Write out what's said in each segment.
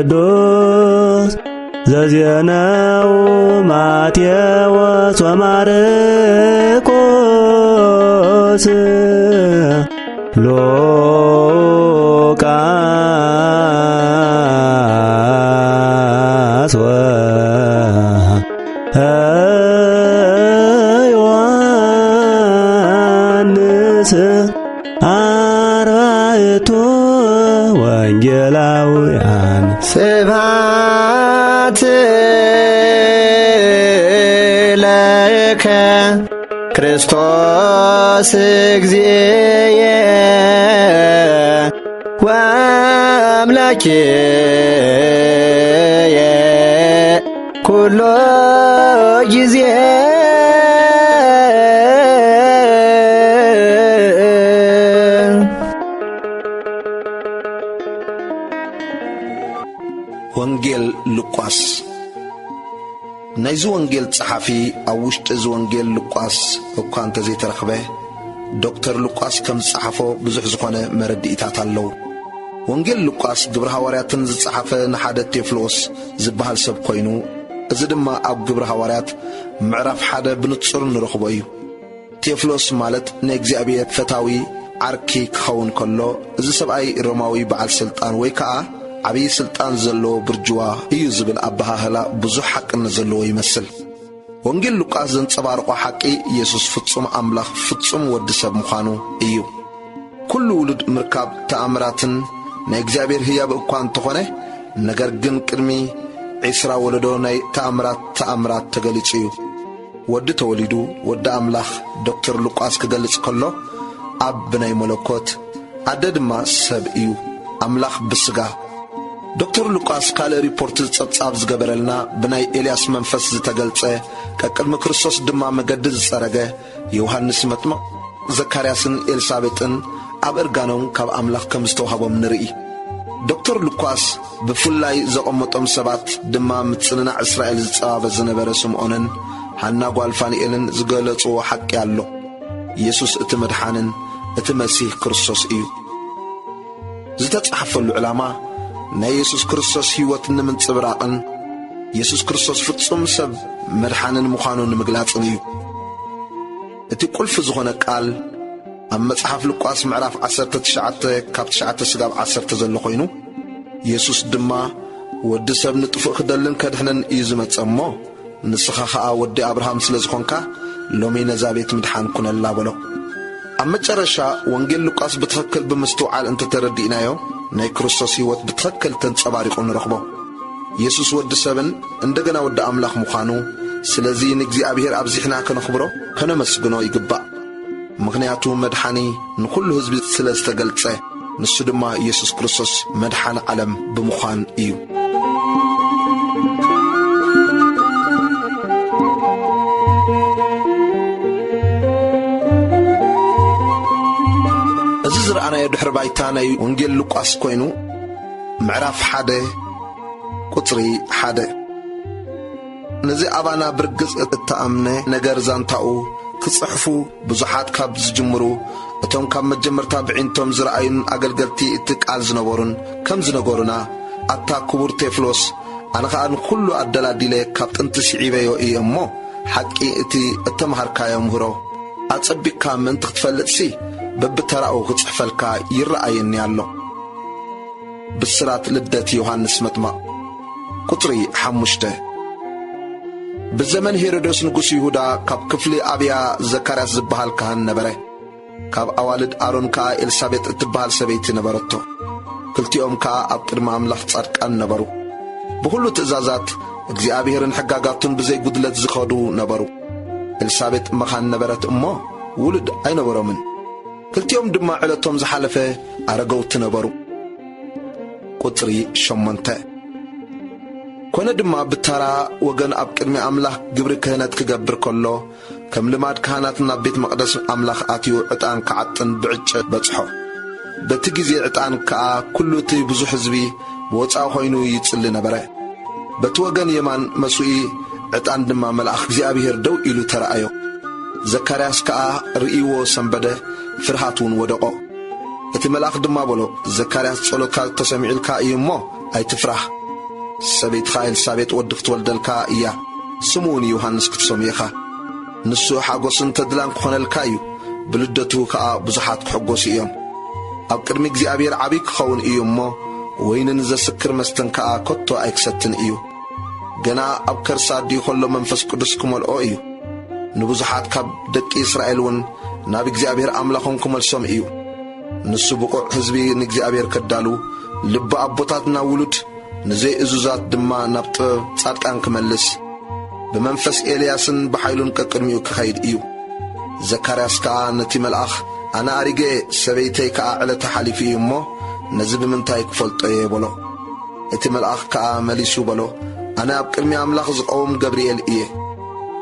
ቅዱስ ዘዜነው ማቴዎስ ወማርቆስ ሉቃስ ወዮሐንስ አርባዕቱ ወንጌላውያን። ስብሐት ለከ ክርስቶስ እግዚእየ ወአምላኬየ ኩሎ ጊዜ። ወንጌል ሉቃስ። ናይዚ ወንጌል ጸሓፊ ኣብ ውሽጢ እዚ ወንጌል ሉቃስ እኳ እንተ ዘይተረኽበ፣ ዶክተር ሉቃስ ከም ዝጸሓፎ ብዙሕ ዝኾነ መረድኢታት ኣለዉ። ወንጌል ሉቃስ ግብሪ ሃዋርያትን ዝጸሓፈ ንሓደ ቴፍሎስ ዝበሃል ሰብ ኮይኑ፣ እዚ ድማ ኣብ ግብሪ ሃዋርያት ምዕራፍ ሓደ ብንጹር ንረኽቦ እዩ። ቴፍሎስ ማለት ንእግዚኣብሔር ፈታዊ ዓርኪ ክኸውን ከሎ፣ እዚ ሰብኣይ ሮማዊ በዓል ስልጣን ወይ ከኣ ዓብዪ ስልጣን ዘለዎ ብርጅዋ እዩ ዝብል ኣበሃህላ ብዙሕ ሓቅነት ዘለዎ ይመስል። ወንጌል ሉቃስ ዘንጸባርቖ ሓቂ፣ ኢየሱስ ፍጹም ኣምላኽ፣ ፍጹም ወዲ ሰብ ምዃኑ እዩ። ኩሉ ውሉድ ምርካብ ተኣምራትን ናይ እግዚኣብሔር ህያብ እኳ እንተኾነ፣ ነገር ግን ቅድሚ ዒስራ ወለዶ ናይ ተኣምራት ተኣምራት ተገሊጹ እዩ። ወዲ ተወሊዱ፣ ወዲ ኣምላኽ፣ ዶክተር ሉቃስ ክገልጽ ከሎ፣ ኣብ ብናይ መለኮት፣ ኣደ ድማ ሰብ እዩ፣ ኣምላኽ ብስጋ። ዶክተር ሉቃስ ካልእ ሪፖርት ጸብጻብ ዝገበረልና፣ ብናይ ኤልያስ መንፈስ ዝተገልጸ፣ ቀቅድሚ ክርስቶስ ድማ መገዲ ዝጸረገ፣ ዮሃንስ መጥምቕ፣ ዘካርያስን ኤልሳቤጥን ኣብ እርጋኖም ካብ ኣምላኽ ከም ዝተዋህቦም ንርኢ። ዶክተር ሉቃስ ብፍላይ ዘቐመጦም ሰባት ድማ ምጽንናዕ እስራኤል ዝጸባበ ዝነበረ ስምዖንን ሃና ጓል ፋንኤልን ዝገለጽዎ ሓቂ ኣሎ። ኢየሱስ እቲ መድሓንን እቲ መሲህ ክርስቶስ እዩ። ዝተጻሕፈሉ ዕላማ ናይ ኢየሱስ ክርስቶስ ህይወት ንምንጽብራቕን ኢየሱስ ክርስቶስ ፍጹም ሰብ መድሓንን ምዃኑ ንምግላጽን እዩ። እቲ ቁልፊ ዝኾነ ቃል ኣብ መጽሓፍ ሉቃስ ምዕራፍ ዓሰርተ ትሽዓተ ካብ ትሽዓተ ስጋብ ዓሰርተ ዘሎ ኮይኑ፣ ኢየሱስ ድማ፣ "ወዲ ሰብ ንጥፉእ ክደልን ከድሕንን እዩ ዝመጸ እሞ፣ ንስኻ ኸኣ ወዲ ኣብርሃም ስለ ዝኾንካ፣ ሎሚ ነዛ ቤት ምድሓን ኩነላ" በሎ። ኣብ መጨረሻ፣ ወንጌል ሉቃስ ብትኽክል ብምስትውዓል እንተተረዲእናዮ፣ ናይ ክርስቶስ ህይወት ብትኽክል ተንጸባሪቑ ንረኽቦ። ኢየሱስ ወዲ ሰብን እንደገና ወዲ ኣምላኽ ምዃኑ፣ ስለዚ ንእግዚኣብሔር ኣብዚሕና ከነኽብሮ፣ ከነመስግኖ ይግባእ። ምኽንያቱ መድሓኒ ንኹሉ ህዝቢ ስለ ዝተገልጸ፣ ንሱ ድማ ኢየሱስ ክርስቶስ መድሓኒ ዓለም ብምዃን እዩ። እዚ ዝረኣናዮ ድሕሪ ባይታ ናይ ወንጌል ሉቃስ ኮይኑ፣ ምዕራፍ ሓደ ቁጽሪ ሓደ። ነዚ ኣባና ብርግጽ እተኣምነ ነገር ዛንታኡ ክጽሕፉ ብዙሓት ካብ ዝጅምሩ፣ እቶም ካብ መጀመርታ ብዒንቶም ዝረኣዩን ኣገልገልቲ እቲ ቃል ዝነበሩን ከም ዝነገሩና፣ ኣታ ክቡር ቴፍሎስ፣ ኣነ ኸኣ ንኹሉ ኣደላዲለ ካብ ጥንቲ ስዒበዮ እየ እሞ፣ ሓቂ እቲ እተምሃርካዮ ምህሮ ኣጸቢቕካ ምእንቲ ክትፈልጥሲ፣ በብተራኡ ክጽሕፈልካ ይረኣየኒ ኣሎ። ብስራት ልደት ዮሃንስ መጥምቕ። ቁጽሪ ሓሙሽተ። ብዘመን ሄሮዶስ ንጉስ ይሁዳ ካብ ክፍሊ ኣብያ ዘካርያስ ዝበሃል ካህን ነበረ። ካብ ኣዋልድ ኣሮን ከኣ ኤልሳቤጥ እትበሃል ሰበይቲ ነበረቶ። ክልቲኦም ከኣ ኣብ ቅድሚ ኣምላኽ ጻድቃን ነበሩ። ብኹሉ ትእዛዛት እግዚኣብሔርን ሕጋጋቱን ብዘይ ጉድለት ዝኸዱ ነበሩ። ኤልሳቤጥ መኻን ነበረት እሞ ውሉድ ኣይነበሮምን። ክልቲኦም ድማ ዕለቶም ዝሓለፈ ኣረገውቲ ነበሩ። ቁጽሪ ሸሞንተ። ኮነ ድማ ብታራ ወገን ኣብ ቅድሚ ኣምላኽ ግብሪ ክህነት ክገብር ከሎ፣ ከም ልማድ ካህናት ናብ ቤት መቕደስ ኣምላኽ ኣትዩ ዕጣን ክዓጥን ብዕጨ በጽሖ። በቲ ግዜ ዕጣን ከኣ ኩሉ እቲ ብዙሕ ህዝቢ ብወጻኢ ኾይኑ ይጽሊ ነበረ። በቲ ወገን የማን መሱኢ ዕጣን ድማ መልኣኽ እግዚኣብሔር ደው ኢሉ ተራእዮ። ዘካርያስ ከኣ ርእይዎ ሰንበደ፣ ፍርሃት እውን ወደቖ። እቲ መልኣኽ ድማ በሎ፣ "ዘካርያስ፣ ጸሎትካ ተሰሚዑልካ እዩ እሞ ኣይትፍራህ። ሰበይትኻ ኤልሳቤጥ ወዲ ክትወልደልካ እያ፣ ስሙ እውን ዮሃንስ ክትሰምዮ ኢኻ። ንሱ ሓጎስን ተድላን ክኾነልካ እዩ፣ ብልደቱ ከኣ ብዙሓት ክሕጎሱ እዮም። ኣብ ቅድሚ እግዚኣብሔር ዓብዪ ክኸውን እዩ እሞ፣ ወይንን ዘስክር መስተን ከኣ ከቶ ኣይክሰትን እዩ። ገና ኣብ ከርሲ ኣዲኡ ከሎ መንፈስ ቅዱስ ክመልኦ እዩ። ንብዙሓት ካብ ደቂ እስራኤል እውን ናብ እግዚኣብሔር ኣምላኾም ክመልሶም እዩ። ንሱ ብቑዕ ህዝቢ ንእግዚኣብሔር ከዳሉ፣ ልቢ ኣቦታት ናብ ውሉድ፣ ንዘይእዙዛት ድማ ናብ ጥበብ ጻድቃን ክመልስ፣ ብመንፈስ ኤልያስን ብሓይሉን ቀቅድሚኡ ክኸይድ እዩ።" ዘካርያስ ከኣ ነቲ መልኣኽ፣ "ኣነ ኣሪገ፣ ሰበይተይ ከኣ ዕለታ ሓሊፉ እዩ እሞ፣ ነዚ ብምንታይ ክፈልጦ እየ?" በሎ። እቲ መልኣኽ ከኣ መሊሱ በሎ፣ "ኣነ ኣብ ቅድሚ ኣምላኽ ዝቐውም ገብርኤል እየ።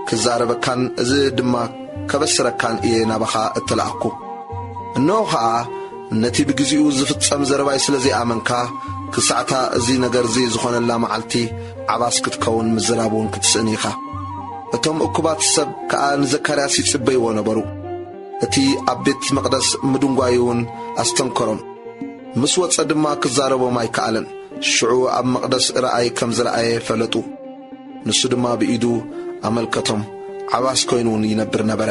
ክዛረበካን እዚ ድማ ከበስረካን እየ ናባኻ እተላእኩ። እንሆ ኸኣ፣ ነቲ ብግዜኡ ዝፍጸም ዘረባይ ስለ ዘይኣመንካ፣ ክሳዕታ እዚ ነገርዚ ዝኾነላ መዓልቲ ዓባስ ክትከውን ምዝራብ እውን ክትስእን ኢኻ።" እቶም እኩባት ሰብ ከኣ ንዘካርያስ ይጽበይዎ ነበሩ። እቲ ኣብ ቤት መቕደስ ምድንጓዩ እውን ኣስተንከሮም። ምስ ወጸ ድማ ክዛረቦም ኣይከኣለን። ሽዑ ኣብ መቕደስ ራእይ ከም ዝረኣየ ፈለጡ። ንሱ ድማ ብኢዱ ኣመልከቶም፣ ዓባስ ኮይኑ እውን ይነብር ነበረ።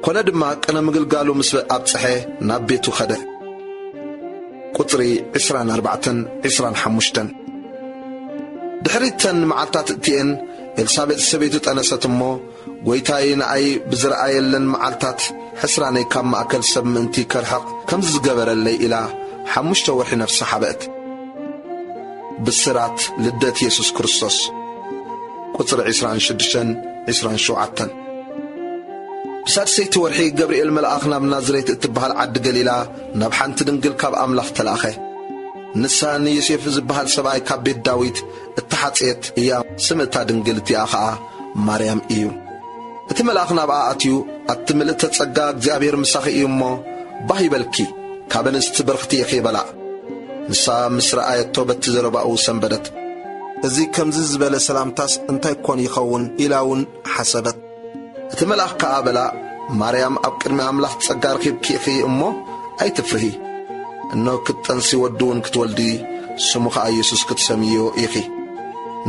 ኮነ ድማ ቅነ ምግልጋሉ ምስ ኣብጽሐ ናብ ቤቱ ኸደ። ቁጽሪ ዕስራን ኣርባዕተን ዕስራን ሓሙሽተን። ድሕሪተን መዓልታት እቲኤን ኤልሳቤጥ ሰበይቱ ጠነሰት እሞ፣ "ጐይታይ ንኣይ ብዝረኣየለን መዓልታት ሕስራነይ ካብ ማእከል ሰብ ምእንቲ ከርሕቕ ከምዚ ዝገበረለይ" ኢላ ሓሙሽተ ወርሒ ነፍሳ ሓበአት። ብስራት ልደት የሱስ ክርስቶስ። ቁጽሪ ዕስራን ሽዱሽተን ዕስራን ሸውዓተን። ብሳድሰይቲ ወርሒ ገብርኤል መልኣኽ ናብ ናዝሬት እትበሃል ዓዲ ገሊላ ናብ ሓንቲ ድንግል ካብ ኣምላኽ ተላእኸ። ንሳ ንዮሴፍ ዝበሃል ሰብኣይ ካብ ቤት ዳዊት እተሓጽየት እያ። ስም እታ ድንግል እቲኣ ኸኣ ማርያም እዩ። እቲ መልኣኽ ናብኣ ኣትዩ፣ "ኣቲ ምልእተ ጸጋ፣ እግዚኣብሔር ምሳኺ እዩ እሞ፣ ባህ ይበልኪ፣ ካብ ኣንስቲ ብርኽቲ ኢኺ" በላ። ንሳ ምስ ረኣየቶ በቲ ዘረባኡ ሰንበደት። "እዚ ከምዚ ዝበለ ሰላምታስ እንታይ ኮን ይኸውን?" ኢላ እውን ሓሰበት። እቲ መልኣኽ ከኣ በላ፣ "ማርያም፣ ኣብ ቅድሚ ኣምላኽ ጸጋ ረኺብኪ ኢኺ እሞ፣ ኣይትፍርሂ። እነሆ ክትጠንሲ ወዲ እውን ክትወልዲ፣ ስሙ ኸኣ የሱስ ክትሰምይዮ ኢኺ።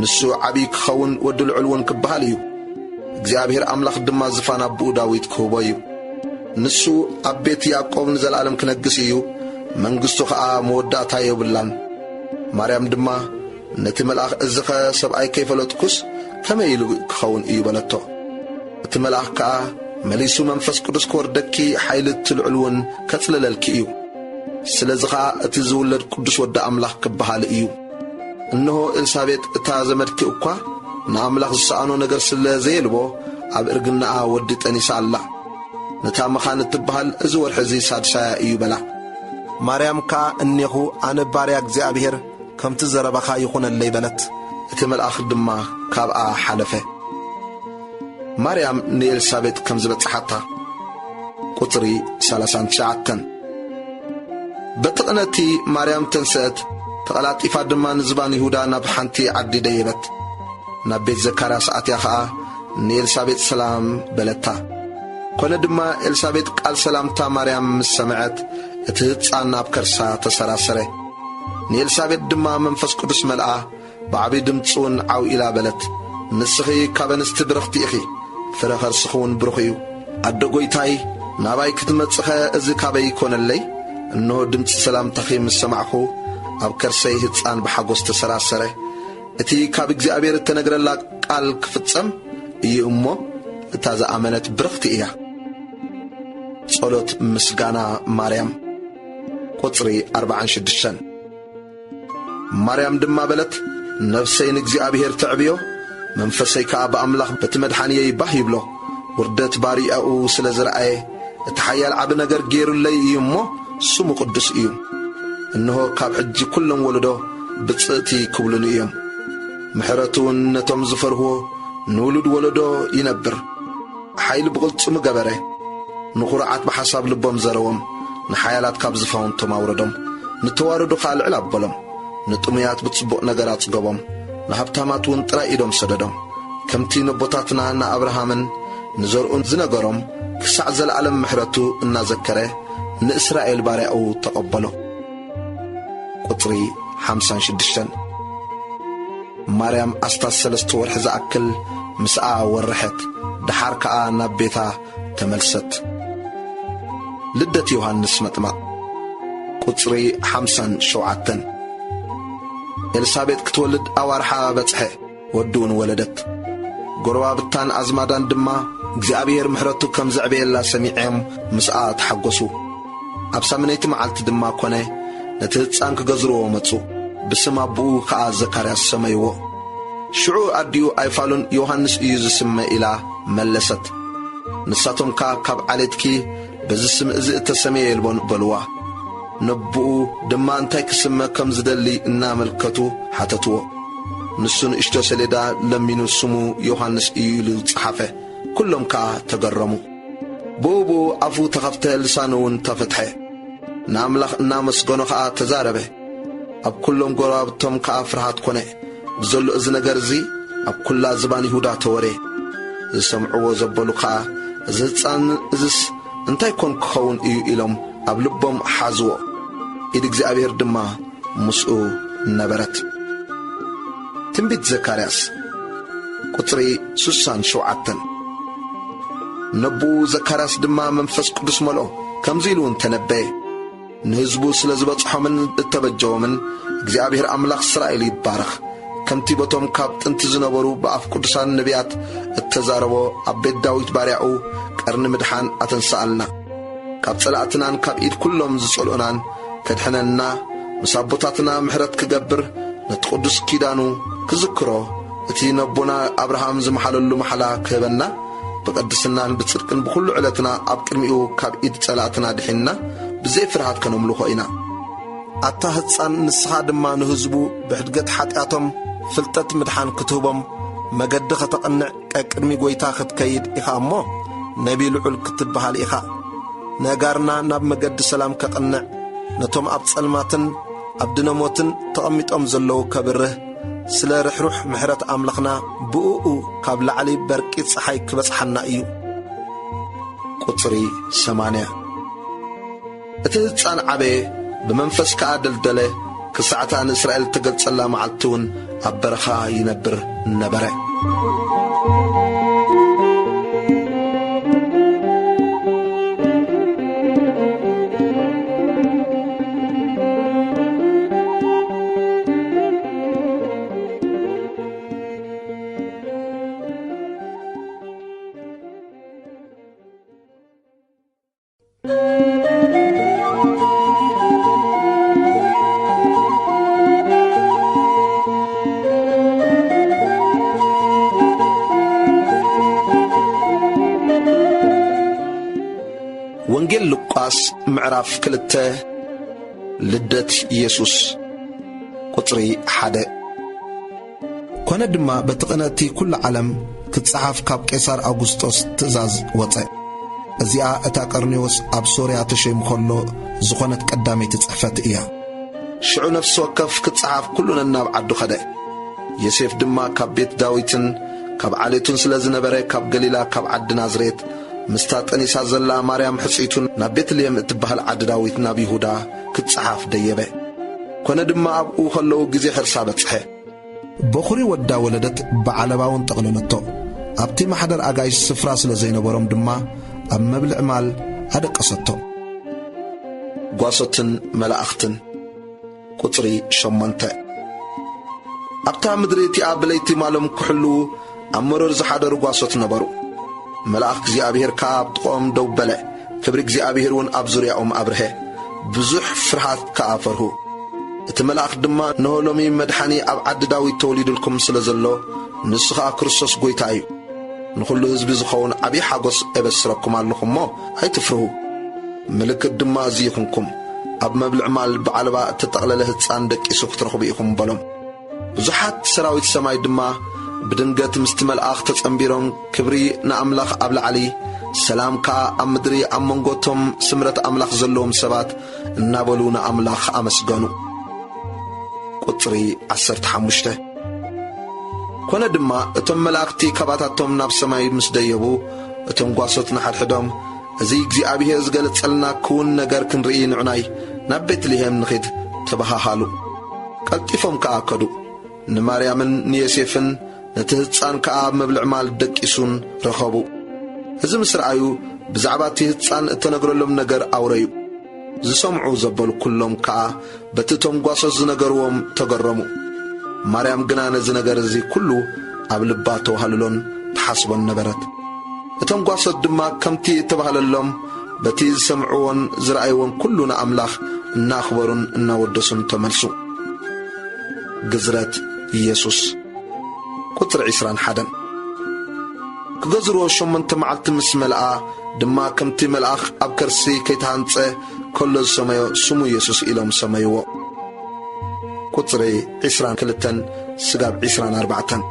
ንሱ ዓብዪ ክኸውን፣ ወዲ ልዑል እውን ክበሃል እዩ። እግዚኣብሔር ኣምላኽ ድማ ዝፋን ኣቦኡ ዳዊት ክህቦ እዩ። ንሱ ኣብ ቤት ያዕቆብ ንዘለኣለም ክነግስ እዩ፣ መንግስቱ ኸኣ መወዳእታ የብላን።" ማርያም ድማ ነቲ መልኣኽ፣ "እዚኸ ሰብኣይ ከይፈለጥኩስ ከመይ ኢሉ ክኸውን እዩ?" በለቶ። እቲ መልኣኽ ከኣ መሊሱ፣ "መንፈስ ቅዱስ ክወርደኪ፣ ሓይሊ እቲ ልዑል እውን ከጽልለልኪ እዩ። ስለዚ ኸኣ እቲ ዝውለድ ቅዱስ ወዲ ኣምላኽ ክበሃል እዩ። እንሆ ኤልሳቤጥ እታ ዘመድኪ እኳ ንኣምላኽ ዝሰኣኖ ነገር ስለ ዘየልቦ ኣብ እርግናኣ ወዲ ጠኒሳ ኣላ። ነታ መኻን እትበሃል እዚ ወርሒ እዚ ሳድሳያ እዩ" በላ። ማርያም ከኣ፣ "እኔኹ ኣነ ባርያ እግዚኣብሔር፣ ከምቲ ዘረባኻ ይኹነለይ" በለት። እቲ መልኣኽ ድማ ካብኣ ሓለፈ። ማርያም ንኤልሳቤጥ ከም ዝበጽሓታ። ቁጽሪ ሰላሳን ትሽዓተን። በቲ ቅነቲ ማርያም ተንስአት፣ ተቐላጢፋ ድማ ንዝባን ይሁዳ ናብ ሓንቲ ዓዲ ደየበት። ናብ ቤት ዘካርያስ ኣትያ ኸኣ ንኤልሳቤጥ ሰላም በለታ። ኮነ ድማ ኤልሳቤጥ ቃል ሰላምታ ማርያም ምስ ሰምዐት፣ እቲ ህጻን ኣብ ከርሳ ተሰራሰረ። ንኤልሳቤጥ ድማ መንፈስ ቅዱስ መልኣ፣ ብዓቢ ድምጺ እውን ዓው ኢላ በለት፣ "ንስኺ ካብ ኣንስቲ ብርኽቲ ኢኺ፣ ፍረ ከርስኺ እውን ብሩኽ እዩ። ኣደ ጐይታይ፣ ናባይ ክትመጽኸ እዚ ካበይ ይኮነለይ? እንሆ ድምጺ ሰላምታኺ ምስ ሰማዕኹ፣ ኣብ ከርሰይ ህጻን ብሓጎስ ተሰራሰረ፣ እቲ ካብ እግዚኣብሔር እተነግረላ ቃል ክፍጸም እዩ እሞ፣ እታ ዝኣመነት ብርኽቲ እያ። ጸሎት ምስጋና ማርያም። ቁጽሪ ኣርባዓን ሽዱሽተን። ማርያም ድማ በለት፣ ነፍሰይ ንእግዚኣብሔር ተዕብዮ፣ መንፈሰይ ከኣ ብኣምላኽ በቲ መድሓንየይ ባህ ይብሎ። ውርደት ባሪያኡ ስለ ዝረኣየ፣ እቲ ሓያል ዓቢ ነገር ገይሩለይ እዩ እሞ፣ ስሙ ቅዱስ እዩ። እንሆ፣ ካብ ሕጂ ኩሎም ወለዶ ብጽእቲ ክብሉኒ እዮም። ምሕረቱ እውን ነቶም ዝፈርህዎ ንውሉድ ወለዶ ይነብር። ሓይሊ ብቕልጽሙ ገበረ። ንኹሩዓት ብሓሳብ ልቦም ዘረዎም፣ ንሓያላት ካብ ዝፋውንቶም ኣውረዶም፣ ንተዋረዱ ኸኣ ልዕል ኣበሎም። ንጥሙያት ብጽቡቕ ነገር ኣጽገቦም፣ ንሃብታማት እውን ጥራይ ኢዶም ሰደዶም። ከምቲ ነቦታትና ንኣብርሃምን ንዘርኡን ዝነገሮም፣ ክሳዕ ዘለኣለም ምሕረቱ እናዘከረ ንእስራኤል ባርያኡ ተቐበሎ። ቁጽሪ ሓምሳን ሽዱሽተን። ማርያም ኣስታት ሰለስተ ወርሒ ዝኣክል ምስኣ ወረሐት፣ ደሓር ከኣ ናብ ቤታ ተመልሰት። ልደት ዮሃንስ መጥመቕ። ቁጽሪ ሓምሳን ሸውዓተን። ኤልሳቤጥ ክትወልድ ኣዋርሓ በጽሐ፣ ወዲ እውን ወለደት። ጎረባብታን ኣዝማዳን ድማ እግዚኣብሔር ምሕረቱ ከም ዘዕበየላ ሰሚዖም ምስኣ ተሓጎሱ። ኣብ ሳምነይቲ መዓልቲ ድማ ኮነ፣ ነቲ ህጻን ክገዝርዎ መጹ። ብስም ኣቦኡ ከኣ ዘካርያስ ሰመይዎ። ሽዑ ኣዲኡ ኣይፋሉን ዮሃንስ እዩ ዝስመ ኢላ መለሰት። ንሳቶም ከኣ ካብ ዓሌትኪ በዚ ስም እዚ እተሰምየ የልቦን በልዋ። ነቦኡ ድማ እንታይ ክስመ ከም ዝደሊ እናመልከቱ ሓተትዎ። ንሱ ንእሽቶ ሰሌዳ ለሚኑ ስሙ ዮሃንስ እዩ ኢሉ ጸሓፈ። ኩሎም ከኣ ተገረሙ። ብኡ ብኡ ኣፉ ተኸፍተ፣ ልሳኑ እውን ተፈትሐ። ንኣምላኽ እናመስገኖ ኸኣ ተዛረበ። ኣብ ኩሎም ጎረባብቶም ከኣ ፍርሃት ኮነ። ብዘሎ እዚ ነገር እዚ ኣብ ኩላ ዝባን ይሁዳ ተወሬ። ዝሰምዕዎ ዘበሉ ኸኣ፣ "እዚ ህጻን እዝስ እንታይ ኮን ክኸውን እዩ?" ኢሎም ኣብ ልቦም ሓዝዎ። ኢድ እግዚኣብሔር ድማ ምስኡ ነበረት። ትንቢት ዘካርያስ ቁጽሪ ሱሳን ሸውዓተን። ነቦኡ ዘካርያስ ድማ መንፈስ ቅዱስ መልኦ፣ ከምዚ ኢሉ እውን ተነበየ። ንህዝቡ ስለ ዝበጽሖምን እተበጀዎምን እግዚኣብሔር ኣምላኽ እስራኤል ይባረኽ። ከምቲ በቶም ካብ ጥንቲ ዝነበሩ ብኣፍ ቅዱሳን ነቢያት እተዛረቦ፣ ኣብ ቤት ዳዊት ባርያኡ ቀርኒ ምድሓን ኣተንስኣልና። ካብ ጸላእትናን ካብ ኢድ ኩሎም ዝጸልኡናን ከድሕነና፣ ምስ ኣቦታትና ምሕረት ክገብር፣ ነቲ ቅዱስ ኪዳኑ ክዝክሮ፣ እቲ ነቦና ኣብርሃም ዝመሓለሉ መሓላ ክህበና፣ ብቅድስናን ብጽድቅን ብኹሉ ዕለትና ኣብ ቅድሚኡ ካብ ኢድ ጸላእትና ድሒንና ብዘይ ፍርሃት ከነምልኾ ኢና። ኣታ ህጻን፣ ንስኻ ድማ ንህዝቡ ብሕድገት ሓጢኣቶም ፍልጠት ምድሓን ክትህቦም መገዲ ከተቕንዕ ቀቅድሚ ጐይታ ክትከይድ ኢኻ እሞ፣ ነቢ ልዑል ክትበሃል ኢኻ። ነጋርና ናብ መገዲ ሰላም ከቕንዕ፣ ነቶም ኣብ ጸልማትን ኣብ ድነ ሞትን ተቐሚጦም ዘለዉ ከብርህ፣ ስለ ርሕሩሕ ምሕረት ኣምላኽና ብእኡ ካብ ላዕሊ በርቂ ጸሓይ ክበጽሓና እዩ። ቁጽሪ ሰማንያ። እቲ ህጻን ዓበየ፣ ብመንፈስ ከኣ ደልደለ፣ ክሳዕታ ንእስራኤል እተገልጸላ መዓልቲ እውን ኣብ በረኻ ይነብር ነበረ። ወንጌል ሉቃስ ምዕራፍ ክልተ። ልደት ኢየሱስ። ቁጽሪ ሓደ። ኮነ ድማ በቲ ቅነ እቲ ኩሉ ዓለም ክትጸሓፍ ካብ ቄሳር ኣውጉስጦስ ትእዛዝ ወጸ። እዚኣ እታ ቀርኔዎስ ኣብ ሶርያ ተሸይሙ ኸሎ ዝኾነት ቀዳመይቲ ጽሕፈት እያ። ሽዑ ነፍሲ ወከፍ ክትጸሓፍ ኩሉ ነናብ ዓዱ ኸደ። ዮሴፍ ድማ ካብ ቤት ዳዊትን ካብ ዓሌቱን ስለ ዝነበረ፣ ካብ ገሊላ ካብ ዓዲ ናዝሬት ምስታ ጠኒሳ ዘላ ማርያም ሕጽይቱን ናብ ቤትልሔም እትበሃል ዓዲ ዳዊት ናብ ይሁዳ ክትጸሓፍ ደየበ። ኮነ ድማ ኣብኡ ኸለዉ ግዜ ሕርሳ በጽሐ። በኹሪ ወዳ ወለደት ብዓለባ እውን ጠቕለለቶ። ኣብቲ ማሕደር ኣጋይሽ ስፍራ ስለ ዘይነበሮም ድማ ኣብ መብልዕ ማል ኣደቀሰቶ። ጓሶትን መላእኽትን። ቁጽሪ ሸሞንተ። ኣብታ ምድሪ እቲኣ ብለይቲ ማሎም ክሕልዉ ኣብ መሮር ዝሓደሩ ጓሶት ነበሩ። መልኣኽ እግዚኣብሔር ከኣ ኣብ ጥቕኦም ደው በለ፣ ክብሪ እግዚኣብሔር እውን ኣብ ዙርያኦም ኣብርሀ። ብዙሕ ፍርሃት ከኣ ፈርሁ። እቲ መልኣኽ ድማ፣ "እንሆ ሎሚ መድሓኒ ኣብ ዓዲ ዳዊት ተወሊዱልኩም ስለ ዘሎ፣ ንሱ ኸኣ ክርስቶስ ጐይታ እዩ። ንኹሉ ህዝቢ ዝኸውን ዓብዪ ሓጎስ እበስረኩም ኣለኹ እሞ ኣይትፍርሁ። ምልክት ድማ እዚ ይኹንኩም፣ ኣብ መብልዕ ማል ብዓለባ እተጠቕለለ ህጻን ደቂሱ ክትረኽቡ ኢኹም" በሎም። ብዙሓት ሰራዊት ሰማይ ድማ ብድንገት ምስቲ መልኣኽ ተጸንቢሮም፣ ክብሪ ንኣምላኽ ኣብ ላዕሊ፣ ሰላም ከኣ ኣብ ምድሪ፣ ኣብ መንጎ እቶም ስምረት ኣምላኽ ዘለዎም ሰባት እናበሉ ንኣምላኽ ኣመስገኑ። ቁጽሪ ዓሰርተ ሓሙሽተ። ኮነ ድማ፣ እቶም መላእኽቲ ካባታቶም ናብ ሰማይ ምስ ደየቡ፣ እቶም ጓሶት ንሓድሕዶም፣ "እዚ እግዚኣብሔር ዝገለጸልና ክውን ነገር ክንርኢ ንዕናይ ናብ ቤትልሔም ንኺድ" ተበሃሃሉ። ቀልጢፎም ከኣ ከዱ። ንማርያምን ንዮሴፍን ነቲ ህጻን ከኣ ኣብ መብልዕ ማል ደቂሱን ረኸቡ። እዚ ምስ ረኣዩ፣ ብዛዕባ እቲ ህጻን እተነግረሎም ነገር ኣውረዩ። ዝሰምዑ ዘበሉ ኩሎም ከኣ በቲ እቶም ጓሶት ዝነገርዎም ተገረሙ። ማርያም ግና ነዚ ነገር እዚ ኩሉ ኣብ ልባ ተዋህልሎን ትሓስቦን ነበረት። እቶም ጓሶት ድማ ከምቲ እተባህለሎም በቲ ዝሰምዕዎን ዝረኣይዎን ኩሉ ንኣምላኽ እናኽበሩን እናወደሱን ተመልሱ። ግዝረት ኢየሱስ። ቁጽሪ ዕስራን ሓደን። ክገዝርዎ ሸሞንተ መዓልቲ ምስ መልኣ ድማ፣ ከምቲ መልኣኽ ኣብ ከርሲ ከይተሃንጸ ከሎ ዝሰመዮ፣ ስሙ የሱስ ኢሎም ሰመይዎ። ቁጽሪ ዕስራን ክልተን ስጋብ ዕስራን ኣርባዕተን።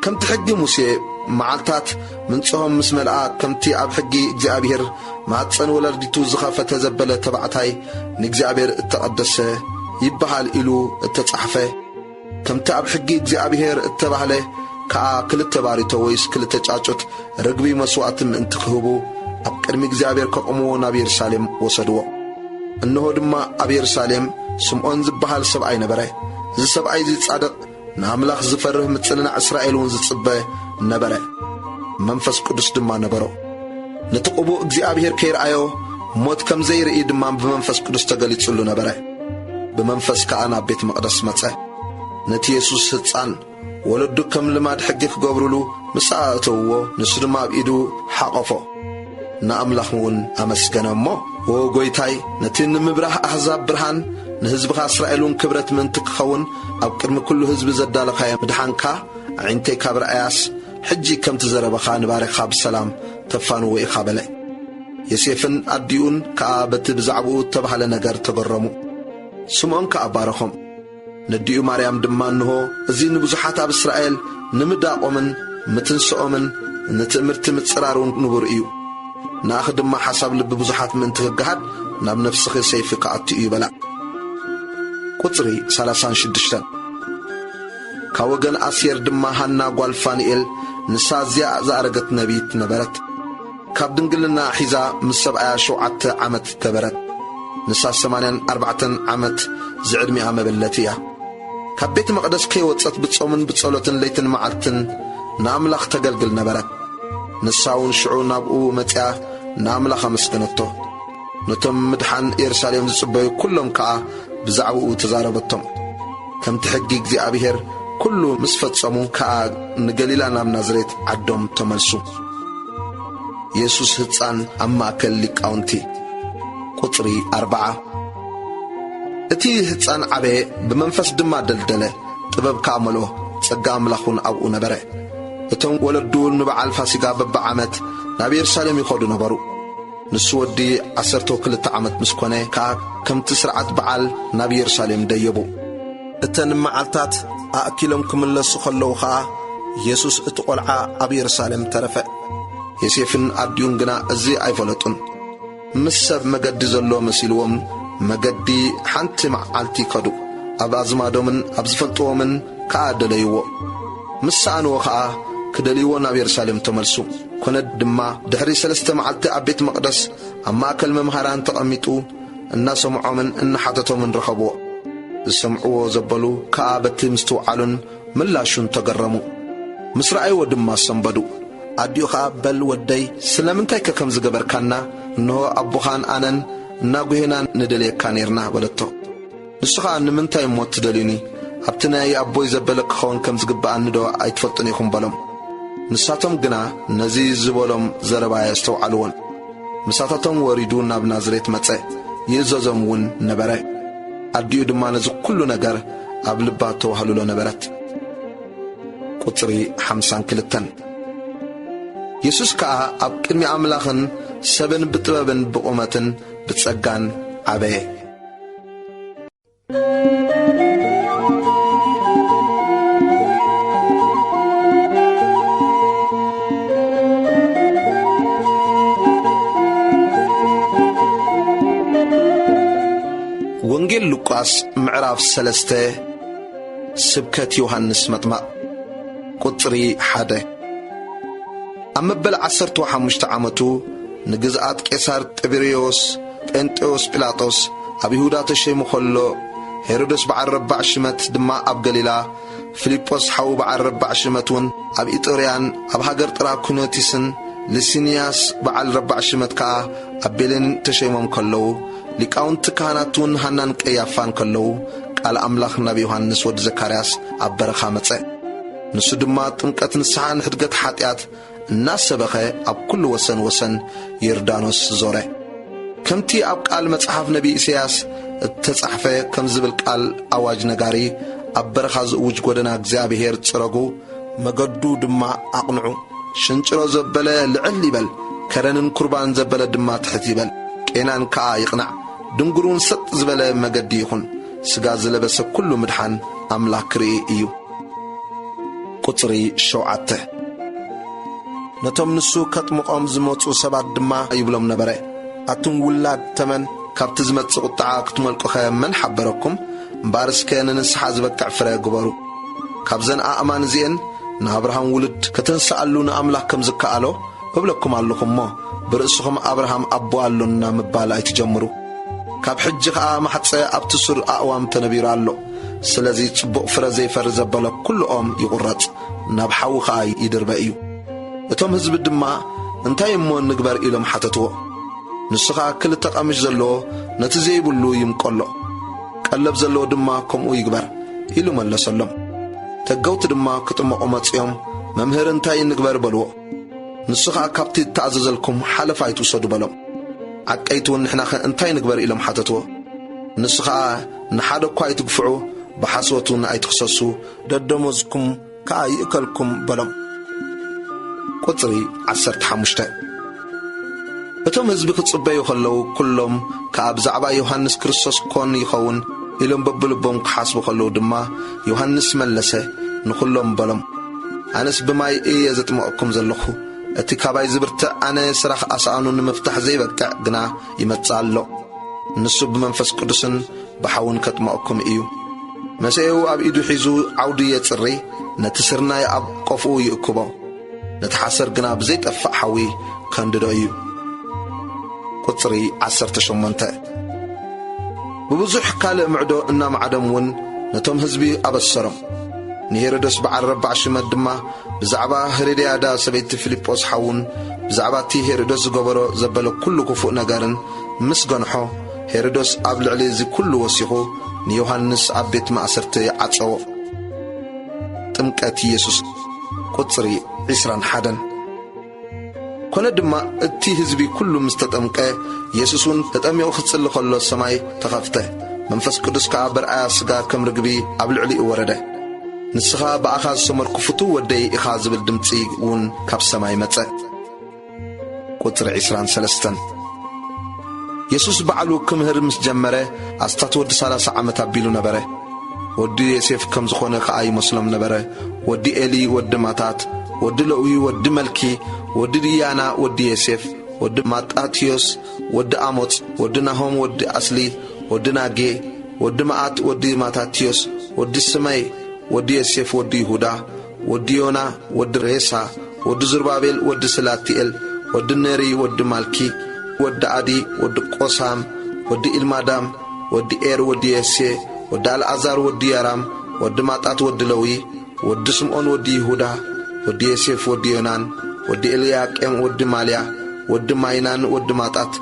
ከምቲ ሕጊ ሙሴ፣ መዓልታት ምንጽሆም ምስ መልኣ፣ ከምቲ ኣብ ሕጊ እግዚኣብሔር፣ ማህጸን ወላዲቱ ዝኸፈተ ዘበለ ተባዕታይ ንእግዚኣብሔር እተቐደሰ ይበሃል ኢሉ እተጻሕፈ፣ ከምቲ ኣብ ሕጊ እግዚኣብሔር እተባህለ ከኣ፣ ክልተ ባሪቶ ወይስ ክልተ ጫጩት ርግቢ መስዋእቲ ምእንቲ ክህቡ፣ ኣብ ቅድሚ እግዚኣብሔር ከቑምዎ ናብ የሩሳሌም ወሰድዎ። እንሆ ድማ ኣብ የሩሳሌም ስምዖን ዝበሃል ሰብኣይ ነበረ። እዚ ሰብኣይ እዚ ጻድቕ፣ ንኣምላኽ ዝፈርህ፣ ምጽንናዕ እስራኤል እውን ዝጽበ ነበረ። መንፈስ ቅዱስ ድማ ነበሮ። ነቲ ቅቡእ እግዚኣብሔር ከይረኣዮ፣ ሞት ከም ዘይርኢ ድማ ብመንፈስ ቅዱስ ተገሊጹሉ ነበረ። ብመንፈስ ከኣ ናብ ቤት መቕደስ መጸ። ነቲ የሱስ ህጻን፣ ወለዱ ከም ልማድ ሕጊ ክገብሩሉ ምስ ኣእተውዎ፣ ንሱ ድማ ኣብ ኢዱ ሓቖፎ፣ ንኣምላኽ እውን ኣመስገነ እሞ፣ "ዎ ጐይታይ፣ ነቲ ንምብራህ ኣህዛብ ብርሃን፣ ንህዝብኻ እስራኤል እውን ክብረት ምእንቲ ክኸውን፣ ኣብ ቅድሚ ኩሉ ህዝቢ ዘዳለኻዮ ምድሓንካ፣ ኣዒንተይ ካብ ረኣያስ፣ ሕጂ ከምቲ ዘረባኻ ንባሪኻ ብሰላም ተፋንዎ ኢኻ" በለ። ዮሴፍን ኣዲኡን ከኣ በቲ ብዛዕባኡ እተባህለ ነገር ተገረሙ። ስምዖን ከኣ ባረኾም። ነዲኡ ማርያም ድማ፣ "እንሆ፣ እዚ ንብዙሓት ኣብ እስራኤል ንምዳቖምን ምትንስኦምን ንትእምርቲ ምጽራር እውን ንቡር እዩ። ንኣኺ ድማ ሓሳብ ልቢ ብዙሓት ምእንቲ ክገሃድ ናብ ነፍስኺ ሰይፊ ክኣቱ እዩ" በላ። ቁጽሪ ሰላሳን ሽዱሽተን። ካብ ወገን ኣሴር ድማ ሃና ጓል ፋኑኤል፣ ንሳ እዚኣ ዝኣረገት ነቢት ነበረት። ካብ ድንግልና ሒዛ ምስ ሰብኣያ ሸውዓተ ዓመት ገበረት። ንሳ ሰማንያን ኣርባዕተን ዓመት ዝዕድሚኣ መበለት እያ። ካብ ቤት መቕደስ ከይወጸት ብጾምን ብጸሎትን ለይትን መዓልትን ንኣምላኽ ተገልግል ነበረት። ንሳ እውን ሽዑ ናብኡ መጺኣ ንኣምላኽ ኣመስገነቶ። ነቶም ምድሓን የሩሳሌም ዝጽበዩ ኩሎም ከኣ ብዛዕባኡ ተዛረበቶም። ከምቲ ሕጊ እግዚኣብሔር ኩሉ ምስ ፈጸሙ ከኣ ንገሊላ ናብ ናዝሬት ዓዶም ተመልሱ። የሱስ ህጻን ኣብ ማእከል ሊቃውንቲ። ቁጽሪ ኣርብዓ። እቲ ህጻን ዓበየ፣ ብመንፈስ ድማ ደልደለ፣ ጥበብ ከኣ መልኦ፣ ጸጋ ኣምላኽ እውን ኣብኡ ነበረ። እቶም ወለዱ ንበዓል ፋሲጋ በብዓመት ናብ የሩሳሌም ይኸዱ ነበሩ። ንሱ ወዲ ዓሰርተ ክልተ ዓመት ምስ ኮነ ከኣ፣ ከምቲ ስርዓት በዓል ናብ የሩሳሌም ደየቡ። እተን መዓልታት ኣእኪሎም ክምለሱ ኸለዉ ኸኣ፣ የሱስ እቲ ቈልዓ ኣብ የሩሳሌም ተረፈ። ዮሴፍን ኣዲኡን ግና እዚ ኣይፈለጡን። ምስ ሰብ መገዲ ዘሎ መሲልዎም፣ መገዲ ሓንቲ መዓልቲ ከዱ። ኣብ ኣዝማዶምን ኣብ ዝፈልጥዎምን ከኣ ደለይዎ። ምስ ሰኣንዎ ኸኣ ክደልይዎ ናብ የሩሳሌም ተመልሱ። ኮነ ድማ፣ ድሕሪ ሰለስተ መዓልቲ ኣብ ቤት መቕደስ ኣብ ማእከል መምሃራን ተቐሚጡ እናሰምዖምን እናሓተቶምን ረኸብዎ። ዝሰምዕዎ ዘበሉ ከኣ በቲ ምስትውዓሉን ምላሹን ተገረሙ። ምስ ረኣይዎ ድማ ሰንበዱ። ኣዲኡ ኸኣ፣ "በል ወደይ፣ ስለምንታይከ ከምዚ ገበርካና? እንሆ ኣቦኻን ኣነን እናጒሄና ንደልየካ ኔርና" በለቶ። ንሱ ኸኣ፣ "ንምንታይ እሞ ትደልዩኒ? ኣብቲ ናይ ኣቦይ ዘበለ ክኸውን ከም ዝግብኣኒ ዶ ኣይትፈልጡን ኢኹም?" በሎም። ንሳቶም ግና ነዚ ዝበሎም ዘረባ ኣየስተውዓልዎን። ምሳታቶም ወሪዱ ናብ ናዝሬት መጸ፣ ይእዘዞም እውን ነበረ። ኣዲኡ ድማ ነዚ ኩሉ ነገር ኣብ ልባ ተዋህልሎ ነበረት። ቁጽሪ ሓምሳን ክልተን። የሱስ ከኣ ኣብ ቅድሚ ኣምላኽን ሰብን ብጥበብን ብቑመትን ብጸጋን ዓበየ። ወንጌል ሉቃስ ምዕራፍ ሰለስተ። ስብከት ዮሃንስ መጥማቕ። ቁጽሪ ሓደ። ኣብ መበል ዓሰርተ ሓሙሽተ ዓመቱ ንግዝኣት ቄሳር ጢበርዮስ ጴንጤዎስ ጲላጦስ ኣብ ይሁዳ ተሸይሙ ኸሎ፣ ሄሮድስ በዓል ረባዕ ሽመት ድማ ኣብ ገሊላ፣ ፊልጶስ ሓዉ በዓል ረባዕ ሽመት እውን ኣብ ኢጡርያን ኣብ ሃገር ጥራኩኖቲስን፣ ሊሲንያስ በዓል ረባዕ ሽመት ከኣ ኣብ ቤሌን ተሸይሞም ከለዉ፣ ሊቃውንቲ ካህናት እውን ሃናን ቀያፋን ከለዉ፣ ቃል ኣምላኽ ናብ ዮሃንስ ወዲ ዘካርያስ ኣብ በረኻ መጸ። ንሱ ድማ ጥምቀት ንስሓን ሕድገት ሓጢኣት እናሰበኸ ኣብ ኩሉ ወሰን ወሰን ዮርዳኖስ ዞረ። ከምቲ ኣብ ቃል መጽሓፍ ነቢ ኢሳያስ እተጻሕፈ ከም ዝብል ቃል ኣዋጅ ነጋሪ ኣብ በረኻ ዝእውጅ ጎደና እግዚኣብሔር ጽረጉ፣ መገዱ ድማ ኣቕንዑ። ሽንጭሮ ዘበለ ልዕል ይበል፣ ከረንን ኩርባን ዘበለ ድማ ትሕት ይበል። ቄናን ከኣ ይቕናዕ፣ ድንጉርውን ሰጥ ዝበለ መገዲ ይኹን። ስጋ ዝለበሰ ኩሉ ምድሓን ኣምላኽ ክርኢ እዩ። ቁጽሪ ሸውዓተ። ነቶም ንሱ ከጥምቖም ዝመጹ ሰባት ድማ ይብሎም ነበረ፣ ኣቱም ውላድ ተመን፣ ካብቲ ዝመጽእ ቁጥዓ ክትመልቁኸ መን ሓበረኩም? እምበኣር እስከ ንንስሓ ዝበቅዕ ፍረ ግበሩ። ካብዘን ኣእማን እዚኤን ንኣብርሃም ውሉድ ከተንስኣሉ ንኣምላኽ ከም ዝከኣሎ እብለኩም ኣለኹ እሞ፣ ብርእስኹም ኣብርሃም ኣቦ ኣሎና ምባል ኣይትጀምሩ። ካብ ሕጂ ኸኣ ማሕጸ ኣብቲ ሱር ኣእዋም ተነቢሩ ኣሎ። ስለዚ ጽቡቕ ፍረ ዘይፈሪ ዘበለ ኩሉ ኦም ይቑረጽ፣ ናብ ሓዊ ኸኣ ይድርበ እዩ። እቶም ህዝቢ ድማ፣ "እንታይ እሞ ንግበር?" ኢሎም ሓተትዎ። ንሱ ኸኣ፣ "ክልተ ቐምሽ ዘለዎ ነቲ ዘይብሉ ይምቀሎ፣ ቀለብ ዘለዎ ድማ ከምኡ ይግበር" ኢሉ መለሰሎም። ተገውቲ ድማ ክጥመቑ መጺኦም፣ "መምህር፣ እንታይ ንግበር?" በልዎ። ንሱ ኸኣ፣ "ካብቲ እተኣዘዘልኩም ሓለፋ ኣይትውሰዱ" በሎም። ዓቀይቲ እውን፣ "ንሕናኸ እንታይ ንግበር?" ኢሎም ሓተትዎ። ንሱ ኸኣ፣ "ንሓደ እኳ ኣይትግፍዑ፣ ብሓሶት እውን ኣይትኽሰሱ፣ ደደሞዝኩም ከኣ ይእከልኩም" በሎም። ቁጽሪ ዓሰርተ ሓሙሽተ። እቶም ህዝቢ ክጽበዩ ኸለዉ፣ ኩሎም ከኣ ብዛዕባ ዮሃንስ ክርስቶስ ኮን ይኸውን ኢሎም በብልቦም ክሓስቡ ኸለዉ ድማ፣ ዮሃንስ መለሰ፣ ንኹሎም በሎም፣ "ኣነስ ብማይ እየ ዘጥምቐኩም ዘለኹ፣ እቲ ካባይ ዝብርትዕ ኣነ ስራሕ ኣስኣኑ ንምፍታሕ ዘይበቅዕ ግና ይመጽእ ኣሎ። ንሱ ብመንፈስ ቅዱስን ብሓውን ከጥምቐኩም እዩ። መሰኤኡ ኣብ ኢዱ ሒዙ ዓውዲ የጽሪ፣ ነቲ ስርናይ ኣብ ቆፍኡ ይእክቦ፣ ነቲ ሓሰር ግና ብዘይጠፍእ ሓዊ ከንድዶ እዩ።" ቁጽሪ ዓሰርተ ሸሞንተ። ብብዙሕ ካልእ ምዕዶ እናማዕዶም እውን ነቶም ህዝቢ ኣበሰሮም። ንሄሮድስ በዓል ረባዕ ሽመት ድማ ብዛዕባ ሄሮድያዳ ሰበይቲ ፊልጶስ ሓዉን ብዛዕባ እቲ ሄሮድስ ዝገበሮ ዘበለ ኩሉ ክፉእ ነገርን ምስ ገንሖ፣ ሄሮድስ ኣብ ልዕሊ እዚ ኩሉ ወሲኹ ንዮሃንስ ኣብ ቤት ማእሰርቲ ዓጸዎ። ጥምቀት ኢየሱስ። ቁጽሪ ዒስራን ሓደን። ኮነ ድማ፣ እቲ ህዝቢ ኩሉ ምስ ተጠምቀ፣ የሱስ እውን ተጠሚቑ ክጽሊ ከሎ ሰማይ ተኸፍተ። መንፈስ ቅዱስ ከኣ በርኣያ ስጋ ከም ርግቢ ኣብ ልዕሊኡ ወረደ። "ንስኻ ብኣኻ ዝሰመርኩ ፍቱው ወደይ ኢኻ" ዝብል ድምጺ እውን ካብ ሰማይ መጸ። ቁጽሪ ዒስራን ሰለስተን። የሱስ ባዕሉ ክምህር ምስ ጀመረ፣ ኣስታት ወዲ ሰላሳ ዓመት ኣቢሉ ነበረ። ወዲ ዮሴፍ ከም ዝኾነ ከኣ ይመስሎም ነበረ። ወዲ ኤሊ፣ ወዲ ማታት፣ ወዲ ለዊ፣ ወዲ መልኪ፣ ወዲ ድያና፣ ወዲ ዮሴፍ፣ ወዲ ማጣትዮስ፣ ወዲ ኣሞጽ፣ ወዲ ናሆም፣ ወዲ ኣስሊ፣ ወዲ ናጌ፣ ወዲ መኣት፣ ወዲ ማታትዮስ፣ ወዲ ስመይ፣ ወዲ ዮሴፍ፣ ወዲ ይሁዳ፣ ወዲ ዮና፣ ወዲ ሬሳ፣ ወዲ ዙርባቤል፣ ወዲ ስላቲኤል፣ ወዲ ነሪ፣ ወዲ ማልኪ፣ ወዲ ኣዲ፣ ወዲ ቆሳም፣ ወዲ ኢልማዳም፣ ወዲ ኤር፣ ወዲ የሴ፣ ወዲ ኣልዓዛር፣ ወዲ ያራም፣ ወዲ ማጣት፣ ወዲ ለዊ፣ ወዲ ስምኦን፣ ወዲ ይሁዳ፣ ወዲ ዮሴፍ፣ ወዲ ዮናን፣ ወዲ ኤልያቄም፣ ወዲ ማልያ፣ ወዲ ማይናን፣ ወዲ ማጣት፣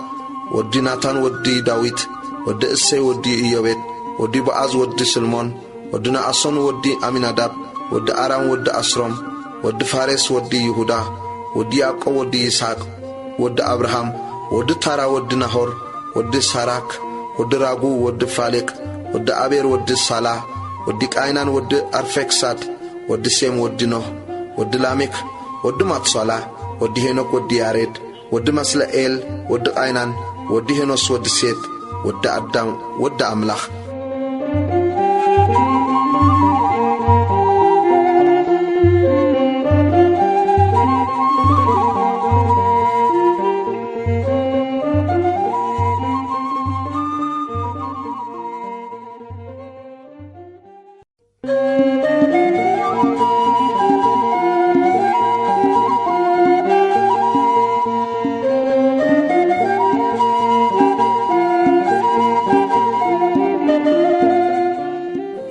ወዲ ናታን፣ ወዲ ዳዊት፣ ወዲ እሴይ፣ ወዲ ኢዮቤድ፣ ወዲ ቦኣዝ፣ ወዲ ስልሞን፣ ወዲ ነኣሶን ወዲ ኣሚናዳብ፣ ወዲ ኣራም ወዲ ኣስሮም፣ ወዲ ፋሬስ ወዲ ይሁዳ፣ ወዲ ያዕቆብ ወዲ ይስሐቅ፣ ወዲ ኣብርሃም፣ ወዲ ታራ ወዲ ናሆር፣ ወዲ ሳራክ፣ ወዲ ራጉ ወዲ ፋሌቅ፣ ወዲ ኣቤር ወዲ ሳላ፣ ወዲ ቃይናን ወዲ ኣርፌክሳድ፣ ወዲ ሴም ወዲ ኖህ፣ ወዲ ላሜክ፣ ወዲ ማትሷላ፣ ወዲ ሄኖክ ወዲ ያሬድ፣ ወዲ መስለኤል ወዲ ቃይናን፣ ወዲ ሄኖስ ወዲ ሴት፣ ወዲ ኣዳም ወዲ ኣምላኽ።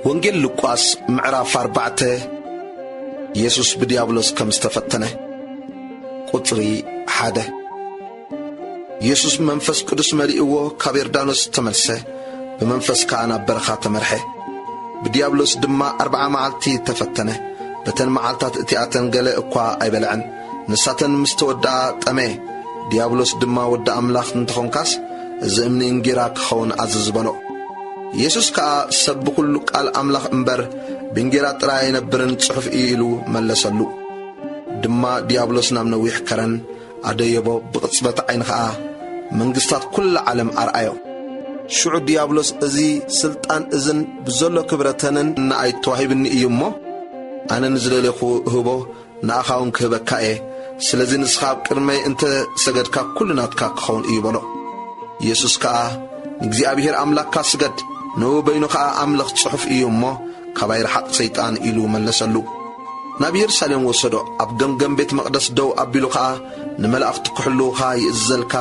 ወንጌል ሉቃስ ምዕራፍ ኣርባዕተ። የሱስ ብድያብሎስ ከም ዝተፈተነ። ቁጽሪ ሓደ። የሱስ መንፈስ ቅዱስ መሊእዎ ካብ ዮርዳኖስ ተመልሰ፣ ብመንፈስ ከኣ ናብ በረኻ ተመርሐ። ብድያብሎስ ድማ ኣርብዓ መዓልቲ ተፈተነ። በተን መዓልታት እቲኣተን ገለ እኳ ኣይበልዐን። ንሳተን ምስ ተወድኣ ጠመየ። ድያብሎስ ድማ፣ "ወዲ ኣምላኽ እንተኾንካስ፣ እዚ እምኒ እንጌራ ክኸውን ኣዝዝ" በሎ። የሱስ ከኣ፣ "ሰብ ብኹሉ ቃል ኣምላኽ እምበር ብእንጌራ ጥራይ ኣይነብርን ጽሑፍ እዩ" ኢሉ መለሰሉ። ድማ ድያብሎስ ናብ ነዊሕ ከረን ኣደየቦ፣ ብቕጽበት ዓይኒ ኸኣ መንግስታት ኩላ ዓለም ኣርኣዮ። ሽዑ ድያብሎስ፣ "እዚ ስልጣን እዝን ብዘሎ ክብረተንን ንኣይ ተዋሂብኒ እዩ እሞ፣ ኣነ ንዝደሌኹ እህቦ፣ ንኣኻ እውን ክህበካ እየ። ስለዚ ንስኻ ኣብ ቅድመይ እንተ ሰገድካ፣ ኩሉ ናትካ ክኸውን እዩ" በሎ። የሱስ ከኣ፣ "ንእግዚኣብሔር ኣምላኽካ ስገድ፣ ንእኡ በይኑ ኸኣ ኣምልኽ፣ ጽሑፍ እዩ እሞ፣ ካባይ ርሓቕ ሰይጣን" ኢሉ መለሰሉ። ናብ የሩሳሌም ወሰዶ፣ ኣብ ገምገም ቤት መቕደስ ደው ኣቢሉ ኸኣ፣ "ንመላእኽቱ ክሕልዉኻ ይእዝዘልካ፣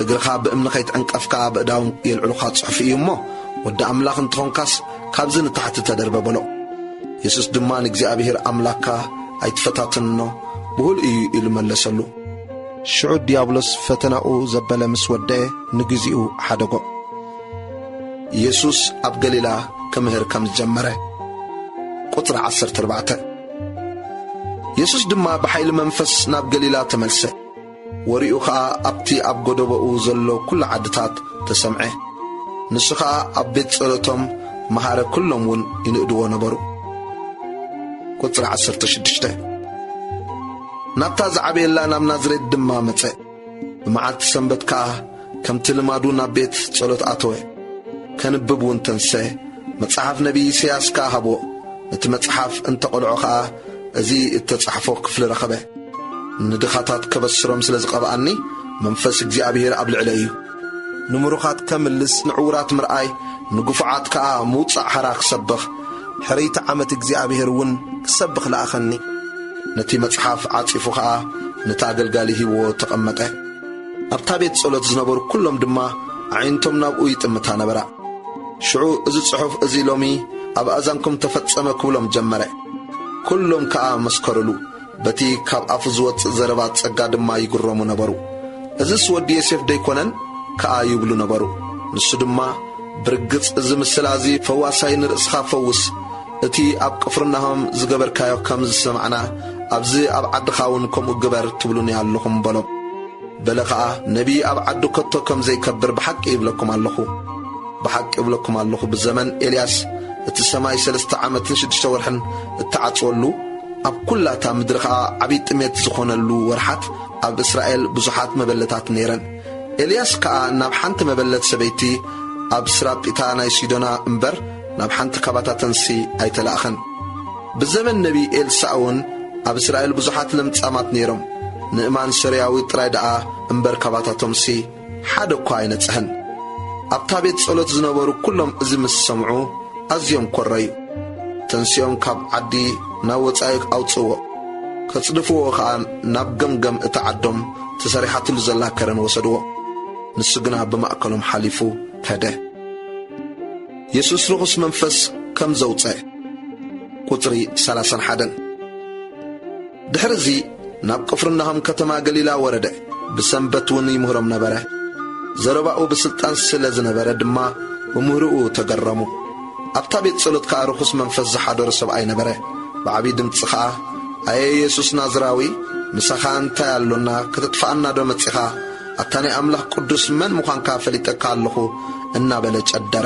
እግርኻ ብእምኒ ከይትዕንቀፍ ከኣ ብእዳዎም የልዕሉኻ፣ ጽሑፍ እዩ እሞ፣ ወዲ ኣምላኽ እንተኾንካስ፣ ካብዚ ንታሕቲ ተደርበ" በሎ። የሱስ ድማ፣ "ንእግዚኣብሔር ኣምላኽካ ኣይትፈታትኖ፣ ብሁል እዩ" ኢሉ መለሰሉ። ሽዑ ድያብሎስ ፈተናኡ ዘበለ ምስ ወደአ፣ ንግዚኡ ሓደጎ። የሱስ ኣብ ገሊላ ክምህር ከም ዝጀመረ። ቁጽሪ ዓሰርተ ኣርባዕተ። የሱስ ድማ ብሓይሊ መንፈስ ናብ ገሊላ ተመልሰ። ወሬኡ ኸኣ ኣብቲ ኣብ ጎደቦኡ ዘሎ ኵሉ ዓድታት ተሰምዐ። ንሱ ኸኣ ኣብ ቤት ጸሎቶም መሃረ፣ ኵሎም እውን ይንእድዎ ነበሩ። ቁጽሪ ዓሰርተ ሽዱሽተ። ናብታ ዝዓበየላ ናብ ናዝሬት ድማ መጸ። ብመዓልቲ ሰንበት ከኣ ከምቲ ልማዱ ናብ ቤት ጸሎት ኣተወ። ከንብብ እውን ተንስአ። መጽሓፍ ነቢይ ኢሳያስ ከኣ ሃብዎ። ነቲ መጽሓፍ እንተ ቐልዖ ኸኣ፣ እዚ እተጻሕፎ ክፍሊ ረኸበ። ንድኻታት ከበስሮም ስለ ዝቐብኣኒ፣ መንፈስ እግዚኣብሄር ኣብ ልዕለይ እዩ። ንምሩኻት ከምልስ፣ ንዕዉራት ምርኣይ፣ ንግፉዓት ከኣ ምውጻእ ሓራ ክሰብኽ፣ ሕርይቲ ዓመት እግዚኣብሄር እውን ክሰብኽ ለኣኸኒ። ነቲ መጽሓፍ ዓጺፉ ኸኣ ነቲ ኣገልጋሊ ሂብዎ ተቐመጠ። ኣብታ ቤት ጸሎት ዝነበሩ ኵሎም ድማ ኣዒንቶም ናብኡ ይጥምታ ነበራ። ሽዑ፣ "እዚ ጽሑፍ እዚ ሎሚ ኣብ ኣእዛንኩም ተፈጸመ" ክብሎም ጀመረ። ኵሎም ከኣ መስከሩሉ። በቲ ካብ ኣፉ ዝወጽእ ዘረባ ጸጋ ድማ ይግረሙ ነበሩ። "እዝስ ወዲ ዮሴፍ ደይኮነን?" ከኣ ይብሉ ነበሩ። ንሱ ድማ፣ "ብርግጽ እዚ ምስላ እዚ፣ ፈዋሳይ ንርእስኻ ፈውስ፣ እቲ ኣብ ቅፍርናሆም ዝገበርካዮ ከም ዝሰማዕና፣ ኣብዚ ኣብ ዓድኻ እውን ከምኡ ግበር ትብሉኒ ኣለኹም" በሎም። በለ ኸኣ፣ "ነቢይ ኣብ ዓዱ ከቶ ከም ዘይከብር ብሓቂ ይብለኩም ኣለኹ። ብሓቂ ይብለኩም ኣለኹ፣ ብዘመን ኤልያስ እቲ ሰማይ ሰለስተ ዓመትን ሽዱሽተ ወርሕን እተዓጽወሉ፣ ኣብ ኵላ እታ ምድሪ ኸኣ ዓብዪ ጥሜት ዝኾነሉ ወርሓት ኣብ እስራኤል ብዙሓት መበለታት ነይረን። ኤልያስ ከኣ ናብ ሓንቲ መበለት ሰበይቲ ኣብ ስራጲታ ናይ ሲዶና እምበር ናብ ሓንቲ ካባታተንሲ ኣይተላእኸን። ብዘመን ነቢይ ኤልሳእ እውን ኣብ እስራኤል ብዙሓት ለምጻማት ነይሮም። ንእማን ሶርያዊ ጥራይ ደኣ እምበር ካባታቶምሲ ሓደ እኳ ኣይነጽሀን።" ኣብታ ቤት ጸሎት ዝነበሩ ኵሎም እዚ ምስ ሰምዑ ኣዝዮም ኰረዩ። ተንሲኦም ካብ ዓዲ ናብ ወጻኢ ኣውጽእዎ። ከጽድፍዎ ኸኣ ናብ ገምገም እታ ዓዶም ተሰሪሓትሉ ዘላ ከረን ወሰድዎ። ንሱ ግና ብማእከሎም ሓሊፉ ከደ። የሱስ ርኹስ መንፈስ ከም ዘውጸ። ቁጽሪ ሰላሳን ሓደን። ድሕርዚ ናብ ቅፍርናሆም ከተማ ገሊላ ወረደ፣ ብሰንበት እውን ይምህሮም ነበረ። ዘረባኡ ብስልጣን ስለ ዝነበረ ድማ ብምህሮኡ ተገረሙ። ኣብታ ቤት ጸሎት ከኣ ርኹስ መንፈስ ዝሓደሮ ሰብኣይ ነበረ። ብዓብዪ ድምጺ ኸኣ፣ "ኣየ የሱስ ናዝራዊ፣ ምሳኻ እንታይ ኣሎና? ከተጥፍኣና ዶ መጺኻ? ኣታ ናይ ኣምላኽ ቅዱስ መን ምዃንካ ፈሊጠካ ኣለኹ" እናበለ ጨደረ።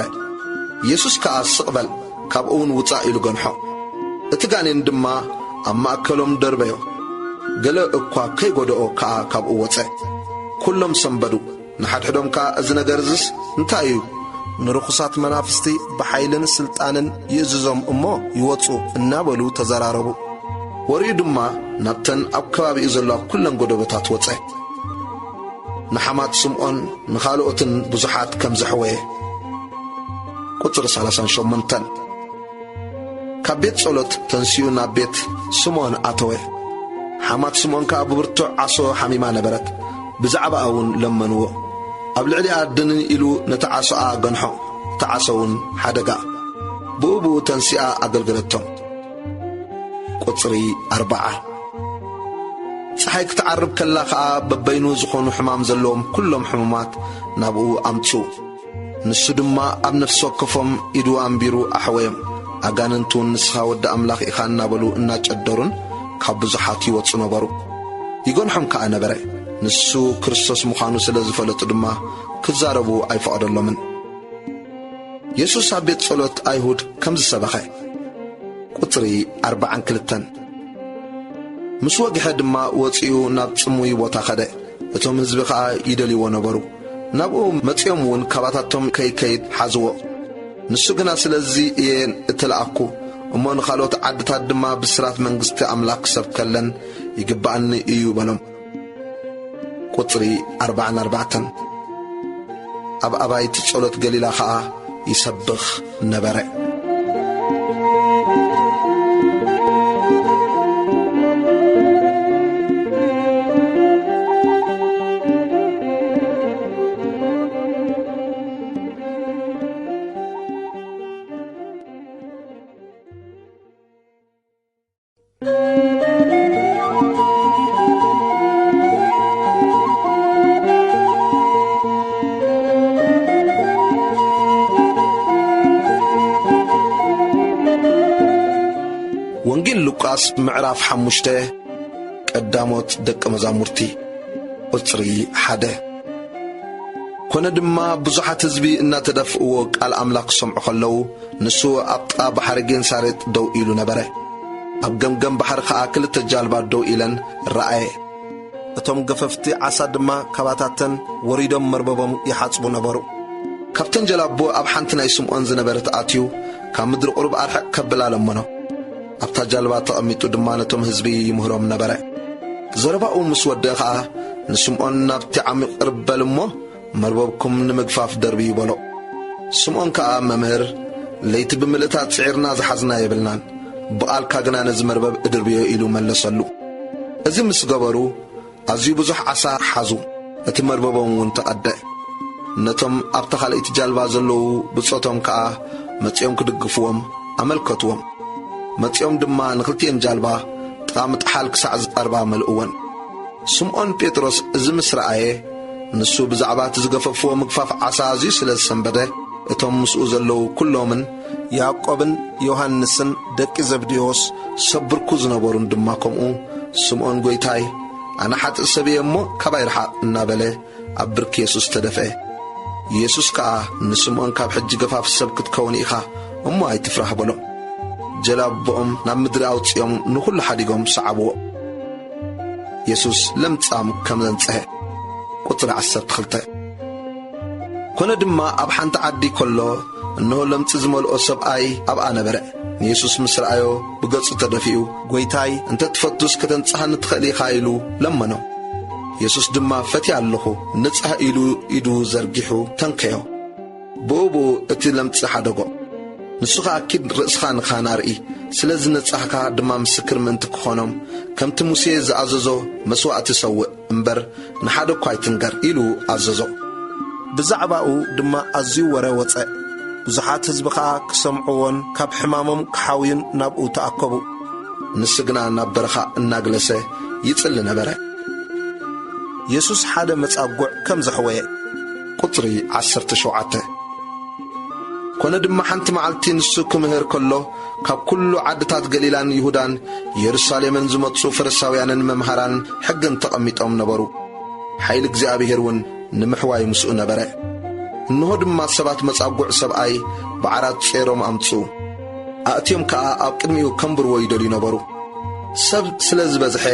የሱስ ከኣ፣ "ስቕ በል፣ ካብኡ እውን ውጻእ" ኢሉ ገንሖ። እቲ ጋኔን ድማ ኣብ ማእከሎም ደርበዮ። ገለ እኳ ከይጎደኦ ከኣ ካብኡ ወጸ። ኩሎም ሰንበዱ። ንሓድሕዶም ከኣ፣ "እዚ ነገር እዝስ እንታይ እዩ? ንርኹሳት መናፍስቲ ብሓይልን ስልጣንን ይእዝዞም እሞ ይወጹ" እናበሉ ተዘራረቡ። ወሬኡ ድማ ናብተን ኣብ ከባቢኡ ዘለዋ ኩለን ጎደቦታት ወጸ። ንሓማት ስምዖን ንኻልኦትን ብዙሓት ከም ዘሕወየ። ቁጽሪ ሰላሳን ሸሞንተን። ካብ ቤት ጸሎት ተንሲኡ ናብ ቤት ስምዖን ኣተወ። ሓማት ስምዖን ከኣ ብብርቱዕ ዓሶ ሓሚማ ነበረት። ብዛዕባኣ እውን ለመንዎ። ኣብ ልዕሊኣ ድንን ኢሉ ነቲ ዓሶኣ ገንሖ። እቲ ዓሶ እውን ሓደጋ። ብኡ ብኡ ተንሲኣ ኣገልገለቶም። ቁጽሪ ኣርብዓ። ጸሓይ ክትዓርብ ከላ ኸኣ በበይኑ ዝኾኑ ሕማም ዘለዎም ኩሎም ሕሙማት ናብኡ ኣምጽኡ። ንሱ ድማ ኣብ ነፍሲ ወከፎም ኢዱ ኣንቢሩ ኣሕወዮም። ኣጋንንት እውን፣ "ንስኻ ወዲ ኣምላኽ ኢኻ" እናበሉ እናጨደሩን ካብ ብዙሓት ይወጹ ነበሩ። ይገንሖም ከኣ ነበረ። ንሱ ክርስቶስ ምዃኑ ስለ ዝፈለጡ ድማ ክዛረቡ ኣይፈቐደሎምን። የሱስ ኣብ ቤት ጸሎት ኣይሁድ ከም ዝሰበኸ። ቁጽሪ ኣርብዓን ክልተን። ምስ ወግሐ ድማ ወጺኡ ናብ ጽሙይ ቦታ ኸደ። እቶም ህዝቢ ኸኣ ይደልይዎ ነበሩ። ናብኡ መጺኦም እውን ካባታቶም ከይከይድ ሓዝዎ። ንሱ ግና፣ "ስለዚ እየ እተላእኩ፣ እሞ ንኻልኦት ዓድታት ድማ ብስራት መንግስቲ ኣምላኽ ክሰብከለን ይግብኣኒ እዩ" በሎም። ቁጽሪ ኣርብዓን ኣርባዕተን። ኣብ ኣባይቲ ጸሎት ገሊላ ኸኣ ይሰብኽ ነበረ። ወንጌል ሉቃስ ምዕራፍ ሓሙሽተ። ቀዳሞት ደቀ መዛሙርቲ። ቁጽሪ ሓደ። ኮነ ድማ ብዙሓት ህዝቢ እናተደፍእዎ ቃል ኣምላኽ ክሰምዑ ከለዉ፣ ንሱ ኣብ ጥቓ ባሕሪ ጌንሳሬጥ ደው ኢሉ ነበረ። ኣብ ገምገም ባሕሪ ኸኣ ክልተ ጃልባ ደው ኢለን ረኣየ። እቶም ገፈፍቲ ዓሳ ድማ ካባታተን ወሪዶም መርበቦም ይሓጽቡ ነበሩ። ካብተን ጀላቡ ኣብ ሓንቲ ናይ ስምዖን ዝነበረት ኣትዩ፣ ካብ ምድሪ ቁሩብ ኣርሕቕ ከብላ ለመኖ። ኣብታ ጃልባ ተቐሚጡ ድማ ነቶም ህዝቢ ይምህሮም ነበረ። ዘረባኡ ምስ ወደአ ኸኣ ንስምዖን፣ "ናብቲ ዓሚቕ ቅርብ በል እሞ መርበብኩም ንምግፋፍ ደርብዩ" በሎ። ስምዖን ከኣ፣ "መምህር፣ ለይቲ ብምልእታ ጽዒርና ዝሓዝና የብልናን፣ ብቓልካ ግና ነዚ መርበብ እድርብዮ" ኢሉ መለሰሉ። እዚ ምስ ገበሩ፣ ኣዝዩ ብዙሕ ዓሳ ሓዙ፣ እቲ መርበቦም እውን ተቐድአ። ነቶም ኣብታ ካልኣይቲ ጃልባ ዘለዉ ብጾቶም ከኣ መጺኦም ክድግፍዎም ኣመልከትዎም። መጺኦም ድማ ንኽልቲኤን ጃልባ ጥቓ ምጥሓል ክሳዕ ዝቐርባ መልእወን። ስምዖን ጴጥሮስ እዚ ምስ ረኣየ፣ ንሱ ብዛዕባ እቲ ዝገፈፍዎ ምግፋፍ ዓሳ ኣዝዩ ስለ ዝሰንበደ፣ እቶም ምስኡ ዘለዉ ኩሎምን፣ ያዕቆብን ዮሃንስን ደቂ ዘብዴዎስ ሰብ ብርኩ ዝነበሩን ድማ ከምኡ፣ ስምዖን፣ "ጐይታይ፣ ኣነ ሓጥእ ሰብ እየ እሞ፣ ካባይ ርሓቕ" እናበለ ኣብ ብርኪ የሱስ ተደፍአ። የሱስ ከኣ ንስምዖን፣ "ካብ ሕጂ ገፋፍ ሰብ ክትከውን ኢኻ እሞ ኣይትፍራህ" በሎም። ጀላብኦም ናብ ምድሪ ኣውጺኦም ንኹሉ ሓዲጎም ሰዓብዎ። የሱስ ለምጻም ከም ዘንጽሀ። ቁጽሪ ዓሰርተ ክልተ። ኮነ ድማ ኣብ ሓንቲ ዓዲ ከሎ፣ እንሆ ለምጺ ዝመልኦ ሰብኣይ ኣብኣ ነበረ። ንየሱስ ምስ ረኣዮ ብገጹ ተደፊኡ፣ "ጐይታይ፣ እንተ ትፈቱስ ከተንጽሃኒ ትኽእል ኢኻ" ኢሉ ለመኖ። የሱስ ድማ፣ "ፈትየ ኣለኹ፣ ንጻህ" ኢሉ ኢዱ ዘርጊሑ ተንከዮ። ብኡ ብኡ እቲ ለምጺ ሓደጎ። ንሱ ኸኣ፣ "ኪድ ርእስኻ ንኻህን ኣርኢ፣ ስለ ዝነጻህካ ድማ ምስክር ምእንቲ ክኾኖም፣ ከምቲ ሙሴ ዝኣዘዞ መስዋእቲ ሰውእ እምበር፣ ንሓደ እኳ ኣይትንገር" ኢሉ ኣዘዞ። ብዛዕባኡ ድማ ኣዝዩ ወረ ወጸ። ብዙሓት ህዝቢ ኸኣ ክሰምዕዎን ካብ ሕማሞም ክሓውዩን ናብኡ ተኣከቡ። ንሱ ግና ናብ በረኻ እናግለሰ ይጽሊ ነበረ። የሱስ ሓደ መጻጉዕ ከም ዘሕወየ። ቁጽሪ ዓሰርተ ሸውዓተ። ኮነ ድማ ሓንቲ መዓልቲ ንሱ ክምህር ከሎ፣ ካብ ኩሉ ዓድታት ገሊላን ይሁዳን የሩሳሌምን ዝመጹ ፈሪሳውያንን መምሃራን ሕግን ተቐሚጦም ነበሩ። ሓይሊ እግዚኣብሔር እውን ንምሕዋይ ምስኡ ነበረ። እንሆ ድማ ሰባት መጻጉዕ ሰብኣይ ብዓራት ጾይሮም ኣምጽኡ። ኣእትዮም ከኣ ኣብ ቅድሚኡ ከንብርዎ ይደልዩ ነበሩ። ሰብ ስለ ዝበዝሐ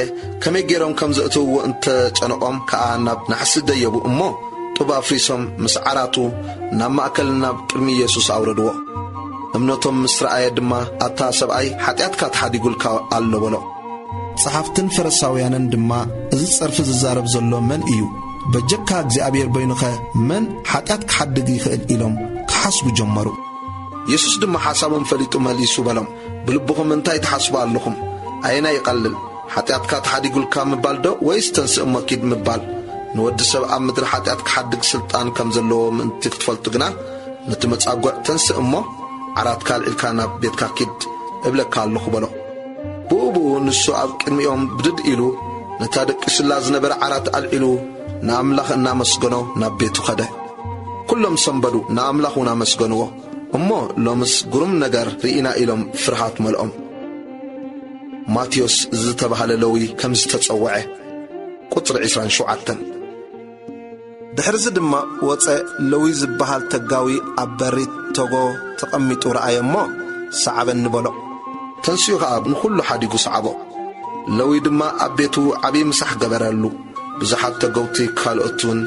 ከመይ ገይሮም ከም ዘእትውዎ እንተጨነቖም ከኣ ናብ ናሕሲ ደየቡ እሞ ጡብ ኣፍሪሶም ምስ ዓራቱ ናብ ማእከል ናብ ቅድሚ ኢየሱስ ኣውረድዎ። እምነቶም ምስ ረኣየ ድማ ኣታ ሰብኣይ ሓጢኣትካ ተሓዲጉልካ ኣሎ በሎ። ጸሓፍትን ፈሪሳውያንን ድማ እዚ ጸርፊ ዝዛረብ ዘሎ መን እዩ? በጀካ እግዚኣብሔር በይኑኸ መን ሓጢኣት ክሓድግ ይኽእል? ኢሎም ክሓስቡ ጀመሩ። የሱስ ድማ ሓሳቦም ፈሊጡ መሊሱ በሎም፣ ብልብኹም እንታይ ትሓስቡ ኣለኹም? ኣየናይ ይቐልል? ሓጢኣትካ ተሓዲጉልካ ምባል ዶ ወይስ ተንስእ እሞ ኪድ ምባል? ንወዲ ሰብ ኣብ ምድሪ ሓጢኣት ክሓድግ ስልጣን ከም ዘለዎ ምእንቲ ክትፈልጡ ግና፣ ነቲ መጻጉዕ ተንስእ እሞ ዓራትካ ኣልዒልካ ናብ ቤትካ ኪድ እብለካ ኣለኹ በሎ። ብኡ ብኡ ንሱ ኣብ ቅድሚኦም ብድድ ኢሉ ነታ ደቂሱላ ዝነበረ ዓራት ኣልዒሉ ንኣምላኽ እናመስገኖ ናብ ቤቱ ኸደ። ኩሎም ሰንበዱ፣ ንኣምላኽ እውን ኣመስገንዎ። እሞ ሎምስ ግሩም ነገር ርኢና ኢሎም ፍርሃት መልኦም። ማቴዎስ ዝተባህለ ለዊ ከም ዝተጸውዐ። ቁጽሪ ዕስራን ሸውዓተን። ድሕርዚ ድማ ወጸ፣ ለዊ ዝበሃል ተጋዊ ኣብ በሪት ተጎ ተቐሚጡ ረኣየ እሞ፣ ሰዓበኒ በሎ። ተንሲኡ ኸኣ ንኹሉ ሓዲጉ ሰዓቦ። ለዊ ድማ ኣብ ቤቱ ዓብዪ ምሳሕ ገበረሉ። ብዙሓት ተገውቲ ካልኦት እውን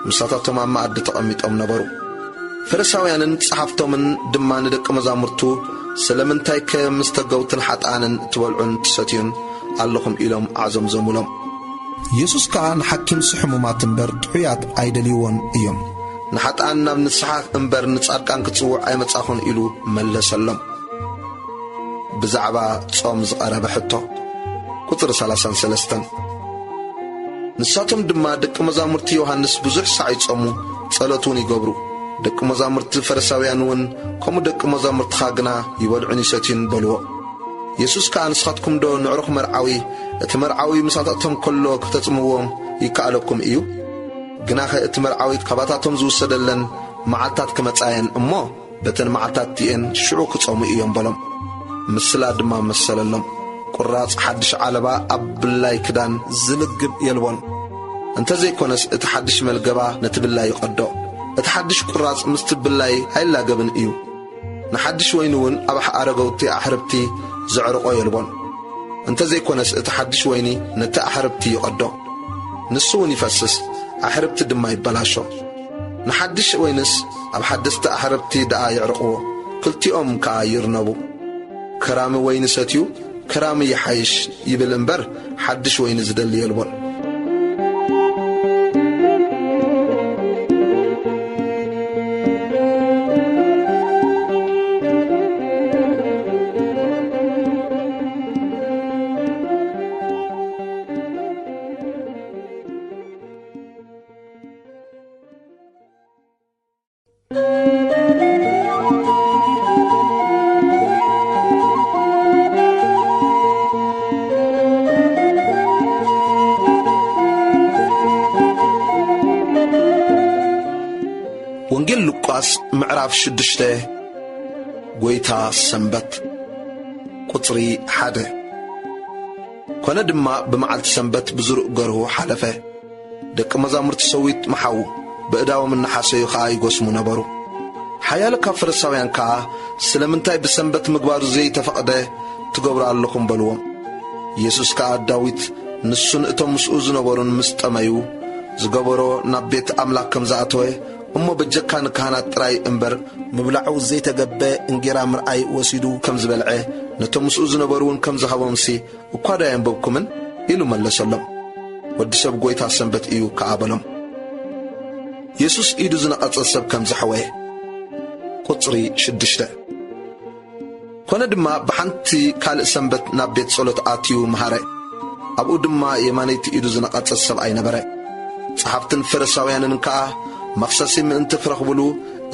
ምሳታቶም ኣብ መኣዲ ተቐሚጦም ነበሩ። ፈሪሳውያንን ጸሓፍቶምን ድማ ንደቂ መዛሙርቱ፣ ስለምንታይከ ምስ ተገውትን ሓጥኣንን ትበልዑን ትሰትዩን ኣለኹም? ኢሎም ኣዕዘምዘሙሎም። የሱስ ከኣ ንሓኪምሲ ሕሙማት እምበር ጥዑያት ኣይደልይዎን እዮም። ንሓጥኣን ናብ ንስሓ እምበር ንጻድቃን ክጽውዕ ኣይመጻኹን ኢሉ መለሰሎም። ብዛዕባ ጾም ዝቐረበ ሕቶ። ቁጽሪ ሰላሳን ሰለስተን። ንሳቶም ድማ ደቂ መዛሙርቲ ዮሃንስ ብዙሕ ሳዕ ይጾሙ፣ ጸሎት እውን ይገብሩ። ደቂ መዛሙርቲ ፈሪሳውያን እውን ከምኡ ደቂ መዛሙርትኻ ግና ይበልዑን ይሰትዩን በልዎ። የሱስ ከኣ ንስኻትኩም ዶ ንዕሩኽ መርዓዊ እቲ መርዓዊ ምሳታቶም ከሎ ከተጽምዎም ይከኣለኩም እዩ? ግናኸ እቲ መርዓዊ ካባታቶም ዝውሰደለን መዓልታት ክመጻ እየን እሞ በተን መዓልታት እቲኤን ሽዑ ክጾሙ እዮም በሎም። ምስላ ድማ መሰለሎም። ቁራጽ ሓድሽ ዓለባ ኣብ ብላይ ክዳን ዝልግብ የልቦን። እንተዘይኮነስ እቲ ሓድሽ መልገባ ነቲ ብላይ ይቐዶ። እቲ ሓድሽ ቁራጽ ምስቲ ብላይ ኣይላገብን እዩ። ንሓድሽ ወይኒ እውን ኣብ ኣረገውቲ ኣሕርብቲ ዘዕርቆ የልቦን። እንተዘይኮነስ እቲ ሓድሽ ወይኒ ነቲ ኣሕርብቲ ይቐዶ። ንሱ እውን ይፈስስ፣ ኣሕርብቲ ድማ ይበላሾ። ንሓድሽ ወይንስ ኣብ ሓደስቲ ኣሕርብቲ ደኣ የዕርቕዎ፣ ክልቲኦም ከኣ ይርነቡ። ከራሚ ወይኒ ሰትዩ ከራሚ ይሓይሽ ይብል እምበር፣ ሓድሽ ወይኒ ዝደሊ የልቦን። ወንጌል ሉቃስ ምዕራፍ ሽዱሽተ። ጐይታ ሰንበት። ቁጽሪ ሓደ። ኮነ ድማ ብመዓልቲ ሰንበት ብዝሩእ ገርሁ ሓለፈ። ደቂ መዛሙርቲ ሰዊት መሓዉ፣ ብእዳዎም እናሓሰዩ ኸኣ ይጎስሙ ነበሩ። ሓያሎ ካብ ፈሪሳውያን ከኣ፣ "ስለምንታይ ብሰንበት ምግባሩ ዘይተፈቕደ ትገብሩ ኣለኹም?" በልዎም። ኢየሱስ ከኣ ዳዊት ንሱን እቶም ምስኡ ዝነበሩን ምስ ጠመዩ፣ ዝገበሮ ናብ ቤት ኣምላኽ ከም ዝኣተወ፣ እሞ በጀካ ንካህናት ጥራይ እምበር ምብላዑ ዘይተገበ እንጌራ ምርኣይ ወሲዱ ከም ዝበልዐ፣ ነቶም ምስኡ ዝነበሩ እውን ከም ዝሃቦምሲ፣ እኳ ዶ ኣየንበብኩምን? ኢሉ መለሰሎም። ወዲ ሰብ ጐይታ ሰንበት እዩ ከኣ በሎም። የሱስ ኢዱ ዝነቐጸ ሰብ ከም ዘሕወየ። ቁጽሪ ሽዱሽተ። ኮነ ድማ ብሓንቲ ካልእ ሰንበት ናብ ቤት ጸሎት ኣትዩ መሃረ። ኣብኡ ድማ የማነይቲ ኢዱ ዝነቐጸ ሰብኣይ ነበረ። ጸሓፍትን ፈሪሳውያንን ከኣ መኽሰሲ ምእንቲ ክረኽብሉ፣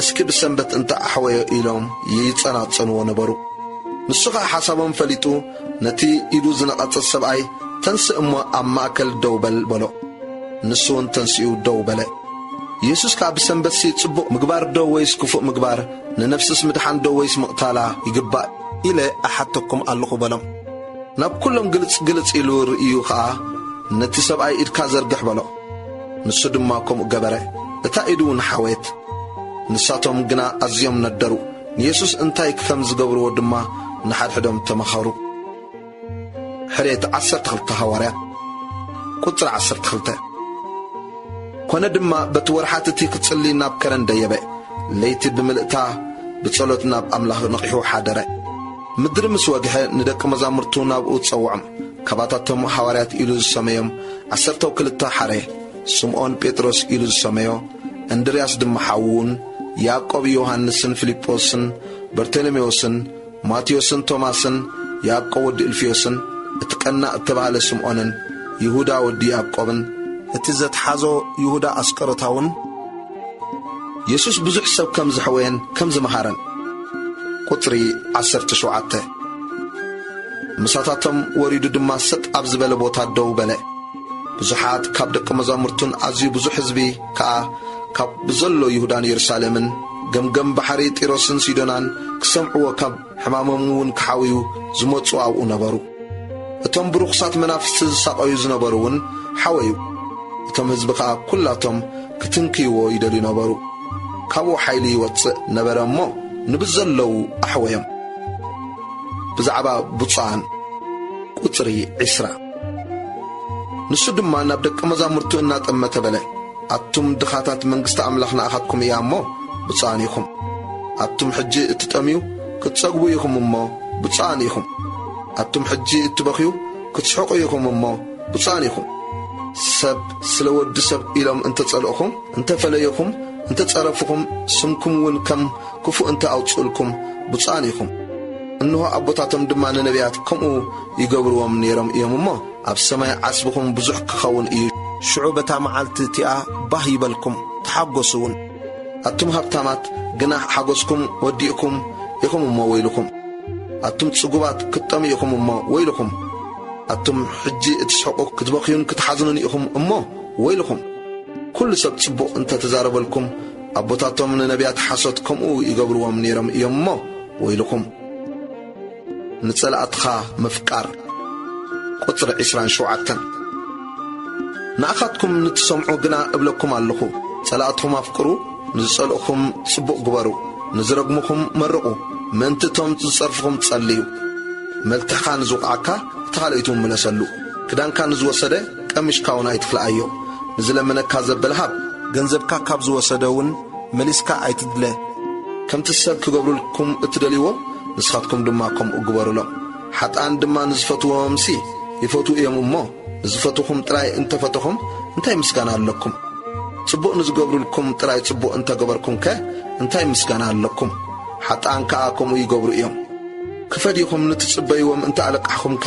እስኪ ብሰንበት እንተ ኣሕወዮ ኢሎም ይጸናጸንዎ ነበሩ። ንሱ ኸኣ ሓሳቦም ፈሊጡ፣ ነቲ ኢዱ ዝነቐጸ ሰብኣይ፣ "ተንስእ እሞ ኣብ ማእከል ደው በል" በሎ። ንሱ እውን ተንሲኡ ደው በለ። የሱስ ከኣ ብሰንበትሲ ጽቡቕ ምግባር ዶ ወይስ ክፉእ ምግባር፣ ንነፍስስ ምድሓን ዶ ወይስ ምቕታላ ይግባእ ኢለ እሓተኩም ኣለኹ በሎም። ናብ ኩሎም ግልጽ ግልጽ ኢሉ ርእዩ ኸኣ፣ "ነቲ ሰብኣይ ኢድካ ዘርግሕ" በሎ። ንሱ ድማ ከምኡ ገበረ። እታ ኢዱ እውን ሓወየት። ንሳቶም ግና ኣዝዮም ነደሩ። ንየሱስ እንታይ ከም ዝገብርዎ ድማ ንሓድሕዶም ተማኸሩ። ሕርየት ዓሰርተ ክልተ ሃዋርያት፣ ቁጽሪ ዓሰርተ ክልተ። ኮነ ድማ በቲ ወርሓት እቲ ክጽሊ ናብ ከረን ደየበ። ለይቲ ብምልእታ ብጸሎት ናብ ኣምላኽ ነቒሑ ሓደረ። ምድሪ ምስ ወግሐ ንደቂ መዛሙርቱ ናብኡ ጸውዖም። ካባታቶም ሃዋርያት ኢሉ ዝሰመዮም ዓሰርተው ክልተ ሓረ፣ ስምዖን ጴጥሮስ ኢሉ ዝሰመዮ፣ እንድርያስ ድማ ሓዉን፣ ያዕቆብ ዮሃንስን ፊልጶስን፣ በርተሎሜዎስን፣ ማቴዎስን ቶማስን፣ ያዕቆብ ወዲ እልፍዮስን፣ እቲ ቀናእ እተባህለ ስምዖንን፣ ይሁዳ ወዲ ያዕቆብን፣ እቲ ዘትሓዞ ይሁዳ ኣስቀሮታ እውን፣ የሱስ ብዙሕ ሰብ ከም ዘሕወየን ከም ዝመሃረን። ቁጽሪ ዓሰርተ ሸውዓተ። ምሳታቶም ወሪዱ ድማ ሰጥ ኣብ ዝበለ ቦታ ደው በለ። ብዙሓት ካብ ደቀ መዛሙርቱን ኣዝዩ ብዙሕ ህዝቢ ከኣ ካብ ብዘሎ ይሁዳን የሩሳሌምን፣ ገምገም ባሕሪ ጢሮስን ሲዶናን ክሰምዕዎ፣ ካብ ሕማሞም እውን ክሓውዩ ዝመጹ ኣብኡ ነበሩ። እቶም ብርኹሳት መናፍስቲ ዝሳቐዩ ዝነበሩ እውን ሓወዩ። እቶም ህዝቢ ከኣ ኩላቶም ክትንክይዎ ይደልዩ ነበሩ። ካብኡ ሓይሊ ይወጽእ ነበረ እሞ፣ ንብዘለዉ ኣሕወዮም። ብዛዕባ ብፁዓን፣ ቁጽሪ ዕስራ። ንሱ ድማ ናብ ደቀ መዛሙርቱ እናጠመተ በለ፣ "ኣቱም ድኻታት፣ መንግስቲ ኣምላኽ ንኣኻትኩም እያ እሞ ብፁዓን ኢኹም። ኣቱም ሕጂ እትጠምዩ ክትጸግቡ ኢኹም እሞ ብፁዓን ኢኹም። ኣቱም ሕጂ እትበኽዩ ክትስሕቑ ኢኹም እሞ ብፁዓን ኢኹም። ሰብ ስለ ወዲ ሰብ ኢሎም እንተጸልእኹም፣ እንተፈለዩኹም፣ እንተጸረፍኹም፣ ስምኩም እውን ከም ክፉእ እንተ ኣውጽኡልኩም ብፁዓን ኢኹም። እንሆ ኣቦታቶም ድማ ንነቢያት ከምኡ ይገብርዎም ነይሮም እዮም እሞ፣ ኣብ ሰማይ ዓስብኹም ብዙሕ ክኸውን እዩ። ሽዑ በታ መዓልቲ እቲኣ ባህ ይበልኩም፣ ተሓጎሱ እውን። ኣቱም ሃብታማት ግና ሓጎስኩም ወዲእኩም ኢኹም እሞ ወይልኹም። ኣቱም ጽጉባት ክትጠምዩ ኢኹም እሞ ወይልኹም። ኣቱም ሕጂ እትስሕቑ ክትበኽዩን ክትሓዝኑን ኢኹም እሞ ወይልኹም። ኩሉ ሰብ ጽቡቕ እንተ ተዛረበልኩም፣ ኣቦታቶም ንነቢያት ሓሶት ከምኡ ይገብርዎም ነይሮም እዮም እሞ ወይልኹም። ንጸላእትኻ ምፍቃር። ቁጽሪ ዕስራን ሸውዓተን። ንኣኻትኩም ንትሰምዑ ግና እብለኩም ኣለኹ፣ ጸላእትኹም ኣፍቅሩ፣ ንዝጸልእኹም ጽቡቕ ግበሩ፣ ንዝረግሙኹም መርቑ፣ ምእንቲ እቶም ዝጸርፍኹም ጸልዩ። መልትዕኻ ንዝውቕዓካ፣ እቲ ካልኣይቱ ምለሰሉ። ክዳንካ ንዝወሰደ፣ ቀሚሽካ እውን ኣይትኽልኣዮ። ንዝለመነካ ዘበለ ሃብ። ገንዘብካ ካብ ዝወሰደ እውን መሊስካ ኣይትድለ። ከምቲ ሰብ ክገብሩልኩም እትደልይዎ፣ ንስኻትኩም ድማ ከምኡ ግበሩሎም። ሓጥኣን ድማ ንዝፈትዎምሲ ይፈትዉ እዮም እሞ፣ ንዝፈትዉኹም ጥራይ እንተፈተኹም እንታይ ምስጋና ኣለኩም? ጽቡቕ ንዝገብሩልኩም ጥራይ ጽቡቕ እንተገበርኩምከ እንታይ ምስጋና ኣለኩም? ሓጥኣን ከኣ ከምኡ ይገብሩ እዮም። ክፈድይኹም ንትጽበይዎም እንተ ኣለቃሕኹምከ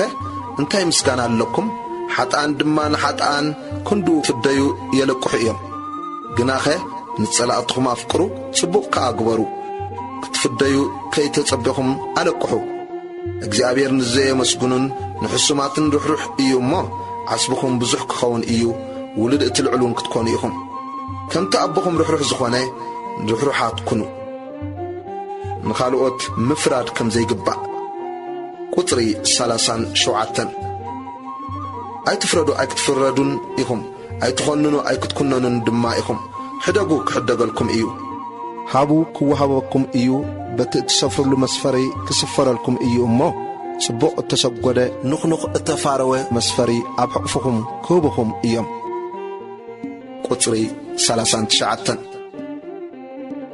እንታይ ምስጋና ኣለኩም? ሓጥኣን ድማ ንሓጥኣን ክንድኡ ክፍደዩ የለቅሑ እዮም። ግናኸ ንጸላእትኹም ኣፍቅሩ፣ ጽቡቕ ከኣ ግበሩ። ክትፍደዩ ከይተጸበኹም ኣለቅሑ። እግዚኣብሔር ንዘየመስግኑን ንሕሱማትን ርሕሩሕ እዩ እሞ፣ ዓስብኹም ብዙሕ ክኸውን እዩ፣ ውሉድ እቲ ልዑል እውን ክትኮኑ ኢኹም። ከምቲ ኣቦኹም ርሕሩሕ ዝኾነ፣ ርሕሩሓት ኩኑ። ንኻልኦት ምፍራድ ከም ዘይግባእ። ቁጽሪ ሰላሳን ሸውዓተን። ኣይትፍረዱ፣ ኣይክትፍረዱን ኢኹም። ኣይትኾንኑ፣ ኣይክትኩነኑን ድማ ኢኹም። ሕደጉ፣ ክሕደገልኩም እዩ። ሃቡ፣ ክወሃበኩም እዩ። በቲ እትሰፍርሉ መስፈሪ ክስፈረልኩም እዩ እሞ፣ ጽቡቕ እተሰጎደ፣ ንኹንኹ እተፋረወ መስፈሪ ኣብ ሕቑፍኹም ክህቡኹም እዮም። ቁጽሪ ሰላሳን ትሽዓተን።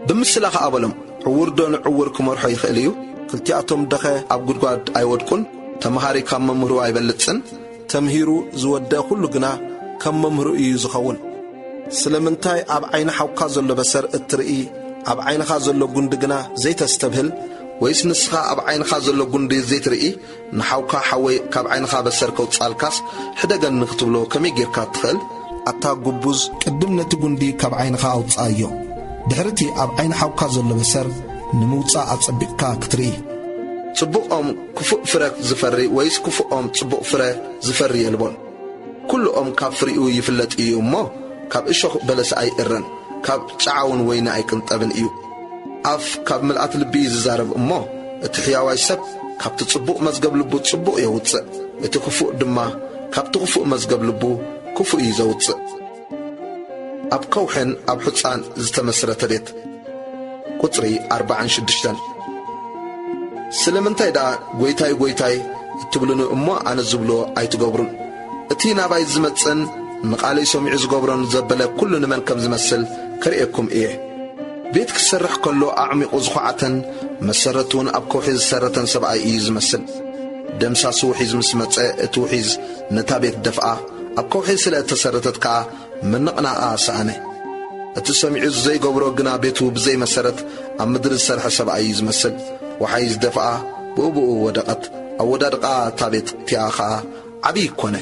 ብምስላ ኸኣ በሎም፣ "ዕዉር ዶ ንዕዉር ክመርሖ ይኽእል እዩ? ክልቲኣቶም ደኸ ኣብ ጉድጓድ ኣይወድቁን? ተመሃሪ ካብ መምህሩ ኣይበልጽን? ተምሂሩ ዝወደአ ኩሉ ግና ከም መምህሩ እዩ ዝኸውን። ስለምንታይ ኣብ ዓይኒ ሓውካ ዘሎ በሰር እትርኢ፣ ኣብ ዓይንኻ ዘሎ ጉንዲ ግና ዘይተስተብህል? ወይስ ንስኻ ኣብ ዓይንኻ ዘሎ ጉንዲ ዘይትርኢ፣ ንሓውካ ሓወይ ካብ ዓይንኻ በሰር ከውጽኣልካስ ሕደገኒ ክትብሎ ከመይ ጌርካ ትኽእል? ኣታ ግቡዝ፣ ቅድም ነቲ ጉንዲ ካብ ዓይንኻ ኣውጽኣዮ፣ ድሕርቲ ኣብ ዓይኒ ሓውካ ዘሎ በሰር ንምውጻእ ኣጸቢቕካ ክትርኢ። ጽቡቕ ኦም ክፉእ ፍረ ዝፈሪ ወይስ ክፉእ ኦም ጽቡቕ ፍረ ዝፈሪ የልቦን። ኩሉ ኦም ካብ ፍሪኡ ይፍለጥ እዩ እሞ፣ ካብ እሾኽ በለስ ኣይእረን። ካብ ጨዓውን ወይኒ ኣይቅንጠብን እዩ። ኣፍ ካብ ምልኣት ልቢ እዩ ዝዛረብ እሞ፣ እቲ ሕያዋይ ሰብ ካብቲ ጽቡቕ መዝገብ ልቡ ጽቡቕ የውጽእ፣ እቲ ክፉእ ድማ ካብቲ ክፉእ መዝገብ ልቡ ክፉእ እዩ ዘውጽእ። ኣብ ከውሕን ኣብ ሑጻን ዝተመስረተ ቤት። ቁጽሪ ኣርባዓን ሽዱሽተን። ስለምንታይ ደኣ "ጐይታይ፣ ጐይታይ" እትብሉኒ እሞ ኣነ ዝብሎ ኣይትገብሩን? እቲ ናባይ ዝመጽእን ንቓለይ ሰሚዑ ዝገብሮን ዘበለ ኩሉ ንመን ከም ዝመስል ከርእየኩም እየ። ቤት ክሰርሕ ከሎ ኣዕሚቑ ዝኹዓተን መሰረቱ እውን ኣብ ከውሒ ዝሰረተን ሰብኣይ እዩ ዝመስል። ደምሳሲ ውሒዝ ምስ መጸ፣ እቲ ውሒዝ ነታ ቤት ደፍኣ፣ ኣብ ከውሒ ስለ እተሰረተት ከኣ ምንቕናቓ ሰኣነ። እቲ ሰሚዑ ዘይገብሮ ግና ቤቱ ብዘይ መሰረት ኣብ ምድሪ ዝሰርሐ ሰብኣይ እዩ ዝመስል። ወሓይዝ ደፍኣ፣ ብኡ ብኡ ወደቐት። ኣወዳድቓ እታ ቤት እቲኣ ኸኣ ዓብዪ ኮነ።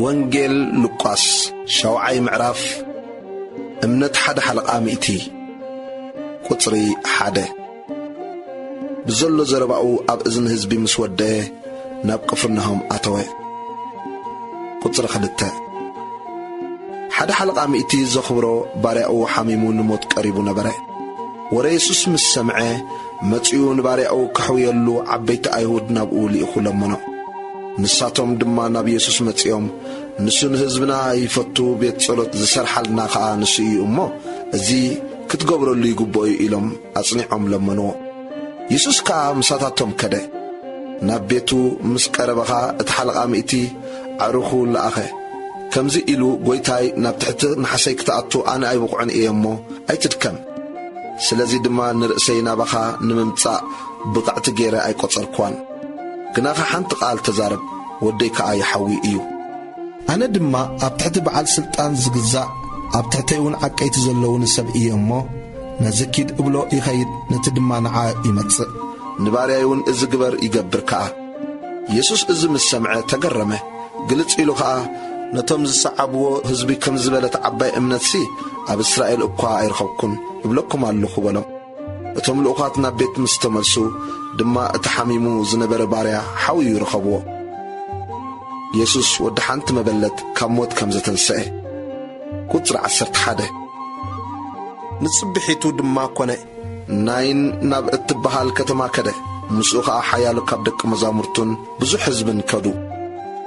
ወንጌል ሉቃስ፣ ሻውዓይ ምዕራፍ። እምነት ሓደ ሓለቓ ሚእቲ። ቁጽሪ ሓደ። ብዘሎ ዘረባኡ ኣብ እዝኒ ህዝቢ ምስ ወደአ፣ ናብ ቅፍርናሆም ኣተወ። ቁጽሪ ክልተ። ሓደ ሓለቓ ሚእቲ ዘኽብሮ ባርያኡ ሓሚሙ ንሞት ቀሪቡ ነበረ። ወረ የሱስ ምስ ሰምዐ፣ መጺኡ ንባርያኡ ከሕውየሉ ዓበይቲ ኣይሁድ ናብኡ ልኢኹ ለመኖ። ንሳቶም ድማ ናብ የሱስ መጺኦም፣ "ንሱ ንህዝብና ይፈቱ፣ ቤት ጸሎት ዝሰርሓልና ኸኣ ንሱ እዩ እሞ፣ እዚ ክትገብረሉ ይግብኦ እዩ" ኢሎም ኣጽኒዖም ለመንዎ። የሱስ ከኣ ምሳታቶም ከደ። ናብ ቤቱ ምስ ቀረበ ኸኣ እቲ ሓለቓ ሚእቲ ኣዕሩኹ ለኣኸ። ከምዚ ኢሉ፣ "ጐይታይ፣ ናብ ትሕቲ ናሕሰይ ክትኣቱ ኣነ ኣይብቑዕን እየ እሞ፣ ኣይትድከም። ስለዚ ድማ ንርእሰይ ናባኻ ንምምጻእ ብቕዕቲ ገይረ ኣይቈጸርክዋን። ግናኸ ሓንቲ ቃል ተዛረብ፣ ወደይ ከኣ ይሓዊ እዩ። ኣነ ድማ ኣብ ትሕቲ በዓል ስልጣን ዝግዛእ፣ ኣብ ትሕተይ እውን ዓቀይቲ ዘለዉኒ ሰብ እየ እሞ፣ ነዚ ኪድ እብሎ ይኸይድ፣ ነቲ ድማ ንዓ ይመጽእ። ንባርያይ እውን እዚ ግበር ይገብር ከኣ።" የሱስ እዚ ምስ ሰምዐ ተገረመ። ግልጽ ኢሉ ኸኣ፣ "ነቶም ዝሰዓብዎ ህዝቢ ከምዚ ዝበለት ዓባይ እምነትሲ ኣብ እስራኤል እኳ ኣይረኸብኩን፣ እብለኩም ኣለኹ" በሎም። እቶም ልኡኻት ናብ ቤት ምስ ተመልሱ ድማ፣ እቲ ሓሚሙ ዝነበረ ባርያ ሓውዩ ረኸብዎ። የሱስ ወዲ ሓንቲ መበለት ካብ ሞት ከም ዘተንስአ። ቁጽሪ ዓሰርተ ሓደ። ንጽብሒቱ ድማ ኰነ፣ ናይን ናብ እትበሃል ከተማ ከደ። ምስኡ ኸኣ ሓያሎ ካብ ደቀ መዛሙርቱን ብዙሕ ህዝብን ከዱ።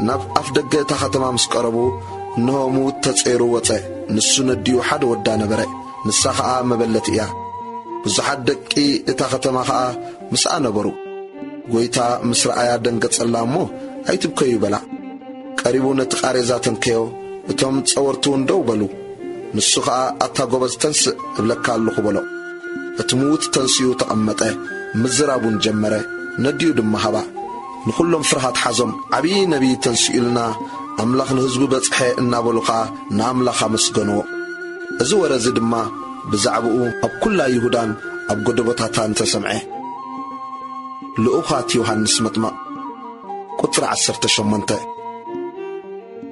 ናብ ኣፍ ደገ እታ ኸተማ ምስ ቀረቡ፣ እንሆ፣ ምዉት ተጸይሩ ወጸ። ንሱ ነዲኡ ሓደ ወዳ ነበረ፣ ንሳ ኸኣ መበለት እያ። ብዙሓት ደቂ እታ ኸተማ ኸኣ ምስኣ ነበሩ። ጐይታ ምስ ረኣያ ደንገጸላ እሞ፣ "ኣይትብከዩ" በላ። ቀሪቡ ነቲ ቃሬዛ ተንከዮ፣ እቶም ጸወርቱ እውን ደው በሉ። ንሱ ኸኣ፣ "ኣታ ጐበዝ፣ ተንስእ፣ እብለካ ኣለኹ" በሎ። እቲ ምዉት ተንሲኡ ተቐመጠ፣ ምዝራብ እውን ጀመረ። ነዲኡ ድማ ሃባ። ንኹሎም ፍርሃት ሓዞም። "ዓብዪ ነቢይ ተንሲኡልና፣ ኣምላኽ ንህዝቡ በጽሐ" እናበሉ ኸኣ ንኣምላኽ ኣመስገንዎ። እዚ ወረ እዚ ድማ ብዛዕባኡ ኣብ ኵላ ይሁዳን ኣብ ጎደቦታታን ተሰምዐ። ልኡኻት ዮሃንስ መጥምቕ። ቁጽሪ ዓሰርተ ሸሞንተ።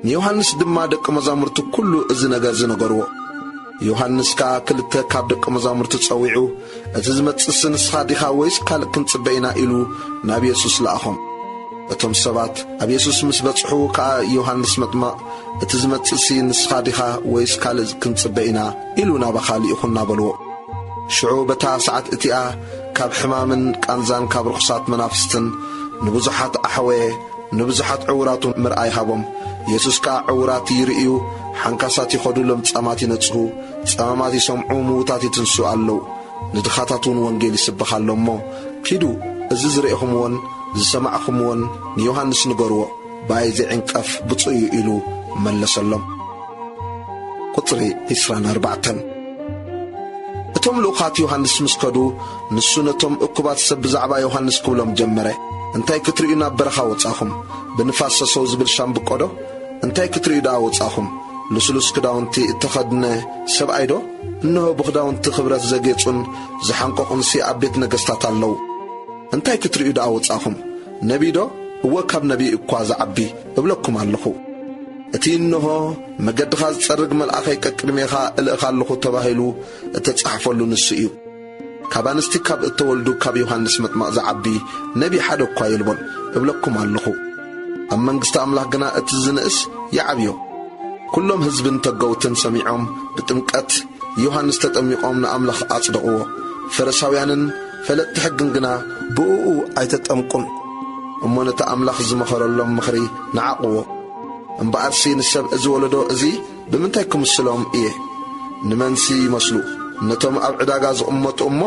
ንዮሃንስ ድማ ደቂ መዛሙርቱ ኩሉ እዚ ነገር እዚ ነገርዎ። ዮሃንስ ከኣ ክልተ ካብ ደቂ መዛሙርቱ ጸዊዑ፣ "እቲ ዝመጽእሲ ንስኻ ዲኻ ወይስ ካልእ ክንጽበ ኢና?" ኢሉ ናብ የሱስ ለኣኾም። እቶም ሰባት ኣብ የሱስ ምስ በጽሑ ከኣ ዮሃንስ መጥምቕ፣ "እቲ ዝመጽእሲ ንስኻ ዲኻ ወይስ ካልእ ክንጽበ ኢና?" ኢሉ ናባኻ ልኢኹና በልዎ። ሽዑ በታ ሰዓት እቲኣ ካብ ሕማምን ቃንዛን ካብ ርኹሳት መናፍስትን ንብዙሓት ኣሕወየ፣ ንብዙሓት ዕዉራት እውን ምርኣይ ሃቦም። የሱስ ከኣ ዕዉራት ይርእዩ፣ ሓንካሳት ይኸዱ፣ ለምጻማት ይነጽሁ፣ ጸማማት ይሰምዑ፣ ምዉታት ይትንስኡ ኣለዉ። ንድኻታት እውን ወንጌል ይስበኽ ኣሎ እሞ፣ "ኪዱ፣ እዚ ዝረኤኹምዎን ዝሰማዕኹምዎን ንዮሃንስ ንገርዎ፣ ብኣይ ዘይዕንቀፍ ብጹእ እዩ" ኢሉ መለሰሎም። ቁጽሪ ዕስራን ኣርባዕተን። እቶም ልኡኻት ዮሃንስ ምስ ከዱ፣ ንሱ ነቶም እኩባት ሰብ ብዛዕባ ዮሃንስ ክብሎም ጀመረ፣ "እንታይ ክትርእዩ ናብ በረኻ ወጻኹም? ብንፋስ ሰሰው ዝብል ሻምብቆ ዶ? እንታይ ክትርእዩ ደኣ ወጻኹም? ልስሉስ ክዳውንቲ እተኸድነ ሰብኣይዶ? እንሆ ብኽዳውንቲ ክብረት ዘጌጹን ዝሓንቀቑንሲ ኣብ ቤት ነገስታት ኣለዉ። እንታይ ክትርእዩ ደኣ ወጻእኹም? ነቢይዶ? እወ ካብ ነቢይ እኳ ዝዓቢ እብለኩም ኣለኹ። እቲ እንሆ መገድኻ ዝጸርግ መልኣኸይ ቀቅድሜኻ እልእኻ ኣለኹ ተባሂሉ እተጻሕፈሉ ንሱ እዩ። ካብ ኣንስቲ ካብ እተወልዱ ካብ ዮሃንስ መጥመቕ ዝዓቢ ነቢ ሓደ እኳ የልቦን እብለኩም ኣለኹ። ኣብ መንግስቲ ኣምላኽ ግና እቲ ዝንእስ ይዓብዮ። ኩሎም ህዝብን ተገውትን ሰሚዖም ብጥምቀት ዮሃንስ ተጠሚቖም ንኣምላኽ ኣጽደቕዎ። ፈሪሳውያንን ፈለጥቲ ሕግን ግና ብእኡ ኣይተጠምቁን እሞ ነቲ ኣምላኽ ዝመኸረሎም ምኽሪ ነዓቕዎ። እምበኣርሲ ንሰብ እዚ ወለዶ እዚ ብምንታይ ክምስሎም እየ? ንመንሲ ይመስሉ? ነቶም ኣብ ዕዳጋ ዝቕመጡ እሞ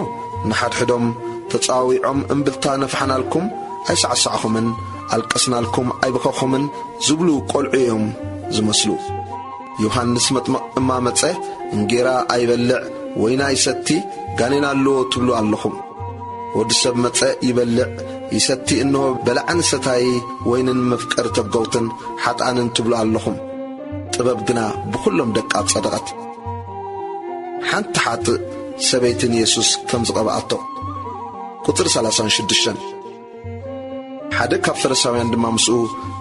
ንሓድሕዶም ተጻዊዖም እምብልታ ነፋሕናልኩም ኣይሳዕሳዕኹምን፣ ኣልቀስናልኩም ኣይበኸኹምን ዝብሉ ቆልዑ እዮም ዝመስሉ። ዮሃንስ መጥምቕ እማ መጸ፣ እንጌራ ኣይበልዕ፣ ወይን ኣይሰቲ፣ ጋኔን ኣለዎ ትብሉ ኣለኹም። ወዲ ሰብ መጸ ይበልዕ ይሰቲ፣ እንሆ በላዕን ሰታይ ወይንን መፍቀሪ ተገውትን ሓጥኣንን ትብሉ ኣለኹም። ጥበብ ግና ብኹሎም ደቃ ጸደቐት። ሓንቲ ሓጥእ ሰበይቲ ንየሱስ ከም ዝቐብኣቶ። ቁጽሪ ሰላሳን ሽዱሽተን። ሓደ ካብ ፈሪሳውያን ድማ ምስኡ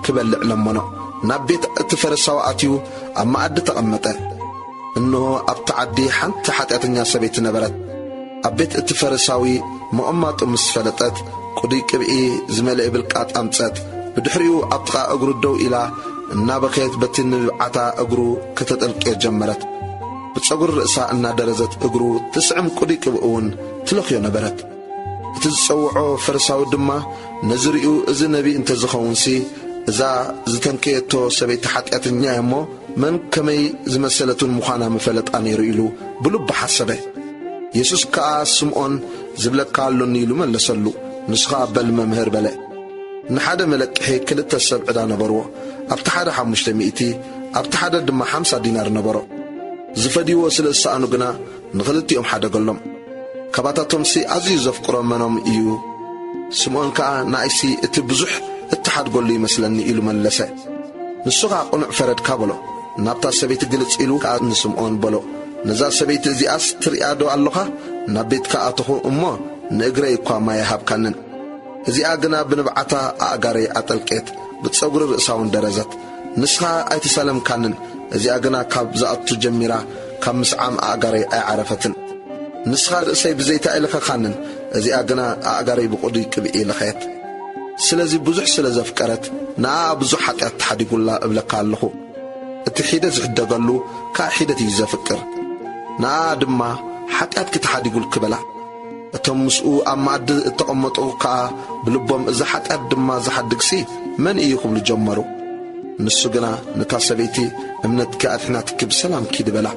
ክበልዕ ለመኖ። ናብ ቤት እቲ ፈሪሳዊ ኣትዩ ኣብ መኣዲ ተቐመጠ። እንሆ ኣብቲ ዓዲ ሓንቲ ሓጢኣተኛ ሰበይቲ ነበረት። ኣብ ቤት እቲ ፈሪሳዊ ምቕማጡ ምስ ፈለጠት፣ ቅዱይ ቅብኢ ዝመልአ ብልቃጥ ኣምጸት። ብድሕሪኡ ኣብ ጥቓ እግሩ ደው ኢላ እናበኸየት በቲ ንብዓታ እግሩ ከተጠልቅዮ ጀመረት። ብጸጉሪ ርእሳ እናደረዘት እግሩ ትስዕም ቅዱይ ቅብኢ እውን ትለኽዮ ነበረት። እቲ ዝጸውዖ ፈሪሳዊ ድማ ነዚ ርእዩ፣ እዚ ነቢይ እንተ ዝኸውንሲ፣ እዛ ዝተንከየቶ ሰበይቲ ሓጢኣተኛ እያ እሞ፣ መን ከመይ ዝመሰለትን ምዃና ምፈለጣ ነይሩ ኢሉ ብልቡ ሓሰበ። የሱስ ከኣ፣ ስምዖን፣ ዝብለካ ኣሎኒ ኢሉ መለሰሉ። ንሱ ኸኣ፣ በል መምህር፣ በለ። ንሓደ መለቅሒ ክልተ ሰብ ዕዳ ነበርዎ። ኣብቲ ሓደ ሓሙሽተ ሚእቲ፣ ኣብቲ ሓደ ድማ ሓምሳ ዲናር ነበሮ። ዝፈድይዎ ስለ ዝሰኣኑ ግና ንኽልቲኦም ሓደገሎም። ካባታቶምሲ ኣዝዩ ዘፍቅሮ መኖም እዩ? ስምዖን ከኣ፣ ንኣይሲ እቲ ብዙሕ እትሓድገሉ ይመስለኒ ኢሉ መለሰ። ንሱ ኸኣ፣ ቅኑዕ ፈረድካ በሎ። ናብታ ሰበይቲ ግልጽ ኢሉ ከኣ ንስምዖን በሎ፣ ነዛ ሰበይቲ እዚኣስ ትርእያ ዶ ኣሎኻ? ናብ ቤትካ ኣተኹ እሞ ንእግረይ እኳ ማይ ኣይሃብካንን። እዚኣ ግና ብንብዓታ ኣእጋረይ ኣጠልቄት፣ ብጸጉሪ ርእሳ እውን ደረዘት። ንስኻ ኣይተሳለምካንን፣ እዚኣ ግና ካብ ዝኣቱ ጀሚራ ካብ ምስዓም ኣእጋረይ ኣይዓረፈትን። ንስኻ ርእሰይ ብዘይቲ ኣይለኸኻንን፣ እዚኣ ግና ኣእጋረይ ብቕዱይ ቅብኢ ለኸየት። ስለዚ ብዙሕ ስለ ዘፍቀረት፣ ንኣኣ ብዙሕ ሓጢኣት ተሓዲጉላ እብለካ ኣለኹ። እቲ ሒደ ዝሕደገሉ ከኣ ሒደት እዩ ዘፍቅር። ንኣኣ ድማ ሓጢኣትኪ ተሓዲጉልኪ በላ። እቶም ምስኡ ኣብ መኣዲ እተቐመጡ ከኣ ብልቦም፣ እዚ ሓጢኣት ድማ ዝሓድግሲ መን እዩ ክብሉ ጀመሩ። ንሱ ግና ነታ ሰበይቲ፣ እምነትኪ ኣድሒናትኪ፣ ብሰላም ኪዲ በላ።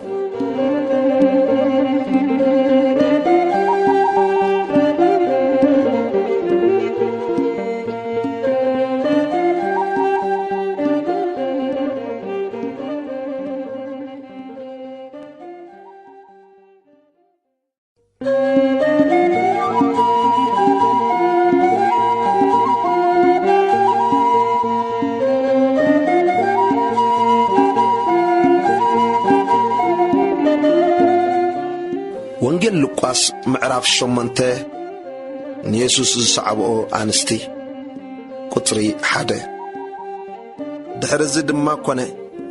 ወንጌል ሉቃስ ምዕራፍ ሸሞንተ። ንየሱስ ዝሰዓብኦ ኣንስቲ። ቁጽሪ ሓደ። ድሕሪ እዚ ድማ ኮነ፣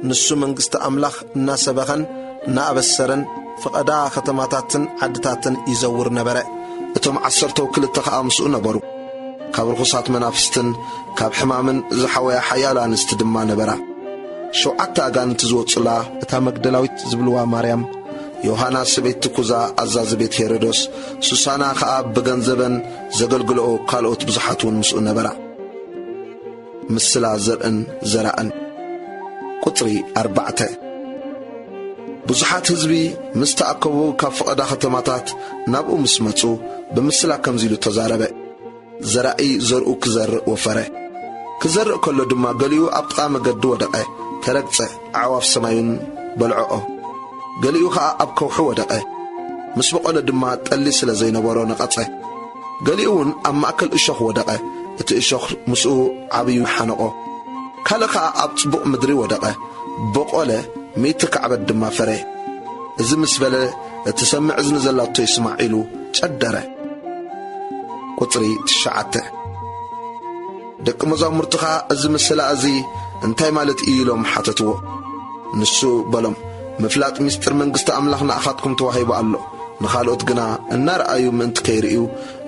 ንሱ መንግስቲ ኣምላኽ እናሰበኸን እናኣበሰረን ፍቐዳ ከተማታትን ዓድታትን ይዘውር ነበረ። እቶም ዓሰርተው ክልተ ኸኣ ምስኡ ነበሩ። ካብ ርኹሳት መናፍስትን ካብ ሕማምን ዝሓወያ ሓያሎ ኣንስቲ ድማ ነበራ። ሸውዓተ ኣጋንንቲ ዝወጹላ እታ መግደላዊት ዝብልዋ ማርያም፣ ዮሃና ሰበይቲ ኩዛ ኣዛዚ ቤት ሄሮዶስ፣ ሱሳና ኸኣ ብገንዘበን ዘገልግልኦ ካልኦት ብዙሓት እውን ምስኡ ነበራ። ምስላ ዘርእን ዘራእን። ቁጽሪ ኣርባዕተ። ብዙሓት ህዝቢ ምስ ተኣከቡ፣ ካብ ፈቐዳ ከተማታት ናብኡ ምስ መጹ፣ ብምስላ ከምዚ ኢሉ ተዛረበ። ዘራኢ ዘርኡ ክዘርእ ወፈረ። ክዘርእ ከሎ ድማ፣ ገሊኡ ኣብ ጥቓ መገዲ ወደቐ፣ ተረግጸ፣ ኣዕዋፍ ሰማይ እውን በልዐኦ። ገሊኡ ኸኣ ኣብ ከውሒ ወደቐ፣ ምስ በቖለ ድማ፣ ጠሊ ስለ ዘይነበሮ ነቐጸ። ገሊኡ እውን ኣብ ማእከል እሾኽ ወደቐ፣ እቲ እሾኽ ምስኡ ዓብዩ ሓነቖ። ካልእ ኸኣ ኣብ ጽቡቕ ምድሪ ወደቐ፣ በቖለ፣ ሚእቲ ካዕበት ድማ ፈረ። እዚ ምስ በለ፣ እቲ ሰምዕ እዝኒ ዘላቶ ይስማዕ ኢሉ ጨደረ። ቁጽሪ ትሽዓተ። ደቂ መዛሙርትኻ እዚ ምስላ እዚ እንታይ ማለት እዩ ኢሎም ሓተትዎ። ንሱ በሎም፣ ምፍላጥ ምስጢር መንግስቲ ኣምላኽ ንኣኻትኩም ተዋሂቡ ኣሎ፣ ንኻልኦት ግና እናረኣዩ ምእንቲ ከይርእዩ፣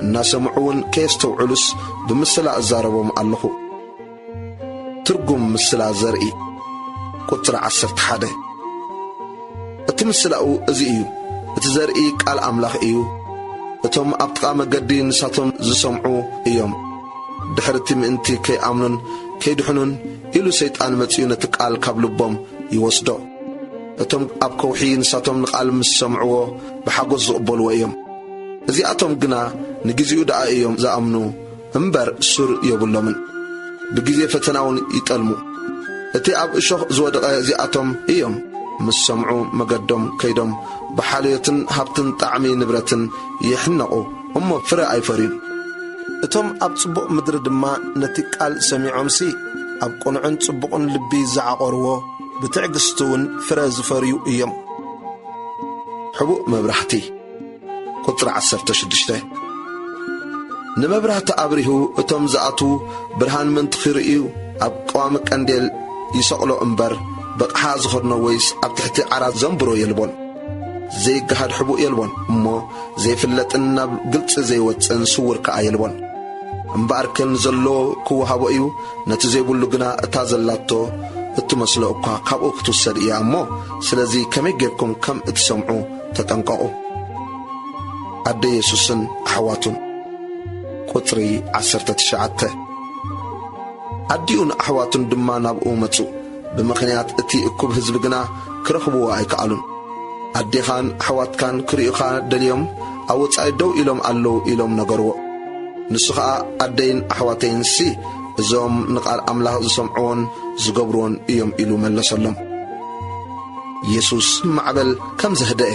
እናሰምዑ እውን ከየስተውዕሉስ ብምስላ እዛረቦም ኣለኹ። ትርጉም ምስላ ዘርኢ። ቁጽሪ ዓሰርተ ሓደ። እቲ ምስላኡ እዚ እዩ። እቲ ዘርኢ ቃል ኣምላኽ እዩ። እቶም ኣብ ጥቓ መገዲ ንሳቶም ዝሰምዑ እዮም። ድሕሪ እቲ ምእንቲ ከይኣምኑን ከይድሕኑን ኢሉ ሰይጣን መጺኡ ነቲ ቃል ካብ ልቦም ይወስዶ። እቶም ኣብ ከውሒ ንሳቶም ንቓል ምስ ሰምዕዎ ብሓጎስ ዝቕበልዎ እዮም። እዚኣቶም ግና ንግዜኡ ደኣ እዮም ዝኣምኑ እምበር ሱር የብሎምን። ብግዜ ፈተናውን ይጠልሙ። እቲ ኣብ እሾኽ ዝወደቐ እዚኣቶም እዮም። ምስ ሰምዑ መገዶም ከይዶም ብሓልዮትን ሃብትን ጣዕሚ ንብረትን ይሕነቑ እሞ ፍረ ኣይፈርዩን። እቶም ኣብ ጽቡቕ ምድሪ ድማ ነቲ ቃል ሰሚዖምሲ ኣብ ቅኑዕን ጽቡቕን ልቢ ዝዓቖርዎ ብትዕግስቲ እውን ፍረ ዝፈርዩ እዮም። ሕቡእ መብራህቲ። ቁጽሪ ዓሰርተ ሽዱሽተ። ንመብራህቲ ኣብሪሁ እቶም ዝኣትዉ ብርሃን ምእንቲ ኺርእዩ ኣብ ቀዋሚ ቀንዴል ይሰቕሎ እምበር፣ በቕሓ ዝኸድኖ ወይስ ኣብ ትሕቲ ዓራት ዘንብሮ የልቦን። ዘይገሃድ ሕቡእ የልቦን እሞ፣ ዘይፍለጥን ናብ ግልጺ ዘይወጽእን ስዉር ከኣ የልቦን። እምበኣርከ ንዘሎ ክወሃቦ እዩ፣ ነቲ ዘይብሉ ግና እታ ዘላቶ እትመስሎ እኳ ካብኡ ክትውሰድ እያ እሞ፣ ስለዚ ከመይ ጌርኩም ከም እትሰምዑ ተጠንቀቑ። ኣደ የሱስን ኣሕዋቱን። ቁጽሪ ዓሰርተ ትሽዓተ። ኣዲኡን ኣሕዋቱን ድማ ናብኡ መጹ፣ ብምኽንያት እቲ እኩብ ህዝቢ ግና ክረኽብዎ ኣይከኣሉን። ኣዴኻን ኣሕዋትካን ክርእዩኻ ደልዮም ኣብ ወጻኢ ደው ኢሎም ኣለዉ ኢሎም ነገርዎ። ንሱ ኸኣ ኣደይን ኣሕዋተይንሲ እዞም ንቓል ኣምላኽ ዝሰምዕዎን ዝገብርዎን እዮም ኢሉ መለሰሎም። የሱስ ማዕበል ከም ዘህደኤ።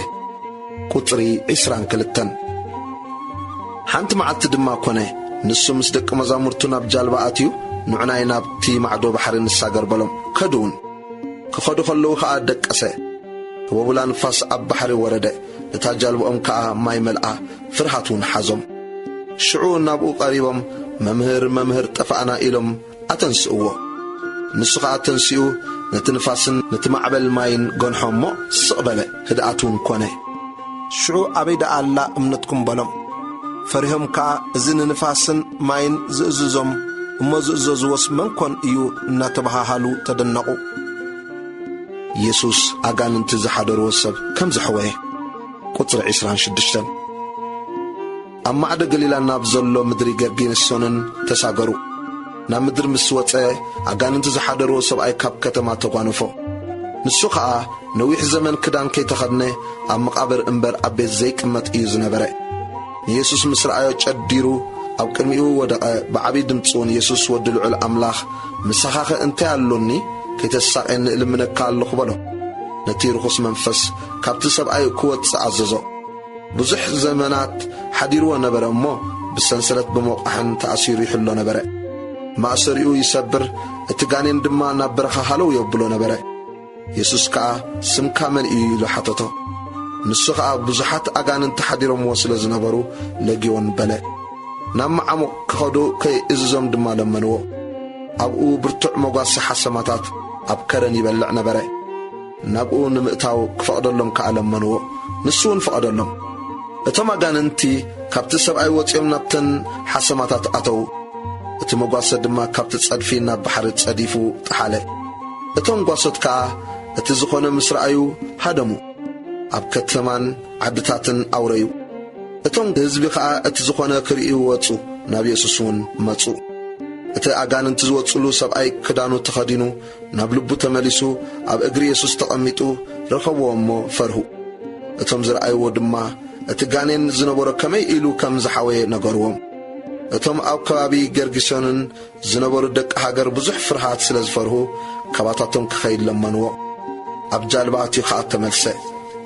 ቁጽሪ ዒስራን ክልተን። ሓንቲ መዓልቲ ድማ ኮነ፣ ንሱ ምስ ደቂ መዛሙርቱ ናብ ጃልባ ኣትዩ፣ ንዑናይ ናብቲ ማዕዶ ባሕሪ ንሳገር በሎም። ከዱ እውን። ክኸዱ ከለዉ ኸኣ ደቀሰ። ህቦብላ ንፋስ ኣብ ባሕሪ ወረደ፣ ነታ ጃልባኦም ከኣ ማይ መልኣ፣ ፍርሃት እውን ሓዞም። ሽዑ ናብኡ ቀሪቦም፣ "መምህር፣ መምህር፣ ጠፋእና" ኢሎም ኣተንስእዎ። ንሱ ኸኣ ተንሲኡ ነቲ ንፋስን ነቲ ማዕበል ማይን ገንሖ እሞ ስቕ በለ፣ ህድኣት እውን ኮነ። ሽዑ "ኣበይ ደኣ ኣላ እምነትኩም?" በሎም። ፈሪሆም ከኣ "እዚ ንንፋስን ማይን ዝእዝዞም እሞ ዝእዘዝዎስ መን ኮን እዩ?" እናተበሃሃሉ ተደነቑ። የሱስ ኣጋንንቲ ዝሓደርዎ ሰብ ከም ዘሕወየ። ቁጽሪ ዒስራን ሽዱሽተን። ኣብ ማዕዶ ገሊላ ናብ ዘሎ ምድሪ ገርጌሴኖን ተሳገሩ። ናብ ምድሪ ምስ ወጸ፣ ኣጋንንቲ ዝሓደርዎ ሰብኣይ ካብ ከተማ ተጓነፎ። ንሱ ኸኣ ነዊሕ ዘመን ክዳን ከይተኸድነ ኣብ መቓብር እምበር ኣብ ቤት ዘይቅመጥ እዩ ዝነበረ። ንየሱስ ምስ ረኣዮ ጨዲሩ ኣብ ቅድሚኡ ወደቐ፣ ብዓብዪ ድምጺ እውን፣ "የሱስ ወዲ ልዑል ኣምላኽ፣ ምሳኻኸ እንታይ ኣሎኒ? ከይተሳቕየኒ እልምነካ ኣለኹ" በሎ። ነቲ ርኹስ መንፈስ ካብቲ ሰብኣይ ክወጽእ ኣዘዞ። ብዙሕ ዘመናት ሓዲርዎ ነበረ እሞ፣ ብሰንሰለት ብመቋሕን ተኣሲሩ ይሕሎ ነበረ። ማእሰሪኡ ይሰብር፣ እቲ ጋኔን ድማ ናብ በረኻ ሃለው የብሎ ነበረ። የሱስ ከኣ፣ "ስምካ መን እዩ?" ኢሉ ሓተቶ። ንሱ ኸኣ፣ ብዙሓት ኣጋንንቲ ሓዲሮምዎ ስለ ዝነበሩ፣ "ለጊዮን" በለ። ናብ መዓሙቕ ክኸዱ ከይእዝዞም ድማ ለመንዎ። ኣብኡ ብርቱዕ መጓሰ ሓሰማታት ኣብ ከረን ይበልዕ ነበረ። ናብኡ ንምእታው ክፈቕደሎም ከኣ ለመንዎ። ንሱ እውን ፈቐደሎም። እቶም ኣጋንንቲ ካብቲ ሰብኣይ ወጺኦም ናብተን ሓሰማታት ኣተዉ። እቲ መጓሰ ድማ ካብቲ ጸድፊ ናብ ባሕሪ ጸዲፉ ጠሓለ። እቶም ጓሶት ከኣ እቲ ዝኾነ ምስ ረኣዩ ሃደሙ። ኣብ ከተማን ዓድታትን ኣውረዩ። እቶም ህዝቢ ኸኣ እቲ ዝኾነ ክርእዩ ወጹ፣ ናብ የሱስ እውን መጹ። እቲ ኣጋንንቲ ዝወጽሉ ሰብኣይ ክዳኑ ተኸዲኑ ናብ ልቡ ተመሊሱ ኣብ እግሪ የሱስ ተቐሚጡ ረኸብዎ እሞ ፈርሁ። እቶም ዝረኣይዎ ድማ እቲ ጋኔን ዝነበሮ ከመይ ኢሉ ከም ዝሓወየ ነገርዎም። እቶም ኣብ ከባቢ ገርጌሴኖን ዝነበሩ ደቂ ሃገር ብዙሕ ፍርሃት ስለ ዝፈርሁ፣ ካባታቶም ክኸይድ ለመንዎ። ኣብ ጃልባ ኣትዩ ኸኣ ተመልሰ።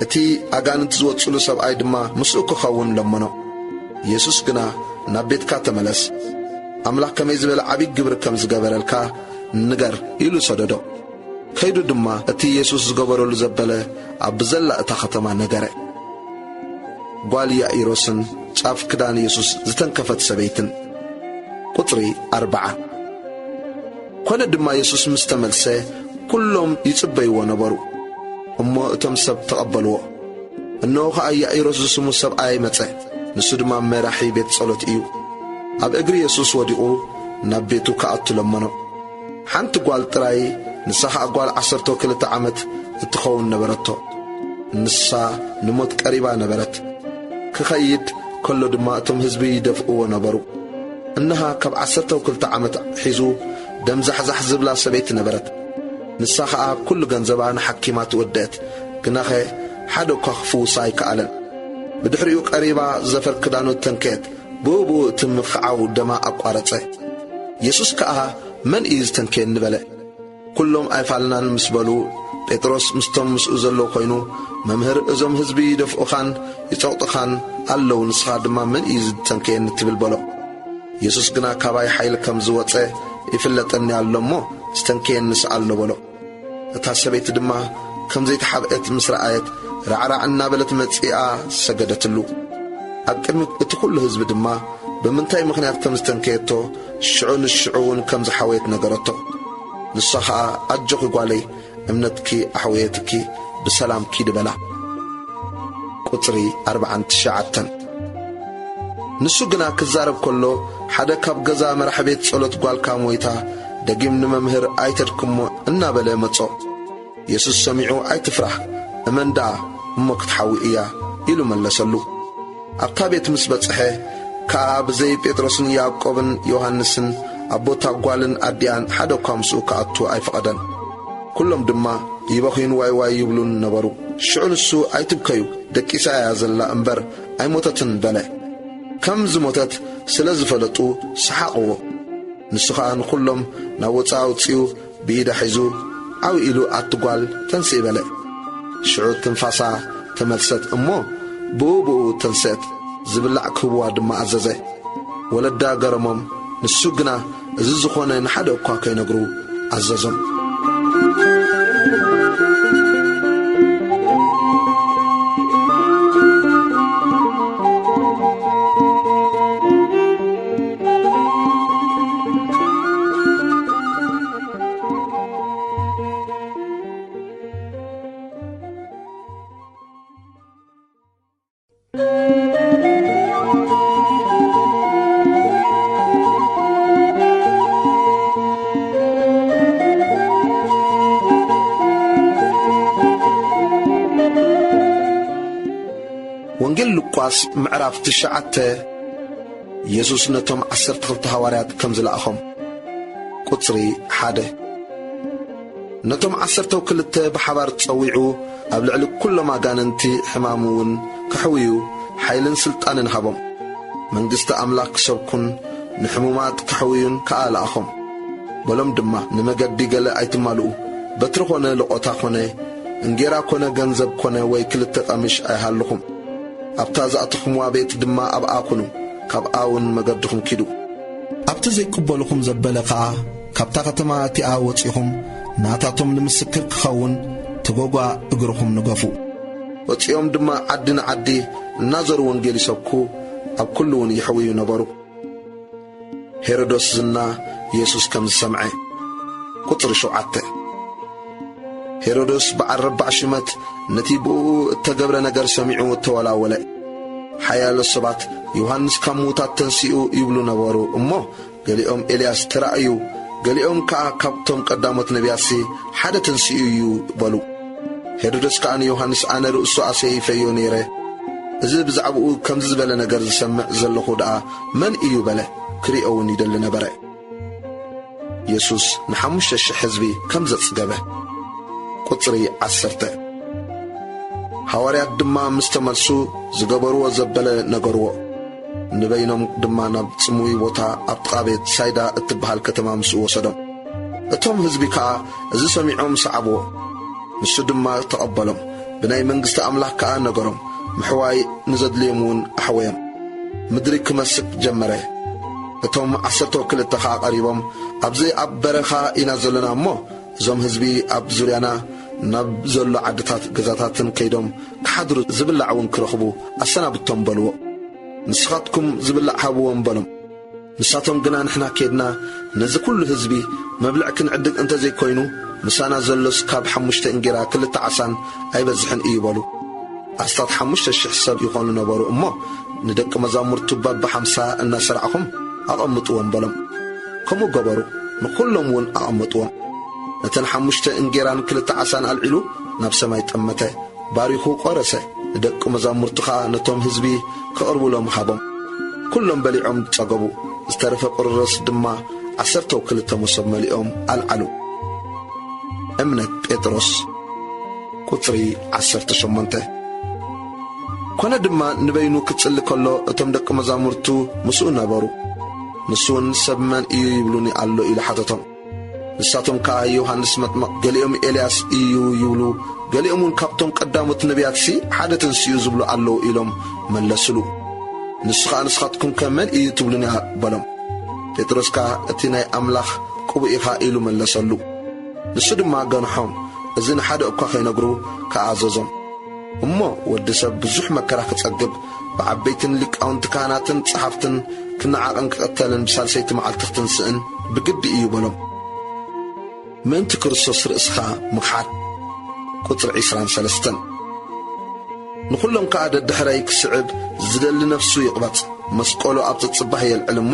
እቲ ኣጋንንቲ ዝወጽሉ ሰብኣይ ድማ ምስኡ ክኸውን ለመኖ። የሱስ ግና፣ "ናብ ቤትካ ተመለስ፣ ኣምላኽ ከመይ ዝበለ ዓብዪ ግብሪ ከም ዝገበረልካ ንገር" ኢሉ ሰደዶ። ከይዱ ድማ እቲ የሱስ ዝገበረሉ ዘበለ ኣብ ብዘላ እታ ኸተማ ነገረ። ጓል ያኢሮስን ጫፍ ክዳን የሱስ ዝተንከፈት ሰበይትን። ቁጽሪ ኣርብዓ። ኮነ ድማ የሱስ ምስ ተመልሰ፣ ኩሎም ይጽበይዎ ነበሩ። እሞ እቶም ሰብ ተቐበልዎ። እንሆ ኸኣ ያኢሮስ ዝስሙ ሰብኣይ መጸ። ንሱ ድማ መራሒ ቤት ጸሎት እዩ። ኣብ እግሪ የሱስ ወዲቑ ናብ ቤቱ ክኣቱ ለመኖ። ሓንቲ ጓል ጥራይ፣ ንሳ ኸኣ ጓል ዓሰርተ ክልተ ዓመት እትኸውን ነበረቶ። ንሳ ንሞት ቀሪባ ነበረት። ክኸይድ ከሎ ድማ እቶም ህዝቢ ይደፍእዎ ነበሩ። እንሃ ካብ ዓሰርተ ክልተ ዓመት ሒዙ ደም ዛሕዛሕ ዝብላ ሰበይቲ ነበረት። ንሳ ኸኣ ኩሉ ገንዘባ ንሓኪማት ወደአት፣ ግናኸ ሓደ እኳ ክፍውሳ ኣይከኣለን። ብድሕሪኡ ቀሪባ ዘፈር ክዳኑ ተንከየት፣ ብኡ ብኡ እቲ ምኽዓው ደማ ኣቋረጸ። የሱስ ከኣ፣ "መን እዩ ዝተንከየኒ?" በለ። ኩሎም ኣይፋልናን ምስ በሉ፣ ጴጥሮስ ምስቶም ምስኡ ዘለዉ ኾይኑ፣ "መምህር፣ እዞም ህዝቢ ይደፍኡኻን ይጸቕጡኻን ኣለዉ፣ ንስኻ ድማ መን እዩ ዝተንከየኒ ትብል?" በሎ። የሱስ ግና፣ "ካባይ ሓይሊ ከም ዝወጸ ይፍለጠኒ ኣሎ እሞ፣ ዝተንከየኒ ስኣሎ" በሎ። እታ ሰበይቲ ድማ ከም ዘይተሓብአት ምስ ረኣየት፣ ራዕራዕ እናበለት መጺኣ ሰገደትሉ። ኣብ ቅድሚ እቲ ኹሉ ህዝቢ ድማ ብምንታይ ምኽንያት ከም ዝተንከየቶ፣ ሽዑ ንሽዑ እውን ከም ዝሓወየት ነገረቶ። ንሳ ኸኣ፣ "ኣጆኺ ጓለይ፣ እምነትኪ ኣሕወየትኪ፣ ብሰላም ኪዲ" በላ። ቁጽሪ ኣርብዓን ትሽዓተን። ንሱ ግና ክዛረብ ከሎ፣ ሓደ ካብ ገዛ መራሕ ቤት ጸሎት ጓልካ ሞይታ፣ ደጊም ንመምህር ኣይተድክሞ እናበለ መጾ። የሱስ ሰሚዑ፣ "ኣይትፍራህ፣ እመን ደኣ፣ እሞ ክትሓዊ እያ" ኢሉ መለሰሉ። ኣብታ ቤት ምስ በጽሐ ከኣ፣ ብዘይ ጴጥሮስን ያዕቆብን ዮሃንስን ኣቦታ ጓልን ኣዲኣን ሓደ እኳ ምስኡ ክኣቱ ኣይፈቐደን። ኩሎም ድማ ይበኽዩን ዋይ ዋይ ይብሉን ነበሩ። ሽዑ ንሱ፣ "ኣይትብከዩ፣ ደቂሳ እያ ዘላ እምበር ኣይሞተትን" በለ። ከም ዝሞተት ስለ ዝፈለጡ ሰሓቕዎ። ንሱ ኸኣ ንኹሎም ናብ ወጻኢ ኣውጺኡ ብኢዳ ሒዙ፣ ዓው ኢሉ፣ "ኣቲ ጓል፣ ተንስኢ" በለ። ሽዑ ትንፋሳ ተመልሰት እሞ ብኡ ብኡ ተንስአት። ዝብላዕ ክህብዋ ድማ ኣዘዘ። ወለዳ ገረሞም። ንሱ ግና እዚ ዝኾነ ንሓደ እኳ ከይነግሩ ኣዘዞም። ወንጌል ሉቃስ ምዕራፍ ትሽዓተ። የሱስ ነቶም ዓሰርተ ክልተ ሃዋርያት ከም ዝለኣኾም። ቁጽሪ ሓደ። ነቶም ዓሰርተው ክልተ ብሓባር ጸዊዑ፣ ኣብ ልዕሊ ኩሎም ኣጋንንቲ ሕማም እውን ከሕውዩ ሓይልን ስልጣንን ሃቦም። መንግስቲ ኣምላኽ ክሰብኩን ንሕሙማት ከሕውዩን ከኣ ለኣኾም። በሎም ድማ፣ "ንመገዲ ገለ ኣይትማልኡ፣ በትሪ ኾነ፣ ልቖታ ኾነ፣ እንጌራ ኾነ፣ ገንዘብ ኾነ፣ ወይ ክልተ ቀምሽ ኣይሃልኹም። ኣብታ ዝኣተኹምዋ ቤት ድማ ኣብኣ ኩኑ፣ ካብኣ እውን መገድኹም ኪዱ። ኣብቲ ዘይቅበልኹም ዘበለ ኸኣ፣ ካብታ ኸተማ እቲኣ ወጺኹም፣ ናታቶም ንምስክር ክኸውን፣ ተጎጓ እግርኹም ንገፉ።" ወጺኦም ድማ ዓዲ ንዓዲ እናዘሩ ወንጌል ይሰብኩ፣ ኣብ ኩሉ እውን ይሕውዩ ነበሩ። ሄሮዶስ ዝና የሱስ ከም ዝሰምዐ። ቁጽሪ ሸውዓተ። ሄሮዶስ በዓል ረባዕ ሽመት ነቲ ብእኡ እተገብረ ነገር ሰሚዑ እተወላወለ። ሓያሎ ሰባት፣ "ዮሃንስ ካብ ምዉታት ተንሲኡ" ይብሉ ነበሩ እሞ፣ ገሊኦም "ኤልያስ ተራእዩ"፣ ገሊኦም ከኣ "ካብቶም ቀዳሞት ነቢያትሲ ሓደ ተንሲኡ እዩ" በሉ። ሄሮዶስ ከኣ ንዮሃንስ፣ "ኣነ ርእሱ ኣሰይፈዮ ነይረ፣ እዚ ብዛዕባኡ ከምዚ ዝበለ ነገር ዝሰምዕ ዘለኹ ደኣ መን እዩ?" በለ። ክርእዮ እውን ይደሊ ነበረ። የሱስ ንሓሙሽተ ሽሕ ህዝቢ ከም ዘጽገበ። ቁጽሪ ዓሰርተ። ሃዋርያት ድማ ምስ ተመልሱ ዝገበርዎ ዘበለ ነገርዎ። ንበይኖም ድማ ናብ ጽምዊ ቦታ ኣብ ጥቓ ቤት ሳይዳ እትበሃል ከተማ ምስኡ ወሰዶም። እቶም ህዝቢ ከኣ እዚ ሰሚዖም ሰዓብዎ። ንሱ ድማ ተቐበሎም። ብናይ መንግስቲ ኣምላኽ ከኣ ነገሮም። ምሕዋይ ንዘድልዮም እውን ኣሕወዮም። ምድሪ ክመስጥ ጀመረ። እቶም ዓሰርተ ክልተ ኸኣ ቀሪቦም፣ "ኣብዚ ኣብ በረኻ ኢና ዘለና እሞ፣ እዞም ህዝቢ ኣብ ዙርያና ናብ ዘሎ ዓድታት ገዛታትን ከይዶም ክሓድሩ ዝብላዕ እውን ክረኽቡ ኣሰናብቶም በልዎ። ንስኻትኩም ዝብላዕ ሃብዎም በሎም። ንሳቶም ግና ንሕና ከይድና ነዚ ኩሉ ህዝቢ መብልዕ ክንዕድግ እንተ ዘይኮይኑ ምሳና ዘሎስ ካብ ሓሙሽተ እንጌራ ክልተ ዓሳን ኣይበዝሕን እዩ በሉ። ኣስታት ሓሙሽተ ሽሕ ሰብ ይኾኑ ነበሩ እሞ ንደቂ መዛሙርቱ በብ ሓምሳ እናሰርዕኹም ኣቐምጥዎም በሎም። ከምኡ ገበሩ። ንኹሎም እውን ኣቐምጥዎም። ነተን ሓሙሽተ እንጌራን ክልተ ዓሳን ኣልዒሉ ናብ ሰማይ ጠመተ። ባሪኹ ቆረሰ። ንደቂ መዛሙርቱ ኸኣ ነቶም ህዝቢ ክቕርብሎም ሃቦም። ኩሎም በሊዖም ጸገቡ። ዝተረፈ ቁርርስ ድማ ዓሰርተው ክልተ መሶብ መሊኦም ኣልዓሉ። እምነት ጴጥሮስ። ቁጽሪ ዓሰርተ ሸሞንተ። ኮነ ድማ ንበይኑ ክጽሊ ከሎ እቶም ደቂ መዛሙርቱ ምስኡ ነበሩ። ንሱ እውን ሰብ መን እዩ ይብሉኒ ኣሎ ኢሉ ሓተቶም። ንሳቶም ከኣ ዮሃንስ መጥምቕ፣ ገሊኦም ኤልያስ እዩ ይብሉ፣ ገሊኦም እውን ካብቶም ቀዳሞት ነቢያትሲ ሓደ ተንሲኡ ዝብሉ ኣለዉ ኢሎም መለስሉ። ንሱ ኸኣ ንስኻትኩም ከ መን እዩ ትብሉኒ በሎም። ጴጥሮስ ከኣ እቲ ናይ ኣምላኽ ቅቡእ ኢኻ ኢሉ መለሰሉ። ንሱ ድማ ገንሖም፣ እዚ ንሓደ እኳ ኸይነግሩ ከኣ ኣዘዞም። እሞ ወዲ ሰብ ብዙሕ መከራ ክጸግብ፣ ብዓበይትን ሊቃውንቲ ካህናትን ጸሓፍትን ክነዓቕን ክቕተልን ብሳልሰይቲ መዓልቲ ክትንስእን ብግዲ እዩ በሎም። ምእንቲ ክርስቶስ ርእስኻ ምኽሓድ። ቁጽሪ ዕስራን ሰለስተን። ንኹሎም ከኣ ደድሕረይ ክስዕብ ዝደሊ ነፍሱ ይቕበጽ፣ መስቀሉ ኣብ ጽጽባህ የልዕል እሞ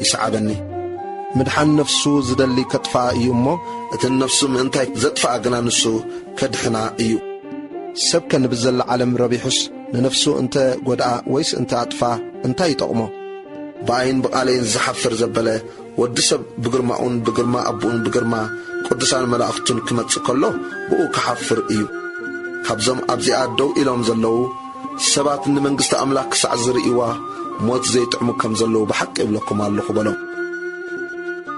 ይስዓበኒ። ምድሓን ነፍሱ ዝደሊ ከጥፍኣ እዩ እሞ፣ እቲ ነፍሱ ምእንታይ ዘጥፍኣ ግና ንሱ ከድሕና እዩ። ሰብከ ንብዘላ ዓለም ረቢሑስ ንነፍሱ እንተ ጐድኣ ወይስ እንተ ኣጥፍኣ እንታይ ይጠቕሞ? ብኣይን ብቓለይን ዝሓፍር ዘበለ ወዲ ሰብ ብግርማኡን ብግርማ ኣቦኡን ብግርማ ቅዱሳን መላእኽቱን ክመጽእ ከሎ ብኡ ክሓፍር እዩ። ካብዞም ኣብዚኣ ደው ኢሎም ዘለዉ ሰባት ንመንግስቲ ኣምላኽ ክሳዕ ዝርእይዋ ሞት ዘይጥዕሙ ከም ዘለዉ ብሓቂ እብለኩም ኣለኹ በሎም።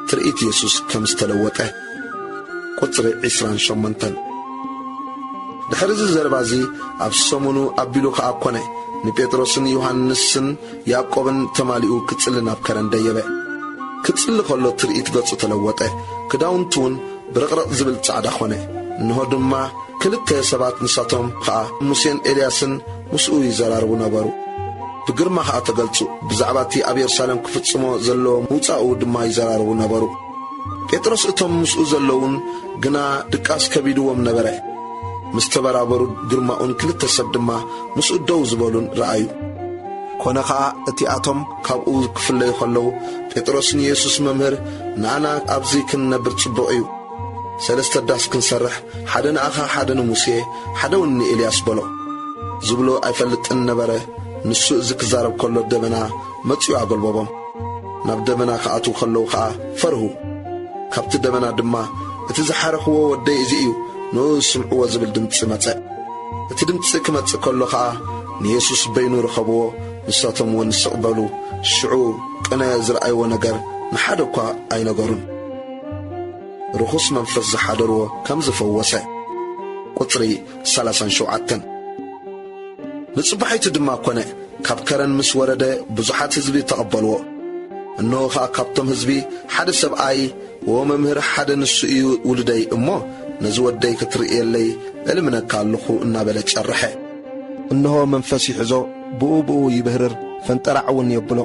ትርኢት የሱስ ከም ዝተለወጠ። ቁጽሪ ዕስራን ሸሞንተን። ድሕሪ እዚ ዘረባ እዚ ኣብ ሰሙኑ ኣቢሉ ከኣ ኮነ፣ ንጴጥሮስን ዮሃንስን ያዕቆብን ተማሊኡ ክጽሊ ናብ ከረን ደየበ። ክጽሊ ከሎ ትርኢት ገጹ ተለወጠ፣ ክዳውንቱ እውን ብርቕርቕ ዝብል ጻዕዳ ኾነ። እንሆ ድማ ክልተ ሰባት፣ ንሳቶም ኸኣ ሙሴን ኤልያስን ምስኡ ይዘራረቡ ነበሩ። ብግርማ ኸኣ ተገልጹ፣ ብዛዕባ እቲ ኣብ የሩሳሌም ክፍጽሞ ዘሎ ምውጻኡ ድማ ይዘራረቡ ነበሩ። ጴጥሮስ እቶም ምስኡ ዘለዉን ግና ድቃስ ከቢድዎም ነበረ። ምስ ተበራበሩ ግርማኡን ክልተ ሰብ ድማ ምስኡ ደው ዝበሉን ረኣዩ። ኮነ ኸኣ እቲኣቶም ካብኡ ክፍለዩ ኸለዉ ጴጥሮስ ንየሱስ፣ "መምህር፣ ንኣና ኣብዚ ክንነብር ጽቡቕ እዩ። ሰለስተ ዳስ ክንሰርሕ፣ ሓደ ንኣኻ፣ ሓደ ንሙሴ፣ ሓደ እውን ንኤልያስ" በሎ። ዝብሎ ኣይፈልጥን ነበረ። ንሱ እዚ ክዛረብ ከሎ ደበና መጺኡ ኣገልበቦም። ናብ ደበና ክኣትዉ ከለዉ ኸኣ ፈርሁ። ካብቲ ደበና ድማ፣ "እቲ ዝሓረኽዎ ወደይ እዚ እዩ፣ ንኡ ስምዕዎ" ዝብል ድምጺ መጸ። እቲ ድምጺ ክመጽእ ከሎ ኸኣ ንየሱስ በይኑ ረኸብዎ፣ ንሳቶም እውን ስቕ በሉ። ሽዑ ቅነ ዝረኣይዎ ነገር ንሓደ እኳ ኣይነገሩን። ርኹስ መንፈስ ዝሓደርዎ ከም ዝፈወሰ። ቁጽሪ ሰላሳን ሸውዓተን። ንጽባሒቱ ድማ ኰነ፣ ካብ ከረን ምስ ወረደ ብዙሓት ህዝቢ ተቐበልዎ። እንሆ ኸኣ ካብቶም ህዝቢ ሓደ ሰብኣይ፣ "ወ መምህር፣ ሓደ ንሱ እዩ ውሉደይ እሞ፣ ነዚ ወደይ ክትርእየለይ እልምነካ ኣለኹ" እናበለ ጨርሐ። እንሆ መንፈስ ይሕዞ፣ ብኡ ብኡ ይብህርር፣ ፈንጠራዕ እውን የብሎ፣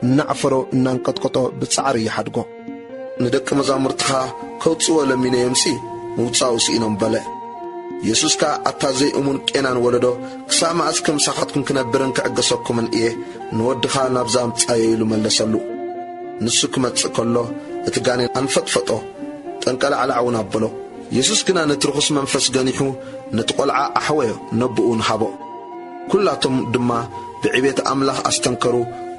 እናዕፈሮ እናንቀጥቅጦ ብጻዕሪ ይሓድጎ። ንደቂ መዛሙርትኻ ከውጽእዎ ለሚነዮምሲ፣ ምውጻኡ ስኢኖም በለ። የሱስ ከኣ፣ "ኣታ ዘይእሙን ቄናን ወለዶ፣ ክሳብ መኣስ ከምሳኻትኩም ክነብርን ክዕገሰኩምን እየ? ንወድኻ ናብዛ ኣምጽኣዮ" ኢሉ መለሰሉ። ንሱ ክመጽእ ከሎ፣ እቲ ጋኔን ኣንፈጥፈጦ፣ ጠንቀላዕላዕ እውን ኣበሎ። የሱስ ግና ነቲ ርኹስ መንፈስ ገኒሑ፣ ነቲ ቈልዓ ኣሕወዮ፣ ነቦኡ እውን ሃቦ። ኵላቶም ድማ ብዕቤት ኣምላኽ ኣስተንከሩ።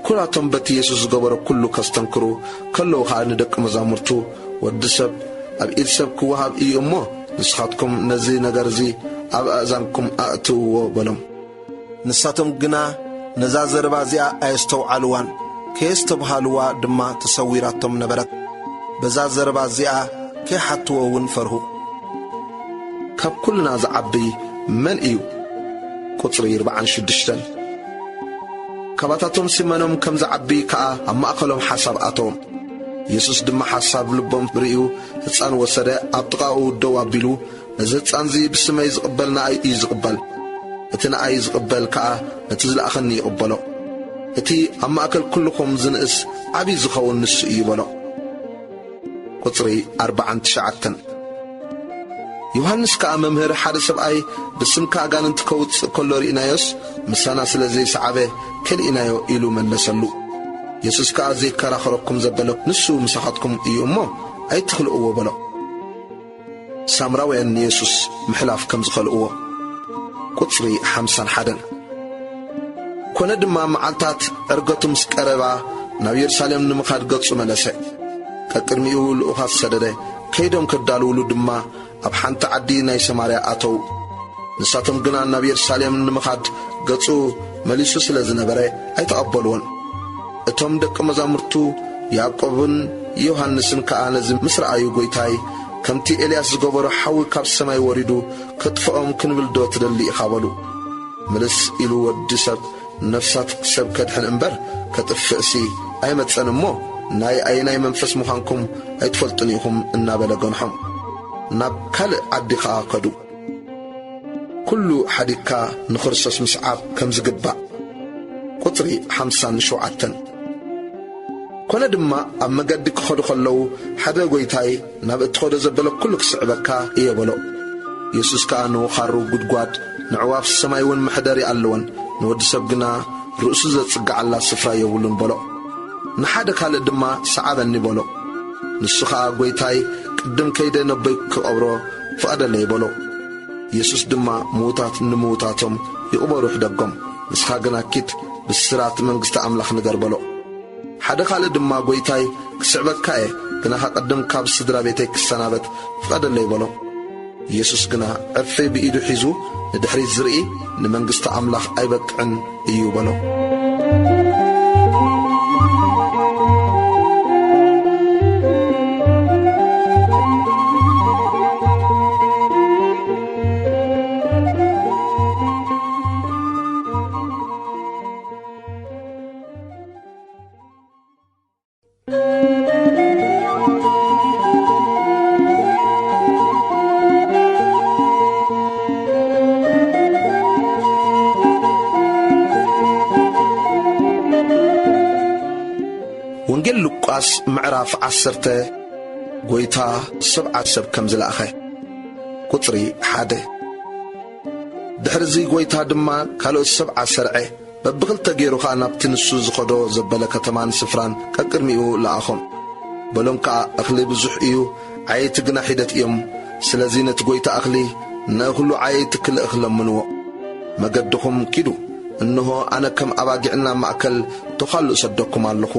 ኵላቶም በቲ የሱስ ዝገበሮ ኵሉ ከስተንክሩ ከለዉ ኸኣ ንደቂ መዛሙርቱ፣ "ወዲ ሰብ ኣብ ኢድ ሰብ ክወሃብ እዩ እሞ፣ ንስኻትኩም ነዚ ነገር እዚ ኣብ ኣእዛንኩም ኣእትውዎ" በሎም። ንሳቶም ግና ነዛ ዘረባ እዚኣ ኣየስተውዓልዋን፣ ከየስተብሃልዋ ድማ ተሰዊራቶም ነበረት። በዛ ዘረባ እዚኣ ከይሓትዎ እውን ፈርሁ። ካብ ኩልና ዝዓቢ መን እዩ? ቁጽሪ ኣርብዓን ሽዱሽተን። ካባታቶም ሲመኖም ከም ዝዓቢ ከኣ ኣብ ማእከሎም ሓሳብ ኣተዎም። የሱስ ድማ ሓሳብ ልቦም ርእዩ፣ ህጻን ወሰደ፣ ኣብ ጥቓኡ ደው ኣቢሉ፣ "ነዚ ህጻንዚ ብስመይ ዝቕበል ንኣይ እዩ ዝቕበል፣ እቲ ንኣይ ዝቕበል ከኣ ነቲ ዝለኣኸኒ ይቕበሎ። እቲ ኣብ ማእከል ኩልኹም ዝንእስ ዓቢ ዝኸውን ንሱ እዩ" በሎ። ቁጽሪ ኣርብዓን ትሽዓተን። ዮሃንስ ከኣ፣ "መምህር፣ ሓደ ሰብኣይ ብስምካ ኣጋንንቲ ከውጽእ ከሎ ርኢናዮስ፣ ምሳና ስለ ዘይሰዓበ ከሊእናዮ" ኢሉ መለሰሉ። የሱስ ከኣ፣ "ዘይከራኸረኩም ዘበለ ንሱ ምሳኻትኩም እዩ እሞ፣ ኣይትኽልእዎ" በሎ። ሳምራውያን ንየሱስ ምሕላፍ ከም ዝኸልእዎ። ቁጽሪ ሓምሳን ሓደን። ኮነ ድማ፣ መዓልታት ዕርገቱ ምስ ቀረባ፣ ናብ የሩሳሌም ንምኻድ ገጹ መለሰ። ቀቅድሚኡ ልኡኻት ሰደደ፣ ከይዶም ከዳልውሉ ድማ፣ ኣብ ሓንቲ ዓዲ ናይ ሰማርያ ኣተዉ። ንሳቶም ግና ናብ የሩሳሌም ንምኻድ ገጹ መሊሱ ስለ ዝነበረ፣ ኣይተቐበልዎን። እቶም ደቂ መዛሙርቱ ያዕቆብን ዮሃንስን ከኣ ነዚ ምስ ረኣዩ፣ "ጐይታይ፣ ከምቲ ኤልያስ ዝገበሮ ሓዊ ካብ ሰማይ ወሪዱ ከጥፍኦም ክንብልዶ ትደሊ ኢኻ?" በሉ። ምልስ ኢሉ፣ "ወዲ ሰብ ነፍሳት ሰብ ከድሕን እምበር ከጥፍእሲ ኣይመጸን እሞ፣ ናይ ኣየናይ መንፈስ ምዃንኩም ኣይትፈልጡን ኢኹም" እናበለ ገንሖም። ናብ ካልእ ዓዲ ኸኣ ከዱ። ኩሉ ሓዲግካ ንክርስቶስ ምስዓብ ከም ዝግባእ። ቁጽሪ ሓምሳን ሸውዓተን። ኮነ ድማ፣ ኣብ መገዲ ክኸዱ ከለዉ፣ ሓደ፣ "ጐይታይ፣ ናብ እትኸዶ ዘበለ ኩሉ ክስዕበካ እየ" በሎ። የሱስ ከኣ፣ "ንወኻሩ ጒድጓድ፣ ንዕዋፍ ሰማይ እውን መሕደሪ ኣለወን፣ ንወዲ ሰብ ግና ርእሱ ዘጽግዓላ ስፍራ የብሉን" በሎ። ንሓደ ካልእ ድማ፣ "ሰዓበኒ" በሎ። ንሱ ኸኣ፣ "ጐይታይ፣ ቅድም ከይደ ነቦይ ክቐብሮ ፍቐደለይ" በሎ። የሱስ ድማ፣ "ምዉታት ንምዉታቶም ይቕበሩ ሕደጎም፣ ንስኻ ግና ኪድ፣ ብስራት መንግስቲ ኣምላኽ ንገር" በሎ። ሓደ ካልእ ድማ፣ "ጐይታይ፣ ክስዕበካ እየ፣ ግናኸ ቅድም ካብ ስድራ ቤተይ ክሰናበት ፍቐደለይ" በሎ። የሱስ ግና ዕርፊ ብኢዱ ሒዙ ንድሕሪት ዝርኢ ንመንግስቲ ኣምላኽ ኣይበቅዕን እዩ በሎ። ወንጌል ሉቃስ ምዕራፍ ዓሰርተ። ጐይታ ሰብዓ ሰብ ከም ዝለኣኸ። ቁጽሪ ሓደ። ድሕርዚ ጐይታ ድማ ካልኦት ሰብዓ ሰርዐ፣ በብኽልተ ገይሩ ኸኣ ናብቲ ንሱ ዝኸዶ ዘበለ ከተማን ስፍራን ቀቅድሚኡ ለኣኾም። በሎም ከኣ፣ "እኽሊ ብዙሕ እዩ፣ ዓየይቲ ግና ሒደት እዮም። ስለዚ ነቲ ጐይታ እኽሊ ንእኽሉ ዓየይቲ ክልእኽ ለምንዎ። መገድኹም ኪዱ፣ እንሆ ኣነ ከም ኣባጊዕ ናብ ማእከል ተዃሉ እሰደኩም ኣለኹ።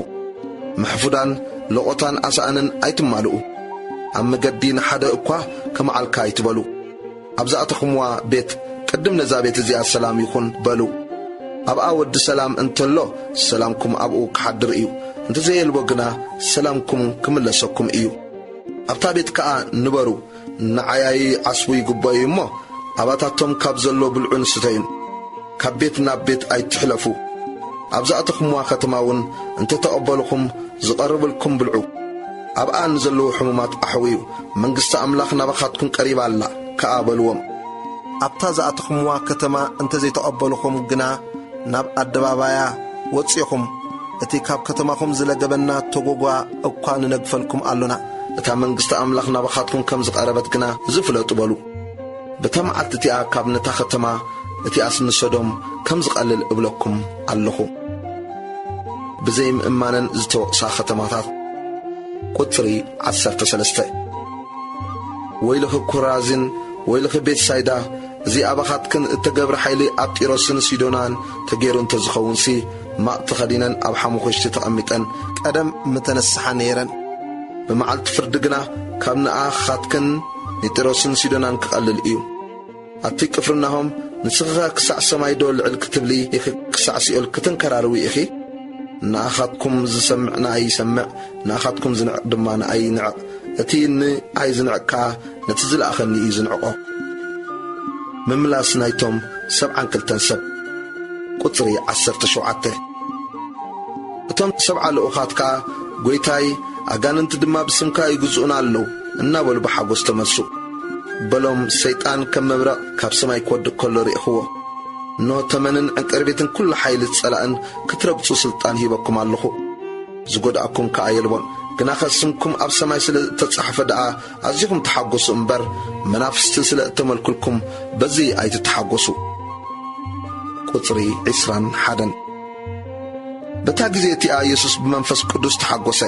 ምሕፉዳን ለቖታን ኣሳእንን ኣይትማልኡ። ኣብ መገዲ ንሓደ እኳ ከመዓልካ ኣይትበሉ። ኣብ ዝኣተኹምዋ ቤት፣ ቅድም ነዛ ቤት እዚኣ ሰላም ይኹን በሉ። ኣብኣ ወዲ ሰላም እንተሎ፣ ሰላምኩም ኣብኡ ክሓድር እዩ። እንተዘየልቦ ግና፣ ሰላምኩም ክምለሰኩም እዩ። ኣብታ ቤት ከኣ ንበሩ። ንዓያዪ ዓስቡ ይግብኦ እዩ እሞ፣ ኣባታቶም ካብ ዘሎ ብልዑን ስተዩን። ካብ ቤት ናብ ቤት ኣይትሕለፉ። ኣብ ዝኣተኹምዋ ከተማ እውን እንተ ተቐበልኹም፣ ዝቐርብልኩም ብልዑ። ኣብኣ ንዘለዉ ሕሙማት ኣሕውዩ፣ መንግስቲ ኣምላኽ ናባኻትኩም ቀሪባ ኣላ ከኣ በልዎም። ኣብታ ዝኣተኹምዋ ከተማ እንተ ዘይተቐበልኹም ግና፣ ናብ ኣደባባያ ወጺኹም፣ እቲ ካብ ከተማኹም ዝለገበና ተጎጓ እኳ ንነግፈልኩም ኣሎና። እታ መንግስቲ ኣምላኽ ናባኻትኩም ከም ዝቐረበት ግና እዚ ፍለጡ በሉ። በታ መዓልቲ እቲኣ ካብ ነታ ኸተማ እቲኣስ ንሰዶም ከም ዝቐልል እብለኩም ኣለኹ። ብዘይምእማነን ዝተወቕሳ ኸተማታት። ቁጽሪ ዓሰርተ ሰለስተ። ወይልኺ ኮራዚን፣ ወይልኺ ቤትሳይዳ፣ እዚ ኣባኻትክን እተገብረ ሓይሊ ኣብ ጢሮስን ሲዶናን ተገይሩ እንተ ዝኸውንሲ፣ ማቕ ተኸዲነን ኣብ ሓሙኹሽቲ ተቐሚጠን ቀደም ምተነስሓ ነይረን። ብመዓልቲ ፍርዲ ግና ካብ ንኣኻትክን ንጢሮስን ሲዶናን ክቐልል እዩ። ኣቲ ቅፍርናሆም፣ ንስኺኸ ክሳዕ ሰማይዶ ልዕል ክትብሊ ኢኺ፣ ክሳዕ ሲኦል ክትንከራርዊ ኢኺ? ንኣኻትኩም ዝሰምዕ ንኣይ ይሰምዕ፣ ንኣኻትኩም ዝንዕቕ ድማ ንኣይ ይንዕቕ። እቲ ንኣይ ዝንዕቕ ከኣ ነቲ ዝለኣኸኒ እዩ ዝንዕቖ። ምምላስ ናይቶም ሰብዓን ክልተን ሰብ። ቁጽሪ ዓሰርተ ሸውዓተ። እቶም ሰብዓ ልኡኻት ከኣ፣ ጐይታይ፣ ኣጋንንቲ ድማ ብስምካ ይግዝኡና ኣለዉ እናበሉ ብሓጎስ ተመልሱ። በሎም፣ ሰይጣን ከም መብረቕ ካብ ሰማይ ክወድቕ ከሎ ርኢኽዎ። እንሆ ተመንን ዕንቅርቤትን ኩሉ ሓይሊ ጸላእን ክትረግጹ ስልጣን ሂበኩም ኣለኹ። ዝጎድኣኩም ከኣ የልቦን። ግናኸ ስምኩም ኣብ ሰማይ ስለ እተጻሕፈ ደኣ ኣዚኹም ተሓጎሱ እምበር፣ መናፍስቲ ስለ እተመልኩልኩም በዚ ኣይትተሓጎሱ። ቁጽሪ ዕስራን ሓደን። በታ ግዜ እቲኣ የሱስ ብመንፈስ ቅዱስ ተሓጎሰ።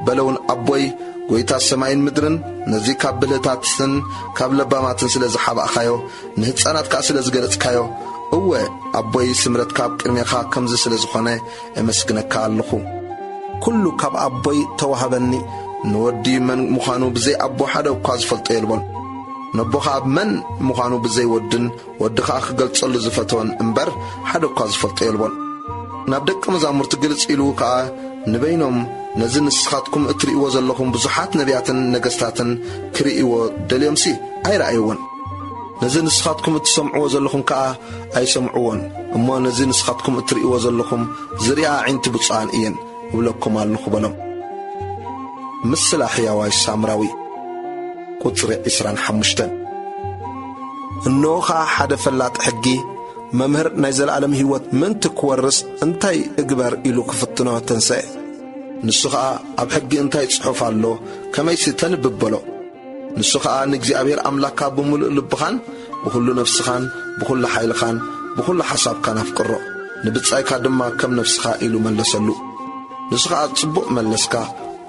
በለውን፣ ኣቦይ፣ ጎይታ ሰማይን ምድርን፣ ነዚ ካብ ብልህታትን ካብ ለባማትን ስለ ዝሓባእካዮ፣ ንህፃናት ከኣ ስለ ዝገለጽካዮ፣ እወ፣ ኣቦይ፣ ስምረትካ ኣብ ቅድሜኻ ከምዚ ስለ ዝኾነ፣ እመስግነካ ኣለኹ። ኩሉ ካብ ኣቦይ ተዋህበኒ። ንወዲ መን ምዃኑ ብዘይ ኣቦ ሓደ እኳ ዝፈልጦ የልቦን። ነቦ ኸኣ መን ምዃኑ ብዘይ ወድን፣ ወዲ ኸኣ ክገልጸሉ ዝፈተወን እምበር፣ ሓደ እኳ ዝፈልጦ የልቦን። ናብ ደቀ መዛሙርቲ ግልጽ ኢሉ ከኣ ንበይኖም፣ ነዚ ንስኻትኩም እትርእይዎ ዘለኹም ብዙሓት ነቢያትን ነገስታትን ክርእይዎ ደልዮምሲ ኣይረኣይዎን። ነዚ ንስኻትኩም እትሰምዕዎ ዘለኹም ከኣ ኣይሰምዕዎን። እሞ ነዚ ንስኻትኩም እትርእይዎ ዘለኹም ዝርእያ ኣዒንቲ ብፁዓን እየን እብለኩም ኣለኹ በሎም። ምስላ ሕያዋይ ሳምራዊ። ቁጽሪ ዕስራን ሓሙሽተን። እንሆ ኸኣ ሓደ ፈላጥ ሕጊ፣ መምህር ናይ ዘለኣለም ህይወት ምእንቲ ክወርስ እንታይ እግበር ኢሉ ክፍትኖ ተንስአ። ንሱ ኸኣ ኣብ ሕጊ እንታይ ጽሑፍ ኣሎ፣ ከመይሲ ተንብብ በሎ። ንሱ ኸኣ ንእግዚኣብሔር ኣምላኽካ ብምሉእ ልብኻን ብኹሉ ነፍስኻን ብኹሉ ሓይልኻን ብኹሉ ሓሳብካን ኣፍቅሮ፣ ንብጻይካ ድማ ከም ነፍስኻ ኢሉ መለሰሉ። ንሱ ኸኣ ጽቡቕ መለስካ፣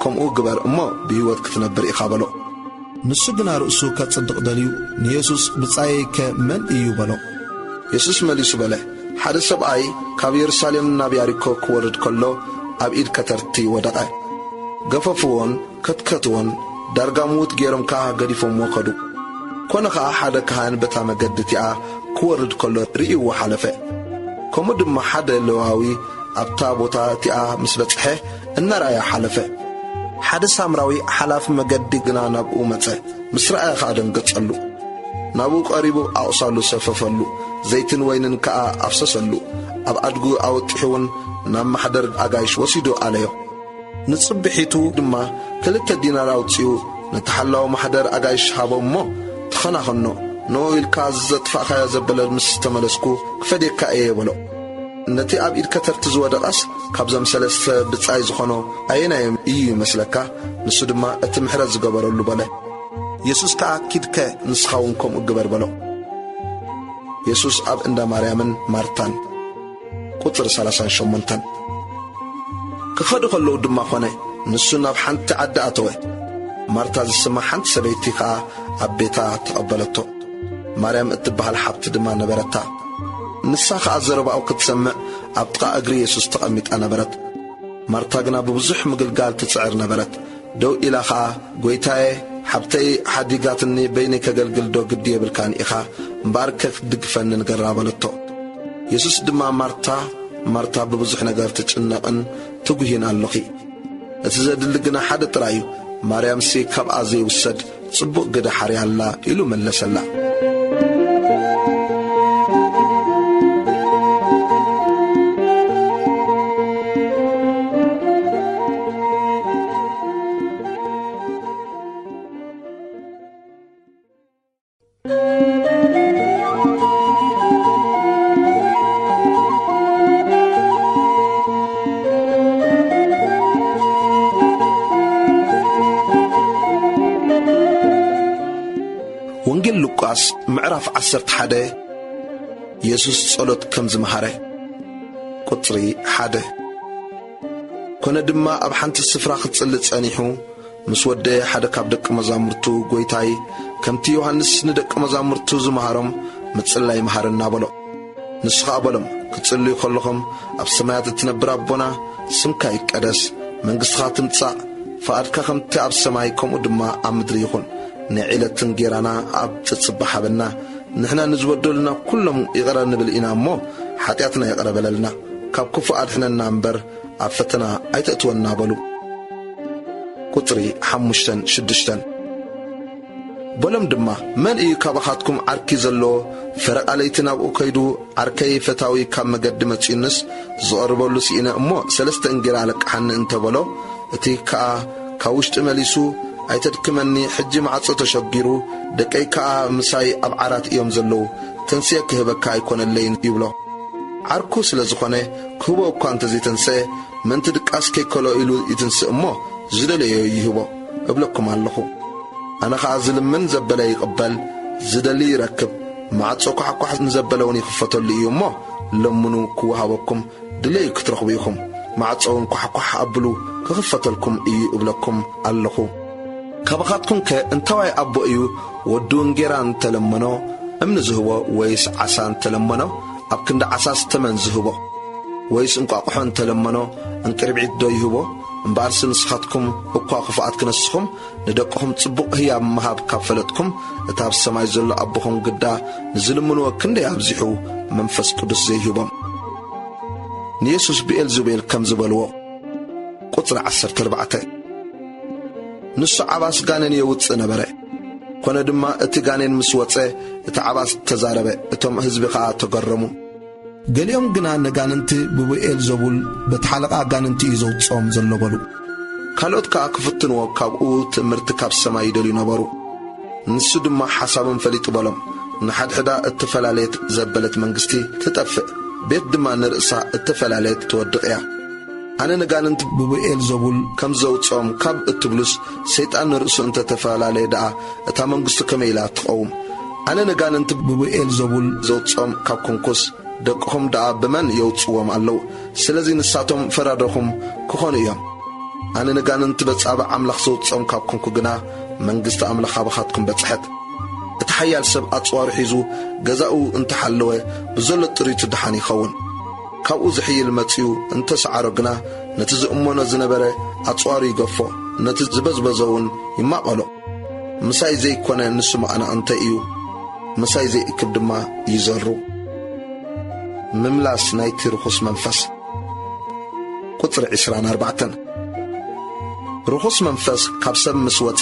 ከምኡ ግበር እሞ ብህይወት ክትነብር ኢኻ በሎ። ንሱ ግና ርእሱ ከጽድቕ ደልዩ ንየሱስ ብጻየይከ መን እዩ በሎ። የሱስ መሊሱ በለ፣ ሓደ ሰብኣይ ካብ የሩሳሌም ናብ ያሪኮ ክወርድ ከሎ ኣብ ኢድ ከተርቲ ወደቐ። ገፈፍዎን ከትከትዎን ዳርጋ ምዉት ገይሮም ከኣ ገዲፎምዎ ከዱ። ኮነ ኸኣ ሓደ ካህን በታ መገዲ እቲኣ ክወርድ ከሎ ርእይዎ ሓለፈ። ከምኡ ድማ ሓደ ሌዋዊ ኣብታ ቦታ እቲኣ ምስ በጽሐ እናረኣየ ሓለፈ። ሓደ ሳምራዊ ሓላፊ መገዲ ግና ናብኡ መጸ። ምስ ረኣየ ኸኣ ደንገጸሉ። ናብኡ ቀሪቡ ኣቑሳሉ ሰፈፈሉ፣ ዘይትን ወይንን ከኣ ኣፍሰሰሉ። ኣብ ኣድጉ ኣወጢሑ እውን ናብ ማሕደር ኣጋይሽ ወሲዱ ኣለዮ። ንጽብሒቱ ድማ ክልተ ዲናር ኣውጺኡ ነቲ ሓላዊ ማሕደር ኣጋይሽ ሃቦ እሞ፣ "ተኸናኸኖ፣ ንኡ ኢልካ ዘጥፋእካዮ ዘበለ ምስ ተመለስኩ ክፈድየካ እየ" በሎ። ነቲ ኣብ ኢድ ከተርቲ ዝወደቐስ፣ "ካብዞም ሰለስተ ብጻይ ዝኾኖ ኣየናዮም እዩ ይመስለካ?" ንሱ ድማ፣ "እቲ ምሕረት ዝገበረሉ" በለ። የሱስ ከኣ፣ "ኪድከ ንስኻ እውን ከምኡ ግበር" በሎ። የሱስ ኣብ እንዳ ማርያምን ማርታን። ቁጽሪ ሰላሳን ሸሞንተን። ክኸዱ ከለዉ ድማ ኾነ፣ ንሱ ናብ ሓንቲ ዓዲ ኣተወ። ማርታ ዝስማ ሓንቲ ሰበይቲ ኸኣ ኣብ ቤታ ተቐበለቶ። ማርያም እትበሃል ሓብቲ ድማ ነበረታ። ንሳ ኸኣ ዘረባኡ ክትሰምዕ ኣብ ጥቓ እግሪ የሱስ ተቐሚጣ ነበረት። ማርታ ግና ብብዙሕ ምግልጋል ትጽዕር ነበረት። ደው ኢላ ኸኣ፣ "ጐይታየ፣ ሓብተይ ሓዲጋትኒ በይነይ ከገልግል ዶ ግዲ የብልካን ኢኻ? እምበኣርከ ክትድግፈኒ ንገራ" በለቶ። የሱስ ድማ፣ "ማርታ፣ ማርታ፣ ብብዙሕ ነገር ትጭነቕን ትጉህይን ኣሎኺ። እቲ ዘድሊ ግና ሓደ ጥራይ እዩ። ማርያምሲ ካብኣ ዘይውሰድ ጽቡቕ ግደ ሓርያ ኣላ" ኢሉ መለሰላ። ወንጌል ሉቃስ ምዕራፍ ዓሰርተ ሓደ። የሱስ ጸሎት ከም ዝመሃረ። ቁጽሪ ሓደ። ኮነ ድማ ኣብ ሓንቲ ስፍራ ክጽሊ ጸኒሑ፣ ምስ ወደየ ሓደ ካብ ደቂ መዛሙርቱ፣ "ጐይታይ፣ ከምቲ ዮሃንስ ንደቂ መዛሙርቱ ዝመሃሮም ምጽላይ መሃረና" በሎ። ንሱ ኸኣ በሎም፣ "ክትጽልዩ ከለኹም፣ ኣብ ሰማያት እትነብር ኣቦና፣ ስምካ ይቀደስ፣ መንግስትኻ ትምጻእ፣ ፍቓድካ ከምቲ ኣብ ሰማይ ከምኡ ድማ ኣብ ምድሪ ይኹን። ናይ ዕለት እንጌራና ኣብ ጽጽባ ሃበና፣ ንሕና ንዝበደሉና ኩሎም ይቕረ ንብል ኢና እሞ፣ ሓጢኣትና ይቕረ በለልና፣ ካብ ክፉእ ኣድሕነና እምበር፣ ኣብ ፈተና ኣይተእትወና" በሉ። ቁጽሪ ሓሙሽተን ሽዱሽተን። በሎም ድማ፣ "መን እዩ ካባኻትኩም ዓርኪ ዘለዎ፣ ፈረቓ ለይቲ ናብኡ ከይዱ፣ 'ዓርከይ ፈታዊ ካብ መገዲ መጺኡንስ፣ ዝቐርበሉ ስኢነ እሞ ሰለስተ እንጌራ ኣለቅሓኒ' እንተ በሎ፣ እቲ ከኣ ካብ ውሽጢ መሊሱ፣ "ኣይተድክመኒ፣ ሕጂ ማዕጾ ተሸጊሩ፣ ደቀይ ከኣ ምሳይ ኣብ ዓራት እዮም ዘለዉ፣ ተንስኤ ክህበካ ኣይኮነለይን" ይብሎ። ዓርኩ ስለ ዝኾነ፣ ክህቦ እኳ እንተዘይተንስኤ፣ ምእንቲ ድቃስ ከይከሎ ኢሉ ይትንስእ እሞ፣ ዝደለዮ ይህቦ እብለኩም ኣለኹ። ኣነ ኸኣ ዝልምን ዘበለ ይቕበል፣ ዝደሊ ይረክብ፣ ማዕጾ ኳሕኳሕ ንዘበለ እውን ይኽፈተሉ እዩ እሞ፣ ለምኑ ክወሃበኩም፣ ድለዩ ክትረኽቡ ኢኹም፣ ማዕጾ እውን ኳሕኳሕ ኣብሉ ክኽፈተልኩም እዩ እብለኩም ኣለኹ። ካባኻትኩምከ እንታዋይ ኣቦ እዩ ወዱ እንጌራ እንተለመኖ እምኒ ዝህቦ፣ ወይስ ዓሳ እንተለመኖ ኣብ ክንዲ ዓሳስ ተመን ዝህቦ? ወይስ እንቋቑሖ እንተለመኖ እንቅርቢዒት ዶ ይህቦ? እምበኣርሲ ንስኻትኩም እኳ ክፉኣት ክነስኹም፣ ንደቅኹም ጽቡቕ ህያብ ምሃብ ካብ ፈለጥኩም፣ እቲ ኣብ ሰማይ ዘሎ ኣቦኹም ግዳ ንዝልምንዎ ክንደይ ኣብዚሑ መንፈስ ቅዱስ ዘይህቦም። ንየሱስ ብኤልዜቡል ከም ዝበልዎ። ቁጽሪ ዓሰርተ ኣርባዕተ። ንሱ ዓባስ ጋኔን የውጽእ ነበረ። ኮነ ድማ እቲ ጋኔን ምስ ወጸ፣ እቲ ዓባስ ተዛረበ፣ እቶም ህዝቢ ኸኣ ተገረሙ። ገሊኦም ግና ነጋንንቲ ብብኤልዘቡል በቲ ሓለቓ ኣጋንንቲ እዩ ዘውጽኦም ዘሎ በሉ። ካልኦት ከኣ ክፍትንዎ ካብኡ ትእምርቲ ካብ ሰማይ ይደልዩ ነበሩ። ንሱ ድማ ሓሳቦም ፈሊጡ በሎም፣ "ንሓድሕዳ እተፈላለየት ዘበለት መንግስቲ ትጠፍእ፣ ቤት ድማ ንርእሳ እተፈላለየት ትወድቕ እያ። ኣነ ነጋንንቲ ብብኤልዘቡል ከም ዘውጽኦም ካብ እትብሉስ፣ ሰይጣን ንርእሱ እንተ ተፈላለየ ደኣ እታ መንግስቱ ከመይ ኢላ ትቐውም? ኣነ ነጋንንቲ ብብኤልዘቡል ዘውጽኦም ካብ ኮንኩስ፣ ደቅኹም ደኣ ብመን የውጽዎም ኣለዉ? ስለዚ ንሳቶም ፈራደኹም ክኾኑ እዮም። ኣነ ነጋንንቲ በጻብዕ ኣምላኽ ዘውጽኦም ካብ ኮንኩ ግና፣ መንግስቲ ኣምላኽ ኣባኻትኩም በጽሐት። እቲ ሓያል ሰብ ኣጽዋሩ ሒዙ ገዛኡ እንተሓለወ፣ ብዘሎ ጥሪቱ ደሓን ይኸውን። ካብኡ ዝሕይል መጺኡ እንተሰዓሮ ግና፣ ነቲ ዝእመኖ ዝነበረ ኣጽዋሩ ይገፎ፣ ነቲ ዝበዝበዘ እውን ይማቐሎ። ምሳይ ዘይኮነ ንሱ መቓናቕንተይ እዩ፣ ምሳይ ዘይእክብ ድማ ይዘሩ።" ምምላስ ናይቲ ርኹስ መንፈስ። ቁጽሪ ዕስራን ኣርባዕተን። ርኹስ መንፈስ ካብ ሰብ ምስ ወጸ፣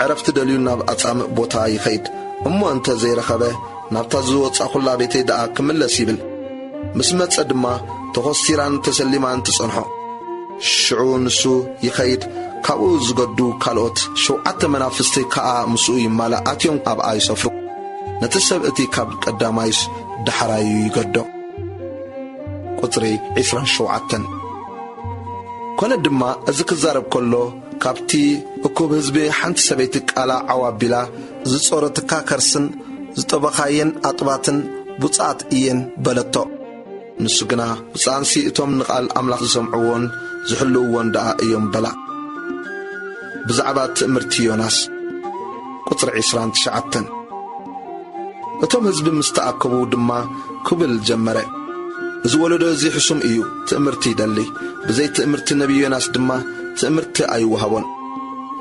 ዕረፍቲ ደልዩ ናብ ኣጻምእ ቦታ ይኸይድ። እሞ እንተ ዘይረኸበ፣ "ናብታ ዝወጻኹላ ቤተይ ደኣ ክምለስ" ይብል። ምስ መጸ ድማ፣ ተኾስቲራን ተሰሊማን ትጸንሖ። ሽዑ ንሱ ይኸይድ፣ ካብኡ ዝገዱ ካልኦት ሸውዓተ መናፍስቲ ከኣ ምስኡ ይማላእ፣ ኣትዮም ኣብኣ ይሰፍሩ። ነቲ ሰብ እቲ ካብ ቀዳማይስ ዳሕራዩ ይገዶ። ቁጽሪ ዕስራን ሸውዓተን። ኮነ ድማ፣ እዚ ክዛረብ ከሎ፣ ካብቲ እኩብ ህዝቢ ሓንቲ ሰበይቲ ቃላ ዓው ኣቢላ፣ "ዝጾረትካ ከርስን ዝጠበኻየን ኣጥባትን ብፁዓት እየን" በለቶ። ንሱ ግና፣ "ብፁዓንሲ እቶም ንቓል ኣምላኽ ዝሰምዕዎን ዝሕልውዎን ደኣ እዮም" በላ። ብዛዕባ ትእምርቲ ዮናስ። ቁጽሪ ዕስራን ትሽዓተን። እቶም ህዝቢ ምስ ተኣከቡ ድማ ክብል ጀመረ፣ "እዚ ወለዶ እዚ ሕሱም እዩ፣ ትእምርቲ ይደሊ። ብዘይ ትእምርቲ ነብዪ ዮናስ ድማ ትእምርቲ ኣይወሃቦን።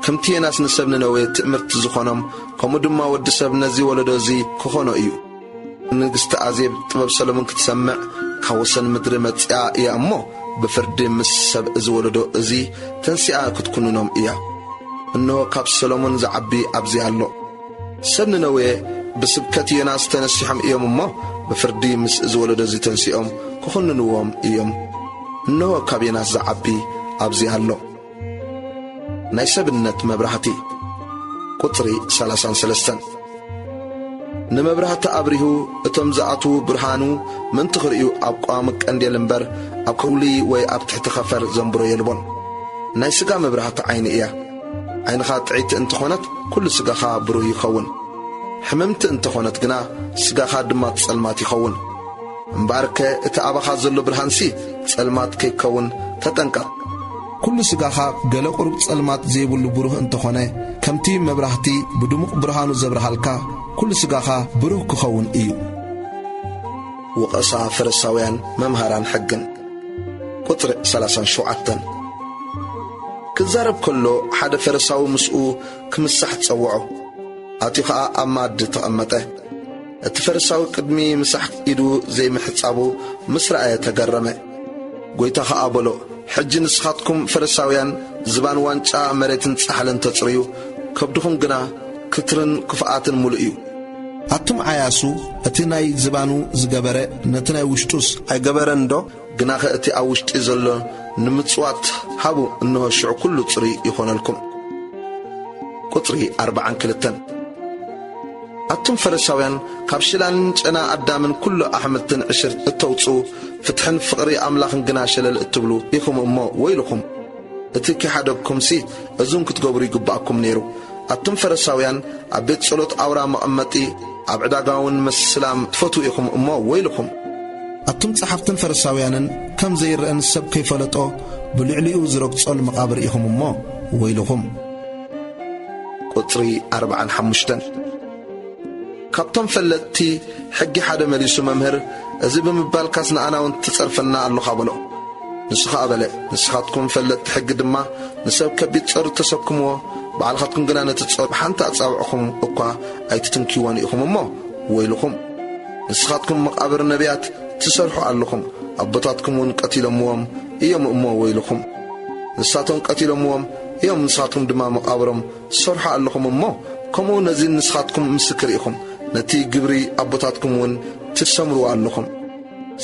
ከምቲ ዮናስ ንሰብ ነነዌ ትእምርቲ ዝኾኖም፣ ከምኡ ድማ ወዲ ሰብ ነዚ ወለዶ እዚ ክኾኖ እዩ። ንግስቲ ኣዜብ ጥበብ ሰሎሞን ክትሰምዕ ካብ ወሰን ምድሪ መጺኣ እያ እሞ፣ ብፍርዲ ምስ ሰብ እዚ ወለዶ እዚ ተንሲኣ ክትኩንኖም እያ። እንሆ ካብ ሰሎሞን ዝዓቢ ኣብዚ ኣሎ። ሰብ ነነዌ ብስብከት ዮናስ ተነሲሖም እዮም እሞ፣ ብፍርዲ ምስ እዚ ወለዶ እዚ ተንሲኦም ክኹንንዎም እዮም። እንሆ ካብ ዮናስ ዝዓቢ ኣብዚ ኣሎ።" ናይ ሰብነት መብራህቲ። ቁጽሪ ሰላሳን ሰለስተን። ንመብራህቲ ኣብሪሁ እቶም ዝኣትዉ ብርሃኑ ምእንቲ ክርእዩ ኣብ ቀዋሚ ቀንዴል እምበር፣ ኣብ ከውሊ ወይ ኣብ ትሕቲ ኸፈር ዘንብሮ የልቦን። ናይ ስጋ መብራህቲ ዓይኒ እያ። ዓይንኻ ጥዕይቲ እንተኾነት፣ ኩሉ ስጋኻ ብሩህ ይኸውን። ሕምምቲ እንተኾነት ግና፣ ስጋኻ ድማ ጸልማት ይኸውን። እምበኣርከ፣ እቲ ኣባኻ ዘሎ ብርሃንሲ ጸልማት ከይከውን ተጠንቀቕ። ኩሉ ስጋኻ ገለ ቁሩብ ጸልማት ዘይብሉ ብሩህ እንተኾነ፣ ከምቲ መብራህቲ ብድሙቕ ብርሃኑ ዘብርሃልካ፣ ኩሉ ስጋኻ ብሩህ ክኸውን እዩ። ወቐሳ ፈሪሳውያን መምሃራን ሕግን። ቁጽሪ ሰላሳን ሸውዓተን። ክዛረብ ከሎ ሓደ ፈሪሳዊ ምስኡ ክምሳሕ ጸውዖ። ኣትዩ ኸኣ ኣብ መኣዲ ተቐመጠ። እቲ ፈሪሳዊ ቅድሚ ምሳሕ ኢዱ ዘይምሕጻቡ ምስ ረኣየ ተገረመ። ጐይታ ኸኣ በሎ፣ "ሕጂ ንስኻትኩም ፈሪሳውያን ዝባን ዋንጫ መሬትን ጻሕልን ተጽርዩ፣ ከብድኹም ግና ክትርን ክፉኣትን ምሉእ እዩ። ኣቱም ዓያሱ፣ እቲ ናይ ዝባኑ ዝገበረ ነቲ ናይ ውሽጡስ ኣይገበረንዶ? ግናኸ እቲ ኣብ ውሽጢ ዘሎ ንምጽዋት ሃቡ፣ እንሆ ሽዑ ኩሉ ጽሩይ ይኾነልኩም።" ቁጽሪ ኣርብዓን ክልተን። ኣቱም ፈሪሳውያን፣ ካብ ሽላንን ጨና ኣዳምን ኩሉ ኣሕምልትን ዕሽርት እተውጽኡ፣ ፍትሕን ፍቕሪ ኣምላኽን ግና ሸለል እትብሉ ኢኹም እሞ ወይልኹም። እቲ ኪሓደግኩምሲ እዙን ክትገብሩ ይግብኣኩም ነይሩ። ኣቱም ፈሪሳውያን፣ ኣብ ቤት ጸሎት ኣውራ መቐመጢ፣ ኣብ ዕዳጋ እውን ምስላም ትፈትዉ ኢኹም እሞ ወይልኹም። ኣቱም ጸሓፍትን ፈሪሳውያንን፣ ከም ዘይረኣን ሰብ ከይፈለጦ ብልዕሊኡ ዝረግጾን መቓብር ኢኹም እሞ ወይልኹም። ቁጽሪ ኣርብዓን ሓሙሽተን። ካብቶም ፈለጥቲ ሕጊ ሓደ መሊሱ፣ "መምህር፣ እዚ ብምባልካስ ንኣና እውን ትጸርፈና ኣሎኻ?" በሎ። ንሱ ኸኣ በለ፣ "ንስኻትኩም ፈለጥቲ ሕጊ ድማ፣ ንሰብ ከቢድ ጸሩ ተሰክምዎ፣ ባዕልኻትኩም ግና ነቲ ጸሩ ብሓንቲ ኣጻብዕኹም እኳ ኣይትትንክይዎን ኢኹም እሞ ወይልኹም። ንስኻትኩም መቓብር ነቢያት ትሰርሑ ኣለኹም፣ ኣቦታትኩም እውን ቀቲሎምዎም እዮም እሞ ወይልኹም። ንሳቶም ቀቲሎምዎም እዮም፣ ንስኻትኩም ድማ መቓብሮም ትሰርሑ ኣለኹም እሞ፣ ከምኡ ነዚ ንስኻትኩም ምስክር ኢኹም፣ ነቲ ግብሪ ኣቦታትኩም እውን ትሰምርዎ ኣለኹም።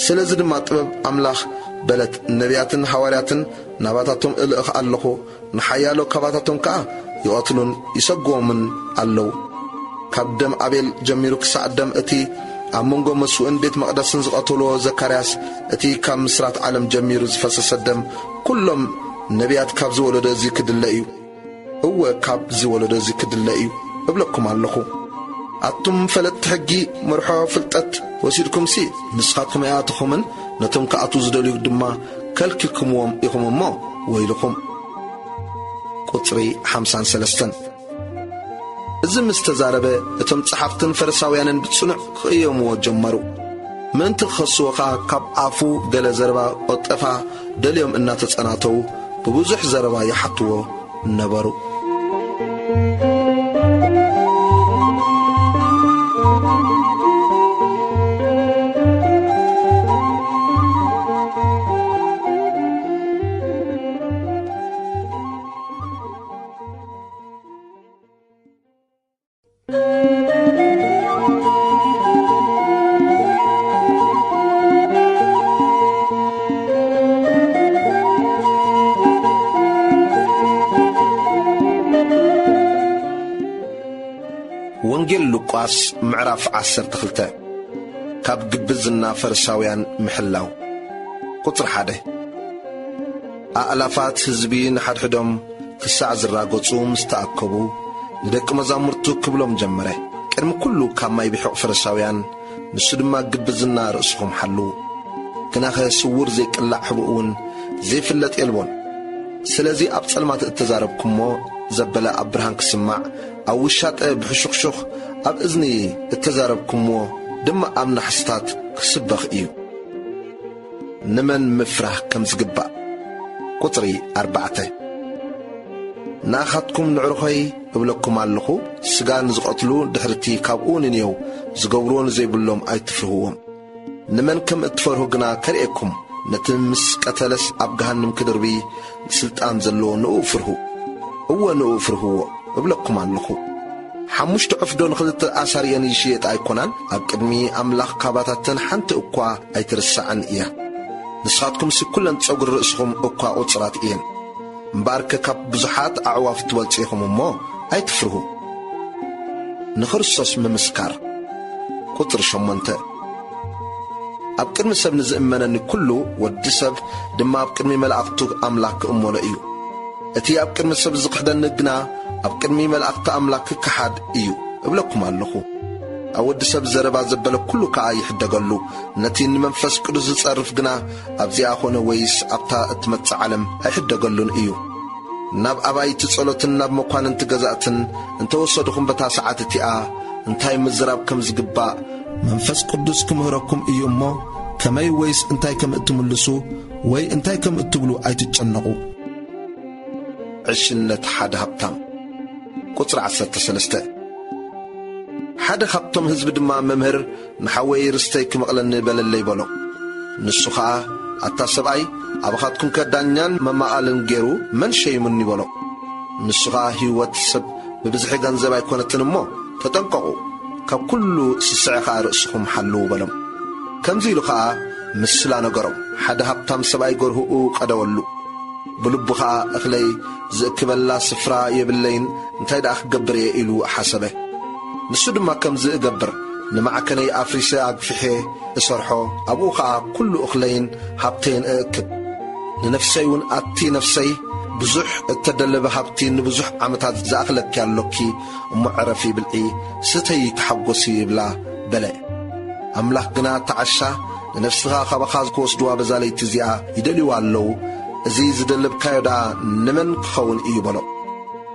ስለዚ ድማ ጥበብ ኣምላኽ በለት፣ ነቢያትን ሃዋርያትን ናባታቶም እልእኽ ኣለኹ፣ ንሓያሎ ካባታቶም ከኣ ይቐትሉን ይሰግዎምን ኣለዉ። ካብ ደም ኣቤል ጀሚሩ ክሳዕ ደም እቲ ኣብ መንጎ መስውእን ቤት መቕደስን ዝቐተልዎ ዘካርያስ፣ እቲ ካብ ምስራት ዓለም ጀሚሩ ዝፈሰሰ ደም፣ ኩሎም ነቢያት ካብዚ ወለዶ እዚ ክድለ እዩ። እወ፣ ካብዚ ወለዶ እዚ ክድለ እዩ እብለኩም ኣለኹ። ኣቱም ፈለጥቲ ሕጊ፣ መርሖ ፍልጠት ወሲድኩምሲ፣ ንስኻትኩም ኣይኣተኹምን፣ ነቶም ክኣትዉ ዝደልዩ ድማ ከልኪልኩምዎም ኢኹም እሞ ወይልኹም። ቁጽሪ ሓምሳን ሰለስተን። እዚ ምስ ተዛረበ፣ እቶም ጸሓፍትን ፈሪሳውያንን ብጽኑዕ ክቕየምዎ ጀመሩ። ምእንቲ ክኸስዎ ኸኣ፣ ካብ ኣፉ ገለ ዘረባ ቐልጠፋ ደልዮም እናተጸናተዉ፣ ብብዙሕ ዘረባ ይሓትዎ ነበሩ። ወንጌል ሉቃስ ምዕራፍ ዓሰርተ ክልተ። ካብ ግብዝና ፈሪሳውያን ምሕላው። ቁጽሪ ሓደ። ኣእላፋት ህዝቢ ንሓድሕዶም ክሳዕ ዝራገጹ ምስ ተኣከቡ፣ ንደቂ መዛሙርቱ ክብሎም ጀመረ፣ "ቅድሚ ኩሉ ካብ ማይ ብሑቕ ፈሪሳውያን፣ ንሱ ድማ ግብዝና ርእስኹም ሓልዉ። ግናኸ ስዉር ዘይቅላዕ ህቡእ እውን ዘይፍለጥ የልቦን። ስለዚ ኣብ ጸልማት እተዛረብኩሞ ዘበለ ኣብ ብርሃን ክስማዕ፣ ኣብ ውሻጠ ብሕሹኽሹኽ፣ ኣብ እዝኒ እተዛረብኩሞ ድማ ኣብ ናሕስታት ክስበኽ እዩ።" ንመን ምፍራህ ከም ዝግባእ። ቁጽሪ ኣርባዕተ። ንኣኻትኩም ንዕሩኸይ እብለኩም ኣለኹ፣ ስጋ ንዝቐትሉ ድሕርቲ ካብኡ ንንየው ዝገብርዎ ንዘይብሎም ኣይትፍርህዎም። ንመን ከም እትፈርሁ ግና ከርእየኩም፣ ነቲ ምስ ቀተለስ ኣብ ገሃንም ክድርቢ ስልጣን ዘለዎ ንኡ ፍርሁ። እወ፣ ንኡ ፍርህዎ እብለኩም ኣለኹ። ሓሙሽተ ዑፍ ዶ ንኽልተ ኣሳር እየን ይሽየጣ ኣይኮናን? ኣብ ቅድሚ ኣምላኽ ካባታተን ሓንቲ እኳ ኣይትርሳዕን እያ። ንስኻትኩምሲ ኩለን ጸጉሪ ርእስኹም እኳ ቁጽራት እየን። እምበኣርከ ካብ ብዙሓት ኣዕዋፍ ትበልጹ ኢኹም እሞ ኣይትፍርሁ። ንኽርስቶስ ምምስካር። ቁጽሪ ሸሞንተ። ኣብ ቅድሚ ሰብ ንዝእመነኒ ኩሉ፣ ወዲ ሰብ ድማ ኣብ ቅድሚ መላእኽቱ ኣምላኽ ክእመኖ እዩ። እቲ ኣብ ቅድሚ ሰብ ዝኽሕደኒ ግና፣ ኣብ ቅድሚ መላእኽቲ ኣምላኽ ክከሓድ እዩ እብለኩም ኣለኹ። ኣብ ወዲ ሰብ ዘረባ ዘበለ ኩሉ ከኣ ይሕደገሉ፣ ነቲ ንመንፈስ ቅዱስ ዝጸርፍ ግና ኣብዚኣ ኾነ ወይስ ኣብታ እትመጽእ ዓለም ኣይሕደገሉን እዩ። ናብ ኣባይቲ ጸሎትን ናብ መኳንንቲ ገዛእትን እንተወሰድኹም፣ በታ ሰዓት እቲኣ እንታይ ምዝራብ ከም ዝግባእ መንፈስ ቅዱስ ክምህረኩም እዩ እሞ፣ ከመይ ወይስ እንታይ ከም እትምልሱ ወይ እንታይ ከም እትብሉ ኣይትጨነቑ። ዕሽነት ሓደ ሃብታም። ቁጽሪ ዓሰርተ ሰለስተ። ሓደ ካብቶም ህዝቢ ድማ፣ "መምህር፣ ንሓወይ ርስተይ ክመቕለኒ በለለይ" በሎ። ንሱ ኸኣ፣ "ኣታ ሰብኣይ፣ ኣባኻትኩምከ ዳኛን መማቓልን ገይሩ መን ሸይሙኒ?" በሎ። ንሱ ኸኣ፣ "ህይወት ሰብ ብብዝሒ ገንዘብ ኣይኮነትን እሞ፣ ተጠንቀቑ፣ ካብ ኩሉ ስስዐ ኸኣ ርእስኹም ሓልዉ" በሎም። ከምዚ ኢሉ ኸኣ ምስላ ነገሮም። ሓደ ሃብታም ሰብኣይ ገርሁኡ ቀደወሉ። ብልቡ ኸኣ፣ "እኽለይ ዝእክበላ ስፍራ የብለይን፣ እንታይ ደኣ ክገብር እየ?" ኢሉ ሓሰበ። ንሱ ድማ፣ "ከምዚ እገብር፣ ንማዕከነይ ኣፍሪሰ ኣግፊሐ እሰርሖ፣ ኣብኡ ኸኣ ኩሉ እኽለይን ሃብተይን እእክብ። ንነፍሰይ እውን፣ ኣቲ ነፍሰይ፣ ብዙሕ እተደለበ ሃብቲ ንብዙሕ ዓመታት ዝኣኽለኪ ኣሎኪ፣ እሞ ዕረፊ፣ ብልዒ፣ ስተዪ፣ ተሓጐሲ" ይብላ በለ። ኣምላኽ ግና፣ "እታ ዓሻ ንነፍስኻ ካባኻ ክወስድዋ በዛ ለይቲ እዚኣ ይደልይዋ ኣለዉ፣ እዚ ዝደለብካዮ ደኣ ንመን ክኸውን እዩ?" በሎ።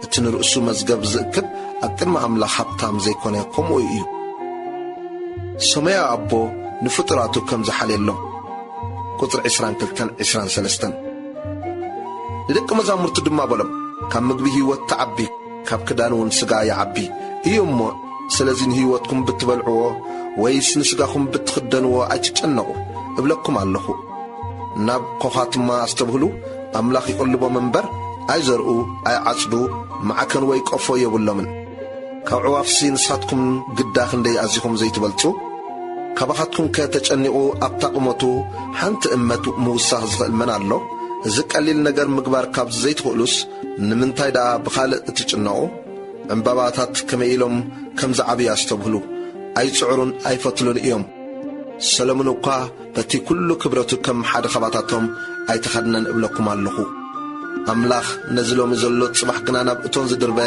እቲ ንርእሱ መዝገብ ዝእክብ ኣብ ቅድሚ ኣምላኽ ሃብታም ዘይኮነ ከምኡ እዩ። ሰማያዊ ኣቦ ንፍጡራቱ ከም ዝሓልየሎም። ቁጽሪ ዕስራን ክልተን ዕስራን ሰለስተን። ንደቂ መዛሙርቱ ድማ በሎም፣ "ካብ ምግቢ ህይወት ትዓቢ፣ ካብ ክዳን እውን ስጋ ይዓቢ እዩ እሞ፣ ስለዚ ንህይወትኩም ብትበልዕዎ ወይስ ንስጋኹም ብትኽደንዎ ኣይትጨነቑ እብለኩም ኣለኹ። ናብ ኮኻትማ ኣስተብህሉ፣ ኣምላኽ ይቕልቦም እምበር፣ ኣይዘርኡ፣ ኣይዓጽዱ፣ ማዕከን ወይ ቆፎ የብሎምን። ካብ ኣዕዋፍሲ ንስኻትኩም ግዳ ክንደይ ኣዚኹም ዘይትበልጹ? ካባኻትኩም ከ ተጨኒቑ ኣብታ ቁመቱ ሓንቲ እመት ምውሳኽ ዝኽእል መን ኣሎ? እዚ ቀሊል ነገር ምግባር ካብ ዘይትኽእሉስ፣ ንምንታይ ደኣ ብኻልእ እትጭነቑ? ዕምባባታት ከመይ ኢሎም ከም ዝዓብዩ ኣስተብህሉ። ኣይጽዕሩን ኣይፈትሉን እዮም። ሰሎሞን እኳ በቲ ኩሉ ክብረቱ ከም ሓደ ኻባታቶም ኣይተኸድነን እብለኩም ኣለኹ። ኣምላኽ ነዚ ሎሚ ዘሎ ጽባሕ ግና ናብ እቶን ዝድርበ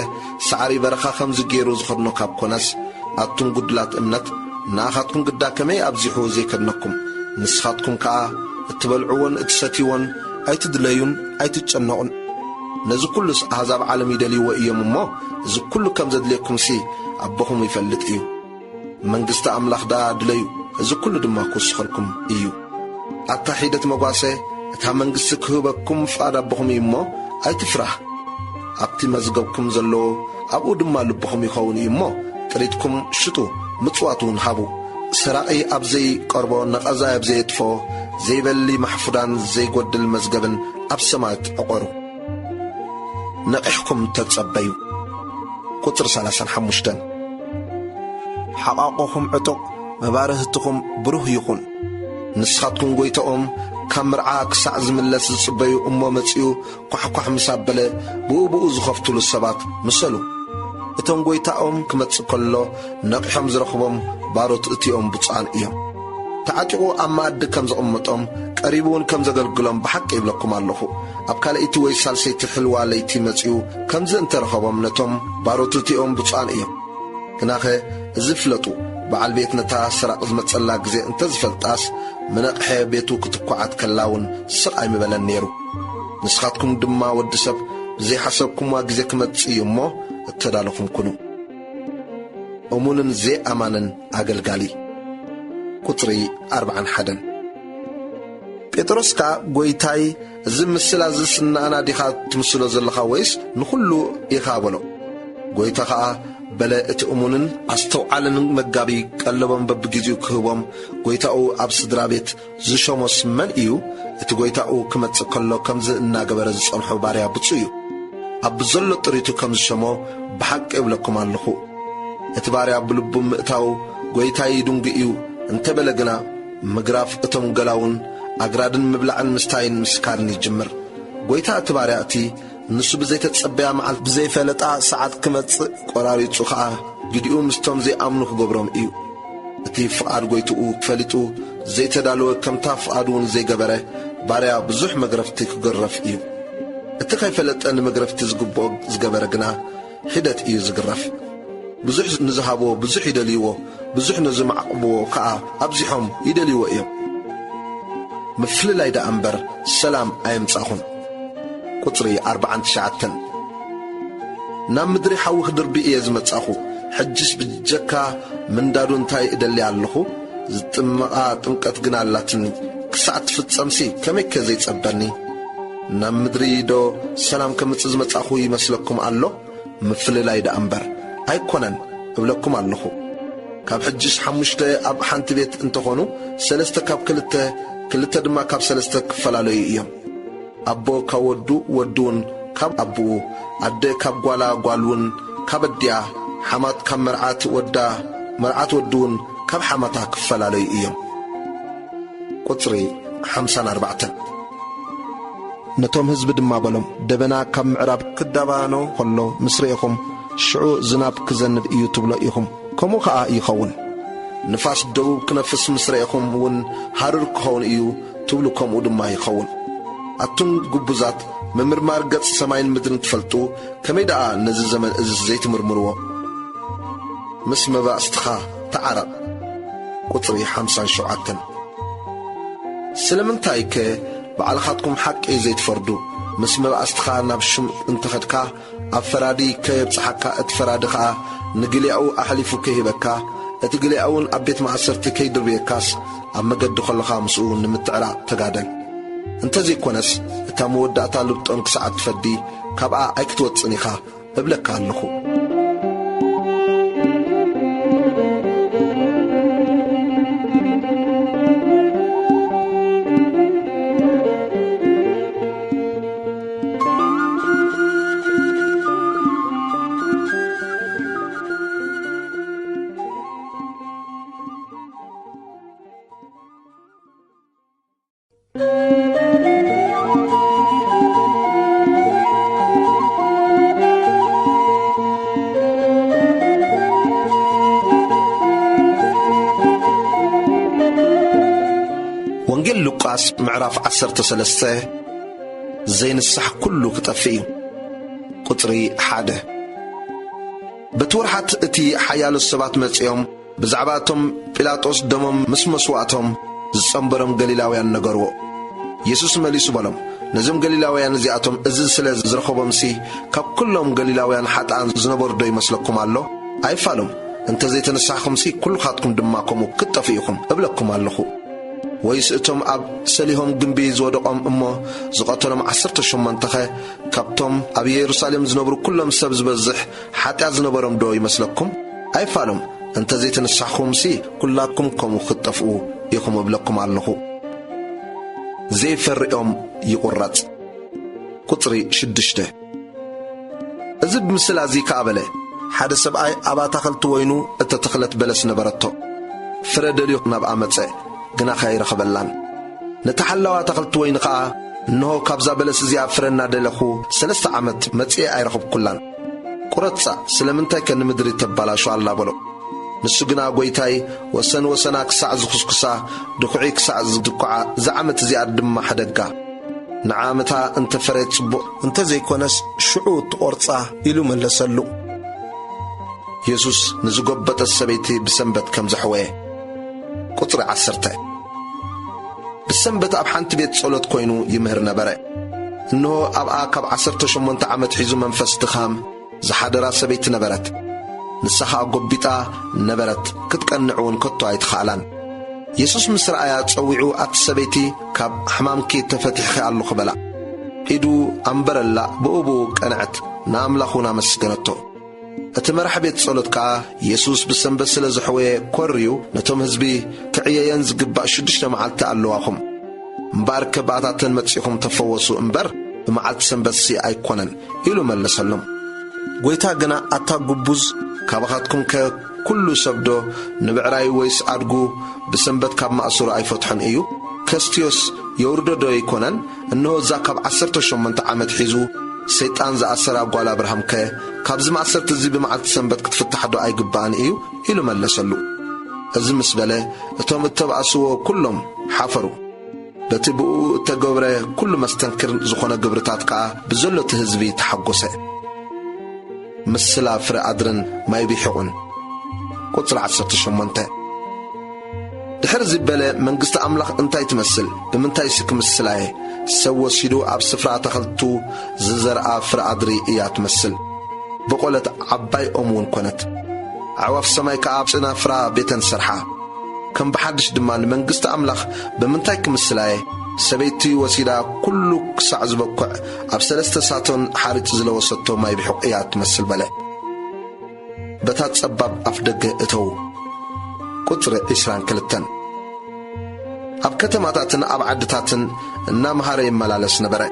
ሳዕሪ በረኻ ከምዚ ገይሩ ዝኸድኖ ካብ ኮነስ፣ ኣቱም ጉድላት እምነት፣ ንኣኻትኩም ግዳ ከመይ ኣብዚሑ ዘይከድነኩም። ንስኻትኩም ከኣ እትበልዕዎን እትሰትይዎን ኣይትድለዩን ኣይትጨነቑን። ነዚ ኩሉስ ኣህዛብ ዓለም ይደልይዎ እዮም እሞ፣ እዚ ኩሉ ከም ዘድልየኩምሲ ኣቦኹም ይፈልጥ እዩ። መንግስቲ ኣምላኽ ደኣ ድለዩ፣ እዚ ኩሉ ድማ ክውስኸልኩም እዩ። ኣታ ሒደት መጓሰ፣ እታ መንግስቲ ክህበኩም ፍቓድ ኣቦኹም እዩ እሞ፣ ኣይትፍራህ። ኣብቲ መዝገብኩም ዘለዎ፣ ኣብኡ ድማ ልብኹም ይኸውን እዩ እሞ፣ ጥሪትኩም ሽጡ፣ ምጽዋት እውን ሃቡ። ሰራቒ ኣብ ዘይቀርቦ፣ ነቐዛይ ኣብ ዘየጥፍኦ፣ ዘይበሊ ማሕፉዳን ዘይጎድል መዝገብን ኣብ ሰማያት ዕቖሩ። ነቒሕኩም ተጸበዩ። ቁጽሪ ሰላሳን ሓሙሽተን። ሓቓቑኹም ዕጡቕ፣ መባርህትኹም ብሩህ ይኹን። ንስኻትኩም ጐይታኦም ካብ መርዓ ክሳዕ ዝምለስ ዝጽበዩ እሞ መጺኡ ኳሕኳሕ ምስ ኣበለ ብኡ ብኡ ዝኸፍትሉ ሰባት ምሰሉ። እቶም ጐይታኦም ክመጽእ ከሎ ነቒሖም ዝረኽቦም ባሮት እቲኦም ብፁዓን እዮም። ተዓጢቑ ኣብ መኣዲ ከም ዘቐመጦም ቀሪቡ እውን ከም ዘገልግሎም ብሓቂ ይብለኩም ኣለኹ። ኣብ ካልኣይቲ ወይ ሳልሰይቲ ሕልዋ ለይቲ መጺኡ ከምዚ እንተረኸቦም ነቶም ባሮት እቲኦም ብፁዓን እዮም። ግናኸ እዚ ፍለጡ፣ በዓል ቤት ነታ ሰራቕ ዝመጸላ ግዜ እንተ ዝፈልጣስ፣ መነቕሐ ቤቱ ክትኳዓት ከላ እውን ስቕ ኣይምበለን ነይሩ። ንስኻትኩም ድማ ወዲ ሰብ ብዘይሓሰብኩምዋ ግዜ ክመጽእ እዩ እሞ እተዳለኹም ኩኑ። እሙንን ዘይኣማንን ኣገልጋሊ። ቁጽሪ ኣርብዓን ሓደን። ጴጥሮስ ከኣ፣ "ጐይታይ፣ እዚ ምስላ እዚስ ንኣና ዲኻ ትምስሎ ዘለኻ ወይስ ንኹሉ ኢኻ?" በሎ። ጐይታ ኸኣ፣ "በለ፣ እቲ እሙንን ኣስተውዓልን መጋቢ ቀለቦም በብጊዜኡ ክህቦም ጐይታኡ ኣብ ስድራ ቤት ዝሾሞስ መን እዩ? እቲ ጐይታኡ ክመጽእ ከሎ ከምዚ እናገበረ ዝጸንሖ ባርያ ብጹእ እዩ። ኣብ ብዘሎ ጥሪቱ ከም ዝሸሞ ብሓቂ እብለኩም ኣለኹ። እቲ ባርያ ብልቡ ምእታው ጐይታይ ይድንጉ እዩ እንተ በለ ግና፣ ምግራፍ እቶም ገላውን ኣግራድን ምብላዕን ምስታይን ምስካርን ይጅምር። ጐይታ እቲ ባርያ እቲ ንሱ ብዘይተጸበያ መዓልቲ ብዘይፈለጣ ሰዓት ክመጽእ ቈራሪጹ ኸኣ ግዲኡ ምስቶም ዘይኣምኑ ክገብሮም እዩ። እቲ ፍቓድ ጐይትኡ ፈሊጡ ዘይተዳለወ፣ ከምታ ፍቓዱ እውን ዘይገበረ ባርያ ብዙሕ መግረፍቲ ክግረፍ እዩ። እቲ ከይፈለጠ ንመግረፍቲ ዝግብኦ ዝገበረ ግና ሒደት እዩ ዝግረፍ። ብዙሕ ንዝሃብዎ ብዙሕ ይደልይዎ፣ ብዙሕ ንዝማዕቕብዎ ከኣ ኣብዚሖም ይደልይዎ እዮም። ምፍልላይ ደኣ እምበር ሰላም ኣየምጻኹን። ቁጽሪ ኣርብዓን ትሽዓተን። ናብ ምድሪ ሓዊ ክድርቢ እየ ዝመጻኹ። ሕጅስ ብጀካ ምንዳዱ እንታይ እደሊ ኣለኹ? ዝጥመቓ ጥምቀት ግና ኣላትኒ። ክሳዕ ትፍጸምሲ ከመይከ ዘይጸበኒ? ናብ ምድሪ ዶ ሰላም ከምጽእ ዝመጻኹ ይመስለኩም ኣሎ? ምፍልላይ ደኣ እምበር ኣይኮነን እብለኩም ኣለኹ። ካብ ሕጅስ ሓሙሽተ ኣብ ሓንቲ ቤት እንተኾኑ፣ ሰለስተ ካብ ክልተ፣ ክልተ ድማ ካብ ሰለስተ ክፈላለዩ እዮም። ኣቦ ካብ ወዱ፣ ወዱ እውን ካብ ኣቦኡ፣ ኣደ ካብ ጓላ፣ ጓል እውን ካብ ኣዲኣ፣ ሓማት ካብ መርዓት ወዳ፣ መርዓት ወዱ እውን ካብ ሓማታ ክፈላለዩ እዮም። ቁጽሪ ሓምሳን ኣርባዕተን። ነቶም ህዝቢ ድማ በሎም፣ ደበና ካብ ምዕራብ ክዳባኖ ከሎ ምስ ርኢኹም፣ ሽዑ ዝናብ ክዘንብ እዩ ትብሎ ኢኹም። ከምኡ ኸኣ ይኸውን። ንፋስ ደቡብ ክነፍስ ምስ ረኤኹም እውን፣ ሃሩር ክኸውን እዩ ትብሉ፣ ከምኡ ድማ ይኸውን። ኣቱም ግቡዛት፣ ምምርማር ገጽ ሰማይን ምድርን ትፈልጡ፣ ከመይ ደኣ ነዚ ዘመን እዝስ ዘይትምርምርዎ? ምስ መባእስትኻ ተዓረቕ። ቁጽሪ ሓምሳን ሸውዓተን። ስለምንታይከ ባዕልኻትኩም ሓቂ ዘይትፈርዱ? ምስ መባእስትኻ ናብ ሹም እንተኸድካ፣ ኣብ ፈራዲ ከየብጽሓካ፣ እቲ ፈራዲ ኸኣ ንግልያኡ ኣሕሊፉ ከይህበካ፣ እቲ ግልያኡ እውን ኣብ ቤት ማእሰርቲ ከይድርብየካስ፣ ኣብ መገዲ ከለኻ ምስኡ ንምትዕራቕ ተጋደል። እንተዘይኮነስ፣ እታ መወዳእታ ልብጦን ክሳዕ እትፈዲ፣ ካብኣ ኣይክትወጽእን ኢኻ እብለካ ኣለኹ። ወንጌል ሉቃስ ምዕራፍ ዓሰርተ ሰለስተ። ዘይንሳሕ ኩሉ ክጠፍእ እዩ። ቁጽሪ ሓደ። በቲ ወርሓት እቲ ሓያሎ ሰባት መጺኦም ብዛዕባ እቶም ጲላጦስ ደሞም ምስ መስዋእቶም ዝጸንበሮም ገሊላውያን ነገርዎ። የሱስ መሊሱ በሎም፣ ነዞም ገሊላውያን እዚኣቶም እዚ ስለ ዝረኸቦምሲ፣ ካብ ኩሎም ገሊላውያን ሓጥኣን ዝነበሩ ዶ ይመስለኩም ኣሎ? ኣይፋሉም። እንተ ዘይተነሳሕኹምሲ፣ ኩልኻትኩም ድማ ከምኡ ክትጠፍኡ ኢኹም እብለኩም ኣለኹ። ወይስ እቶም ኣብ ሰሊሆም ግምቢ ዝወደቖም እሞ ዝቐተሎም ዓሰርተ ሸሞንተኸ፣ ካብቶም ኣብ የሩሳሌም ዝነብሩ ኩሎም ሰብ ዝበዝሕ ሓጢኣት ዝነበሮም ዶ ይመስለኩም? ኣይፋሉም። እንተ ዘይተነሳሕኹምሲ፣ ኩላትኩም ከምኡ ክትጠፍኡ ኢኹም እብለኩም ኣለኹ። ዘይፈርኦም ይቑረጽ። ቁጽሪ ሽዱሽተ። እዚ ብምስላ እዚ ከኣ በለ፣ ሓደ ሰብኣይ ኣብ ኣታኽልቲ ወይኑ እተተኽለት በለስ ነበረቶ። ፍረ ደልዩ ናብኣ መጸ፣ ግናኸ ኣይረኸበላን። ነታ ሓላዋ ኣታኽልቲ ወይኒ ኸኣ፣ እንሆ፣ ካብዛ በለስ እዚኣ ፍረ እናደለኹ ሰለስተ ዓመት መጺኤ ኣይረኸብኩላን። ቁረጻ፣ ስለምንታይከ ንምድሪ ተባላሹ ኣላ? በሎ። ንሱ ግና፣ ጐይታይ፣ ወሰን ወሰና ክሳዕ ዝኹስኩሳ፣ ድኹዒ ክሳዕ ዝድኩዓ፣ እዛ ዓመት እዚኣ ድማ ሕደጋ። ንዓመታ እንተ ፈረየት ጽቡቕ፣ እንተ ዘይኮነስ ሽዑ ትቖርጻ፣ ኢሉ መለሰሉ። የሱስ ንዝጎበጠት ሰበይቲ ብሰንበት ከም ዘሕወየ። ቁጽሪ ዓሰርተ። ብሰንበት ኣብ ሓንቲ ቤት ጸሎት ኮይኑ ይምህር ነበረ። እንሆ፣ ኣብኣ ካብ ዓሰርተ ሸሞንተ ዓመት ሒዙ መንፈስ ድኻም ዝሓደራ ሰበይቲ ነበረት። ንሳ ኸኣ ጐቢጣ ነበረት፣ ክትቀንዕ እውን ከቶ ኣይትኸኣላን። የሱስ ምስ ረኣያ ጸዊዑ፣ ኣቲ ሰበይቲ፣ ካብ ሕማምኪ ተፈቲሕኺ ኣለኹ በላ። ኢዱ ኣንበረላ፣ ብኡ ብኡ ቀንዐት፣ ንኣምላኽ እውን ኣመስገነቶ። እቲ መራሕ ቤት ጸሎት ከኣ፣ የሱስ ብሰንበት ስለ ዘሕወየ ኰርዩ፣ ነቶም ህዝቢ፣ ክዕየየን ዝግባእ ሽዱሽተ መዓልቲ ኣለዋኹም። እምበኣርከ ብኣታተን መጺኹም ተፈወሱ እምበር፣ ብመዓልቲ ሰንበትሲ ኣይኮነን፣ ኢሉ መለሰሎም። ጐይታ ግና፣ ኣታ ግቡዝ፣ ካባኻትኩምከ ኩሉ ሰብዶ ንብዕራዩ ወይስ ኣድጉ ብሰንበት ካብ ማእሰሩ ኣይፈትሖን እዩ? ከስትዮስ የውርዶ ዶ ኣይኮነን? እንሆ፣ እዛ ካብ ዓሰርተ ሸሞንተ ዓመት ሒዙ ሰይጣን ዝኣሰራ ጓል ኣብርሃምከ፣ ካብዚ ማእሰርቲ እዚ ብመዓልቲ ሰንበት ክትፍታሕ ዶ ኣይግባእን እዩ? ኢሉ መለሰሉ። እዚ ምስ በለ፣ እቶም እተባእስዎ ኩሎም ሓፈሩ። በቲ ብእኡ እተገብረ ኩሉ መስተንክር ዝኾነ ግብርታት ከኣ ብዘሎ እቲ ህዝቢ ተሓጐሰ። ምስላ ፍረ ኣድርን ማይ ቢሒቑን። ቁጽሪ ዓሰርተ ሸሞንተ። ድሕር እዚ በለ፣ መንግስቲ ኣምላኽ እንታይ ትመስል? ብምንታይሲ ክምስላ እየ? ሰብ ወሲዱ ኣብ ስፍራ ኣታኽልቱ ዝዘርኣ ፍረ ኣድሪ እያ ትመስል። በቖለት፣ ዓባይ ኦም እውን ኮነት። ኣዕዋፍ ሰማይ ከኣ ኣብ ጨናፍራ ቤተን ሰርሓ። ከም ብሓድሽ ድማ ንመንግስቲ ኣምላኽ ብምንታይ ክምስላ እየ? ሰበይቲ ወሲዳ ኩሉ ክሳዕ ዝበኩዕ ኣብ ሰለስተ ሳቶን ሓርጭ ዝለወሰቶ ማይ ብሑቕ እያ ትመስል በለ። በታ ጸባብ ኣፍ ደገ እተዉ። ቁጽሪ ዒስራን ክልተን። ኣብ ከተማታትን ኣብ ዓድታትን እናመሃረ ይመላለስ ነበረ።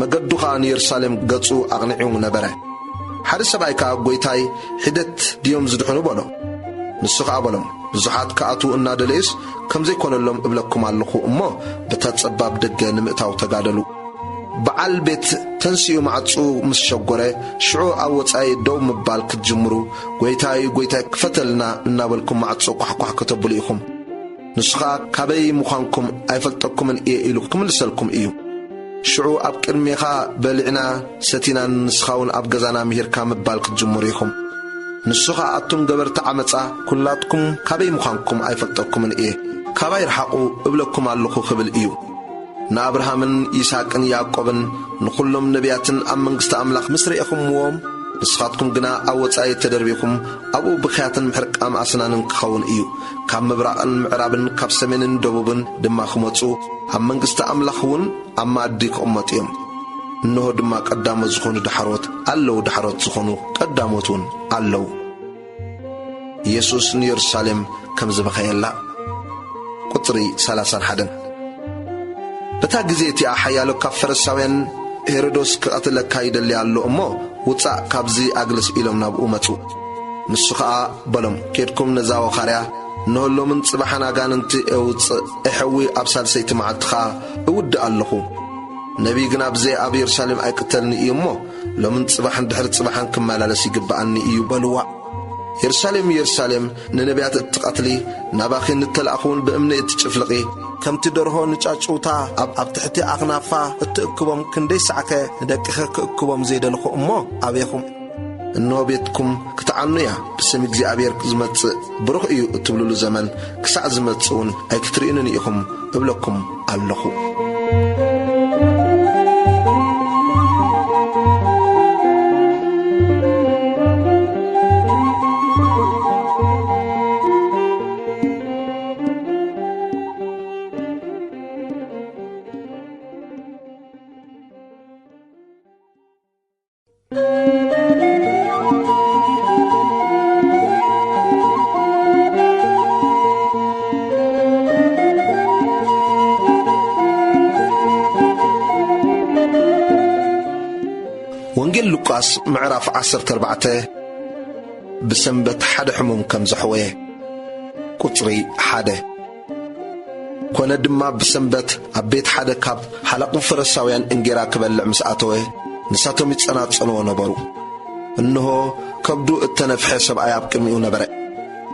መገዱ ኸኣ ንየሩሳሌም ገጹ ኣቕኒዑ ነበረ። ሓደ ሰብኣይ ከኣ፣ "ጐይታይ፣ ሒደት ድዮም ዝድሕኑ?" በሎ። ንሱ ኸኣ በሎም፣ "ብዙሓት ክኣትዉ እናደለዩስ፣ ከም ዘይኮነሎም እብለኩም ኣለኹ እሞ፣ በታ ጸባብ ደገ ንምእታው ተጋደሉ።" በዓል ቤት ተንሲኡ ማዕጹ ምስ ሸጎረ፣ ሽዑ ኣብ ወጻኢ ደው ምባል ክትጅምሩ፣ "ጐይታይ፣ ጐይታይ፣ ክፈተልና" እናበልኩም ማዕጹ ኳሕኳሕ ከተብሉ ኢኹም። ንሱ ኸኣ፣ "ካበይ ምዃንኩም ኣይፈልጠኩምን እየ" ኢሉ ክምልሰልኩም እዩ። ሽዑ፣ "ኣብ ቅድሜኻ በሊዕና ሰቲናን ንስኻ እውን ኣብ ገዛና ምሂርካ" ምባል ክትጅምሩ ኢኹም። ንሱ ኸኣ፣ "ኣቱም ገበርቲ ዓመጻ፣ ኵላትኩም ካበይ ምዃንኩም ኣይፈልጠኩምን እየ፣ ካባይ ርሓቑ እብለኩም ኣለኹ" ክብል እዩ። ንኣብርሃምን ይስሐቅን ያዕቆብን ንኹሎም ነቢያትን ኣብ መንግስቲ ኣምላኽ ምስ ርኤኹምዎም፣ ንስኻትኩም ግና ኣብ ወጻኢ ተደርቢኹም፣ ኣብኡ ብኽያትን ምሕርቃም ኣስናንን ክኸውን እዩ። ካብ ምብራቕን ምዕራብን ካብ ሰሜንን ደቡብን ድማ ክመጹ፣ ኣብ መንግስቲ ኣምላኽ እውን ኣብ መኣዲ ክቕመጡ እዮም። እንሆ ድማ ቀዳሞት ዝኾኑ ዳሕሮት ኣለዉ፣ ዳሕሮት ዝኾኑ ቀዳሞት እውን ኣለዉ። ኢየሱስ ንየሩሳሌም ከም ዝበኸየላ። ቁጽሪ ሰላሳን ሓደን። በታ ግዜ እቲኣ ሓያሎ ካብ ፈሪሳውያን፣ "ሄሮዶስ ክቐትለካ ይደሊ ኣሎ እሞ፣ ውጻእ ካብዚ ኣግልስ" ኢሎም ናብኡ መጹ። ንሱ ኸኣ በሎም፣ "ኬድኩም ነዛ ወኻርያ፣ እንሆ ሎምን ጽባሕን ኣጋንንቲ ኤውጽእ፣ ኤሕዊ ኣብ ሳልሰይቲ መዓልቲ ኸኣ እውድእ ኣለኹ። ነቢይ ግና ብዘይ ኣብ የሩሳሌም ኣይቅተልኒ እዩ እሞ፣ ሎምን ጽባሕን ድሕሪ ጽባሕን ክመላለስ ይግብኣኒ እዩ" በልዋ። "የሩሳሌም፣ የሩሳሌም፣ ንነቢያት እትቐትሊ፣ ናባኺ ንተላእኹውን ብእምኒ እትጭፍልቒ፣ ከምቲ ደርሆ ንጫጩውታ ኣብ፣ ኣብ ትሕቲ ኣኽናፋ እትእክቦም፣ ክንደይ ሳዕከ ንደቅኺ ክእክቦም ዘይደለኹ እሞ ኣቤኹም። እንሆ ቤትኩም ክትዓኑ እያ፣ ብስም እግዚኣብሔር ዝመጽእ ብሩኽ እዩ እትብሉሉ ዘመን ክሳዕ ዝመጽእ እውን ኣይክትርእዩንን ኢኹም እብለኩም ኣለኹ።" ወንጌል ሉቃስ ምዕራፍ ዓሰርተ ኣርባዕተ። ብሰንበት ሓደ ሕሙም ከም ዘሕወየ። ቁጽሪ ሓደ። ኮነ ድማ ብሰንበት ኣብ ቤት ሓደ ካብ ሓላቑ ፈሪሳውያን እንጌራ ክበልዕ ምስ ኣተወ፣ ንሳቶም ይጸናጸንዎ ነበሩ። እንሆ፣ ከብዱ እተነፍሐ ሰብኣይ ኣብ ቅድሚኡ ነበረ።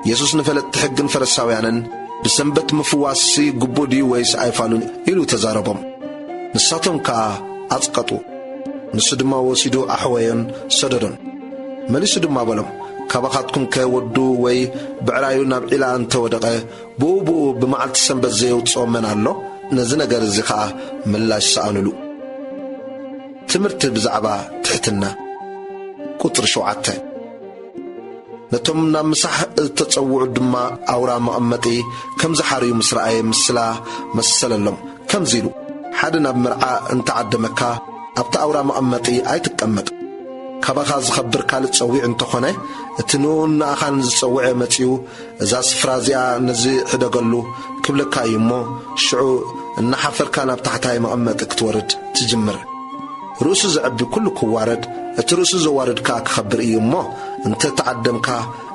የሱስ ንፈለጥቲ ሕግን ፈሪሳውያንን፣ "ብሰንበት ምፍዋስሲ ግቡእ ድዩ ወይስ ኣይፋሉን?" ኢሉ ተዛረቦም። ንሳቶም ከኣ ኣጽቀጡ። ንሱ ድማ ወሲዱ ኣሕወዮን ሰደዶን። መሊሱ ድማ በሎም፣ "ካባኻትኩምከ ወዱ ወይ ብዕራዩ ናብ ዒላ እንተ ወደቐ፣ ብኡ ብኡ ብመዓልቲ ሰንበት ዘየውጽኦ መን ኣሎ?" ነዚ ነገር እዚ ኸኣ ምላሽ ሰኣኑሉ። ትምህርቲ ብዛዕባ ትሕትና። ቁጽሪ ሸውዓተ። ነቶም ናብ ምሳሕ እተጸውዑ ድማ ኣውራ መቐመጢ ከም ዝሓርዩ ምስ ረኣየ ምስላ መሰለሎም፣ ከምዚ ኢሉ፣ "ሓደ ናብ መርዓ እንተዓደመካ፣ ኣብቲ ኣውራ መቐመጢ ኣይትቀመጥ። ካባኻ ዝኸብር ካልእ ጸዊዑ እንተኾነ፣ እቲ ንኡን ንኣኻን ዝጸውዐ መጺኡ፣ 'እዛ ስፍራ እዚኣ ነዚ ሕደገሉ' ክብለካ እዩ እሞ፣ ሽዑ እናሓፈርካ ናብ ታሕታይ መቐመጢ ክትወርድ ትጅምር። ርእሱ ዘዕቢ ኩሉ ክዋረድ፣ እቲ ርእሱ ዘዋርድ ከኣ ክኸብር እዩ እሞ፣ እንተ ተዓደምካ፣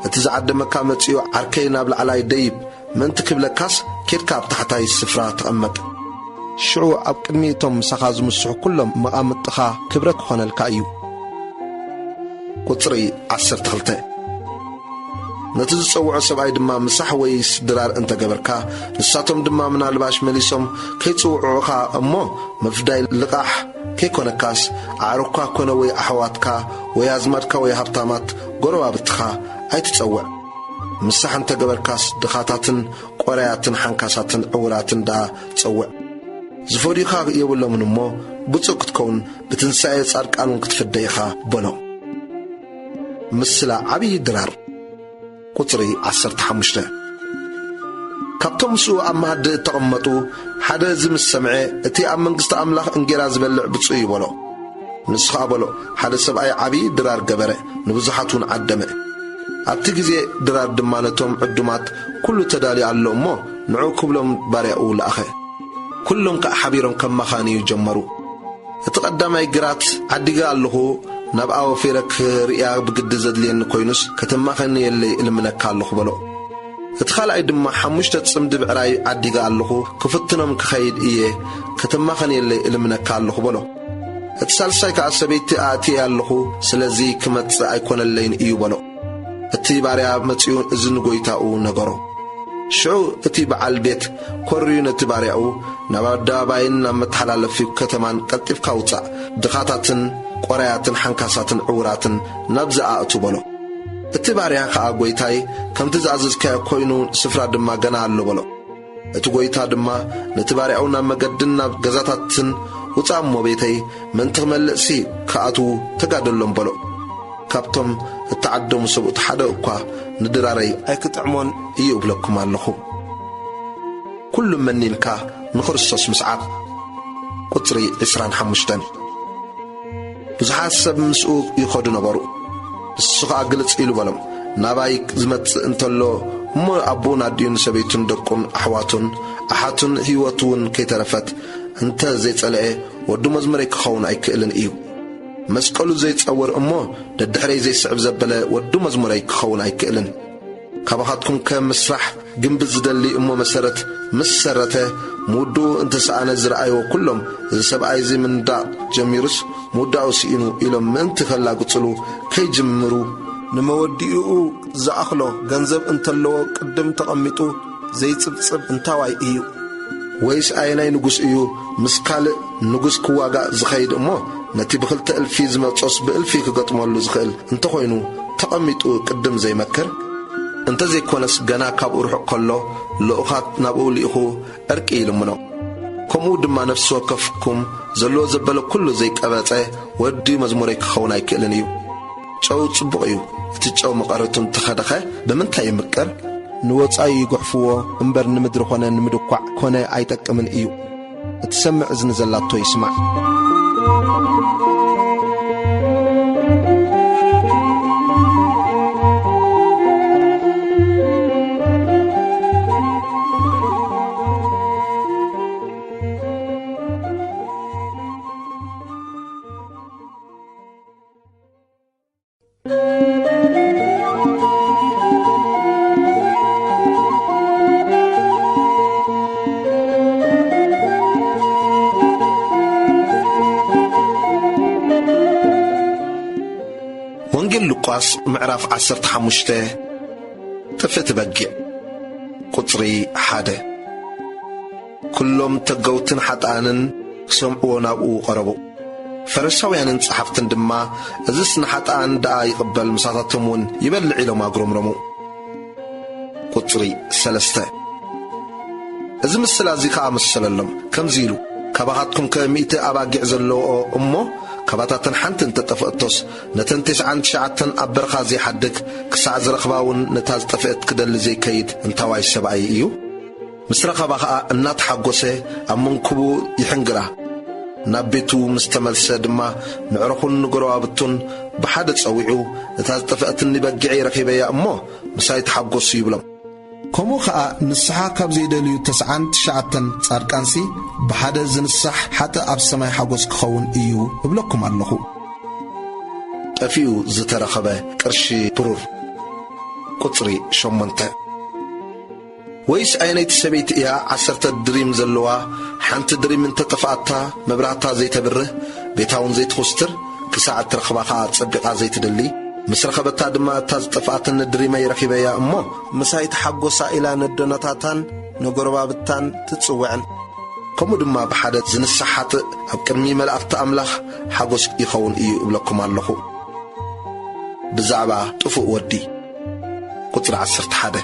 እቲ ዝዓደመካ መጺኡ፣ 'ዓርከይ ናብ ላዕላይ ደይብ' ምእንቲ ክብለካስ፣ ኬድካ ኣብ ታሕታይ ስፍራ ተቐመጥ። ሽዑ ኣብ ቅድሚ እቶም ምሳኻ ዝምስሑ ኩሎም መቓምጥኻ ክብረት ክኾነልካ እዩ። ቁጽሪ ዓሰርተ ክልተ። ነቲ ዝጸውዖ ሰብኣይ ድማ ምሳሕ ወይስ ድራር እንተ ገበርካ፣ ንሳቶም ድማ ምናልባሽ መሊሶም ከይጽውዑኻ እሞ፣ ምፍዳይ ልቓሕ ከይኮነካስ፣ ኣዕሩኽካ ኮነ ወይ ኣሕዋትካ ወይ ኣዝማድካ ወይ ሃብታማት ጎረባብትኻ ኣይትጸውዕ። ምሳሕ እንተ ገበርካስ፣ ድኻታትን ቆረያትን ሓንካሳትን ዕውራትን ደኣ ጸውዕ። ዝፈድዩኻ የብሎምን እሞ፣ ብፁዕ ክትከውን፣ ብትንሳኤ ጻድቃን እውን ክትፍደ ኢኻ በሎ። ምስላ ዓብዪ ድራር። ቁጽሪ ዓሰርተ ሓሙሽተ። ካብቶም ምስኡ ኣብ መኣዲ እተቐመጡ ሓደ እዚ ምስ ሰምዐ፣ "እቲ ኣብ መንግስቲ ኣምላኽ እንጌራ ዝበልዕ ብፁዕ እዩ" በሎ። ንሱ ኸኣ በሎ፣ "ሓደ ሰብኣይ ዓብዪ ድራር ገበረ፣ ንብዙሓት እውን ዓደመ። ኣብቲ ግዜ ድራር ድማ ነቶም ዕዱማት፣ 'ኩሉ ተዳልዩ ኣሎ እሞ፣ ንዑ' ክብሎም ባርያኡ ለኣኸ። ኩሎም ከኣ ሓቢሮም ከማኻንዩ ጀመሩ። እቲ ቀዳማይ ግራት ዓዲገ ኣለኹ፣ ናብኣ ወፊረ ክርእያ ብግዲ ዘድልየኒ ኮይኑስ፣ ከተማኸንየለይ እልምነካ ኣለኹ" በሎ። እቲ ካልኣይ ድማ፣ "ሓሙሽተ ጽምዲ ብዕራይ ዓዲገ ኣለኹ፣ ክፍትኖም ክኸይድ እየ፣ ከተማኸንየለይ እልምነካ ኣለኹ" በሎ። እቲ ሳልሳይ ከኣ፣ ሰበይቲ ኣእትየ ኣለኹ፣ ስለዚ ክመጽእ ኣይኮነለይን እዩ በሎ። እቲ ባርያ መጺኡ እዚ ንጎይታኡ ነገሮ። ሽዑ እቲ በዓል ቤት ኮርዩ ነቲ ባርያኡ፣ ናብ ኣደባባይን ናብ መተሓላለፊ ከተማን ቀልጢፍካ ውጻእ፣ ድኻታትን ቆራያትን ሓንካሳትን ዕውራትን ናብዚ ኣእቱ በሎ። እቲ ባርያ ከኣ፣ ጎይታይ፣ ከምቲ ዝኣዘዝካዮ ኮይኑ፣ ስፍራ ድማ ገና ኣሎ በሎ። እቲ ጎይታ ድማ ነቲ ባርያኡ፣ ናብ መገድን ናብ ገዛታትን ውጻእ እሞ ቤተይ ምእንቲ ክመልእሲ ክኣትዉ ተጋደሎም በሎ። ካብቶም እተዓደሙ ሰብኡት ሓደ እኳ ንድራረይ ኣይክጥዕሞን እዩ እብለኩም ኣለኹ። ኩሉ መኒንካ ንክርስቶስ ምስዓብ። ቁጽሪ ዕስራን ሓሙሽተን። ብዙሓት ሰብ ምስኡ ይኸዱ ነበሩ። ንሱ ኸኣ ግልጽ ኢሉ በሎም፣ ናባይ ዝመጽእ እንተሎ፣ እሞ ኣቦኡን ኣዲኡን ሰበይቱን ደቁን ኣሕዋቱን ኣሓቱን ህይወቱ እውን ከይተረፈት እንተ ዘይጸልኤ፣ ወዲ መዝሙረይ ክኸውን ኣይክእልን እዩ። መስቀሉ ዘይጸውር እሞ ደድሕረይ ዘይስዕብ ዘበለ ወዲ መዝሙረይ ክኸውን ኣይክእልን። ካባኻትኩም ከ ምስራሕ ግንቢ ዝደሊ እሞ መሰረት ምስ ሰረተ፣ ምውድኡ እንተሰኣነ ዝረኣይዎ ኩሎም፣ እዚ ሰብኣይ እዚ ምንዳቕ ጀሚሩስ ምውዳኡ ስኢኑ ኢሎም ምእንቲ ከላግጽሉ ከይጅምሩ፣ ንመወዲኡ ዝኣኽሎ ገንዘብ እንተለዎ ቅድም ተቐሚጡ ዘይጽብጽብ እንታዋይ እዩ? ወይስ ኣየናይ ንጉስ እዩ ምስ ካልእ ንጉስ ክዋጋእ ዝኸይድ እሞ፣ ነቲ ብኽልተ እልፊ ዝመጾስ ብእልፊ ክገጥመሉ ዝኽእል እንተኾይኑ ተቐሚጡ ቅድም ዘይመክር? እንተዘይኮነስ ገና ካብኡ ርሑቕ ከሎ ልኡኻት ናብኡ ልኢኹ ዕርቂ ይልምኖ። ከምኡ ድማ ነፍሲ ወከፍኩም ዘለዎ ዘበለ ኩሉ ዘይቀበጸ ወዲ መዝሙረይ ክኸውን ኣይክእልን እዩ። ጨው ጽቡቕ እዩ፣ እቲ ጨው መቐረቱ እንተኸደኸ ብምንታይ ይምቀር? ንወጻኢ ይጉሕፍዎ እምበር ንምድሪ ኾነ ንምድኳዕ ኮነ ኣይጠቅምን እዩ። እትሰምዕ እዝኒ ዘላቶ ይስማዕ። ወንጌል ሉቃስ ምዕራፍ ዓሰርተ ሓሙሽተ። ጥፍእቲ በጊዕ። ቁጽሪ ሓደ። ኩሎም ተገውትን ሓጥኣንን ክሰምዕዎ ናብኡ ቀረቡ። ፈሪሳውያንን ጸሓፍትን ድማ፣ "እዝስ ንሓጥኣን ደኣ ይቕበል፣ ምሳታቶም እውን ይበልዕ?" ኢሎም ኣጉረምረሙ። ቁጽሪ ሰለስተ። እዚ ምስላ እዚ ኸኣ መሰለሎም፣ ከምዚ ኢሉ፣ "ካባኻትኩም ከ ሚእቲ ኣባጊዕ ዘለዎኦ እሞ፣ ካባታተን ሓንቲ እንተ ጠፍአቶስ፣ ነተን ቴስዓን ትሽዓተን ኣብ በረኻ ዘይሓድግ፣ ክሳዕ ዝረኽባ እውን ነታ ዝጠፍአት ክደሊ ዘይከይድ እንታዋይ ሰብኣይ እዩ?" ምስ ረኸባ ኸኣ እናተሓጎሰ ኣብ መንኩቡ ይሕንግራ። ናብ ቤቱ ምስ ተመልሰ ድማ ንዕረኹን ንጎረባብቱን ብሓደ ጸዊዑ፣ "እታ ዝጠፍአትኒ በጊዐይ ረኺበያ እሞ ምሳይ ተሓጎሱ" ይብሎም። ከምኡ ኸኣ ንስሓ ካብ ዘይደልዩ ተስዓን ትሽዓተን ጻድቃንሲ ብሓደ ዝንሳሕ ሓጥእ ኣብ ሰማይ ሓጎስ ክኸውን እዩ እብለኩም ኣለኹ። ጠፊኡ ዝተረኸበ ቅርሺ ብሩር። ቁጽሪ ሸሞንተ። ወይስ ኣየነይቲ ሰበይቲ እያ ዓሰርተ ድሪም ዘለዋ፣ ሓንቲ ድሪም እንተ ጠፍኣታ መብራህታ ዘይተብርህ፣ ቤታ እውን ዘይትኹስትር፣ ክሳዕ እትረኽባ ኸኣ ጸቢቓ ዘይትደሊ? ምስ ረኸበታ ድማ፣ "እታ ዝጠፍኣትኒ ድሪመይ ረኺበያ እሞ ምሳይ ተሓጎሳ" ኢላ ነደኖታታን ነጎረባብታን ትጽውዕን። ከምኡ ድማ ብሓደ ዝንሳሕ ሓጥእ ኣብ ቅድሚ መላእኽቲ ኣምላኽ ሓጎስ ይኸውን እዩ እብለኩም ኣለኹ። ብዛዕባ ጥፉእ ወዲ። ቁጽሪ ዓሰርተ ሓደ።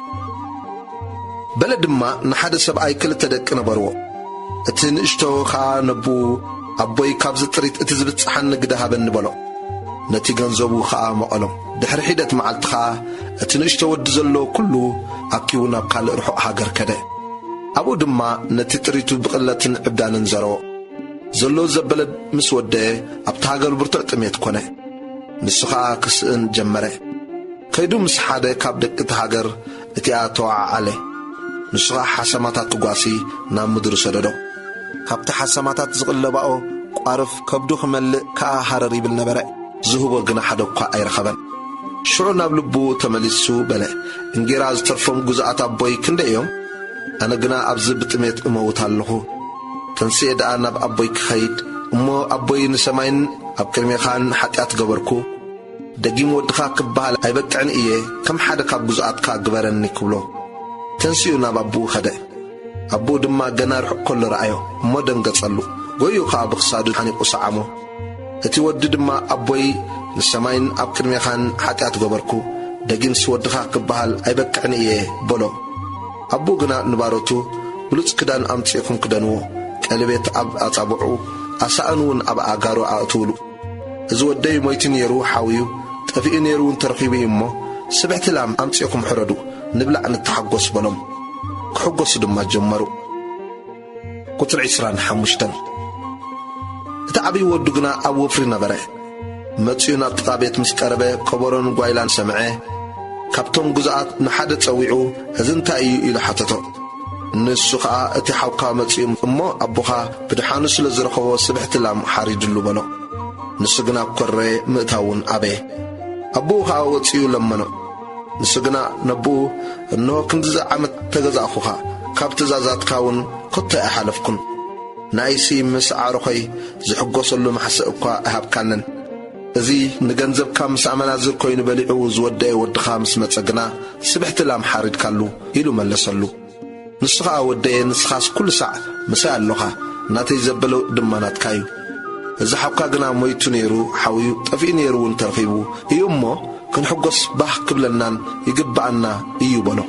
በለ ድማ፣ ንሓደ ሰብኣይ ክልተ ደቂ ነበርዎ። እቲ ንእሽቶ ኸኣ ነቦኡ፣ "ኣቦይ፣ ካብዚ ጥሪት እቲ ዝብጽሓኒ ግደ ሃበኒ" በሎ። ነቲ ገንዘቡ ኸኣ መቐሎ። ድሕሪ ሒደት መዓልቲ ኸኣ እቲ ንእሽቶ ወዲ ዘለዎ ኩሉ ኣኪቡ ናብ ካልእ ርሑቕ ሃገር ከደ። ኣብኡ ድማ ነቲ ጥሪቱ ብቕለትን ዕብዳንን ዘረዎ። ዘሎ ዘበለ ምስ ወደአ፣ ኣብቲ ሃገር ብርቱዕ ጥሜት ኮነ። ንሱ ኸኣ ክስእን ጀመረ። ከይዱ ምስ ሓደ ካብ ደቂ እታ ሃገር እቲኣ ተወዓዓለ። ንሱ ኸኣ ሓሰማታት ክጓሲ ናብ ምድሩ ሰደዶ። ካብቲ ሓሰማታት ዝቕለባኦ ቋርፍ ከብዱ ክመልእ ከኣ ሃረር ይብል ነበረ። ዝህቦ ግና ሓደ እኳ ኣይረኸበን። ሽዑ ናብ ልቡ ተመሊሱ በለ፣ "እንጌራ ዝተርፎም ግዙኣት ኣቦይ ክንደይ እዮም? ኣነ ግና ኣብዚ ብጥሜት እመውት ኣለኹ። ተንስኤ ደኣ ናብ ኣቦይ ክኸይድ እሞ ኣቦይ ንሰማይን ኣብ ቅድሜኻን ሓጢኣት ገበርኩ፣ ደጊም ወድኻ ክበሃል ኣይበቅዕን እየ፣ ከም ሓደ ካብ ግዙኣትካ ግበረኒ ክብሎ፣ ተንሲኡ ናብ ኣቦኡ ኸደ። ኣቦኡ ድማ ገና ርሑቕ ከሎ ረኣዮ፣ እሞ ደንገጸሉ። ጎይኡ ኸኣ ብኽሳዱ ሓኒቑ ሰዓሞ። እቲ ወዲ ድማ፣ ኣቦይ ንሰማይን ኣብ ቅድሜኻን ሓጢኣት ገበርኩ፣ ደጊምሲ ወድኻ ክበሃል ኣይበቅዕን እየ በሎ። ኣቦኡ ግና ንባሮቱ፣ ብሉጽ ክዳን ኣምጺእኩም ክደንዎ፣ ቀለቤት ኣብ ኣጻብዑ፣ ኣሳእኑ እውን ኣብ ኣእጋሩ ኣእትውሉ። እዚ ወደይ ሞይቱ ነይሩ ሓውዩ፣ ጠፊኡ ነይሩ እውን ተረኺቡ እዩ እሞ፣ ስብሕቲ ላም ኣምጺእኩም ሕረዱ፣ ንብላዕ ንተሓጎስ በሎም። ክሕጎሱ ድማ ጀመሩ። ቁጽሪ ዕስራን ሓሙሽተን። እቲ ዓብዪ ወዱ ግና ኣብ ወፍሪ ነበረ። መጺኡ ናብ ጥቓ ቤት ምስ ቀረበ፣ ከበሮን ጓይላን ሰምዐ። ካብቶም ግዙኣት ንሓደ ጸዊዑ፣ "እዚ እንታይ እዩ?" ኢሉ ሓተቶ። ንሱ ኸኣ፣ "እቲ ሓውካ መጺኡ እሞ፣ ኣቦኻ ብድሓኑ ስለ ዝረኸቦ፣ ስብሕቲ ላም ሓሪድሉ" በሎ። ንሱ ግና ኰረየ፣ ምእታው እውን ኣበየ። ኣቦኡ ኸኣ ወጺኡ ለመኖ። ንሱ ግና ነቦኡ፣ "እንሆ ክንድዚ ዓመት ተገዛእኹኻ፣ ካብ ትእዛዛትካ እውን ከቶ ኣይሓለፍኩን። ንኣይሲ ምስ ኣዕሩኸይ ዝሕጎሰሉ ማሕሰእ እኳ ኣይሃብካንን። እዚ ንገንዘብካ ምስ ኣመናዝር ኮይኑ በሊዑ ዝወደየ ወድኻ ምስ መጸ ግና፣ ስብሕቲ ላም ሓሪድካሉ" ኢሉ መለሰሉ። ንሱ ኸኣ፣ "ወደየ፣ ንስኻስ ኩሉ ሳዕ ምሳይ ኣሎኻ፣ ናተይ ዘበለ ድማ ናትካ እዩ። እዚ ሓውካ ግና ሞይቱ ነይሩ ሓውዩ፣ ጠፊኡ ነይሩ እውን ተረኺቡ እዩ እሞ፣ ክንሕጎስ ባህ ክብለናን ይግብኣና እዩ" በሎ።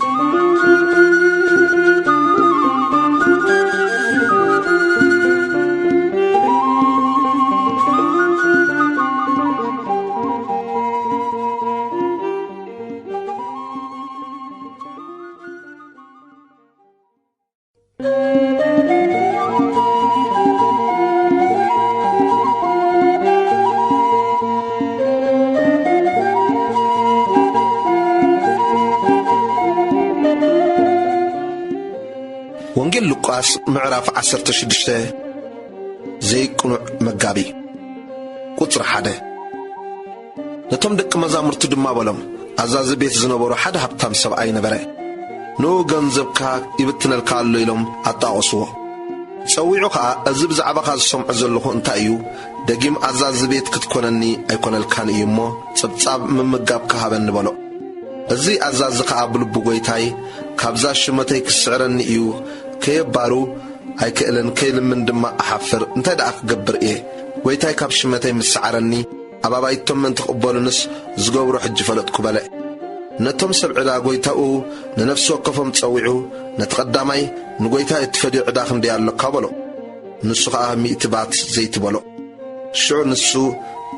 ወንጌል ሉቃስ ምዕራፍ ዓሰርተ ሽዱሽተ። ዘይቅኑዕ መጋቢ። ቁጽሪ ሓደ። ነቶም ደቂ መዛሙርቱ ድማ በሎም፣ ኣዛዚ ቤት ዝነበሮ ሓደ ሃብታም ሰብኣይ ነበረ። "ንኡ ገንዘብካ ይብትነልካ ኣሎ" ኢሎም ኣጣቐስዎ። ጸዊዑ ኸኣ፣ "እዚ ብዛዕባኻ ዝሰምዖ ዘለኹ እንታይ እዩ? ደጊም ኣዛዚ ቤት ክትኮነኒ ኣይኮነልካን እዩ እሞ፣ ጸብጻብ ምምጋብካ ሃበኒ" በሎ። እዚ ኣዛዚ ኸኣ ብልቡ፣ "ጐይታይ፣ ካብዛ ሽመተይ ክስዕረኒ እዩ፣ ከየባሩ ኣይክእልን፣ ከይልምን ድማ እሓፍር። እንታይ ደኣ ክገብር እየ? ጐይታይ ካብ ሽመተይ ምስ ሰዓረኒ፣ ኣብ ኣባይቶም ምእንቲ ክቕበሉንስ ዝገብሮ ሕጂ ፈለጥኩ" በለ። ነቶም ሰብ ዕዳ ጐይታኡ ንነፍሲ ወከፎም ጸዊዑ፣ ነቲ ቀዳማይ፣ "ንጐይታይ እትፈድዮ ዕዳ ክንደይ ኣሎካ?" በሎ። ንሱ ኸኣ፣ "ሚእቲ ባት ዘይቲ" በሎ። ሽዑ ንሱ፣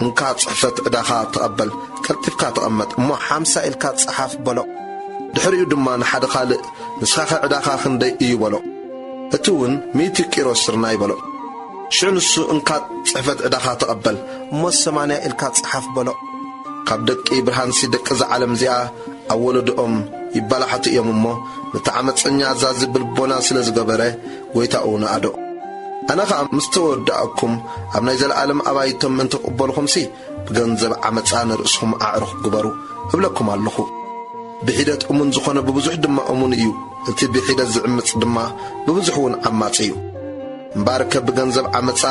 "እንካ ጽሕፈት ዕዳኻ ተቐበል፣ ቀልጢፍካ ተቐመጥ፣ እሞ ሓምሳ ኢልካ ጸሓፍ" በሎ። ድሕሪኡ ድማ ንሓደ ካልእ፣ "ንስኻኸ ዕዳኻ ክንደይ እዩ?" በሎ። እቲ እውን፣ "ሚእቲ ቂሮስ ስርናይ" በሎ። ሽዑ ንሱ፣ "እንካ ጽሕፈት ዕዳኻ ተቐበል፣ እሞ ሰማንያ ኢልካ ጸሓፍ" በሎ። ካብ ደቂ ብርሃንሲ ደቂ እዛ ዓለም እዚኣ ኣብ ወለዶኦም ይበላሕቱ እዮም እሞ፣ ነቲ ዓመፀኛ ኣዛዚ ብልቦና ስለ ዝገበረ፣ ጐይታኡ ነኣዶ። ኣነ ኸኣ ምስ ተወዳእኩም፣ ኣብ ናይ ዘለኣለም ኣባይቶም ምእንቲ ክቕበልኹምሲ፣ ብገንዘብ ዓመፃ ንርእስኹም ኣዕሩኽ ግበሩ እብለኩም ኣለኹ። ብሒደት እሙን ዝኾነ ብብዙሕ ድማ እሙን እዩ፣ እቲ ብሒደት ዝዕምፅ ድማ ብብዙሕ እውን ዓማፂ እዩ። እምበኣርከ ብገንዘብ ዓመፃ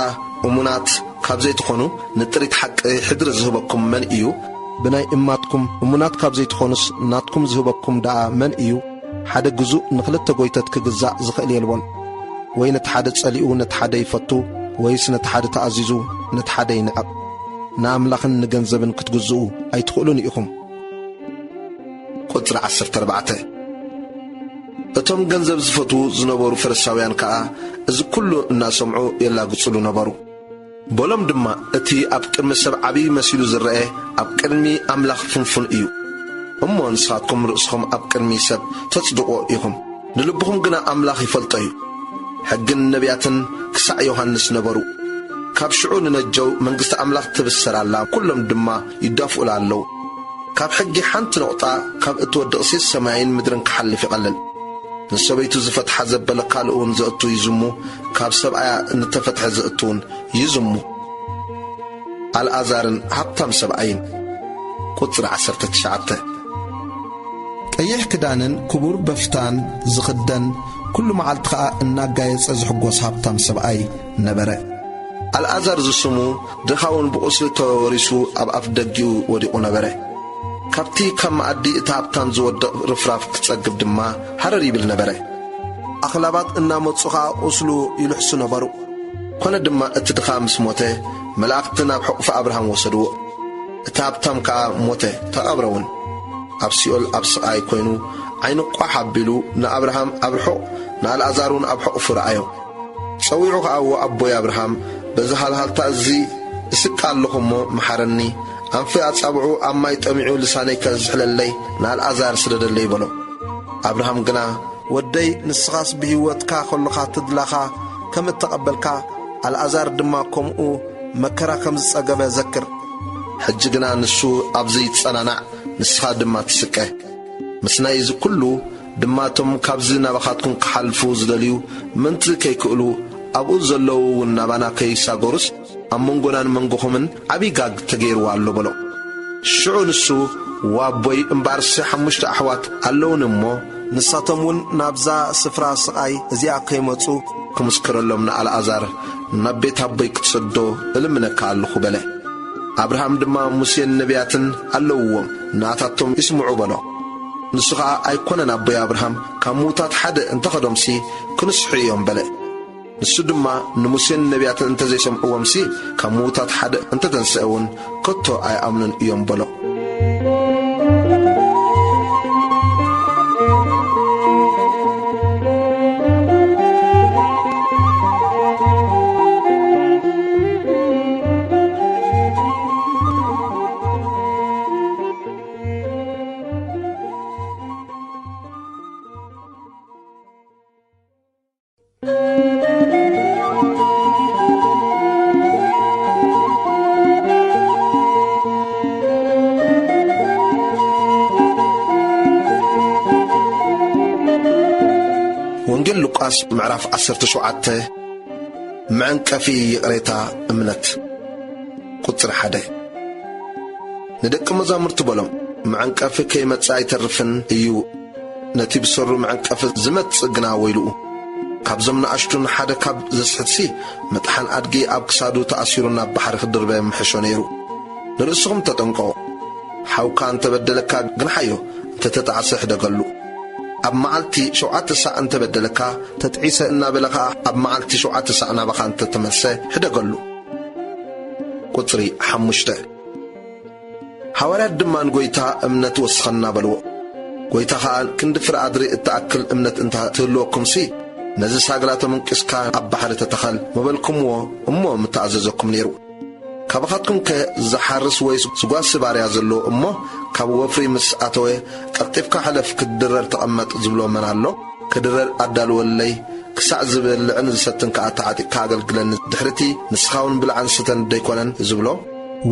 እሙናት ካብ ዘይትኾኑ፣ ንጥሪት ሓቂ ሕድሪ ዝህበኩም መን እዩ? ብናይ እማትኩም እሙናት ካብ ዘይትኾኑስ፣ ናትኩም ዝህበኩም ደኣ መን እዩ? ሓደ ግዙእ ንኽልተ ጐይቶት ክግዛእ ዝኽእል የልቦን። ወይ ነቲ ሓደ ጸሊኡ ነቲ ሓደ ይፈቱ፣ ወይስ ነቲ ሓደ ተኣዚዙ ነቲ ሓደ ይንዕቕ። ንኣምላኽን ንገንዘብን ክትግዝኡ ኣይትኽእሉን ኢኹም። ቁጽሪ ዓሰርተ ኣርባዕተ። እቶም ገንዘብ ዝፈትዉ ዝነበሩ ፈሪሳውያን ከኣ እዚ ኩሉ እናሰምዑ የላግጹሉ ነበሩ። በሎም ድማ፣ "እቲ ኣብ ቅድሚ ሰብ ዓብዪ መሲሉ ዝረአ፣ ኣብ ቅድሚ ኣምላኽ ፍንፉን እዩ። እሞ ንስኻትኩም ርእስኹም ኣብ ቅድሚ ሰብ ተጽድቑ ኢኹም፣ ንልብኹም ግና ኣምላኽ ይፈልጦ እዩ። ሕግን ነቢያትን ክሳዕ ዮሃንስ ነበሩ። ካብ ሽዑ ንነጀው መንግስቲ ኣምላኽ ትብሰር ኣላ፣ ኩሎም ድማ ይዳፍኡላ ኣለዉ። ካብ ሕጊ ሓንቲ ነቑጣ ካብ እትወድቕሲ ሰማይን ምድርን ክሓልፍ ይቐልል። ንሰበይቱ ዝፈትሓ ዘበለ ካልእ እውን ዘእቱ ይዝሙ፣ ካብ ሰብኣያ እንተፈትሐ ዘእቱ እውን ይዝሙ። ኣልኣዛርን ሃብታም ሰብኣይን። ቁጽሪ ዓሰርተ ትሽዓተ። ቀይሕ ክዳንን ክቡር በፍታን ዝኽደን፣ ኩሉ መዓልቲ ኸኣ እናጋየጸ ዝሕጎስ ሃብታም ሰብኣይ ነበረ። ኣልኣዛር ዝስሙ ድኻ እውን ብቑስሊ ተወሪሱ ኣብ ኣፍ ደጊኡ ወዲቑ ነበረ። ካብቲ ካብ መኣዲ እቲ ሃብታም ዝወድቕ ርፍራፍ ክጸግብ ድማ ሃረር ይብል ነበረ። ኣኽላባት እናመጹ ኸኣ ቁስሉ ይልሕሱ ነበሩ። ኮነ ድማ እቲ ድኻ ምስ ሞተ፣ መላእኽቲ ናብ ሕቑፊ ኣብርሃም ወሰድዎ። እቲ ሃብታም ከኣ ሞተ፣ ተቐብረ እውን። ኣብ ሲኦል ኣብ ስቓይ ኮይኑ፣ ዓይኑ ቋሕ ኣቢሉ ንኣብርሃም ኣብ ርሑቕ፣ ንኣልኣዛር እውን ኣብ ሕቑፉ ረኣዮ። ጸዊዑ ኸኣ፣ "ወኣቦይ ኣብርሃም፣ በዚ ሃልሃልታ እዚ እስቃ ኣለኹ እሞ፣ መሓረኒ። ኣንፊ ኣጻብዑ ኣብ ማይ ጠሚዑ ልሳነይ ከዝሕለለይ ንኣልኣዛር ስደደለይ" በሎ። ኣብርሃም ግና፣ "ወደይ፣ ንስኻስ ብህይወትካ ከሎኻ ተድላኻ ከም እተቐበልካ፣ ኣልኣዛር ድማ ከምኡ መከራ ከም ዝጸገበ ዘክር። ሕጂ ግና ንሱ ኣብዚ ይጸናናዕ፣ ንስኻ ድማ ትስቀ። ምስናይ እዚ ኩሉ ድማ እቶም ካብዚ ናባኻትኩም ክሓልፉ ዝደልዩ ምእንቲ ከይክእሉ፣ ኣብኡ ዘለዉ እውን ናባና ከይሳገሩስ፣ ኣብ መንጎናን መንጎኹምን ዓብዪ ጋግ ተገይርዋ ኣሎ" በሎ። ሽዑ ንሱ፣ "ዋቦይ፣ እምበኣርሲ ሓሙሽተ ኣሕዋት ኣለዉኒ እሞ፣ ንሳቶም እውን ናብዛ ስፍራ ስቓይ እዚኣ ከይመጹ ክምስክረሎም ንኣልኣዛር ናብ ቤት ኣቦይ ክትሰዶ እልምነካ ኣለኹ" በለ። ኣብርሃም ድማ፣ "ሙሴን ነቢያትን ኣለውዎም፣ ንኣታቶም ይስምዑ" በሎ። ንሱ ኸኣ፣ "ኣይኮነን ኣቦይ ኣብርሃም፣ ካብ ምዉታት ሓደ እንተኸዶምሲ ክንስሑ እዮም" በለ። ንሱ ድማ፣ "ንሙሴን ነቢያትን እንተ ዘይሰምዕዎምሲ፣ ካብ ምዉታት ሓደ እንተ ተንስአ እውን ከቶ ኣይኣምኑን እዮም" በሎ። ወንጌል ሉቃስ ምዕራፍ ዓሰርተ ሸውዓተ። መዐንቀፊ ይቕሬታ እምነት። ቁጽሪ ሓደ። ንደቂ መዛሙርቲ በሎም፣ መዐንቀፊ ከይመጽእ ኣይተርፍን እዩ፣ ነቲ ብሰሩ መዐንቀፊ ዝመጽእ ግና ወይልኡ። ካብዞም ንኣሽቱን ሓደ ካብ ዘስሕትሲ፣ መጥሓን ኣድጊ ኣብ ክሳዱ ተኣሲሩ ናብ ባሕሪ ክድርበ ምሕሾ ነይሩ። ንርእስኹም ተጠንቀቑ። ሓውካ እንተበደለካ ግንሓዮ፣ እንተተጣዕሰ ሕደገሉ። ኣብ መዓልቲ ሸውዓተ ሳዕ እንተበደለካ፣ ተጥዒሰ እናበለ ኸኣ ኣብ መዓልቲ ሸውዓተ ሳዕ ናባኻ እንተተመልሰ ሕደገሉ። ቁጽሪ ሓሙሽተ። ሃዋርያት ድማ ንጐይታ፣ "እምነት ወስኸና" በልዎ። ጐይታ ኸኣ፣ "ክንዲ ፍረ ኣድሪ እትኣክል እምነት እንተ ትህልወኩምሲ፣ ነዚ ሳግላ ተመንቂስካ ኣብ ባሕሪ ተተኸል ምበልኩምዎ እሞ ምተኣዘዘኩም ነይሩ። ካባኻትኩምከ ዝሓርስ ወይስ ዝጓሲ ባርያ ዘለዎ እሞ፣ ካብ ወፍሪ ምስ ኣተወ፣ 'ቀልጢፍካ ሕለፍ፣ ክትድረር ተቐመጥ' ዝብሎ መን ኣሎ? ክድረር ኣዳልወለይ፣ ክሳዕ ዝበልዕን ዝሰትን ከኣ ተዓጢቕካ ኣገልግለኒ፣ ድሕሪቲ ንስኻ እውን ብልዓን ስተን ደይኮነን ዝብሎ?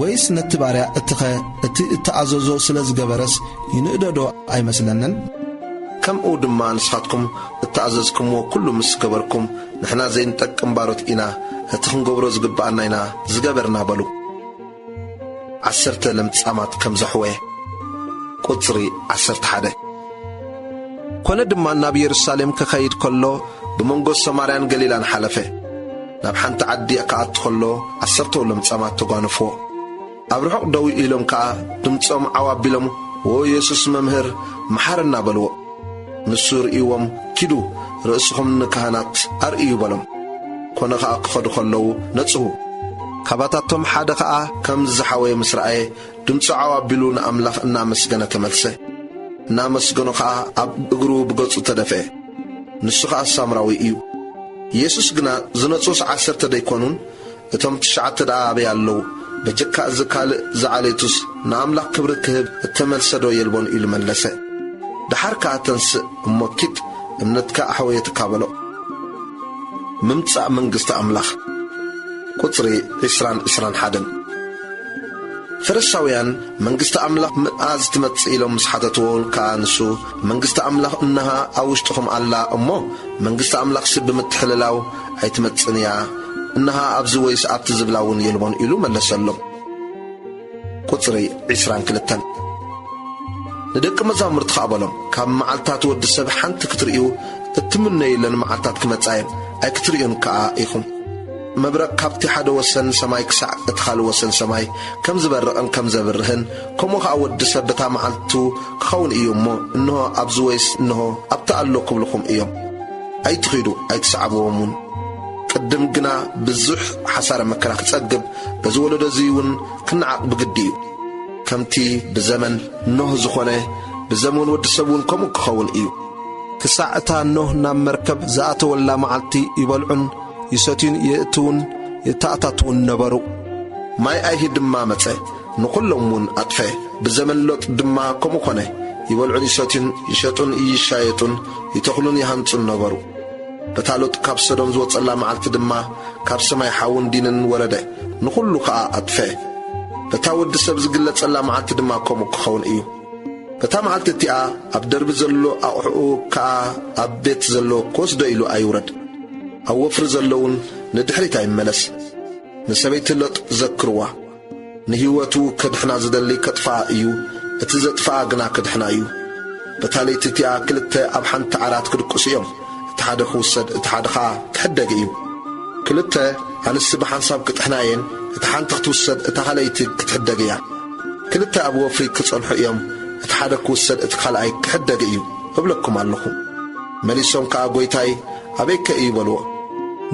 ወይስ ነቲ ባርያ እቲኸ እቲ እተኣዘዞ ስለ ዝገበረስ ይንእዶ ዶ ኣይመስለንን? ከምኡ ድማ ንስኻትኩም እተኣዘዝኩምዎ ኩሉ ምስ ገበርኩም፣ ንሕና ዘይንጠቅም ባሮት ኢና፣ እቲ ክንገብሮ ዝግብኣና ኢና ዝገበርና" በሉ። ዓሰርተ ለምጻማት ከም ዘሕወየ። ቁጽሪ ዓሰርተ ሓደ። ኮነ ድማ ናብ የሩሳሌም ክኸይድ ከሎ ብመንጎ ሰማርያን ገሊላን ሓለፈ። ናብ ሓንቲ ዓዲ ክኣቱ ከሎ ዓሰርተው ለምጻማት ተጓነፍዎ። ኣብ ርሑቕ ደው ኢሎም ከኣ ድምጾም ዓው ኣቢሎም፣ "ዎ የሱስ መምህር፣ መሓረና" በልዎ። ንሱ ርእይዎም፣ "ኪዱ ርእስኹም ንካህናት ኣርእዩ" በሎም። ኮነ ኸኣ ክኸዱ ከለዉ ነጽሁ። ካባታቶም ሓደ ኸኣ ከም ዝሓወየ ምስ ረኣየ፣ ድምጹ ዓው ኣቢሉ ንኣምላኽ እናመስገነ ተመልሰ። እናመስገኖ ኸኣ ኣብ እግሩ ብገጹ ተደፍአ። ንሱ ኸኣ ሳምራዊ እዩ። የሱስ ግና፣ "ዝነጹስ ዓሰርተ ደይኮኑን? እቶም ትሽዓተ ደኣ ኣበይ ኣለዉ? በጀካ እዚ ካልእ ዝዓሌቱስ ንኣምላኽ ክብሪ ክህብ እተመልሰ ዶ የልቦን?" ኢሉ መለሰ። ደሓር ከኣ፣ "ተንስእ እሞ ኪድ፣ እምነትካ ኣሕወየትካ" በሎ። ምምጻእ መንግስቲ ኣምላኽ። ቁጽሪ ዕስራን ዕስራን ሓደን። ፈሪሳውያን፣ "መንግስቲ ኣምላኽ መኣዝ ትመጽእ?" ኢሎም ምስ ሓተትዎ ከኣ ንሱ፣ "መንግስቲ ኣምላኽ እንሃ ኣብ ውሽጥኹም ኣላ እሞ፣ መንግስቲ ኣምላኽሲ ብምትሕልላው ኣይትመጽእን እያ፣ እንሃ ኣብዚ ወይስ ኣብቲ ዝብላ እውን የልቦን" ኢሉ መለሰሎም። ቁጽሪ ዕስራን ክልተን። ንደቂ መዛሙርቲ ኸኣ በሎም፣ "ካብ መዓልታት ወዲ ሰብ ሓንቲ ክትርእዩ እትምነዩለን መዓልታት ክመጻ እየን፣ ኣይክትርእዩን ከኣ ኢኹም። መብረቕ ካብቲ ሓደ ወሰን ሰማይ ክሳዕ እቲ ካልእ ወሰን ሰማይ ከም ዝበርቕን ከም ዘብርህን፣ ከምኡ ኸኣ ወዲ ሰብ በታ መዓልቱ ክኸውን እዩ እሞ፣ እንሆ ኣብዚ ወይስ እንሆ ኣብቲ ኣሎ ክብልኹም እዮም። ኣይትኺዱ፣ ኣይትስዓብዎም እውን። ቅድም ግና ብዙሕ ሓሳረ መከራ ክጸግብ፣ በዚ ወለዶ እዚ እውን ክነዓቕ ብግዲ እዩ። ከምቲ ብዘመን ኖህ ዝኾነ፣ ብዘመን ወዲ ሰብ እውን ከምኡ ክኸውን እዩ። ክሳዕ እታ ኖህ ናብ መርከብ ዝኣተወላ መዓልቲ ይበልዑን ይሰትዩን የእትዉን የተኣታትዉን ነበሩ። ማይ ኣይሂ ድማ መጸ፣ ንኹሎም እውን ኣጥፈ። ብዘመን ሎጥ ድማ ከምኡ ኾነ። ይበልዑን ይሰትዩን፣ ይሸጡን ይሻየጡን፣ ይተኽሉን ይሃንጹን ነበሩ። በታ ሎጥ ካብ ሰዶም ዝወጸላ መዓልቲ ድማ ካብ ሰማይ ሓውን ዲንን ወረደ፣ ንኹሉ ኸኣ ኣጥፍአ። በታ ወዲ ሰብ ዝግለጸላ መዓልቲ ድማ ከምኡ ክኸውን እዩ። በታ መዓልቲ እቲኣ ኣብ ደርቢ ዘሎ ኣቑሑኡ ከኣ ኣብ ቤት ዘሎ ክወስዶ ኢሉ ኣይውረድ። ኣብ ወፍሪ ዘሎ እውን ንድሕሪት ኣይመለስ። ንሰበይቲ ሎጥ ዘክርዋ። ንህይወቱ ከድሕና ዝደሊ ከጥፍኣ እዩ፣ እቲ ዘጥፍኣ ግና ከድሕና እዩ። በታ ለይቲ እቲኣ ክልተ ኣብ ሓንቲ ዓራት ክድቅሱ እዮም፣ እቲ ሓደ ክውሰድ፣ እቲ ሓደ ኸኣ ክሕደግ እዩ። ክልተ ኣንስቲ ብሓንሳብ ክጥሕና እየን፣ እታ ሓንቲ ክትውሰድ፣ እታ ኻልኣይቲ ክትሕደግ እያ። ክልተ ኣብ ወፍሪ ክጸንሑ እዮም፣ እቲ ሓደ ክውሰድ፣ እቲ ካልኣይ ክሕደግ እዩ፣ እብለኩም ኣለኹ። መሊሶም ከኣ፣ "ጐይታይ፣ ኣበይከ እዩ?" በልዎ።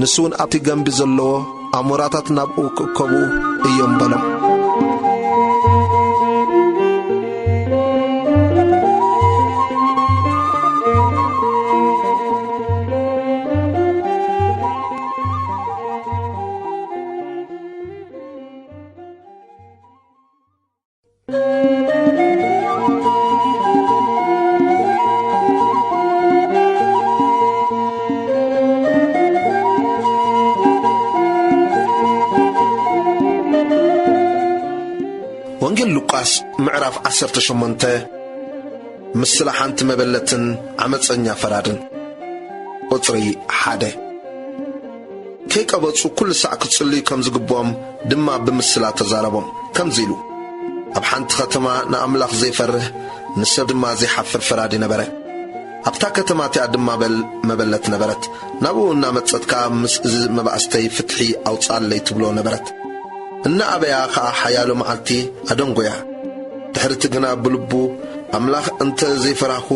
ንሱ እውን ኣብቲ ገምቢ ዘለዎ ኣሞራታት ናብኡ ክእከቡ እዮም በሎም። ወንጌል ሉቃስ ምዕራፍ ዓሰርተ ሸሞንተ፣ ምስላ ሓንቲ መበለትን ዓመፀኛ ፈራድን። ቁፅሪ ሓደ። ከይቀበጹ ኩሉ ሳዕ ክጽልዩ ከም ዝግብኦም ድማ ብምስላ ተዛረቦም፣ ከምዚ ኢሉ፣ ኣብ ሓንቲ ኸተማ ንኣምላኽ ዘይፈርህ፣ ንሰብ ድማ ዘይሓፍር ፈራዲ ነበረ። ኣብታ ከተማ እቲኣ ድማ በል-፣ መበለት ነበረት። ናብኡ እናመጸት ከኣ፣ "ምስ እዚ መባእስተይ ፍትሒ ኣውጽኣለይ" ትብሎ ነበረት። እናኣበያ ኸኣ ሓያሎ መዓልቲ ኣደንጎያ። ድሕሪ እቲ ግና ብልቡ፣ "ኣምላኽ እንተ ዘይፈራህኩ፣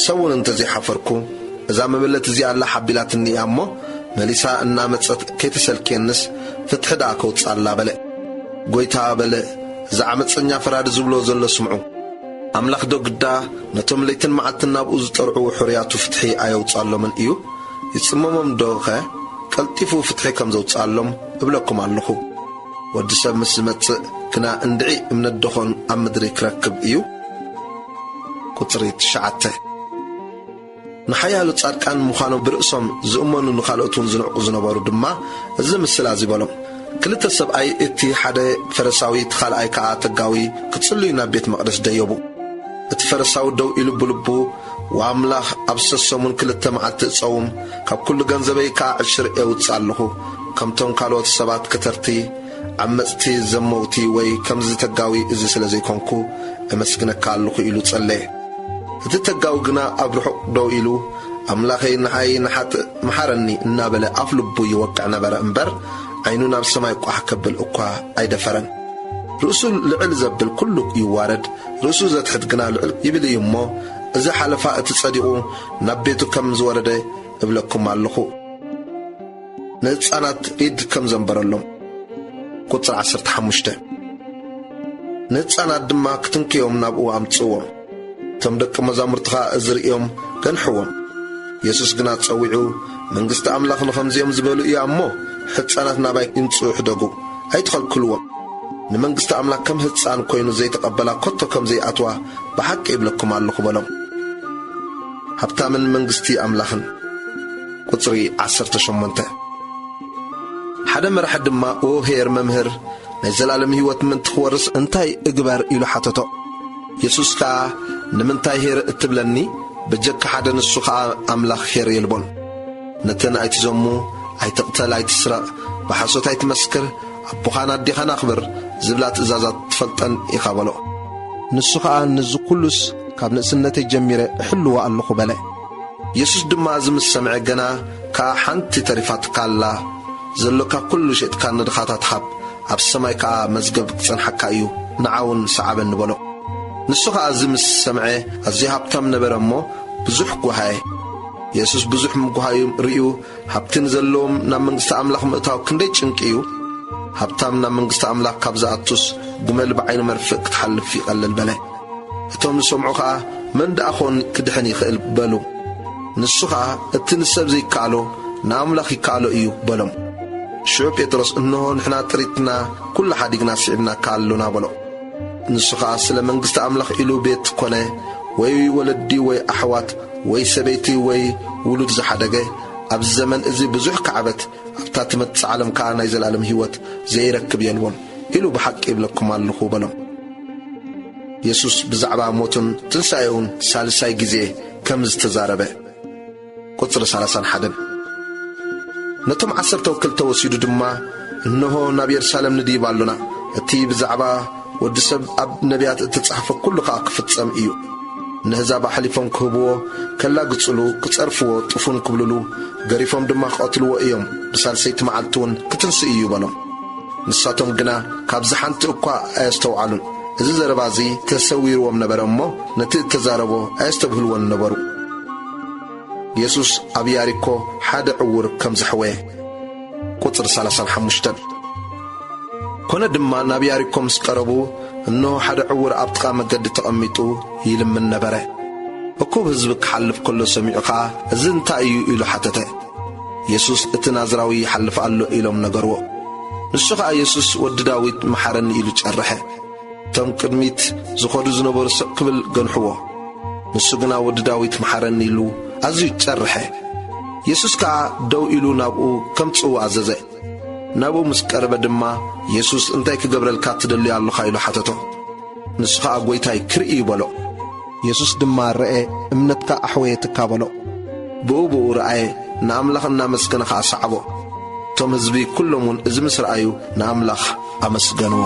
ሰብውን እንተ ዘይሓፈርኩ፣ እዛ መበለት እዚኣ ኣላ ሓቢላትኒ እያ እሞ፣ መሊሳ እናመጸት ከይተሰልክየንስ፣ ፍትሒ ደኣ ከውጽኣላ" በለ። "ጐይታ" በለ፣ "እዚ ዓመጸኛ ፈራዲ ዝብሎ ዘሎ ስምዑ። ኣምላኽ ዶ ግዳ ነቶም ለይትን መዓልትን ናብኡ ዝጠርዑ ሕሩያቱ ፍትሒ ኣየውጽኣሎምን እዩ? ይጽመሞም ዶኸ ቀልጢፉ ፍትሒ ከም ዘውጽኣሎም እብለኩም ኣለኹ። ወዲ ሰብ ምስ ዝመጽእ ግና እንድዒ እምነት ደኾን ኣብ ምድሪ ክረክብ እዩ?" ቁጽሪ ትሽዓተ። ንሓያሎ ጻድቃን ምዃኖም ብርእሶም ዝእመኑ፣ ንኻልኦት እውን ዝንዕቁ ዝነበሩ ድማ እዚ ምስላ እዚ በሎም። ክልተ ሰብኣይ፣ እቲ ሓደ ፈረሳዊ፣ እቲ ካልኣይ ከኣ ተጋዊ፣ ክጽልዩ ናብ ቤት መቕደስ ደየቡ። እቲ ፈረሳዊ ደው ኢሉ ብልቡ፣ "ወኣምላኽ፣ ኣብ ሰሰሙን ክልተ መዓልቲ እጸውም፣ ካብ ኩሉ ገንዘበይ ከኣ ዕሽር እውጽእ ኣለኹ። ከምቶም ካልኦት ሰባት ከተርቲ፣ ዓመጽቲ፣ ዘመውቲ ወይ ከምዚ ተጋዊ እዚ ስለ ዘይኮንኩ፣ እመስግነካ ኣለኹ" ኢሉ ጸለየ። እቲ ተጋዊ ግና ኣብ ርሑቕ ደው ኢሉ፣ "ኣምላኸይ፣ ንዓይ ንሓጥእ መሓረኒ" እናበለ ኣፍ ልቡ ይወቅዕ ነበረ እምበር፣ ዓይኑ ናብ ሰማይ ቋሕ ከብል እኳ ኣይደፈረን። ርእሱ ልዕል ዘብል ኩሉ ይዋረድ፣ ርእሱ ዘትሕት ግና ልዕል ይብል እዩ እሞ፣ እዚ ሓለፋ እቲ ጸዲቑ ናብ ቤቱ ከም ዝወረደ እብለኩም ኣለኹ። ንህጻናት ኢድ ከም ዘንበረሎም። ቁጽሪ ዓሰርተ ሓሙሽተ። ንህጻናት ድማ ክትንክዮም ናብኡ ኣምጽእዎም። እቶም ደቂ መዛሙርቲ ኸኣ እዚ ርእዮም ገንሕዎም። የሱስ ግና ጸዊዑ፣ "መንግስቲ ኣምላኽ ንኸምዚኦም ዝበሉ እያ እሞ፣ ህጻናት ናባይ ይምጽኡ፣ ሕደጉ፣ ኣይትኸልክልዎም። ንመንግስቲ ኣምላኽ ከም ህጻን ኮይኑ ዘይተቐበላ ከቶ ከም ዘይኣትዋ ብሓቂ እብለኩም ኣለኹ" በሎም። ሃብታምን መንግስቲ ኣምላኽን። ቁጽሪ ዓሰርተ ሸሞንተ። ሓደ መራሒ ድማ፣ "ኦ ኄር መምህር፣ ናይ ዘላለም ህይወት ምእንቲ ክወርስ እንታይ እግበር?" ኢሉ ሓተቶ። የሱስ ከኣ፣ "ንምንታይ ኄር እትብለኒ? በጀካ ሓደ ንሱ ኸኣ ኣምላኽ ኄር የልቦን። ነተን ኣይትዘሙ፣ ኣይትቕተል፣ ኣይትስረቕ፣ ብሓሶት ኣይትመስክር፣ ኣቦኻን ኣዴኻን ኣኽብር ዝብላ ትእዛዛት ትፈልጠን ኢኻ" በሎ። ንሱ ኸኣ፣ "ነዚ ኩሉስ ካብ ንእስነተይ ጀሚረ እሕልዎ ኣለኹ" በለ። የሱስ ድማ እዚ ምስ ሰምዐ፣ ገና ከኣ ሓንቲ ተሪፋትካ ኣላ፣ ዘሎካ ኩሉ ሸጥካ ንድኻታት ሃብ፣ ኣብ ሰማይ ከኣ መዝገብ ክጸንሓካ እዩ፣ ንዓውን ሰዓበኒ በሎ። ንሱ ኸኣ እዚ ምስ ሰምዐ ኣዝዩ ሃብታም ነበረ እሞ ብዙሕ ጓሃየ። የሱስ ብዙሕ ምጉሃዩ ርእዩ፣ ሃብቲ ንዘለዎም ናብ መንግስቲ ኣምላኽ ምእታው ክንደይ ጭንቂ እዩ! ሃብታም ናብ መንግስቲ ኣምላኽ ካብ ዝኣቱስ፣ ግመል ብዓይኒ መርፍእ ክትሓልፍ ይቐልል በለ። እቶም ዝሰምዑ ኸኣ፣ መን ደኣ ኾን ክድሕን ይኽእል? በሉ። ንሱ ኸኣ፣ እቲ ንሰብ ዘይከኣሎ፣ ንኣምላኽ ይከኣሎ እዩ በሎም። ሽዑ ጴጥሮስ፣ እንሆ ንሕና ጥሪትና ኩሉ ሓዲግና ስዒብናካ ኣሎና በሎ። ንሱ ኸኣ፣ ስለ መንግስቲ ኣምላኽ ኢሉ ቤት ኮነ፣ ወይ ወለዲ ወይ ኣሕዋት ወይ ሰበይቲ ወይ ውሉድ ዝሓደገ፣ ኣብዚ ዘመን እዚ ብዙሕ ካዕበት፣ ኣብታ ትመጽእ ዓለም ከኣ ናይ ዘለኣለም ህይወት ዘይረክብ የልቦን፣ ኢሉ ብሓቂ ይብለኩም ኣለኹ በሎም። የሱስ ብዛዕባ ሞቱን ትንሳኤኡን ሳልሳይ ግዜ ከም ዝተዛረበ። ቁጽሪ ሰላሳን ሓደን። ነቶም ዓሰርተ ወክልተ ወሲዱ ድማ፣ እንሆ ናብ የሩሳሌም ንድይብ ኣሎና፣ እቲ ብዛዕባ ወዲ ሰብ ኣብ ነቢያት እተጻሕፈ ኩሉ ኸኣ ክፍጸም እዩ። ነህዛብ ኣሕሊፎም ክህብዎ፣ ከላግጽሉ፣ ክጸርፍዎ፣ ጥፉን ክብልሉ፣ ገሪፎም ድማ ክቐትልዎ እዮም፣ ብሳልሰይቲ መዓልቲ እውን ክትንስእ እዩ በሎም። ንሳቶም ግና ካብዚ ሓንቲ እኳ ኣየስተውዓሉን። እዚ ዘረባ እዚ ተሰዊርዎም ነበረ እሞ፣ ነቲ እተዛረቦ ኣየስተብህልዎን ነበሩ። የሱስ ኣብ ያሪኮ ሓደ ዕዉር ከም ዘሕወየ። ቁጽሪ ሰላሳን ሓሙሽተን። ኮነ ድማ ናብ ያሪኮ ምስ ቀረቡ፣ እንሆ ሓደ ዕዉር ኣብ ጥቓ መገዲ ተቐሚጡ ይልምን ነበረ። እኩብ ህዝቢ ክሓልፍ ከሎ ሰሚዑ ኸኣ፣ "እዚ እንታይ እዩ?" ኢሉ ሓተተ። የሱስ፣ "እቲ ናዝራዊ ይሓልፍ ኣሎ" ኢሎም ነገርዎ። ንሱ ኸኣ፣ "የሱስ ወዲ ዳዊት፣ መሓረኒ" ኢሉ ጨርሐ። እቶም ቅድሚት ዝኸዱ ዝነበሩ ስቕ ክብል ገንሕዎ። ንሱ ግና፣ "ወዲ ዳዊት፣ መሓረኒ" ኢሉ ኣዝዩ ጨርሐ። የሱስ ከኣ ደው ኢሉ ናብኡ ከምጽእዎ ኣዘዘ። ናብኡ ምስ ቀረበ ድማ፣ "የሱስ፣ እንታይ ክገብረልካ ትደሊ ኣሎኻ?" ኢሉ ሓተቶ። ንሱ ኸኣ፣ "ጐይታይ፣ ክርኢ እዩ" በሎ። የሱስ ድማ፣ "ርአ፣ እምነትካ ኣሕወየትካ" በሎ። ብኡ ብኡ ረኣየ፣ ንኣምላኽ እናመስገነ ኸኣ ሰዓቦ። እቶም ህዝቢ ኵሎም እውን እዚ ምስ ረኣዩ ንኣምላኽ ኣመስገንዎ።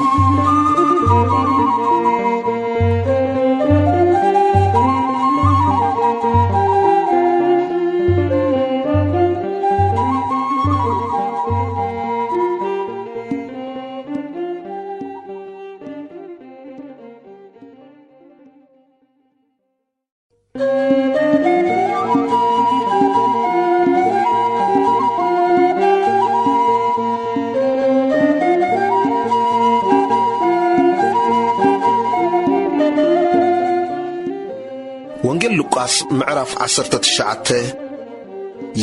ወንጌል ሉቃስ ምዕራፍ ዓሰርተ ትሽዓተ።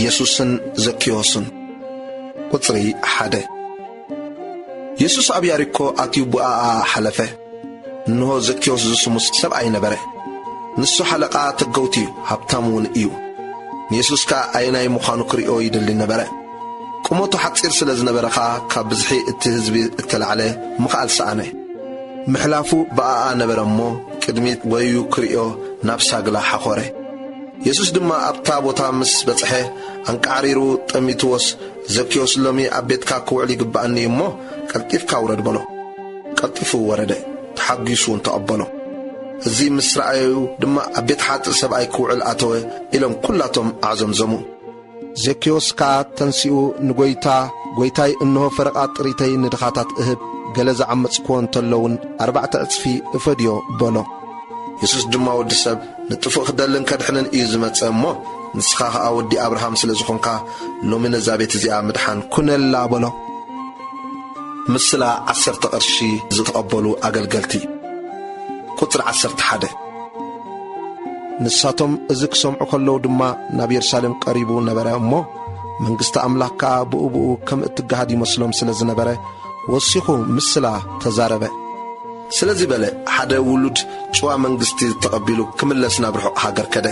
የሱስን ዘኪዮስን። ቁጽሪ ሓደ። የሱስ ኣብ ያሪኮ ኣትዩ ብኣኣ ሓለፈ። እንሆ፣ ዘኪዮስ ዝስሙ ሰብኣይ ነበረ። ንሱ ሓለቓ ተገውቲ እዩ፣ ሃብታም እውን እዩ። ንየሱስ ከኣ ኣየናይ ምዃኑ ክርእዮ ይደሊ ነበረ። ቁመቱ ሓጺር ስለ ዝነበረ ኸኣ፣ ካብ ብዝሒ እቲ ህዝቢ እተላዕለ ምኽኣል ሰኣነ። ምሕላፉ ብኣኣ ነበረ እሞ፣ ቅድሚት ጐይዩ ክርእዮ ናብ ሳግላ ሓኾረ። የሱስ ድማ ኣብታ ቦታ ምስ በጽሐ፣ ኣንቃዕሪሩ ጠሚትዎስ፣ "ዘኪዮስ፣ ሎሚ ኣብ ቤትካ ክውዕል ይግብኣኒ እዩ እሞ፣ ቀልጢፍካ ውረድ" በሎ። ቀልጢፉ ወረደ፣ ተሓጒሱ እውን ተቐበሎ። እዚ ምስ ረኣዩ ድማ፣ "ኣብ ቤት ሓጥእ ሰብኣይ ክውዕል ኣተወ" ኢሎም ኵላቶም ኣዕዘምዘሙ። ዘኪዮስ ከኣ ተንሲኡ፣ ንጐይታ፣ "ጐይታይ፣ እንሆ ፈረቓ ጥሪተይ ንድኻታት እህብ፣ ገለ ዝዓመጽክዎ እንተሎ እውን ኣርባዕተ ዕጽፊ እፈድዮ" በሎ። የሱስ ድማ፣ "ወዲ ሰብ ንጥፉእ ክደልን ከድሕንን እዩ ዝመጸ እሞ፣ ንስኻ ኸኣ ወዲ ኣብርሃም ስለ ዝኾንካ፣ ሎሚ ነዛ ቤት እዚኣ ምድሓን ኩነላ" በሎ። ምስላ ዓሰርተ ቅርሺ ዝተቐበሉ ኣገልገልቲ። ቁጽሪ ዓሰርተ ሓደ። ንሳቶም እዚ ክሰምዑ ከለዉ ድማ ናብ የሩሳሌም ቀሪቡ ነበረ እሞ፣ መንግስቲ ኣምላኽ ከኣ ብኡ ብኡ ከም እትገሃድ ይመስሎም ስለ ዝነበረ፣ ወሲኹ ምስላ ተዛረበ። ስለዚ በለ፣ ሓደ ውሉድ ጭዋ መንግስቲ ተቐቢሉ ክምለስ ናብ ርሑቕ ሃገር ከደ።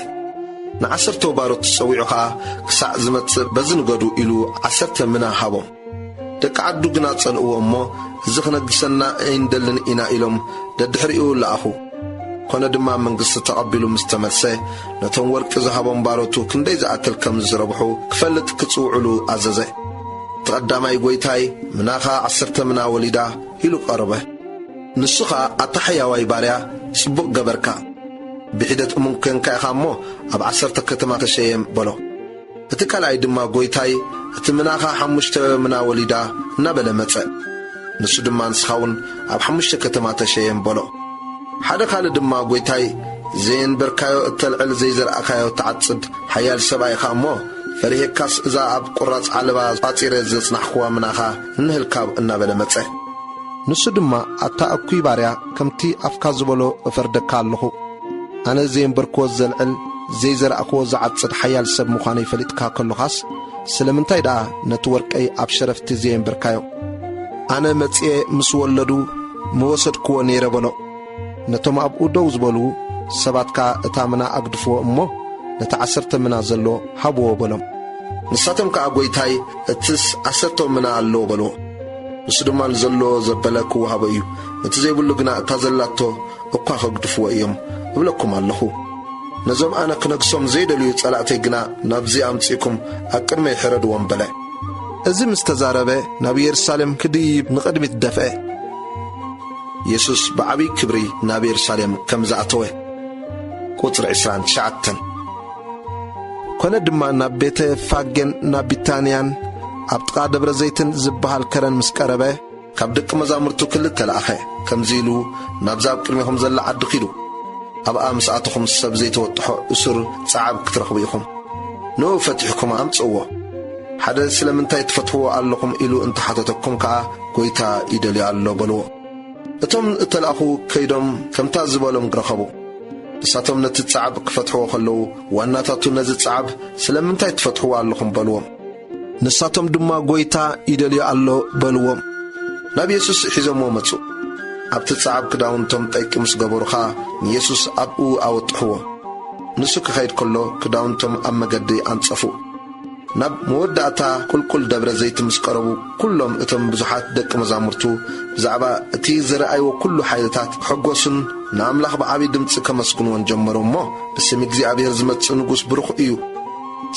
ንዓሰርተ ባሮት ጸዊዑ ኸኣ፣ "ክሳዕ ዝመጽእ በዚ ንገዱ" ኢሉ ዓሰርተ ምና ሃቦም። ደቂ ዓዱ ግና ጸልእዎ እሞ፣ "እዚ ክነግሰና ኣይንደልን ኢና" ኢሎም ደድሕሪኡ ለኣኹ። ኮነ ድማ መንግስቲ ተቐቢሉ ምስ ተመልሰ፣ ነቶም ወርቂ ዝሃቦም ባሮቱ ክንደይ ዝኣክል ከም ዝረብሑ ክፈልጥ ክጽውዕሉ ኣዘዘ። እቲ ቀዳማይ፣ "ጐይታይ፣ ምናኻ ዓሰርተ ምና ወሊዳ" ኢሉ ቀረበ። ንሱ ኸኣ፣ "ኣታ ሕያዋይ ባርያ፣ ጽቡቕ ገበርካ። ብሒደት እሙን ኴንካ ኢኻ እሞ፣ ኣብ ዓሰርተ ከተማ ተሸየም" በሎ። እቲ ካልኣይ ድማ፣ "ጐይታይ፣ እቲ ምናኻ ሓሙሽተ ምና ወሊዳ" እናበለ መጸ። ንሱ ድማ፣ "ንስኻ እውን ኣብ ሓሙሽተ ከተማ ተሸየም" በሎ። ሓደ ካልእ ድማ፣ "ጐይታይ፣ ዘየንበርካዮ እተልዕል፣ ዘይዘርኣኻዮ እትዓጽድ ሓያል ሰብኣይ ኢኻ እሞ፣ ፈሪሄካስ እዛ ኣብ ቁራጽ ዓለባ ቋጺረ ዘጽናሕኩዋ ምናኻ እንህልካብ" እናበለ መጸ። ንሱ ድማ፣ "ኣታ እኩይ ባርያ፣ ከምቲ ኣፍካ ዝበሎ እፈርደካ ኣለኹ። ኣነ ዘየንበርክዎ ዘልዕል፣ ዘይዘራእክዎ ዝዓጽድ ሓያል ሰብ ምዃነይ ፈሊጥካ ከሎኻስ፣ ስለምንታይ ደኣ ነቲ ወርቀይ ኣብ ሸረፍቲ ዘየንበርካዮ? ኣነ መጺኤ ምስ ወለዱ ምወሰድክዎ ነይረ" በሎ። ነቶም ኣብኡ ደው ዝበሉ ሰባት ከኣ፣ "እታ ምና ኣግድፍዎ እሞ፣ ነቲ ዓሰርተ ምና ዘሎ ሃብዎ" በሎም። ንሳቶም ከኣ፣ "ጐይታይ፣ እትስ ዓሰርተ ምና ኣለዎ" በልዎ። ንሱ ድማ፣ "ንዘለዎ ዘበለ ክወሃቦ እዩ፣ ነቲ ዘይብሉ ግና እታ ዘላቶ እኳ ከግድፍዎ እዮም እብለኩም ኣለኹ። ነዞም ኣነ ክነግሶም ዘይደልዩ ጸላእተይ ግና ናብዚ ኣምጺእኩም ኣብ ቅድመይ ሕረድዎም" በለ። እዚ ምስ ተዛረበ፣ ናብ የሩሳሌም ክድይብ ንቕድሚት ደፍአ። የሱስ ብዓብዪ ክብሪ ናብ የሩሳሌም ከም ዝኣተወ። ቁጽሪ ዕስራን ትሽዓተን። ኮነ ድማ፣ ናብ ቤተ ፋጌን ናብ ቢታንያን ኣብ ጥቓ ደብረ ዘይትን ዝበሃል ከረን ምስ ቀረበ፣ ካብ ደቂ መዛሙርቱ ክልተ ለኣኸ፣ ከምዚ ኢሉ፣ "ናብዛ ኣብ ቅድሜኹም ዘላ ዓዲ ኪዱ። ኣብኣ ምስ ኣተኹም፣ ሰብ ዘይተወጥሖ እሱር ጸዓብ ክትረኽቡ ኢኹም። ንኡ ፈቲሕኩም ኣምጽእዎ። ሓደ ስለምንታይ ትፈትሕዎ ኣለኹም ኢሉ እንተሓተተኩም ከኣ፣ ጐይታ ይደልዮ ኣሎ በልዎ።" እቶም እተላእኹ ከይዶም ከምታ ዝበሎም ረኸቡ። ንሳቶም ነቲ ጸዓብ ክፈትሕዎ ከለዉ፣ ዋናታቱ ነዚ ጸዓብ ስለምንታይ ትፈትሕዎ ኣለኹም በልዎም። ንሳቶም ድማ፣ "ጐይታ ይደልዮ ኣሎ" በልዎም። ናብ የሱስ ሒዞምዎ መጹ። ኣብቲ ጸዓብ ክዳውንቶም ጠይቂ ምስ ገበሩ ኸኣ፣ ንየሱስ ኣብኡ ኣወጥሕዎ። ንሱ ክኸይድ ከሎ፣ ክዳውንቶም ኣብ መገዲ ኣንጸፉ። ናብ መወዳእታ ቁልቁል ደብረ ዘይት ምስ ቀረቡ፣ ኩሎም እቶም ብዙሓት ደቂ መዛሙርቱ ብዛዕባ እቲ ዝረኣይዎ ኩሉ ሓይልታት ክሕጎሱን ንኣምላኽ ብዓቢ ድምጺ ከመስግንዎን ጀመሩ እሞ፣ "ብስም እግዚኣብሔር ዝመጽእ ንጉስ ብሩኽ እዩ።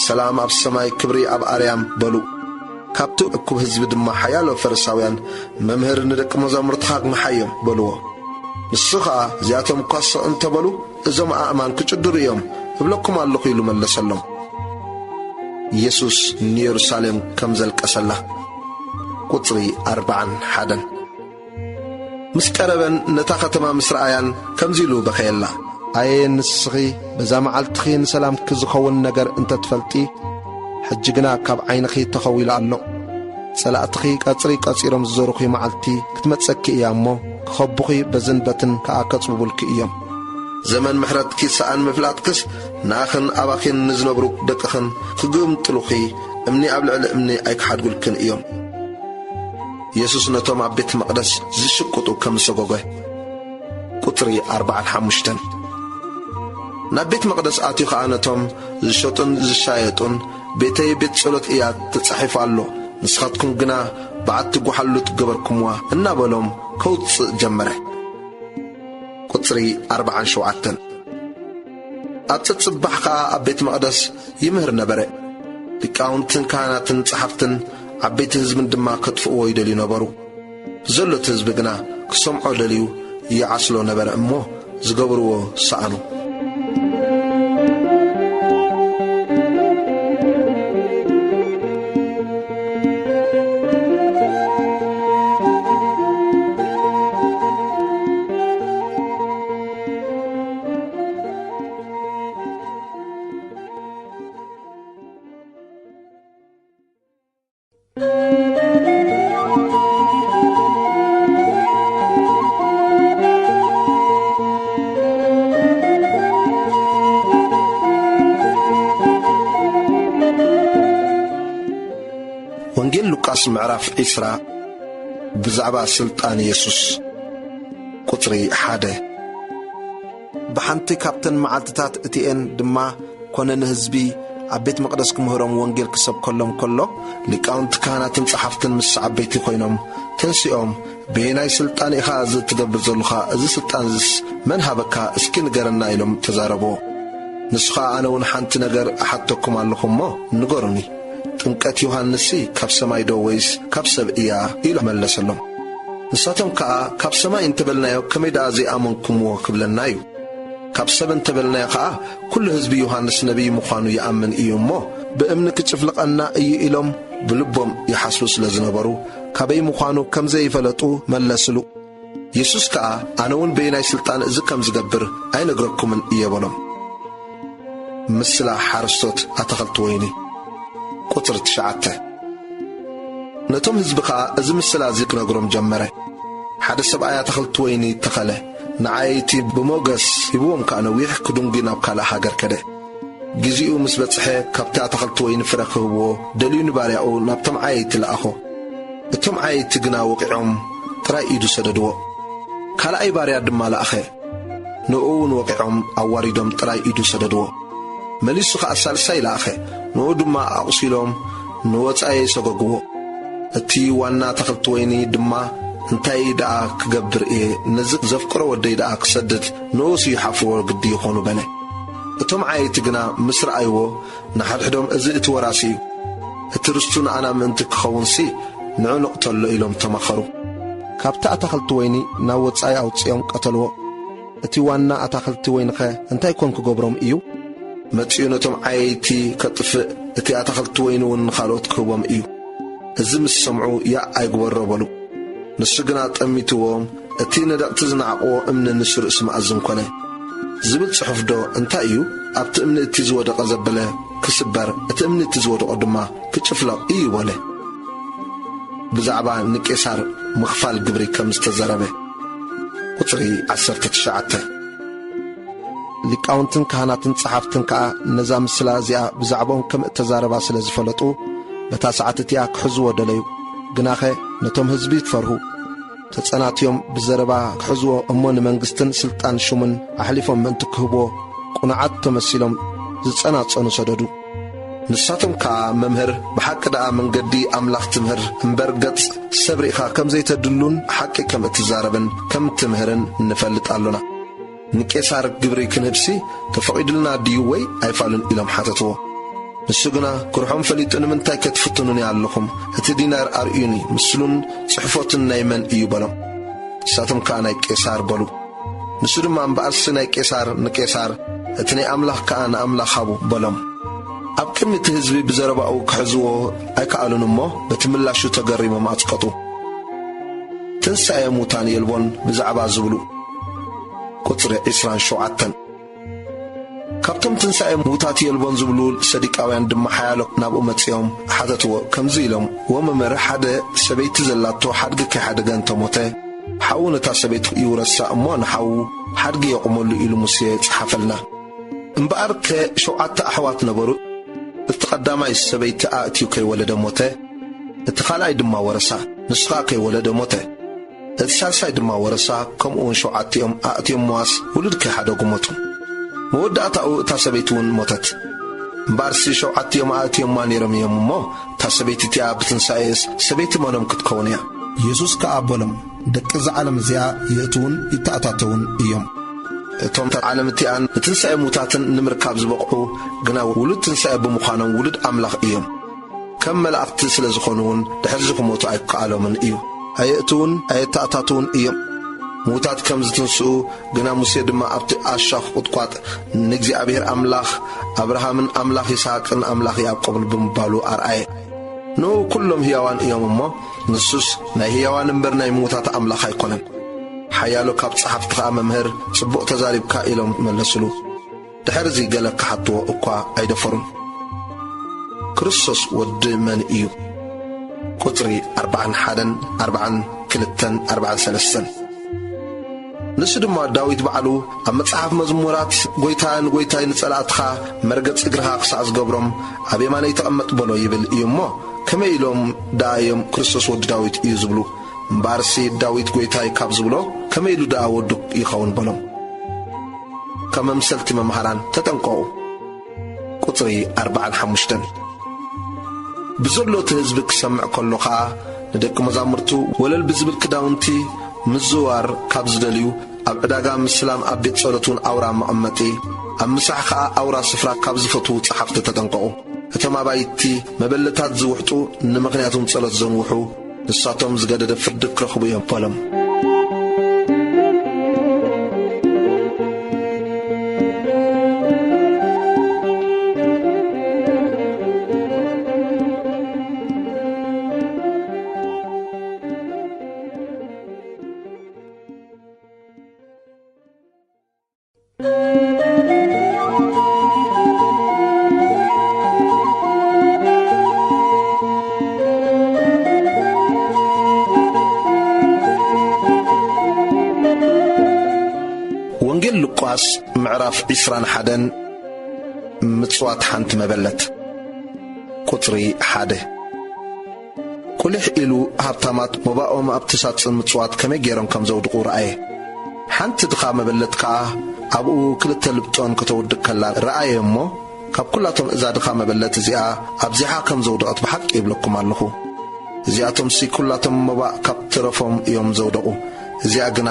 ሰላም ኣብ ሰማይ፣ ክብሪ ኣብ ኣርያም" በሉ። ካብቲ እኩብ ህዝቢ ድማ ሓያሎ ፈሪሳውያን፣ "መምህር፣ ንደቂ መዛሙርትኻ ኣግንሓዮም" በልዎ። ንሱ ኸኣ፣ "እዚኣቶም እኳ ስቕ እንተበሉ፣ እዞም ኣእማን ክጭድሩ እዮም እብለኩም ኣለኹ" ኢሉ መለሰሎም። ኢየሱስ ንየሩሳሌም ከም ዘልቀሰላ። ቁጽሪ ኣርብዓን ሓደን። ምስ ቀረበን ነታ ከተማ ምስ ረኣያን ከምዚ ኢሉ በኸየላ። "ኣየ ንስኺ፣ በዛ መዓልትኺ ንሰላምኪ ዝኸውን ነገር እንተ ትፈልጢ፣ ሕጂ ግና ካብ ዓይንኺ ተኸዊሉ ኣሎ። ጸላእትኺ ቀጽሪ ቀጺሮም ዝዘሩኺ መዓልቲ ክትመጸኪ እያ እሞ፣ ክኸቡኺ በዝን በትን ከኣ ከጽብቡልኪ እዮም። ዘመን ምሕረትኪ ሰኣን ምፍላጥክስ፣ ንኣኽን ኣባኺን ንዝነብሩ ደቅኽን ክግምጥሉኺ፣ እምኒ ኣብ ልዕሊ እምኒ ኣይክሓድጉልክን እዮም።" የሱስ ነቶም ኣብ ቤት መቕደስ ዝሽቅጡ ከም ዝሰጎገ። ቁጽሪ ኣርብዓን ሓሙሽተን። ናብ ቤት መቕደስ ኣትዩ ኸኣ ነቶም ዝሸጡን ዝሻየጡን፣ "ቤተይ ቤት ጸሎት እያ፣ ተጻሒፉ ኣሎ፣ ንስኻትኩም ግና በዓቲ ጓሓሉት ገበርኩምዋ" እናበሎም ከውጽእ ጀመረ። ቁጽሪ ኣርብዓን ሸውዓተን። ኣብ ጸጽባሕ ከኣ ኣብ ቤት መቕደስ ይምህር ነበረ። ሊቃውንትን ካህናትን ጸሓፍትን ዓበይቲ ህዝብን ድማ ከጥፍእዎ ይደልዩ ነበሩ። ዘሎ እቲ ህዝቢ ግና ክሰምዖ ደልዩ ይዓስሎ ነበረ እሞ፣ ዝገብርዎ ሰኣኑ። ወንጌል ሉቃስ ምዕራፍ ዒስራ። ብዛዕባ ስልጣን የሱስ። ቁጽሪ ሓደ። ብሓንቲ ካብተን መዓልትታት እቲኤን ድማ ኮነ ንህዝቢ ኣብ ቤት መቕደስ ክምህሮም ወንጌል ክሰብከሎም ከሎ፣ ሊቃውንቲ ካህናትን ጸሓፍትን ምስ ዓበይቲ ኮይኖም ተንሲኦም፣ "በየናይ ስልጣን ኢኻ እዚ እትገብር ዘለኻ? እዚ ስልጣን እዚስ መን ሃበካ? እስኪ ንገረና" ኢሎም ተዛረብዎ። ንሱ ኸኣ፣ "ኣነ እውን ሓንቲ ነገር እሓተኩም ኣለኹ እሞ ንገሩኒ፣ ጥምቀት ዮሃንስሲ ካብ ሰማይ ዶ ወይስ ካብ ሰብ እያ?" ኢሉ መለሰሎም። ንሳቶም ከኣ፣ "ካብ ሰማይ እንተበልናዮ፣ ከመይ ደኣ ዘይኣመንኩምዎ ክብለና እዩ? ካብ ሰብ እንተበልናዮ ኸኣ፣ ኩሉ ህዝቢ ዮሃንስ ነቢይ ምዃኑ ይኣምን እዩ እሞ፣ ብእምኒ ክጭፍልቐና እዩ ኢሎም ብልቦም ይሓስቡ ስለ ዝነበሩ፣ ካበይ ምዃኑ ከም ዘይፈለጡ መለስሉ። የሱስ ከኣ፣ ኣነ እውን በየናይ ስልጣን እዚ ከም ዝገብር ኣይነግረኩምን እየ በሎም። ምስላ ሓረስቶት ኣታኽልቲ ወይኒ። ቁጽሪ ትሽዓተ። ነቶም ህዝቢ ኸኣ እዚ ምስላ እዚ ክነግሮም ጀመረ። ሓደ ሰብኣይ ኣታኽልቲ ወይኒ ተኸለ፣ ንዓየይቲ ብሞገስ ሂብዎም ከኣ ነዊሕ ክድንጒ ናብ ካልእ ሃገር ከደ። ግዜኡ ምስ በጽሐ፣ ካብቲ ኣታኽልቲ ወይኒ ፍረ ክህብዎ ደልዩ ንባርያኡ ናብቶም ዓየይቲ ለኣኾ። እቶም ዓየይቲ ግና ወቒዖም ጥራይ ኢዱ ሰደድዎ። ካልኣይ ባርያ ድማ ለኣኸ። ንእኡ እውን ወቒዖም ኣዋሪዶም ጥራይ ኢዱ ሰደድዎ። መሊሱ ኸኣ ሳልሳይ ለኣኸ። ንእኡ ድማ ኣቑሲሎም ንወጻኢ ሰጎግዎ። እቲ ዋና ኣታኽልቲ ወይኒ ድማ፣ እንታይ ደኣ ክገብር እየ? ነዚ ዘፍቅሮ ወደይ ደኣ ክሰድድ ንኡስ እዩ ሓፍርዎ ግዲ ይኾኑ በለ። እቶም ዓየይቲ ግና ምስ ረኣይዎ፣ ንሓድሕዶም፣ እዚ እቲ ወራሲ እዩ፣ እቲ ርስቱ ንኣና ምእንቲ ክኸውንሲ ንዑ ንቕተሎ ኢሎም ተማኸሩ። ካብቲ ኣታኽልቲ ወይኒ ናብ ወጻኢ ኣውጺኦም ቀተልዎ። እቲ ዋና ኣታኽልቲ ወይንኸ እንታይ ኮን ክገብሮም እዩ? መጺኡ ነቶም ዓየይቲ ከጥፍእ፣ እቲ ኣታኽልቲ ወይኒ እውን ንኻልኦት ክህቦም እዩ። እዚ ምስ ሰምዑ ያእ ኣይግበሮ በሉ። ንሱ ግና ጠሚትዎም፣ እቲ ነደቕቲ ዝነዓቕዎ እምኒ ንሱ ርእሲ መኣዝን ኮነ። ዝብል ጽሑፍዶ እንታይ እዩ? ኣብቲ እምኒ እቲ ዝወደቐ ዘበለ ክስበር፣ እቲ እምኒ እቲ ዝወደቖ ድማ ክጭፍለቕ እዩ በለ። ብዛዕባ ንቄሳር ምኽፋል ግብሪ ከም ዝተዘረበ። ቁጽሪ ዓሰርተ ትሽዓተ። ሊቃውንትን ካህናትን ጸሓፍትን ከኣ ነዛ ምስላ እዚኣ ብዛዕባኦም ከም እተዛረባ ስለ ዝፈለጡ፣ በታ ሰዓት እቲኣ ክሕዝዎ ደለዩ። ግናኸ ነቶም ህዝቢ ትፈርሁ፣ ተጸናትዮም ብዘረባ ክሕዝዎ እሞ ንመንግስትን ስልጣን ሹምን ኣሕሊፎም ምእንቲ ክህብዎ፣ ቁኑዓት ተመሲሎም ዝጸናጸኑ ሰደዱ። ንሳቶም ከኣ፣ መምህር፣ ብሓቂ ደኣ መንገዲ ኣምላኽ ትምህር እምበር፣ ገጽ ሰብ ርኢኻ ከም ዘይተድሉን ሓቂ ከም እትዛረብን ከም ትምህርን ንፈልጥ ኣሎና። ንቄሳር ግብሪ ክንህብሲ ተፈቒዱልና ድዩ ወይ ኣይፋሉን? ኢሎም ሓተትዎ። ንሱ ግና፣ ክርሖም ፈሊጡ፣ ንምንታይ ከ ትፍትኑኒ ኣለኹም? እቲ ዲናር ኣርእዩኒ፣ ምስሉን ጽሕፎትን ናይ መን እዩ? በሎም። ንሳቶም ከኣ፣ ናይ ቄሳር በሉ። ንሱ ድማ፣ እምበኣርሲ ናይ ቄሳር ንቄሳር፣ እቲ ናይ ኣምላኽ ከኣ ንኣምላኽ ሃቡ በሎም። ኣብ ቅድሚ እቲ ህዝቢ ብዘረባኡ ክሕዝዎ ኣይከኣሉን እሞ፣ በቲ ምላሹ ተገሪሞም ኣጽቀጡ። ትንሳኤ ሙታን የልቦን ብዛዕባ ዝብሉ። ቁጽሪ ዕስራን ሸውዓተን። ካብቶም ትንሳኤ ሙታት የልቦን ዝብሉ ሰዲቃውያን ድማ ሓያሎ ናብኡ መጺኦም ሓተትዎ፣ ከምዚ ኢሎም፣ ወመምህር፣ ሓደ ሰበይቲ ዘላቶ ሓድጊ ከይሓደገ እንተሞተ፣ ሓዉ ነታ ሰበይቲ ይውረሳ እሞ ንሓዉ ሓድጊ የቑመሉ ኢሉ ሙሴ ጸሓፈልና። እምበኣርከ ሸውዓተ ኣሕዋት ነበሩ። እቲ ቀዳማይ ሰበይቲ ኣእትዩ ከይወለደ ሞተ፣ እቲ ካልኣይ ድማ ወረሳ፣ ንሱ ኸኣ ከይወለደ ሞተ። እቲ ሳልሳይ ድማ ወረሳ፣ ከምኡ እውን ሸውዓቲኦም ኣእትዮምዋስ ውሉድ ከይሓደጉ ሞቱ። መወዳእታኡ እታ ሰበይቲ እውን ሞተት። እምበኣርሲ ሸውዓቲኦም ኣእትዮማ ነይሮም እዮም እሞ፣ እታ ሰበይቲ እቲኣ ብትንሳኤስ ሰበይቲ መኖም ክትከውን እያ? የሱስ ከኣ በሎም፣ ደቂ እዛ ዓለም እዚኣ የእትዉን ይተኣታተዉን እዮም። እቶም እታ ዓለም እቲኣን ንትንሳኤ ሙታትን ንምርካብ ዝበቕዑ ግና ውሉድ ትንሳኤ ብምዃኖም ውሉድ ኣምላኽ እዮም። ከም መላእኽቲ ስለ ዝኾኑ እውን ድሕርዚ ክሞቱ ኣይከኣሎምን እዩ። ኣየእትዉን ኣየተኣታትዉን እዮም። ምዉታት ከም ዝትንስኡ ግና፣ ሙሴ ድማ ኣብቲ ኣሻኽ ቁጥቋጥ ንእግዚኣብሔር ኣምላኽ ኣብርሃምን ኣምላኽ ይስሐቅን ኣምላኽ ያዕቆብን ብምባሉ ኣርኣየ። ንኡ ኩሎም ህያዋን እዮም እሞ፣ ንሱስ ናይ ህያዋን እምበር ናይ ምዉታት ኣምላኽ ኣይኮነን። ሓያሎ ካብ ጸሓፍቲ ኸኣ፣ መምህር፣ ጽቡቕ ተዛሪብካ ኢሎም መለስሉ። ድሕርዚ ገለ ክሓትዎ እኳ ኣይደፈሩን። ክርስቶስ ወዲ መን እዩ? ቁጽሪ ኣርብዓን ሓደን፣ ኣርብዓን ክልተን፣ ኣርብዓን ሰለስተን። ንሱ ድማ ዳዊት ባዕሉ ኣብ መጽሓፍ መዝሙራት፣ "ጐይታ ንጐይታይ ንጸላእትኻ መርገጽ እግርኻ ክሳዕ ዝገብሮም ኣብ የማነይ ተቐመጥ" በሎ ይብል እዩ እሞ፣ ከመይ ኢሎም ደኣ እዮም ክርስቶስ ወዲ ዳዊት እዩ ዝብሉ? እምበኣርሲ ዳዊት ጐይታይ ካብ ዝብሎ ከመይ ኢሉ ደኣ ወዱ ይኸውን በሎም? ካብ መምሰልቲ መምሃራን ተጠንቀቑ። ቁጽሪ ኣርብዓን ሓሙሽተን። ብዘሎ እቲ ህዝቢ ክሰምዕ ከሎ ኸኣ፣ ንደቂ መዛሙርቱ ወለል ብዝብል ክዳውንቲ ምዝዋር ካብ ዝደልዩ፣ ኣብ ዕዳጋ ምስላም፣ ኣብ ቤት ጸሎት እውን ኣውራ መቐመጢ፣ ኣብ ምሳሕ ኸኣ ኣውራ ስፍራ ካብ ዝፈትዉ ጸሓፍቲ ተጠንቀቑ። እቶም ኣባይቲ መበለታት ዝውሕጡ፣ ንምኽንያት እውን ጸሎት ዘንውሑ፣ ንሳቶም ዝገደደ ፍርዲ ክረኽቡ እዮም በሎም። ምዕራፍ ዕስራን ሓደን። ምጽዋት ሓንቲ መበለት። ቁጽሪ ሓደ። ቁሊሕ ኢሉ ሃብታማት መባኦም ኣብቲ ሳጽን ምጽዋት ከመይ ገይሮም ከም ዘውድቑ ረኣየ። ሓንቲ ድኻ መበለት ከኣ ኣብኡ ክልተ ልብጦን ከተውድቕ ከላ ረኣየ እሞ፣ ካብ ኩላቶም እዛ ድኻ መበለት እዚኣ ኣብዚሓ ከም ዘውደቐት ብሓቂ ይብለኩም ኣለኹ። እዚኣቶምሲ ኩላቶም መባእ ካብ ተረፎም እዮም ዘውደቑ፣ እዚኣ ግና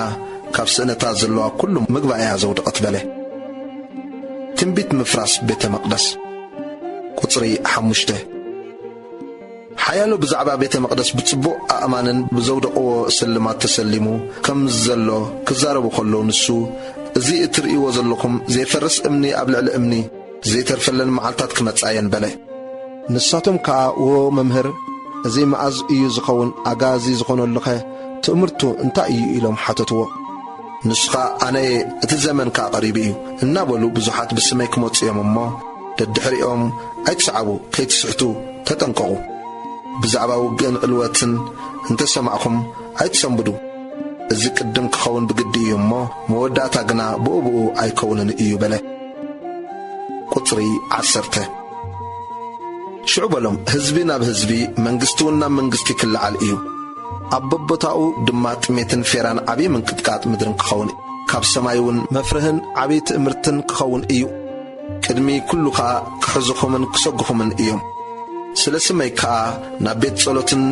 ካብ ስእነታ ዘለዋ ኩሉ ምግባ እያ ዘውደቐት በለ። ትንቢት ምፍራስ ቤተ መቕደስ። ቁጽሪ ሓሙሽተ። ሓያሎ ብዛዕባ ቤተ መቕደስ ብጽቡቕ ኣእማንን ብዘውደቕዎ ስልማት ተሰሊሙ ከም ዘሎ ክዛረቡ ከለዉ፣ ንሱ፣ "እዚ እትርእይዎ ዘለኹም ዘይፈርስ እምኒ ኣብ ልዕሊ እምኒ ዘይተርፈለን መዓልታት ክመጻ እየን" በለ። ንሳቶም ከኣ፣ "ዎ መምህር፣ እዚ መኣዝ እዩ ዝኸውን? ኣጋዚ ዝኾነሉኸ ትእምርቱ እንታይ እዩ?" ኢሎም ሓተትዎ። ንሱ ኸኣ፣ "ኣነ እየ፣ እቲ ዘመን ከኣ ቀሪቡ እዩ" እናበሉ ብዙሓት ብስመይ ክመጹ እዮም እሞ፣ ደድሕሪኦም ኣይትስዓቡ፣ ከይትስሕቱ ተጠንቀቑ። ብዛዕባ ውግእን ዕልወትን እንተሰማዕኹም ኣይትሰንብዱ። እዚ ቅድም ክኸውን ብግዲ እዩ እሞ፣ መወዳእታ ግና ብኡ ብኡ ኣይከውንን እዩ በለ። ቁጽሪ ዓሰርተ። ሽዑ በሎም፣ ህዝቢ ናብ ህዝቢ፣ መንግስቲ እውን ናብ መንግስቲ ክለዓል እዩ። ኣብ በቦታኡ ድማ ጥሜትን ፌራን ዓብዪ ምንቅጥቃጥ ምድርን ክኸውን እዩ። ካብ ሰማይ እውን መፍርህን ዓብዪ ትእምርትን ክኸውን እዩ። ቅድሚ ኩሉ ኸኣ ክሕዙኹምን ክሰጉኹምን እዮም። ስለ ስመይ ከኣ ናብ ቤት ጸሎትን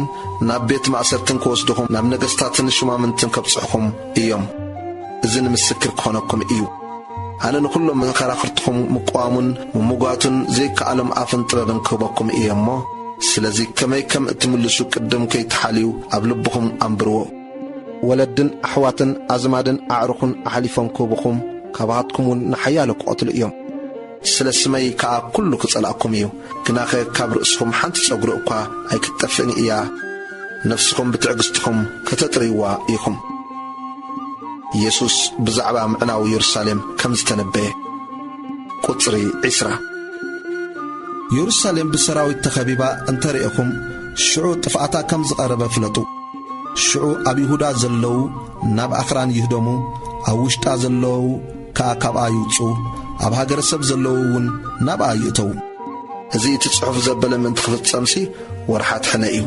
ናብ ቤት ማእሰርትን ክወስዱኹም፣ ናብ ነገስታትን ሹማምንትን ከብጽሑኹም እዮም። እዚ ንምስክር ክኾነኩም እዩ። ኣነ ንኹሎም መኸራኽርትኹም ምቅዋሙን ምምጓቱን ዘይከኣሎም ኣፍን ጥበብን ክህበኩም እየ እሞ፣ ስለዚ ከመይ ከም እትምልሱ ቅድም ከይትሓልዩ ኣብ ልብኹም ኣንብርዎ። ወለድን ኣሕዋትን ኣዝማድን ኣዕሩኽን ኣሕሊፎም ክህቡኹም፣ ካባኻትኩም እውን ንሓያሎ ክቐትሉ እዮም። ስለ ስመይ ከኣ ኩሉ ክጸልኣኩም እዩ። ግናኸ ካብ ርእስኹም ሓንቲ ጸጉሪ እኳ ኣይክትጠፍእን እያ። ነፍስኹም ብትዕግስትኹም ከተጥርይዋ ኢኹም። ኢየሱስ ብዛዕባ ምዕናው የሩሳሌም ከም ዝተነበየ። ቁጽሪ ዕስራ። የሩሳሌም ብሰራዊት ተኸቢባ እንተ ርኤኹም፣ ሽዑ ጥፍኣታ ከም ዝቐረበ ፍለጡ። ሽዑ ኣብ ይሁዳ ዘለዉ ናብ ኣኽራን ይህደሙ፣ ኣብ ውሽጣ ዘለዉ ከኣ ካብኣ ይውጽኡ፣ ኣብ ሃገረ ሰብ ዘለዉ እውን ናብኣ ይእተዉ። እዚ እቲ ጽሑፍ ዘበለ ምእንቲ ክፍጸምሲ ወርሓት ሕነ እዩ።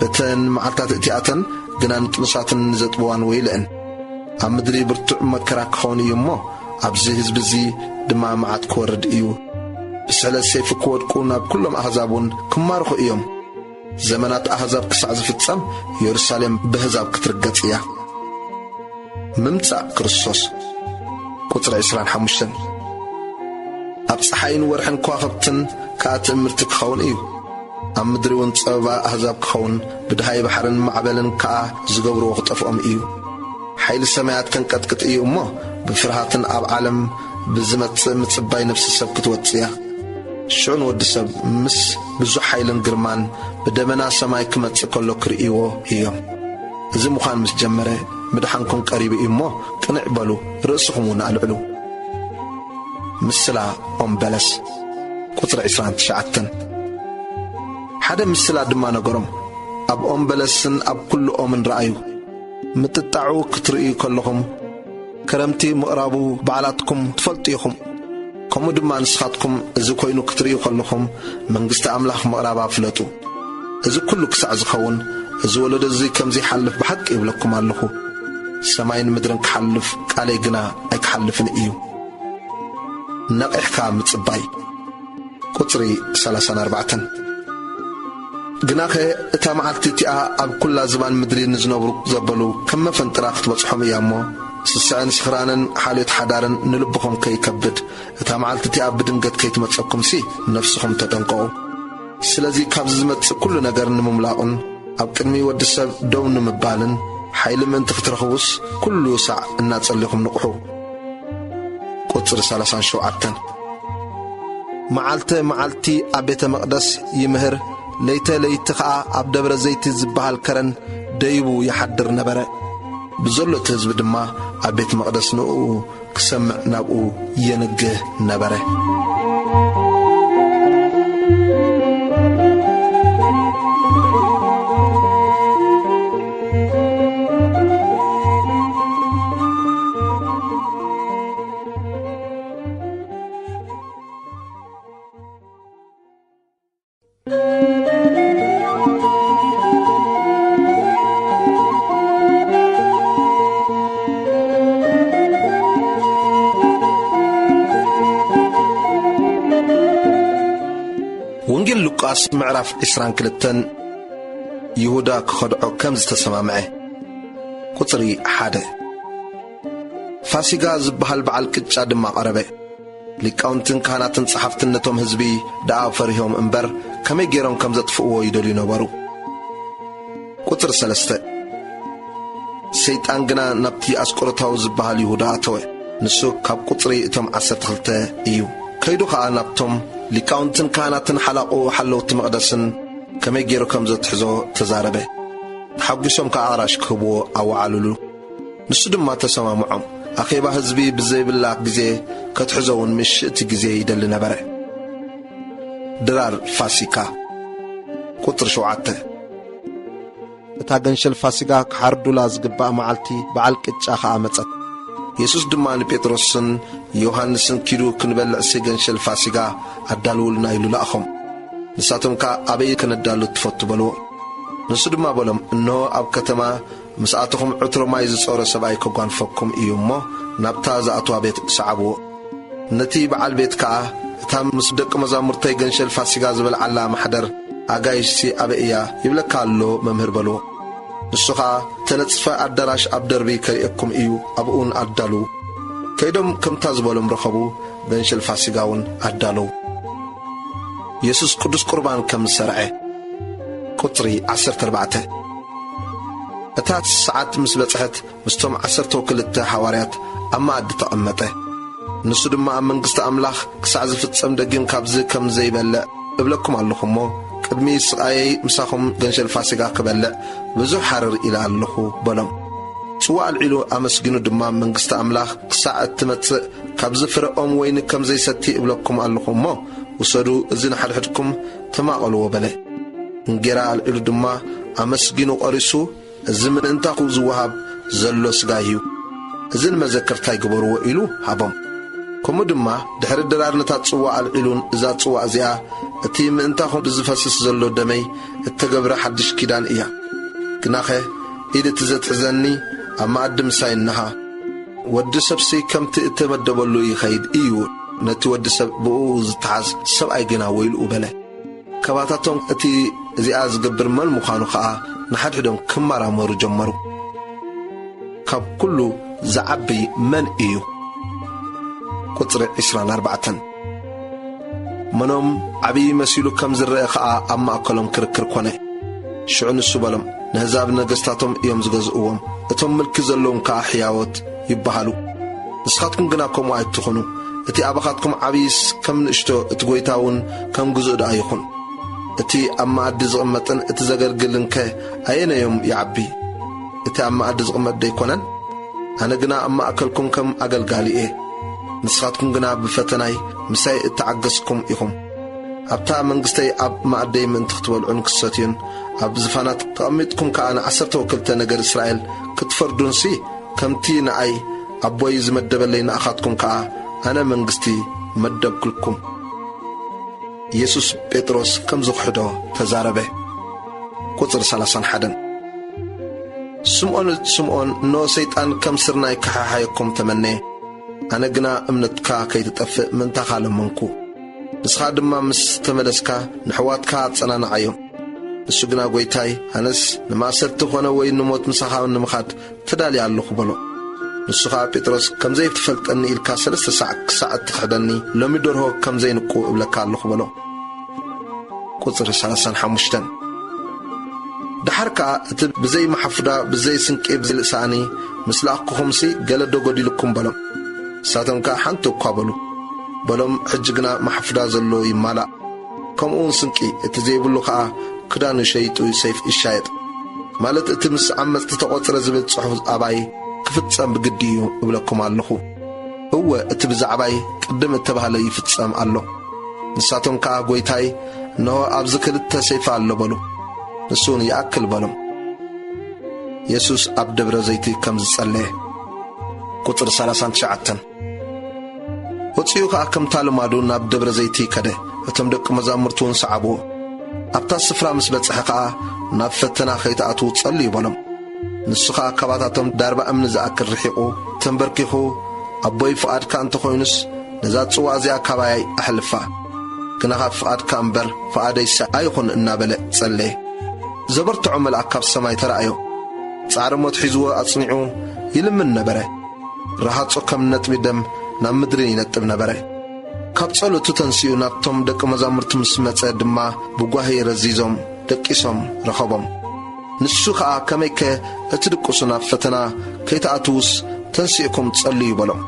እተን መዓልታት እቲኣተን ግና ንጥኑሳትን ንዘጥብዋን ወይለአን። ኣብ ምድሪ ብርቱዕ መከራ ክኸውን እዩ እሞ፣ ኣብዚ ህዝቢ እዚ ድማ መዓት ክወርድ እዩ። ብስሕለት ሰይፊ ክወድቁ፣ ናብ ኩሎም ኣህዛብ እውን ክማርኹ እዮም። ዘመናት ኣህዛብ ክሳዕ ዝፍጸም፣ የሩሳሌም ብኣህዛብ ክትርገጽ እያ። ምምጻእ ክርስቶስ። ቁጽሪ ዕስራን ሓሙሽተን። ኣብ ጸሓይን ወርሕን ከዋኽብትን ከኣ ትእምርቲ ክኸውን እዩ። ኣብ ምድሪ እውን ጸበባ ኣህዛብ ክኸውን፣ ብድሃይ ባሕርን ማዕበልን ከኣ ዝገብርዎ ክጠፍኦም እዩ። ሓይሊ ሰማያት ከንቀጥቅጥ እዩ እሞ፣ ብፍርሃትን ኣብ ዓለም ብዝመጽእ ምጽባይ ነፍሲ ሰብ ክትወጽእ እያ። ሽዑ ንወዲ ሰብ ምስ ብዙሕ ሓይልን ግርማን ብደመና ሰማይ ክመጽእ ከሎ ክርእይዎ እዮም። እዚ ምዃን ምስ ጀመረ፣ ምድሓንኩም ቀሪቡ እዩ እሞ፣ ቅንዕ በሉ፣ ርእስኹም እውን ኣልዕሉ። ምስላ ኦም በለስ። ቁጽሪ ዕስራን ትሽዓተን። ሓደ ምስላ ድማ ነገሮም። ኣብ ኦም በለስን ኣብ ኩሉ ኦምን ረኣዩ። ምጥጣዑ ክትርእዩ ከለኹም፣ ክረምቲ ምቕራቡ ባዕላትኩም ትፈልጡ ኢኹም። ከምኡ ድማ ንስኻትኩም እዚ ኮይኑ ክትርእዩ ከለኹም፣ መንግስቲ ኣምላኽ ምቕራባ ፍለጡ። እዚ ኩሉ ክሳዕ ዝኸውን፣ እዚ ወለዶ እዚ ከም ዘይሓልፍ ብሓቂ ይብለኩም ኣለኹ። ሰማይን ምድርን ክሓልፍ፣ ቃለይ ግና ኣይክሓልፍን እዩ። ነቒሕካ ምጽባይ። ቁጽሪ ሰላሳን ኣርባዕተን። ግናኸ እታ መዓልቲ እቲኣ ኣብ ኩላ ዝባን ምድሪ ንዝነብሩ ዘበሉ ከም መፈንጥራ ክትበጽሖም እያ እሞ፣ ስስዐን ስኽራንን ሓልዮት ሓዳርን ንልብኹም ከይከብድ፣ እታ መዓልቲ እቲኣ ብድንገት ከይትመጸኩምሲ ነፍስኹም ተጠንቀቑ። ስለዚ ካብዚ ዝመጽእ ኩሉ ነገር ንምምላቑን ኣብ ቅድሚ ወዲ ሰብ ደው ንምባልን ሓይሊ ምእንቲ ክትረኽቡስ፣ ኩሉ ሳዕ እናጸለኹም ንቕሑ። ቁጽሪ ሰላሳን ሸውዓተን። መዓልተ መዓልቲ ኣብ ቤተ መቕደስ ይምህር፣ ለይተ ለይቲ ኸኣ ኣብ ደብረ ዘይቲ ዝበሃል ከረን ደይቡ ይሓድር ነበረ። ብዘሎ እቲ ህዝቢ ድማ ኣብ ቤት መቕደስ ንእኡ ክሰምዕ ናብኡ የንግህ ነበረ። ወንጌል ሉቃስ ምዕራፍ ዕስራን ክልተን። ይሁዳ ክኸድዖ ከም ዝተሰማምዐ። ቁጽሪ ሓደ። ፋሲጋ ዝበሃል በዓል ቅጫ ድማ ቀረበ። ሊቃውንትን ካህናትን ጸሓፍትን ነቶም ህዝቢ ደኣ ፈሪሆም እምበር፣ ከመይ ገይሮም ከም ዘጥፍእዎ ይደልዩ ነበሩ። ቁጽሪ ሰለስተ። ሰይጣን ግና ናብቲ ኣስቆሮታዊ ዝበሃል ይሁዳ ኣተወ። ንሱ ካብ ቁጽሪ እቶም ዓሰርተ ክልተ እዩ። ከይዱ ኸኣ ናብቶም ሊቃውንትን ካህናትን ሓላቑ ሓለውቲ መቕደስን ከመይ ገይሩ ከም ዘትሕዞ ተዛረበ። ተሓጒሶም ከኣ ኣራሽ ክህብዎ ኣወዓሉሉ። ንሱ ድማ ተሰማምዖም። ኣኼባ ህዝቢ ብዘይብላ ግዜ ከትሕዞ እውን ምሽእቲ ግዜ ይደሊ ነበረ። ድራር ፋሲካ። ቁጽሪ ሸውዓተ። እታ ገንሸል ፋሲጋ ክሓርዱላ ዝግባእ መዓልቲ በዓል ቅጫ ኸኣ መጸት። የሱስ ድማ ንጴጥሮስን ዮሃንስን፣ "ኪዱ ክንበልዕሲ ገንሸል ፋሲጋ ኣዳልውልና" ኢሉ ለኣኾም። ንሳቶም ከኣ፣ "ኣበይ ከነዳሉ ትፈቱ?" በልዎ። ንሱ ድማ በሎም፣ "እንሆ ኣብ ከተማ ምስ ኣተኹም ዕትሮ ማይ ዝጾረ ሰብኣይ ከጓንፈኩም እዩ እሞ፣ ናብታ ዝኣትዋ ቤት ሰዓብዎ። ነቲ በዓል ቤት ከኣ፣ እታ ምስ ደቂ መዛሙርተይ ገንሸል ፋሲጋ ዝበልዓላ ማሕደር ኣጋይሽሲ ኣበይ እያ? ይብለካ ኣሎ መምህር" በልዎ። ንሱ ኸኣ፣ "እተነጽፈ ኣዳራሽ ኣብ ደርቢ ከርእየኩም እዩ፣ ኣብኡን ኣዳልዉ።" ከይዶም ከምታ ዝበሎም ረኸቡ፣ ገንሸል ፋሲጋ እውን ኣዳለዉ። የሱስ ቅዱስ ቁርባን ከም ዝሰርዐ። ቁጽሪ ዓሰርተ ኣርባዕተ። እታ ሰዓት ምስ በጽሐት፣ ምስቶም ዓሰርተ ክልተ ሃዋርያት ኣብ መኣዲ ተቐመጠ። ንሱ ድማ፣ "ኣብ መንግስቲ ኣምላኽ ክሳዕ ዝፍጸም ደጊም ካብዚ ከም ዘይበልዕ እብለኩም ኣለኹ እሞ፣ ቅድሚ ስቓየይ ምሳኹም ገንሸል ፋሲጋ ክበልዕ ብዙሕ ሃረር ኢለ ኣለኹ" በሎም። ጽዋእ ኣልዒሉ ኣመስጊኑ ድማ፣ "መንግስቲ ኣምላኽ ክሳዕ እትመጽእ ካብዚ ፍረ ኦም ወይኒ ከም ዘይሰቲ እብለኩም ኣለኹ እሞ፣ ውሰዱ፣ እዚ ንሓድሕድኩም ተማቐልዎ" በለ። እንጌራ ኣልዒሉ ድማ ኣመስጊኑ ቖሪሱ፣ "እዚ ምእንታኹ ዝወሃብ ዘሎ ስጋይ እዩ፣ እዚ ንመዘከርታይ ግበርዎ" ኢሉ ሃቦም። ከምኡ ድማ ድሕሪ ድራር ነታ ጽዋ ኣልዒሉን፣ "እዛ ጽዋ እዚኣ እቲ ምእንታኹም ዝፈስስ ዘሎ ደመይ እተገብረ ሓድሽ ኪዳን እያ። ግናኸ ኢድ እቲ ዘትሕዘኒ ኣብ መኣዲ ምሳይ እንሃ። ወዲ ሰብሲ ከምቲ እተመደበሉ ይኸይድ እዩ፣ ነቲ ወዲ ሰብ ብእኡ ዝተሓዝ ሰብኣይ ግና ወይልኡ" በለ። ካባታቶም እቲ እዚኣ ዝገብር መን ምዃኑ ኸኣ ንሓድሕዶም ክመራመሩ ጀመሩ። "ካብ ኩሉ ዝዓቢ መን እዩ?" ቁጽሪ ዕስራን ኣርባዕተን። መኖም ዓብዪ መሲሉ ከም ዝረአ ኸኣ ኣብ ማእከሎም ክርክር ኰነ። ሽዑ ንሱ በሎም፣ "ነህዛብ ነገስታቶም እዮም ዝገዝእዎም፣ እቶም ምልኪ ዘለዎም ከኣ ሕያዎት ይበሃሉ። ንስኻትኩም ግና ከምኡ ኣይትኹኑ። እቲ ኣባኻትኩም ዓብይስ ከም ንእሽቶ፣ እቲ ጐይታ እውን ከም ግዙእ ደኣ ይኹን። እቲ ኣብ መኣዲ ዝቕመጥን እቲ ዘገልግልን ከ ኣየነዮም ይዓቢ? እቲ ኣብ መኣዲ ዝቕመጥ ደይኮነን? ኣነ ግና ኣብ ማእከልኩም ከም ኣገልጋሊ እየ። ንስኻትኩም ግና ብፈተናይ ምሳይ እተዓገስኩም ኢኹም። ኣብታ መንግስተይ ኣብ መኣደይ ምእንቲ ክትበልዑን ክትሰትዩን፣ ኣብ ዝፋናት ተቐሚጥኩም ከኣ ንዓሰርተ ወክልተ ነገድ እስራኤል ክትፈርዱንሲ፣ ከምቲ ንኣይ ኣቦይ ዝመደበለይ ንኣኻትኩም ከኣ ኣነ መንግስቲ መደብኩልኩም." የሱስ ጴጥሮስ ከም ዝኽሕዶ ተዛረበ። ቁጽሪ ሰላሳን ሓደን። ስምዖን፣ ስምዖን፣ እንሆ ሰይጣን ከም ስርናይ ክሓሓየኩም ተመነየ። ኣነ ግና እምነትካ ከይትጠፍእ ምእንታኻ ለመንኩ። ንስኻ ድማ ምስ ተመለስካ ንኣሕዋትካ ኣጸናንዓዮም። ንሱ ግና፣ "ጐይታይ፣ ኣነስ ንማእሰርቲ ኾነ ወይ ንሞት ምሳኻ ንምኻድ ተዳልየ ኣለኹ" በሎ። ንሱ ኸኣ፣ "ጴጥሮስ፣ ከም ዘይትፈልጠኒ ኢልካ ሰለስተ ሳዕ ክሳዕ እትኽሕደኒ፣ ሎሚ ደርሆ ከም ዘይንቁ እብለካ ኣለኹ" በሎ። ቁጽሪ ሰላሳን ሓሙሽተን። ደሓር ከኣ እቲ ብዘይ ማሕፉዳ ብዘይ ስንቂ ብዘይ ሳእኒ ምስ ለኣኽኩኹምሲ ገለ ዶ ጐዲሉኩም በሎም። ንሳቶም ከኣ ሓንቲ እኳ በሉ። በሎም፣ ሕጂ ግና ማሕፉዳ ዘሎ ይማላእ፣ ከምኡውን ስንቂ፣ እቲ ዘይብሉ ከኣ ክዳኑ ሸይጡ ሰይፍ ይሻየጥ። ማለት እቲ ምስ ዓመጽቲ ተቖጽረ ዝብል ጽሑፍ ኣባይ ክፍጸም ብግዲ እዩ እብለኩም ኣለኹ። እወ፣ እቲ ብዛዕባይ ቅድም እተባህለ ይፍጸም ኣሎ። ንሳቶም ከኣ፣ "ጐይታይ፣ እንሆ ኣብዚ ክልተ ሰይፊ ኣሎ" በሉ። ንሱ እውን፣ "ይኣክል" በሎም። የሱስ ኣብ ደብረ ዘይቲ ከም ዝጸለየ። ቁጽሪ ሰላሳን ትሽዓተን። ወጺኡ ኸኣ ከምታ ልማዱ ናብ ደብረ ዘይቲ ከደ። እቶም ደቂ መዛሙርቱ እውን ሰዓብዎ። ኣብታ ስፍራ ምስ በጽሐ ኸኣ፣ ናብ ፈተና ኸይትኣትዉ ጸልዩ በሎም። ንሱ ኸኣ ካባታቶም ዳርባ እምኒ ዝኣክል ርሒቑ፣ ተንበርኪኹ፣ ኣቦይ፣ ፍቓድካ እንተኾይኑስ፣ ነዛ ጽዋእ እዚኣ ካባይ ኣሕልፋ። ግናኻ ፍቓድካ እምበር ፍቓደይሲ ኣይኹን እናበለ ጸለየ። ዘበርትዖ መልኣክ ካብ ሰማይ ተራእዮ። ጻዕሪ ሞት ሒዝዎ ኣጽኒዑ ይልምን ነበረ። ረሃጾ ከም ነጥቢ ደም ናብ ምድሪ ይነጥብ ነበረ። ካብ ጸሎቱ ተንሲኡ ናብቶም ደቂ መዛሙርቱ ምስ መጸ ድማ ብጓሂ ረዚዞም ደቂሶም ረኸቦም። ንሱ ኸኣ ከመይከ እቲ ድቁሱ ናብ ፈተና ከይትኣትዉስ ተንሲእኩም ጸልዩ በሎም።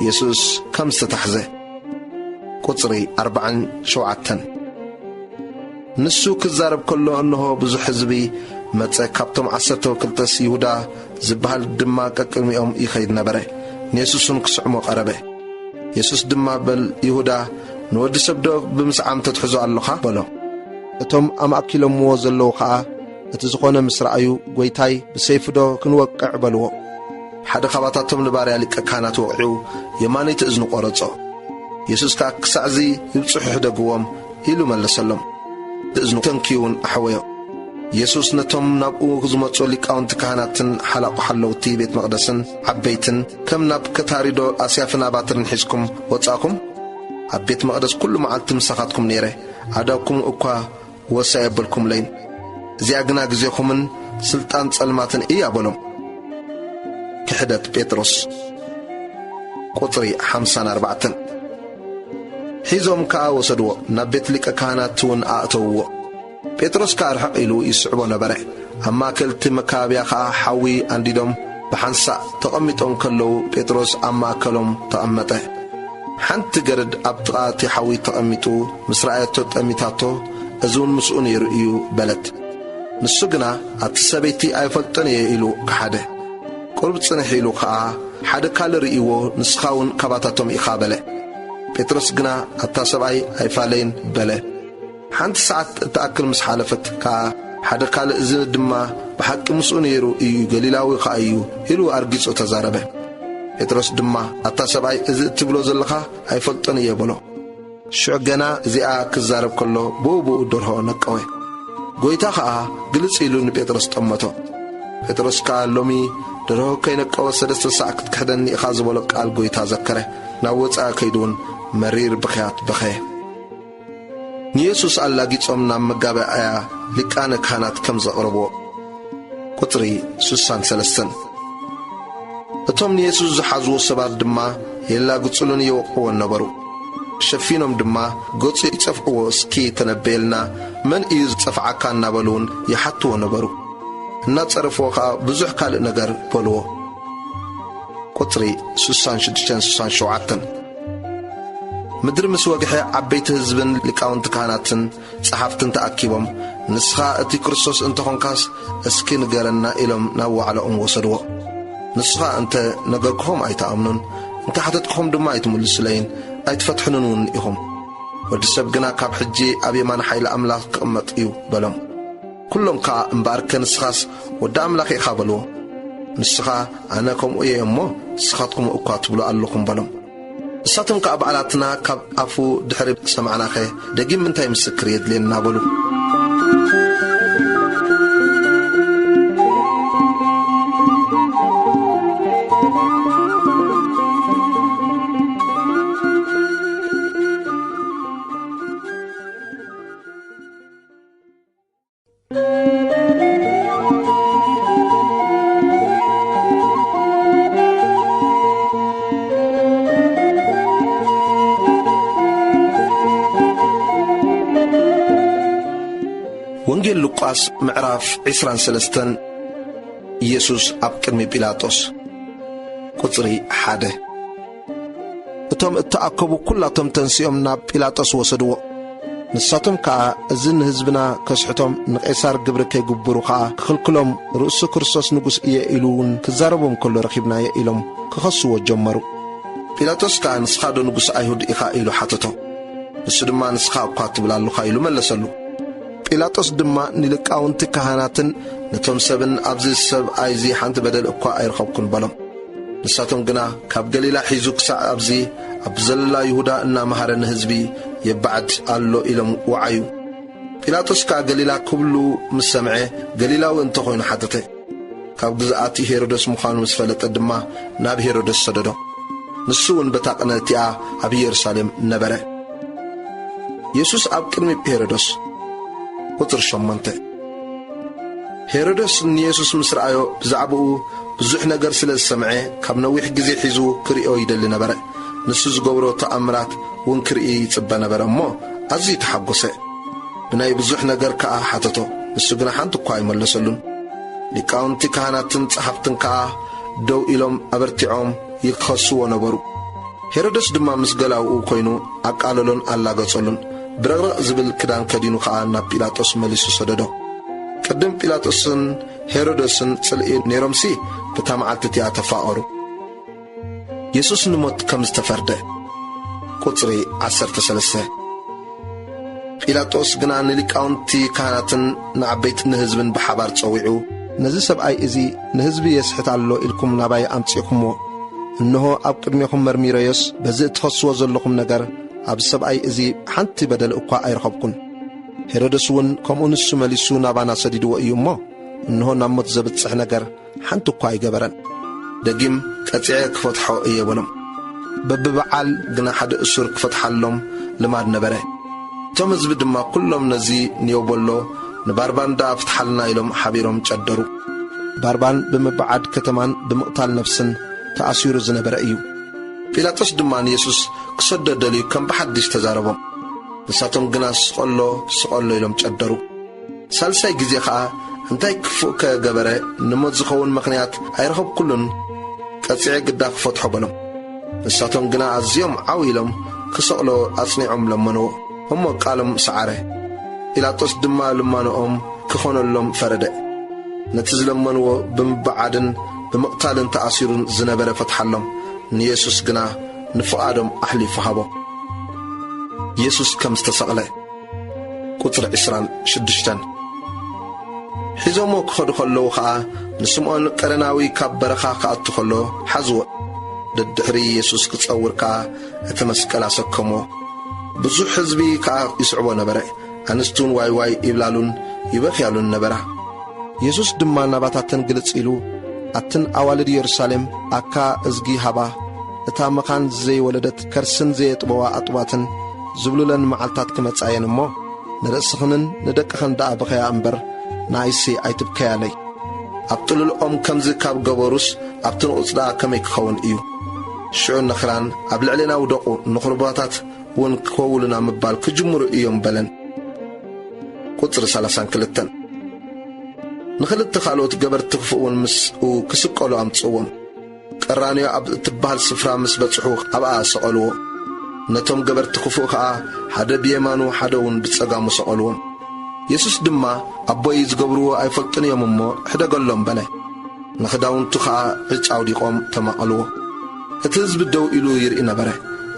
የሱስ ከም ዝተታሕዘ። ቁጽሪ ኣርባዓን ሸውዓተን። ንሱ ክዛረብ ከሎ እንሆ ብዙሕ ህዝቢ መጸ፣ ካብቶም ዓሰርተ ወክልተስ ይሁዳ ዝበሃል ድማ ቀቅድሚኦም ይኸይድ ነበረ፣ ንየሱስን ክስዕሞ ቀረበ። የሱስ ድማ በል ይሁዳ ንወዲ ሰብዶ ብምስዓም ተትሕዞ ኣሎኻ በሎ። እቶም ኣማእኪሎምዎ ዘለዉ ኸኣ እቲ ዝኾነ ምስ ረኣዩ፣ ጐይታይ ብሰይፍዶ ክንወቅዕ በልዎ። ሓደ ኻባታቶም ንባርያ ሊቀ ካህናት ወቒዑ የማነይቲ እዝኑ ቈረጾ። የሱስ ከኣ ክሳዕዚ ይብጽሑ ሕደግዎም ኢሉ መለሰሎም። እዝኑ ተንክዩ እውን ኣሕወዮ። የሱስ ነቶም ናብኡ ዝመጹ ሊቃውንቲ ካህናትን ሓላቑ ሓለውቲ ቤት መቕደስን ዓበይትን፣ ከም ናብ ከታሪዶ ኣስያፍን ኣባትርን ሒዝኩም ወጻእኩም? ኣብ ቤት መቕደስ ኩሉ መዓልቲ ምሳኻትኩም ነይረ፣ ኣዳብኩም እኳ ወሳ የበልኩምለይን። እዚኣ ግና ግዜኹምን ስልጣን ጸልማትን እያ በሎም። ክሕደት ጴጥሮስ። ቁጽሪ ሓምሳን ኣርባዕተን። ሒዞም ከኣ ወሰድዎ፣ ናብ ቤት ሊቀ ካህናት እውን ኣእተውዎ። ጴጥሮስ ከኣ ርሕቕ ኢሉ ይስዕቦ ነበረ። ኣብ ማእከል እቲ መካብያ ኸኣ ሓዊ ኣንዲዶም ብሓንሳእ ተቐሚጦም ከለዉ፣ ጴጥሮስ ኣብ ማእከሎም ተቐመጠ። ሓንቲ ገረድ ኣብ ጥቓ እቲ ሓዊ ተቐሚጡ ምስ ረኣየቶ ጠሚታቶ፣ "እዚ እውን ምስኡ ነይሩ እዩ" በለት። ንሱ ግና፣ "ኣቲ ሰበይቲ ኣይፈልጦን እየ" ኢሉ ከሓደ። ቁሩብ ጽንሕ ኢሉ ኸኣ፣ "ሓደ ካልእ ርእይዎ፣ ንስኻ እውን ካባታቶም ኢኻ" በለ። ጴጥሮስ ግና፣ "ኣታ ሰብኣይ ኣይፋለይን" በለ። ሓንቲ ሰዓት እትኣክል ምስ ሓለፈት ከኣ፣ ሓደ ካልእ፣ "እዚ ድማ ብሓቂ ምስኡ ነይሩ እዩ፣ ገሊላዊ ኸኣ እዩ" ኢሉ ኣርጊጹ ተዛረበ። ጴጥሮስ ድማ፣ "ኣታ ሰብኣይ፣ እዚ እትብሎ ዘለኻ ኣይፈልጦን እየ" በሎ። ሽዑ ገና እዚኣ ክዛረብ ከሎ፣ ብኡ ብኡ ደርሆ ነቀወ። ጐይታ ኸኣ ግልጽ ኢሉ ንጴጥሮስ ጠመቶ። ጴጥሮስ ከኣ፣ "ሎሚ ደርሆ ከይነቀወ ሰለስተ ሳዕ ክትክሕደኒ ኢኻ" ዝበሎ ቃል ጐይታ ዘከረ። ናብ ወጻኢ ከይዱ እውን መሪር ብኽያት በኸየ። ንየሱስ ኣላጊጾም ናብ መጋባእያ ሊቃነ ካህናት ከም ዘቕረብዎ። ቁጽሪ ስሳን ሰለስተን። እቶም ንየሱስ ዝሓዝዎ ሰባት ድማ የላግጹሉን የወቕዕዎን ነበሩ። ሸፊኖም ድማ፣ "ገጹ ይጸፍዕዎ፣ እስኪ ተነበየልና፣ መን እዩ ዝጸፍዓካ?" እናበሉ እውን ይሓትዎ ነበሩ። እናጸረፍዎ ኸኣ ብዙሕ ካልእ ነገር በልዎ። ቁጽሪ ስሳን ሽዱሽተን ስሳን ሸውዓተን። ምድሪ ምስ ወግሐ፣ ዓበይቲ ህዝብን ሊቃውንቲ ካህናትን ጸሓፍትን ተኣኪቦም፣ "ንስኻ እቲ ክርስቶስ እንተኾንካስ፣ እስኪ ንገረና" ኢሎም ናብ ዋዕላኦም ወሰድዎ። "ንስኻ እንተ ነገርኩኹም ኣይትኣምኑን፣ እንተ ሓተትኩኹም ድማ ኣይትምልሱለይን፣ ኣይትፈትሑንን እውን ኢኹም። ወዲ ሰብ ግና ካብ ሕጂ ኣብ የማን ሓይሊ ኣምላኽ ክቕመጥ እዩ" በሎም። ኩሎም ከኣ፣ "እምበኣርከ ንስኻስ ወዲ ኣምላኽ ኢኻ" በልዎ። ንሱ ኸኣ፣ "ኣነ ከምኡ እየ እሞ፣ ንስኻትኩም እኳ ትብሉ ኣለኹም" በሎም። ንሳቶም ከኣ፣ "ባዕላትና ካብ ኣፉ ድሕሪ ሰማዕናኸ፣ ደጊም እንታይ ምስክር የድልየና?" በሉ። ወንጌል ሉቃስ ምዕራፍ ዕስራን ሰለስተን። ኢየሱስ ኣብ ቅድሚ ጲላጦስ። ቁጽሪ ሓደ። እቶም እተኣከቡ ኵላቶም ተንሲኦም ናብ ጲላጦስ ወሰድዎ። ንሳቶም ከኣ፣ "እዚ ንህዝብና ከስሕቶም፣ ንቄሳር ግብሪ ከይግብሩ ኸኣ ክኽልክሎም፣ ርእሱ ክርስቶስ ንጉስ እየ ኢሉ እውን ክዛረቦም ከሎ ረኺብናዮ" ኢሎም ክኸስዎ ጀመሩ። ጲላጦስ ከኣ፣ "ንስኻ ዶ ንጉስ ኣይሁድ ኢኻ?" ኢሉ ሓተቶ። ንሱ ድማ፣ "ንስኻ እኳ ትብል ኣሎኻ" ኢሉ መለሰሉ። ጲላጦስ ድማ ንሊቃውንቲ ካህናትን ነቶም ሰብን፣ "ኣብዚ ሰብኣይ እዚ ሓንቲ በደል እኳ ኣይረኸብኩን" በሎም። ንሳቶም ግና፣ "ካብ ገሊላ ሒዙ ክሳዕ ኣብዚ ኣብ ዘላ ይሁዳ እናመሃረ ንህዝቢ የባዕድ ኣሎ" ኢሎም ወዓዩ። ጲላጦስ ከኣ ገሊላ ክብሉ ምስ ሰምዐ፣ ገሊላዊ እንተ ኾይኑ ሓተተ። ካብ ግዝኣት ሄሮደስ ምዃኑ ምስ ፈለጠ ድማ ናብ ሄሮደስ ሰደዶ። ንሱ እውን በታ ቅነ እቲኣ ኣብ ኢየሩሳሌም ነበረ። የሱስ ኣብ ቅድሚ ሄሮደስ። ቁጽሪ ሸሞንተ። ሄሮደስ ንየሱስ ምስ ረኣዮ፣ ብዛዕባኡ ብዙሕ ነገር ስለ ዝሰምዐ፣ ካብ ነዊሕ ግዜ ሒዙ ክርእዮ ይደሊ ነበረ። ንሱ ዝገብሮ ተኣምራት እውን ክርኢ ይጽበ ነበረ እሞ፣ ኣዝዩ ተሓጎሰ። ብናይ ብዙሕ ነገር ከኣ ሓተቶ፣ ንሱ ግና ሓንቲ እኳ ኣይመለሰሉን። ሊቃውንቲ ካህናትን ጸሓፍትን ከኣ ደው ኢሎም ኣበርቲዖም ይኸስዎ ነበሩ። ሄሮደስ ድማ ምስ ገላውኡ ኮይኑ ኣቃለሎን ኣላገጸሉን። ብረቕረቕ ዝብል ክዳን ከዲኑ ኸኣ ናብ ጲላጦስ መሊሱ ሰደዶ። ቅድም ጲላጦስን ሄሮደስን ጽልኢ ነይሮምሲ፣ በታ መዓልቲ እቲኣ ተፋቐሩ። የሱስ ንሞት ከም ዝተፈርደ። ቁጽሪ ዓሰርተ ሰለስተ። ጲላጦስ ግና ንሊቃውንቲ ካህናትን ንዓበይቲ ንህዝብን ብሓባር ጸዊዑ፣ "ነዚ ሰብኣይ እዚ ንህዝቢ የስሕት ኣሎ ኢልኩም ናባይ ኣምጺእኩምዎ። እንሆ ኣብ ቅድሜኹም መርሚረዮስ፣ በዚ እትኸስዎ ዘለኹም ነገር ኣብዚ ሰብኣይ እዚ ሓንቲ በደል እኳ ኣይረኸብኩን። ሄሮደስ እውን ከምኡ ንሱ መሊሱ ናባና ሰዲድዎ እዩ እሞ፣ እንሆ ናብ ሞት ዘብጽሕ ነገር ሓንቲ እኳ ኣይገበረን። ደጊም ቀጺዐ ክፈትሖ እየ" በሎም። በብበዓል ግና ሓደ እሱር ክፈትሓሎም ልማድ ነበረ። እቶም ህዝቢ ድማ ኩሎም ነዚ ንዮቦሎ ንባርባን ደኣ ፍትሓልና ኢሎም ሓቢሮም ጨደሩ። ባርባን ብምብዓድ ከተማን ብምቕታል ነፍስን ተኣሲሩ ዝነበረ እዩ። ጲላጦስ ድማ ንየሱስ ክሰዶ ደልዩ ከም ብሓድሽ ተዛረቦም። ንሳቶም ግና "ስቐሎ፣ ስቐሎ" ኢሎም ጨደሩ። ሳልሳይ ግዜ ኸኣ፣ "እንታይ ክፉእ ከ ገበረ? ንሞት ዝኸውን ምኽንያት ኣይረኸብኩሉን። ቀጺዐ ግዳ ክፈትሖ" በሎም። ንሳቶም ግና ኣዝዮም ዓው ኢሎም ክሰቕሎ ኣጽኒዖም ለመንዎ። እሞ ቃሎም ሰዓረ። ጲላጦስ ድማ ልማኖኦም ክኾነሎም ፈረደ። ነቲ ዝለመንዎ ብምብዓድን ብምቕታልን ተኣሲሩን ዝነበረ ፈትሓሎም። ንየሱስ ግና ንፍቓዶም ኣሕሊፉ ሃቦ። የሱስ ከም ዝተሰቕለ። ቁጽሪ ዕስራን ሽዱሽተን። ሒዞሞ ክኸዱ ከለዉ ኸኣ፣ ንስምዖን ቀረናዊ ካብ በረኻ ክኣቱ ከሎ ሓዝዎ። ደድሕሪ የሱስ ክጸውር ከኣ እቲ መስቀል ኣሰከምዎ። ብዙሕ ህዝቢ ከኣ ይስዕቦ ነበረ። ኣንስቱን ዋይ ዋይ ይብላሉን ይበኽያሉን ነበራ። የሱስ ድማ ናባታተን ግልጽ ኢሉ፣ "ኣትን ኣዋልድ የሩሳሌም፣ ኣካ እዝጊ ሃባ፣ እታ መኻን ዘይወለደት ከርስን ዘየጥበዋ ኣጥባትን ዝብሉለን መዓልታት ክመጻ እየን እሞ፣ ንርእስኽንን ንደቅኽን ደኣ ብኸያ እምበር፣ ንኣይሲ ኣይትብከያለይ። ኣብ ጥሉልኦም ከምዚ ካብ ገበሩስ፣ ኣብቲ ንቑጽ ደኣ ከመይ ክኸውን እዩ? ሽዑ ነኽራን ኣብ ልዕሌና ውደቑ፣ ንኹርባታት እውን ክወውሉና ምባል ክጅምሩ እዮም" በለን። ቁጽሪ ሰላሳን ክልተን። ንኽልተ ካልኦት ገበርቲ ክፉእ እውን ምስኡ ክስቀሉ ኣምጽእዎም። ቀራንዮ ኣብ እትበሃል ስፍራ ምስ በጽሑ ኣብኣ ሰቐልዎ። ነቶም ገበርቲ ክፉእ ከኣ ሓደ ብየማኑ ሓደ እውን ብጸጋሙ ሰቐልዎም። የሱስ ድማ፣ "ኣቦይ ዝገብርዎ ኣይፈልጡን እዮም እሞ ሕደገሎም" በለ። ንኽዳውንቱ ኸኣ ዕጭ ኣውዲቖም ተማቐልዎ። እቲ ህዝቢ ደው ኢሉ ይርኢ ነበረ።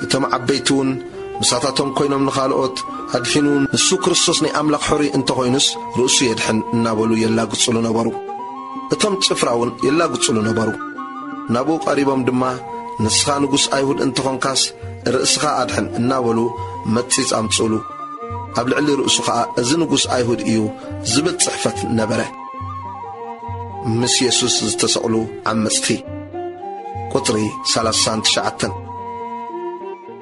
እቶም ዓበይቲ እውን ምሳታቶም ኮይኖም ንኻልኦት ኣድሒኑ፣ "ንሱ ክርስቶስ ናይ ኣምላኽ ሕሩይ እንተኾይኑስ ርእሱ የድሕን" እናበሉ የላግጹሉ ነበሩ። እቶም ጭፍራ እውን የላግጹሉ ነበሩ። ናብኡ ቀሪቦም ድማ፣ "ንስኻ ንጉስ ኣይሁድ እንተኾንካስ ርእስኻ ኣድሕን" እናበሉ መጺጽ ኣምጽኡሉ። ኣብ ልዕሊ ርእሱ ኸኣ "እዚ ንጉስ ኣይሁድ እዩ" ዝብል ጽሕፈት ነበረ። ምስ የሱስ ዝተሰቕሉ ዓመጽቲ። ቁጽሪ ሰላሳን ትሽዓተን።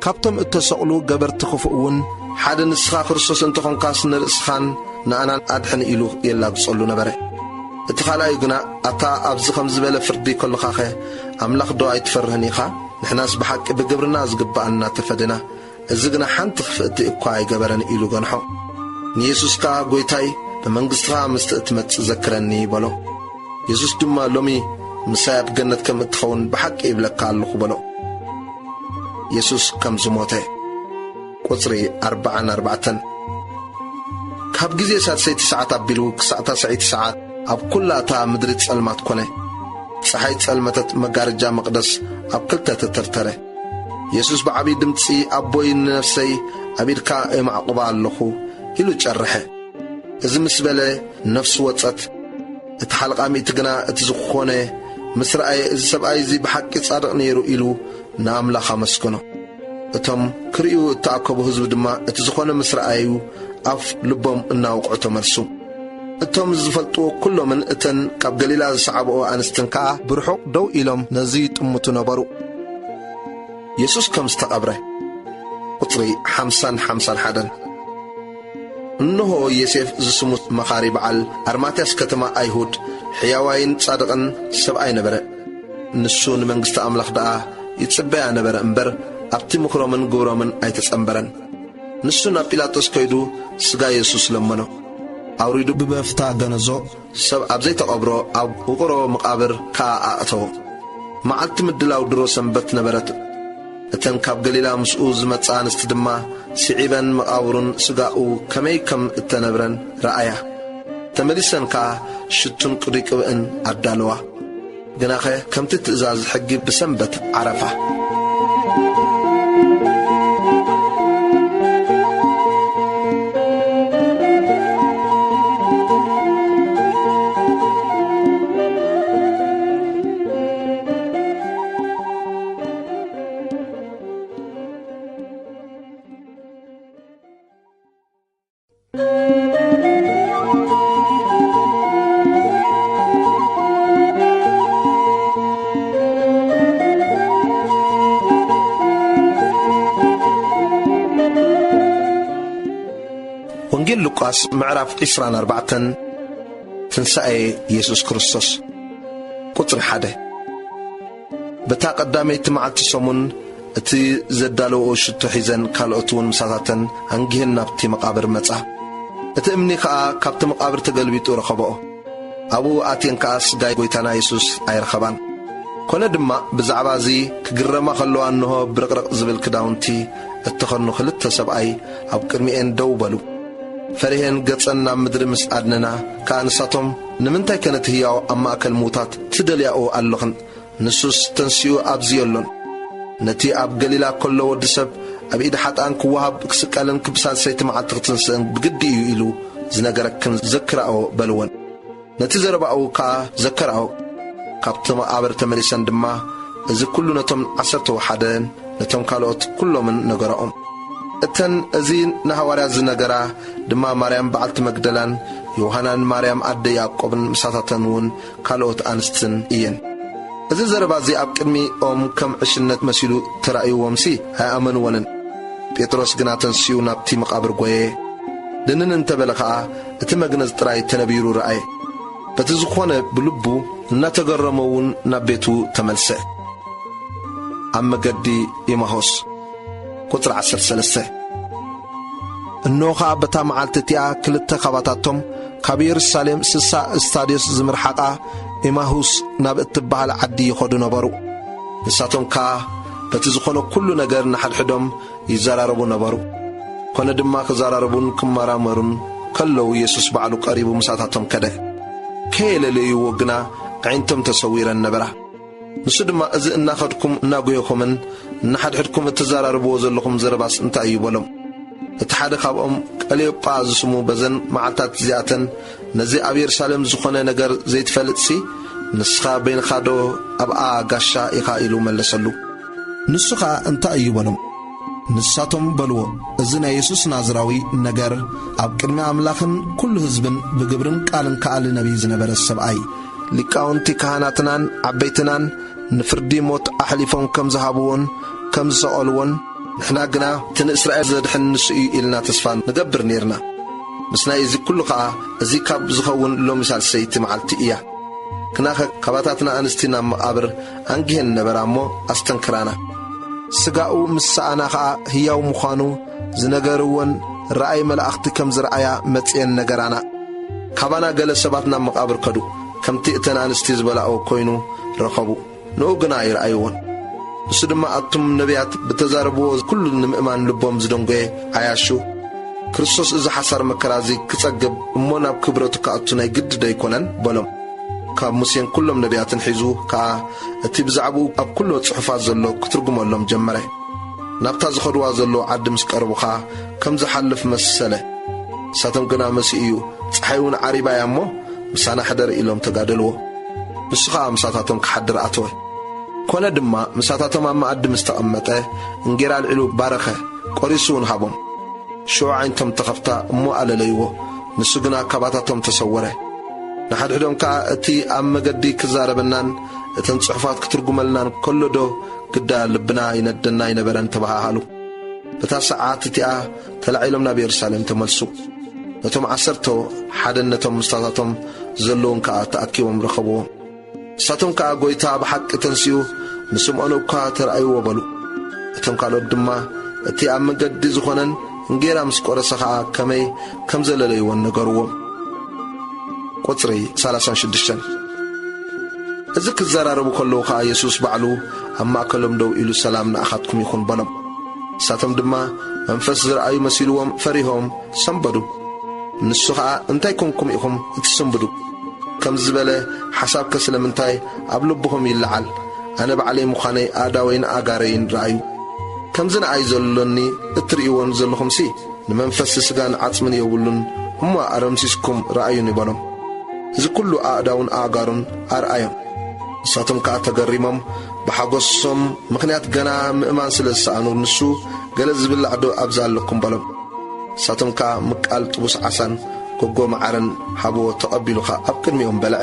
ካብቶም እተሰቕሉ ገበርቲ ክፉእ እውን ሓደ፣ "ንስኻ ክርስቶስ እንተኾንካስ ንርእስኻን ንኣናን ኣድሕን" ኢሉ የላግጸሉ ነበረ። እቲ ካልኣዩ ግና፣ "ኣታ ኣብዚ ከም ዝበለ ፍርዲ ከሎኻኸ ኣምላኽ ዶ ኣይትፈርህን ኢኻ? ንሕናስ ብሓቂ ብግብርና ዝግብኣና ተፈደና፣ እዚ ግና ሓንቲ ክፍእቲ እኳ ኣይገበረን" ኢሉ ገንሖ። ንየሱስ ከኣ፣ "ጐይታይ፣ ብመንግስትኻ ምስቲ እትመጽእ ዘክረኒ" በሎ። የሱስ ድማ፣ "ሎሚ ምሳይ ኣብ ገነት ከም እትኸውን ብሓቂ ይብለካ ኣለኹ" በሎ። የሱስ ከም ዝሞተ። ቁጽሪ ኣርብዓን ኣርባዕተን። ካብ ግዜ ሳልሰይቲ ሰዓት ኣቢሉ ክሳዕ ታስዐይቲ ሰዓት ኣብ ኩላ እታ ምድሪ ጸልማት ኮነ። ጸሓይ ጸልመተት፣ መጋረጃ መቕደስ ኣብ ክልተ ተተርተረ። የሱስ ብዓብዪ ድምጺ፣ "ኣቦይ፣ ንነፍሰይ ኣብ ኢድካ የማዕቑባ ኣለኹ" ኢሉ ጨርሐ። እዚ ምስ በለ ነፍሱ ወጸት። እቲ ሓለቓ ሚእቲ ግና፣ "እቲ ዝኾነ ምስ ረኣየ፣ እዚ ሰብኣይ እዚ ብሓቂ ጻድቕ ነይሩ" ኢሉ ንኣምላኽ ኣመስገኖ። እቶም ክርእዩ እተኣከቡ ህዝቢ ድማ እቲ ዝኾነ ምስ ረኣዩ ኣፍ ልቦም እናወቕዑ ተመልሱ። እቶም ዝፈልጥዎ ኩሎምን እተን ካብ ገሊላ ዝሰዓብኦ ኣንስትን ከኣ ብርሑቕ ደው ኢሎም ነዚ ይጥምቱ ነበሩ። የሱስ ከም ዝተቐብረ። ቁጽሪ ሓምሳን ሓምሳን ሓደን። እንሆ ዮሴፍ ዝስሙ መኻሪ በዓል ኣርማትያስ ከተማ ኣይሁድ ሕያዋይን ጻድቕን ሰብኣይ ነበረ። ንሱ ንመንግስቲ ኣምላኽ ደኣ ይጽበያ ነበረ እምበር ኣብቲ ምኽሮምን ግብሮምን ኣይተጸንበረን። ንሱ ናብ ጲላጦስ ከይዱ ስጋ የሱስ ለመኖ። ኣውሪዱ ብበፍታ ገነዞ፣ ሰብ ኣብ ዘይተቐብሮ ኣብ ውቕሮ መቓብር ከኣ ኣእተዎ። መዓልቲ ምድላው ድሮ ሰንበት ነበረት። እተን ካብ ገሊላ ምስኡ ዝመጻ ኣንስቲ ድማ ስዒበን መቓብሩን ስጋኡ ከመይ ከም እተነብረን ረኣያ። ተመሊሰን ከኣ ሽቱን ቅዱይ ቅብእን ኣዳለዋ። ግናኸ ከምቲ ትእዛዝ ሕጊ ብሰንበት ዓረፋ። ወንጌል ሉቃስ ምዕራፍ ዕስራን ኣርባዕተን። ትንሳኤ የሱስ ክርስቶስ። ቁጽሪ ሓደ። በታ ቀዳመይቲ መዓልቲ ሰሙን እቲ ዘዳለወኦ ሽቶ ሒዘን ካልኦት እውን ምሳታተን ኣንጊህን ናብቲ መቓብር መጻ። እቲ እምኒ ኸኣ ካብቲ መቓብር ተገልቢጡ ረኸበኦ። ኣብኡ ኣትየን ከኣ ስጋ ጐይታና የሱስ ኣይረኸባን። ኮነ ድማ ብዛዕባ እዚ ክግረማ ኸለዋ እንሆ ብርቕርቕ ዝብል ክዳውንቲ እተኸድኑ ክልተ ሰብኣይ ኣብ ቅድሚኤን ደው በሉ። ፈሪሄን ገጸን ናብ ምድሪ ምስ ኣድነና ከኣ ንሳቶም፣ "ንምንታይ ከ ነቲ ህያው ኣብ ማእከል ምዉታት ትደልያኦ ኣለኽን? ንሱስ ተንሲኡ ኣብዚ የሎን። ነቲ ኣብ ገሊላ ከሎ ወዲ ሰብ ኣብ ኢድ ሓጥኣን ክወሃብ፣ ክስቀልን ክሳልሰይቲ መዓልቲ ክትንስእን ብግዲ እዩ" ኢሉ ዝነገረክን ዘክራኦ በልወን። ነቲ ዘረባኡ ከኣ ዘከራኦ። ካብቲ መቓብር ተመሊሰን ድማ እዚ ኩሉ ነቶም ዓሰርተ ወሓደን ነቶም ካልኦት ኩሎምን ነገራኦም። እተን እዚ ንሃዋርያት ዝነገራ ድማ ማርያም በዓልቲ መግደላን ዮሃናን ማርያም ኣደ ያዕቆብን ምሳታተን እውን ካልኦት ኣንስትን እየን። እዚ ዘረባ እዚ ኣብ ቅድሚኦም ከም ዕሽነት መሲሉ ተራእይዎምሲ ኣይኣመንዎንን። ጴጥሮስ ግና ተንሲኡ ናብቲ መቓብር ጐየ። ድንን እንተ በለ ኸኣ እቲ መግነዝ ጥራይ ተነቢሩ ረኣየ። በቲ ዝኾነ ብልቡ እናተገረመ እውን ናብ ቤቱ ተመልሰ። ኣብ መገዲ ኤማሆስ። ቁጽሪ ዓሰርተ ሰለስተ። እንሆ ኸኣ በታ መዓልቲ እቲኣ ክልተ ኻባታቶም ካብ የሩሳሌም ስሳ እስታድዮስ ዝምርሓቓ ኤማሁስ ናብ እትበሃል ዓዲ ይኸዱ ነበሩ። ንሳቶም ከኣ በቲ ዝኾነ ኩሉ ነገር ንሓድሕዶም ይዘራረቡ ነበሩ። ኮነ ድማ ክዘራረቡን ክመራመሩን ከለዉ የሱስ ባዕሉ ቀሪቡ ምሳታቶም ከደ። ከየለለይዎ ግና ኣዒንቶም ተሰዊረን ነበራ። ንሱ ድማ፣ "እዚ እናኸድኩም እናጎየኹምን እናሓድሕድኩም እትዘራረብዎ ዘለኹም ዘረባስ እንታይ እዩ?" በሎም። እቲ ሓደ ካብኦም ቀለዮጳ ዝስሙ፣ በዘን መዓልታት እዚኣተን ነዚ ኣብ የሩሳሌም ዝኾነ ነገር ዘይትፈልጥሲ፣ ንስኻ በይንኻዶ ኣብኣ ጋሻ ኢኻ? ኢሉ መለሰሉ። ንሱ ኸኣ እንታይ እዩ በሎም? ንሳቶም በልዎ፣ እዚ ናይ የሱስ ናዝራዊ ነገር ኣብ ቅድሚ ኣምላኽን ኩሉ ህዝብን ብግብርን ቃልን ከኣሊ ነቢይ ዝነበረ ሰብኣይ፣ ሊቃውንቲ ካህናትናን ዓበይትናን ንፍርዲ ሞት ኣሕሊፎም ከም ዝሃብዎን ከም ዝሰቐልዎን፣ ንሕና ግና እቲ ንእስራኤል ዘድሕን ንሱ እዩ ኢልና ተስፋ ንገብር ኔርና። ምስ ናይ እዚ ኩሉ ኸኣ እዚ ካብ ዝኸውን ሎሚ ሳልሰይቲ መዓልቲ እያ። ግናኸ ካባታትና ኣንስቲ ናብ መቓብር ኣንጊሀን ነበራ እሞ ኣስተንክራና። ስጋኡ ምስ ሰኣና ኸኣ ህያው ምዃኑ ዝነገርወን ረኣይ መላእኽቲ ከም ዝረኣያ መጺኤን ነገራና። ካባና ገለ ሰባት ናብ መቓብር ከዱ፣ ከምቲ እተን ኣንስቲ ዝበላኦ ኮይኑ ረኸቡ። ንኡ ግና ኣይረኣይዎን። ንሱ ድማ ኣቱም ነቢያት ብተዛረብዎ ኩሉ ንምእማን ልቦም ዝደንጎየ ዓያሹ፣ ክርስቶስ እዚ ሓሳር መከራ እዚ ክጸግብ እሞ ናብ ክብረቱ ክኣቱ ናይ ግዲ ዶ ኣይኮነን? በሎም። ካብ ሙሴን ኩሎም ነቢያትን ሒዙ ከኣ እቲ ብዛዕባኡ ኣብ ኩሎ ጽሑፋት ዘሎ ክትርጉመሎም ጀመረ። ናብታ ዝኸድዋ ዘለዉ ዓዲ ምስ ቀረቡ ኸኣ ከም ዝሓልፍ መሰለ። ንሳቶም ግና መሲኡ እዩ፣ ጸሓይ እውን ዓሪባ እያ እሞ ምሳና ሕደር ኢሎም ተጋደልዎ። ንሱ ኸኣ ምሳታቶም ክሓድር ኣተወ። ኮነ ድማ ምሳታቶም ኣብ መኣዲ ምስ ተቐመጠ፣ እንጌራ ኣልዒሉ ባረኸ፣ ቆሪሱ እውን ሃቦም። ሽዑ ዓይነቶም ተኸፍታ እሞ ኣለለይዎ፣ ንሱ ግና ካባታቶም ተሰወረ። ንሓድሕዶም ከኣ እቲ ኣብ መገዲ ክዛረበናን እተን ጽሑፋት ክትርጉመልናን ከሎዶ ግዳ ልብና ይነደና ኣይነበረን ተባሃሃሉ። በታ ሰዓት እቲኣ ተላዒሎም ናብ የሩሳሌም ተመልሱ። ነቶም ዓሰርተ ሓደን ነቶም ምስታታቶም ዘለውን ከኣ ተኣኪቦም ረኸብዎም። ንሳቶም ከኣ፣ "ጐይታ ብሓቂ ተንሲኡ፣ ንስምዖን እኳ ተራእይዎ" በሉ። እቶም ካልኦት ድማ እቲ ኣብ መገዲ ዝኾነን እንጌራ ምስ ቆረሰ ኸኣ ከመይ ከም ዘለለይዎን ነገርዎም። ቁጽሪ ሰላሳን ሽዱሽተን። እዚ ክዘራረቡ ከለዉ ኸኣ የሱስ ባዕሉ ኣብ ማእከሎም ደው ኢሉ፣ "ሰላም ንኣኻትኩም ይኹን" በሎም። ንሳቶም ድማ መንፈስ ዝረኣዩ መሲልዎም ፈሪሆም ሰንበዱ። ንሱ ኸኣ፣ "እንታይ ኮንኩም ኢኹም እትስንብዱ? ከምዚ ዝበለ ሓሳብከ ስለምንታይ ኣብ ልብኹም ይለዓል? ኣነ ባዕለይ ምዃነይ ኣእዳወይን ኣእጋረይን ረኣዩ። ከምዚ ንኣይ ዘሎኒ እትርእይዎን ዘለኹምሲ ንመንፈስ ስጋን ዓጽምን የብሉን፣ እሞ ኣረምሲስኩም ረኣዩኒ" በሎም። እዚ ኵሉ ኣእዳውን ኣእጋሩን ኣርኣዮም። ንሳቶም ከኣ ተገሪሞም ብሓጎሶም ምኽንያት ገና ምእማን ስለ ዝሰኣኑ፣ ንሱ፣ "ገለ ዝብላዕ ዶ ኣብዚ ኣለኩም?" በሎም። ንሳቶም ከኣ ምቃል ጥቡስ ዓሳን ጎጎ መዓርን ሃብዎ፣ ተቐቢሉ ኸኣ ኣብ ቅድሚኦም በልዐ።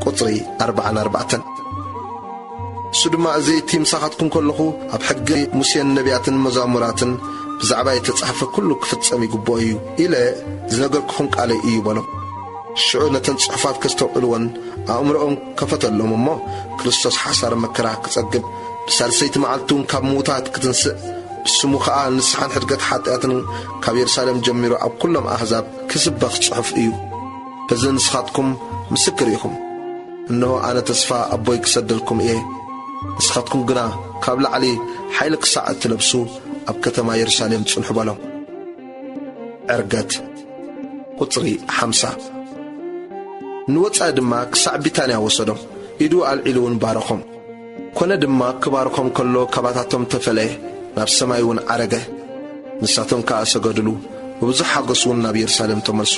ቁጽሪ ኣርብዓን ኣርባዕተን። እሱ ድማ፣ "እዚ እቲ ምሳኻትኩም ከለኹ ኣብ ሕጊ ሙሴን ነቢያትን መዛሙራትን ብዛዕባ እተጻሕፈ ኩሉ ክፍጸም ይግብኦ እዩ ኢለ ዝነገርኩኹም ቃለይ እዩ" በሎም። ሽዑ ነተን ጽሑፋት ከስተውዕልወን ኣእምሮኦም ከፈተሎም እሞ፣ ክርስቶስ ሓሳር መከራ ክጸግብ፣ ብሳልሰይቲ መዓልቲ እውን ካብ ምዉታት ክትንስእ፣ ብስሙ ኸኣ ንስሓን ሕድገት ሓጢኣትን ካብ የሩሳሌም ጀሚሩ ኣብ ኩሎም ኣህዛብ ክስበኽ ጽሑፍ እዩ። በዚ ንስኻትኩም ምስክር ኢኹም። እንሆ፣ ኣነ ተስፋ ኣቦይ ክሰደልኩም እየ። ንስኻትኩም ግና ካብ ላዕሊ ሓይሊ ክሳዕ እትለብሱ ኣብ ከተማ የሩሳሌም ጽንሑ በሎም። ዕርገት። ቁጽሪ ሓምሳ። ንወጻኢ ድማ ክሳዕ ቢታንያ ወሰዶም። ኢዱ ኣልዒሉ እውን ባረኾም። ኮነ ድማ ክባርኾም ከሎ ካባታቶም ተፈለየ፣ ናብ ሰማይ እውን ዓረገ። ንሳቶም ከኣ ሰገድሉ፣ ብብዙሕ ሓጎስ እውን ናብ የሩሳሌም ተመልሱ።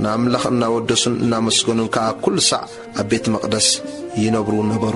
ንኣምላኽ እናወደሱን እናመስገኑን ከኣ ኩሉ ሳዕ ኣብ ቤት መቕደስ ይነብሩ ነበሩ።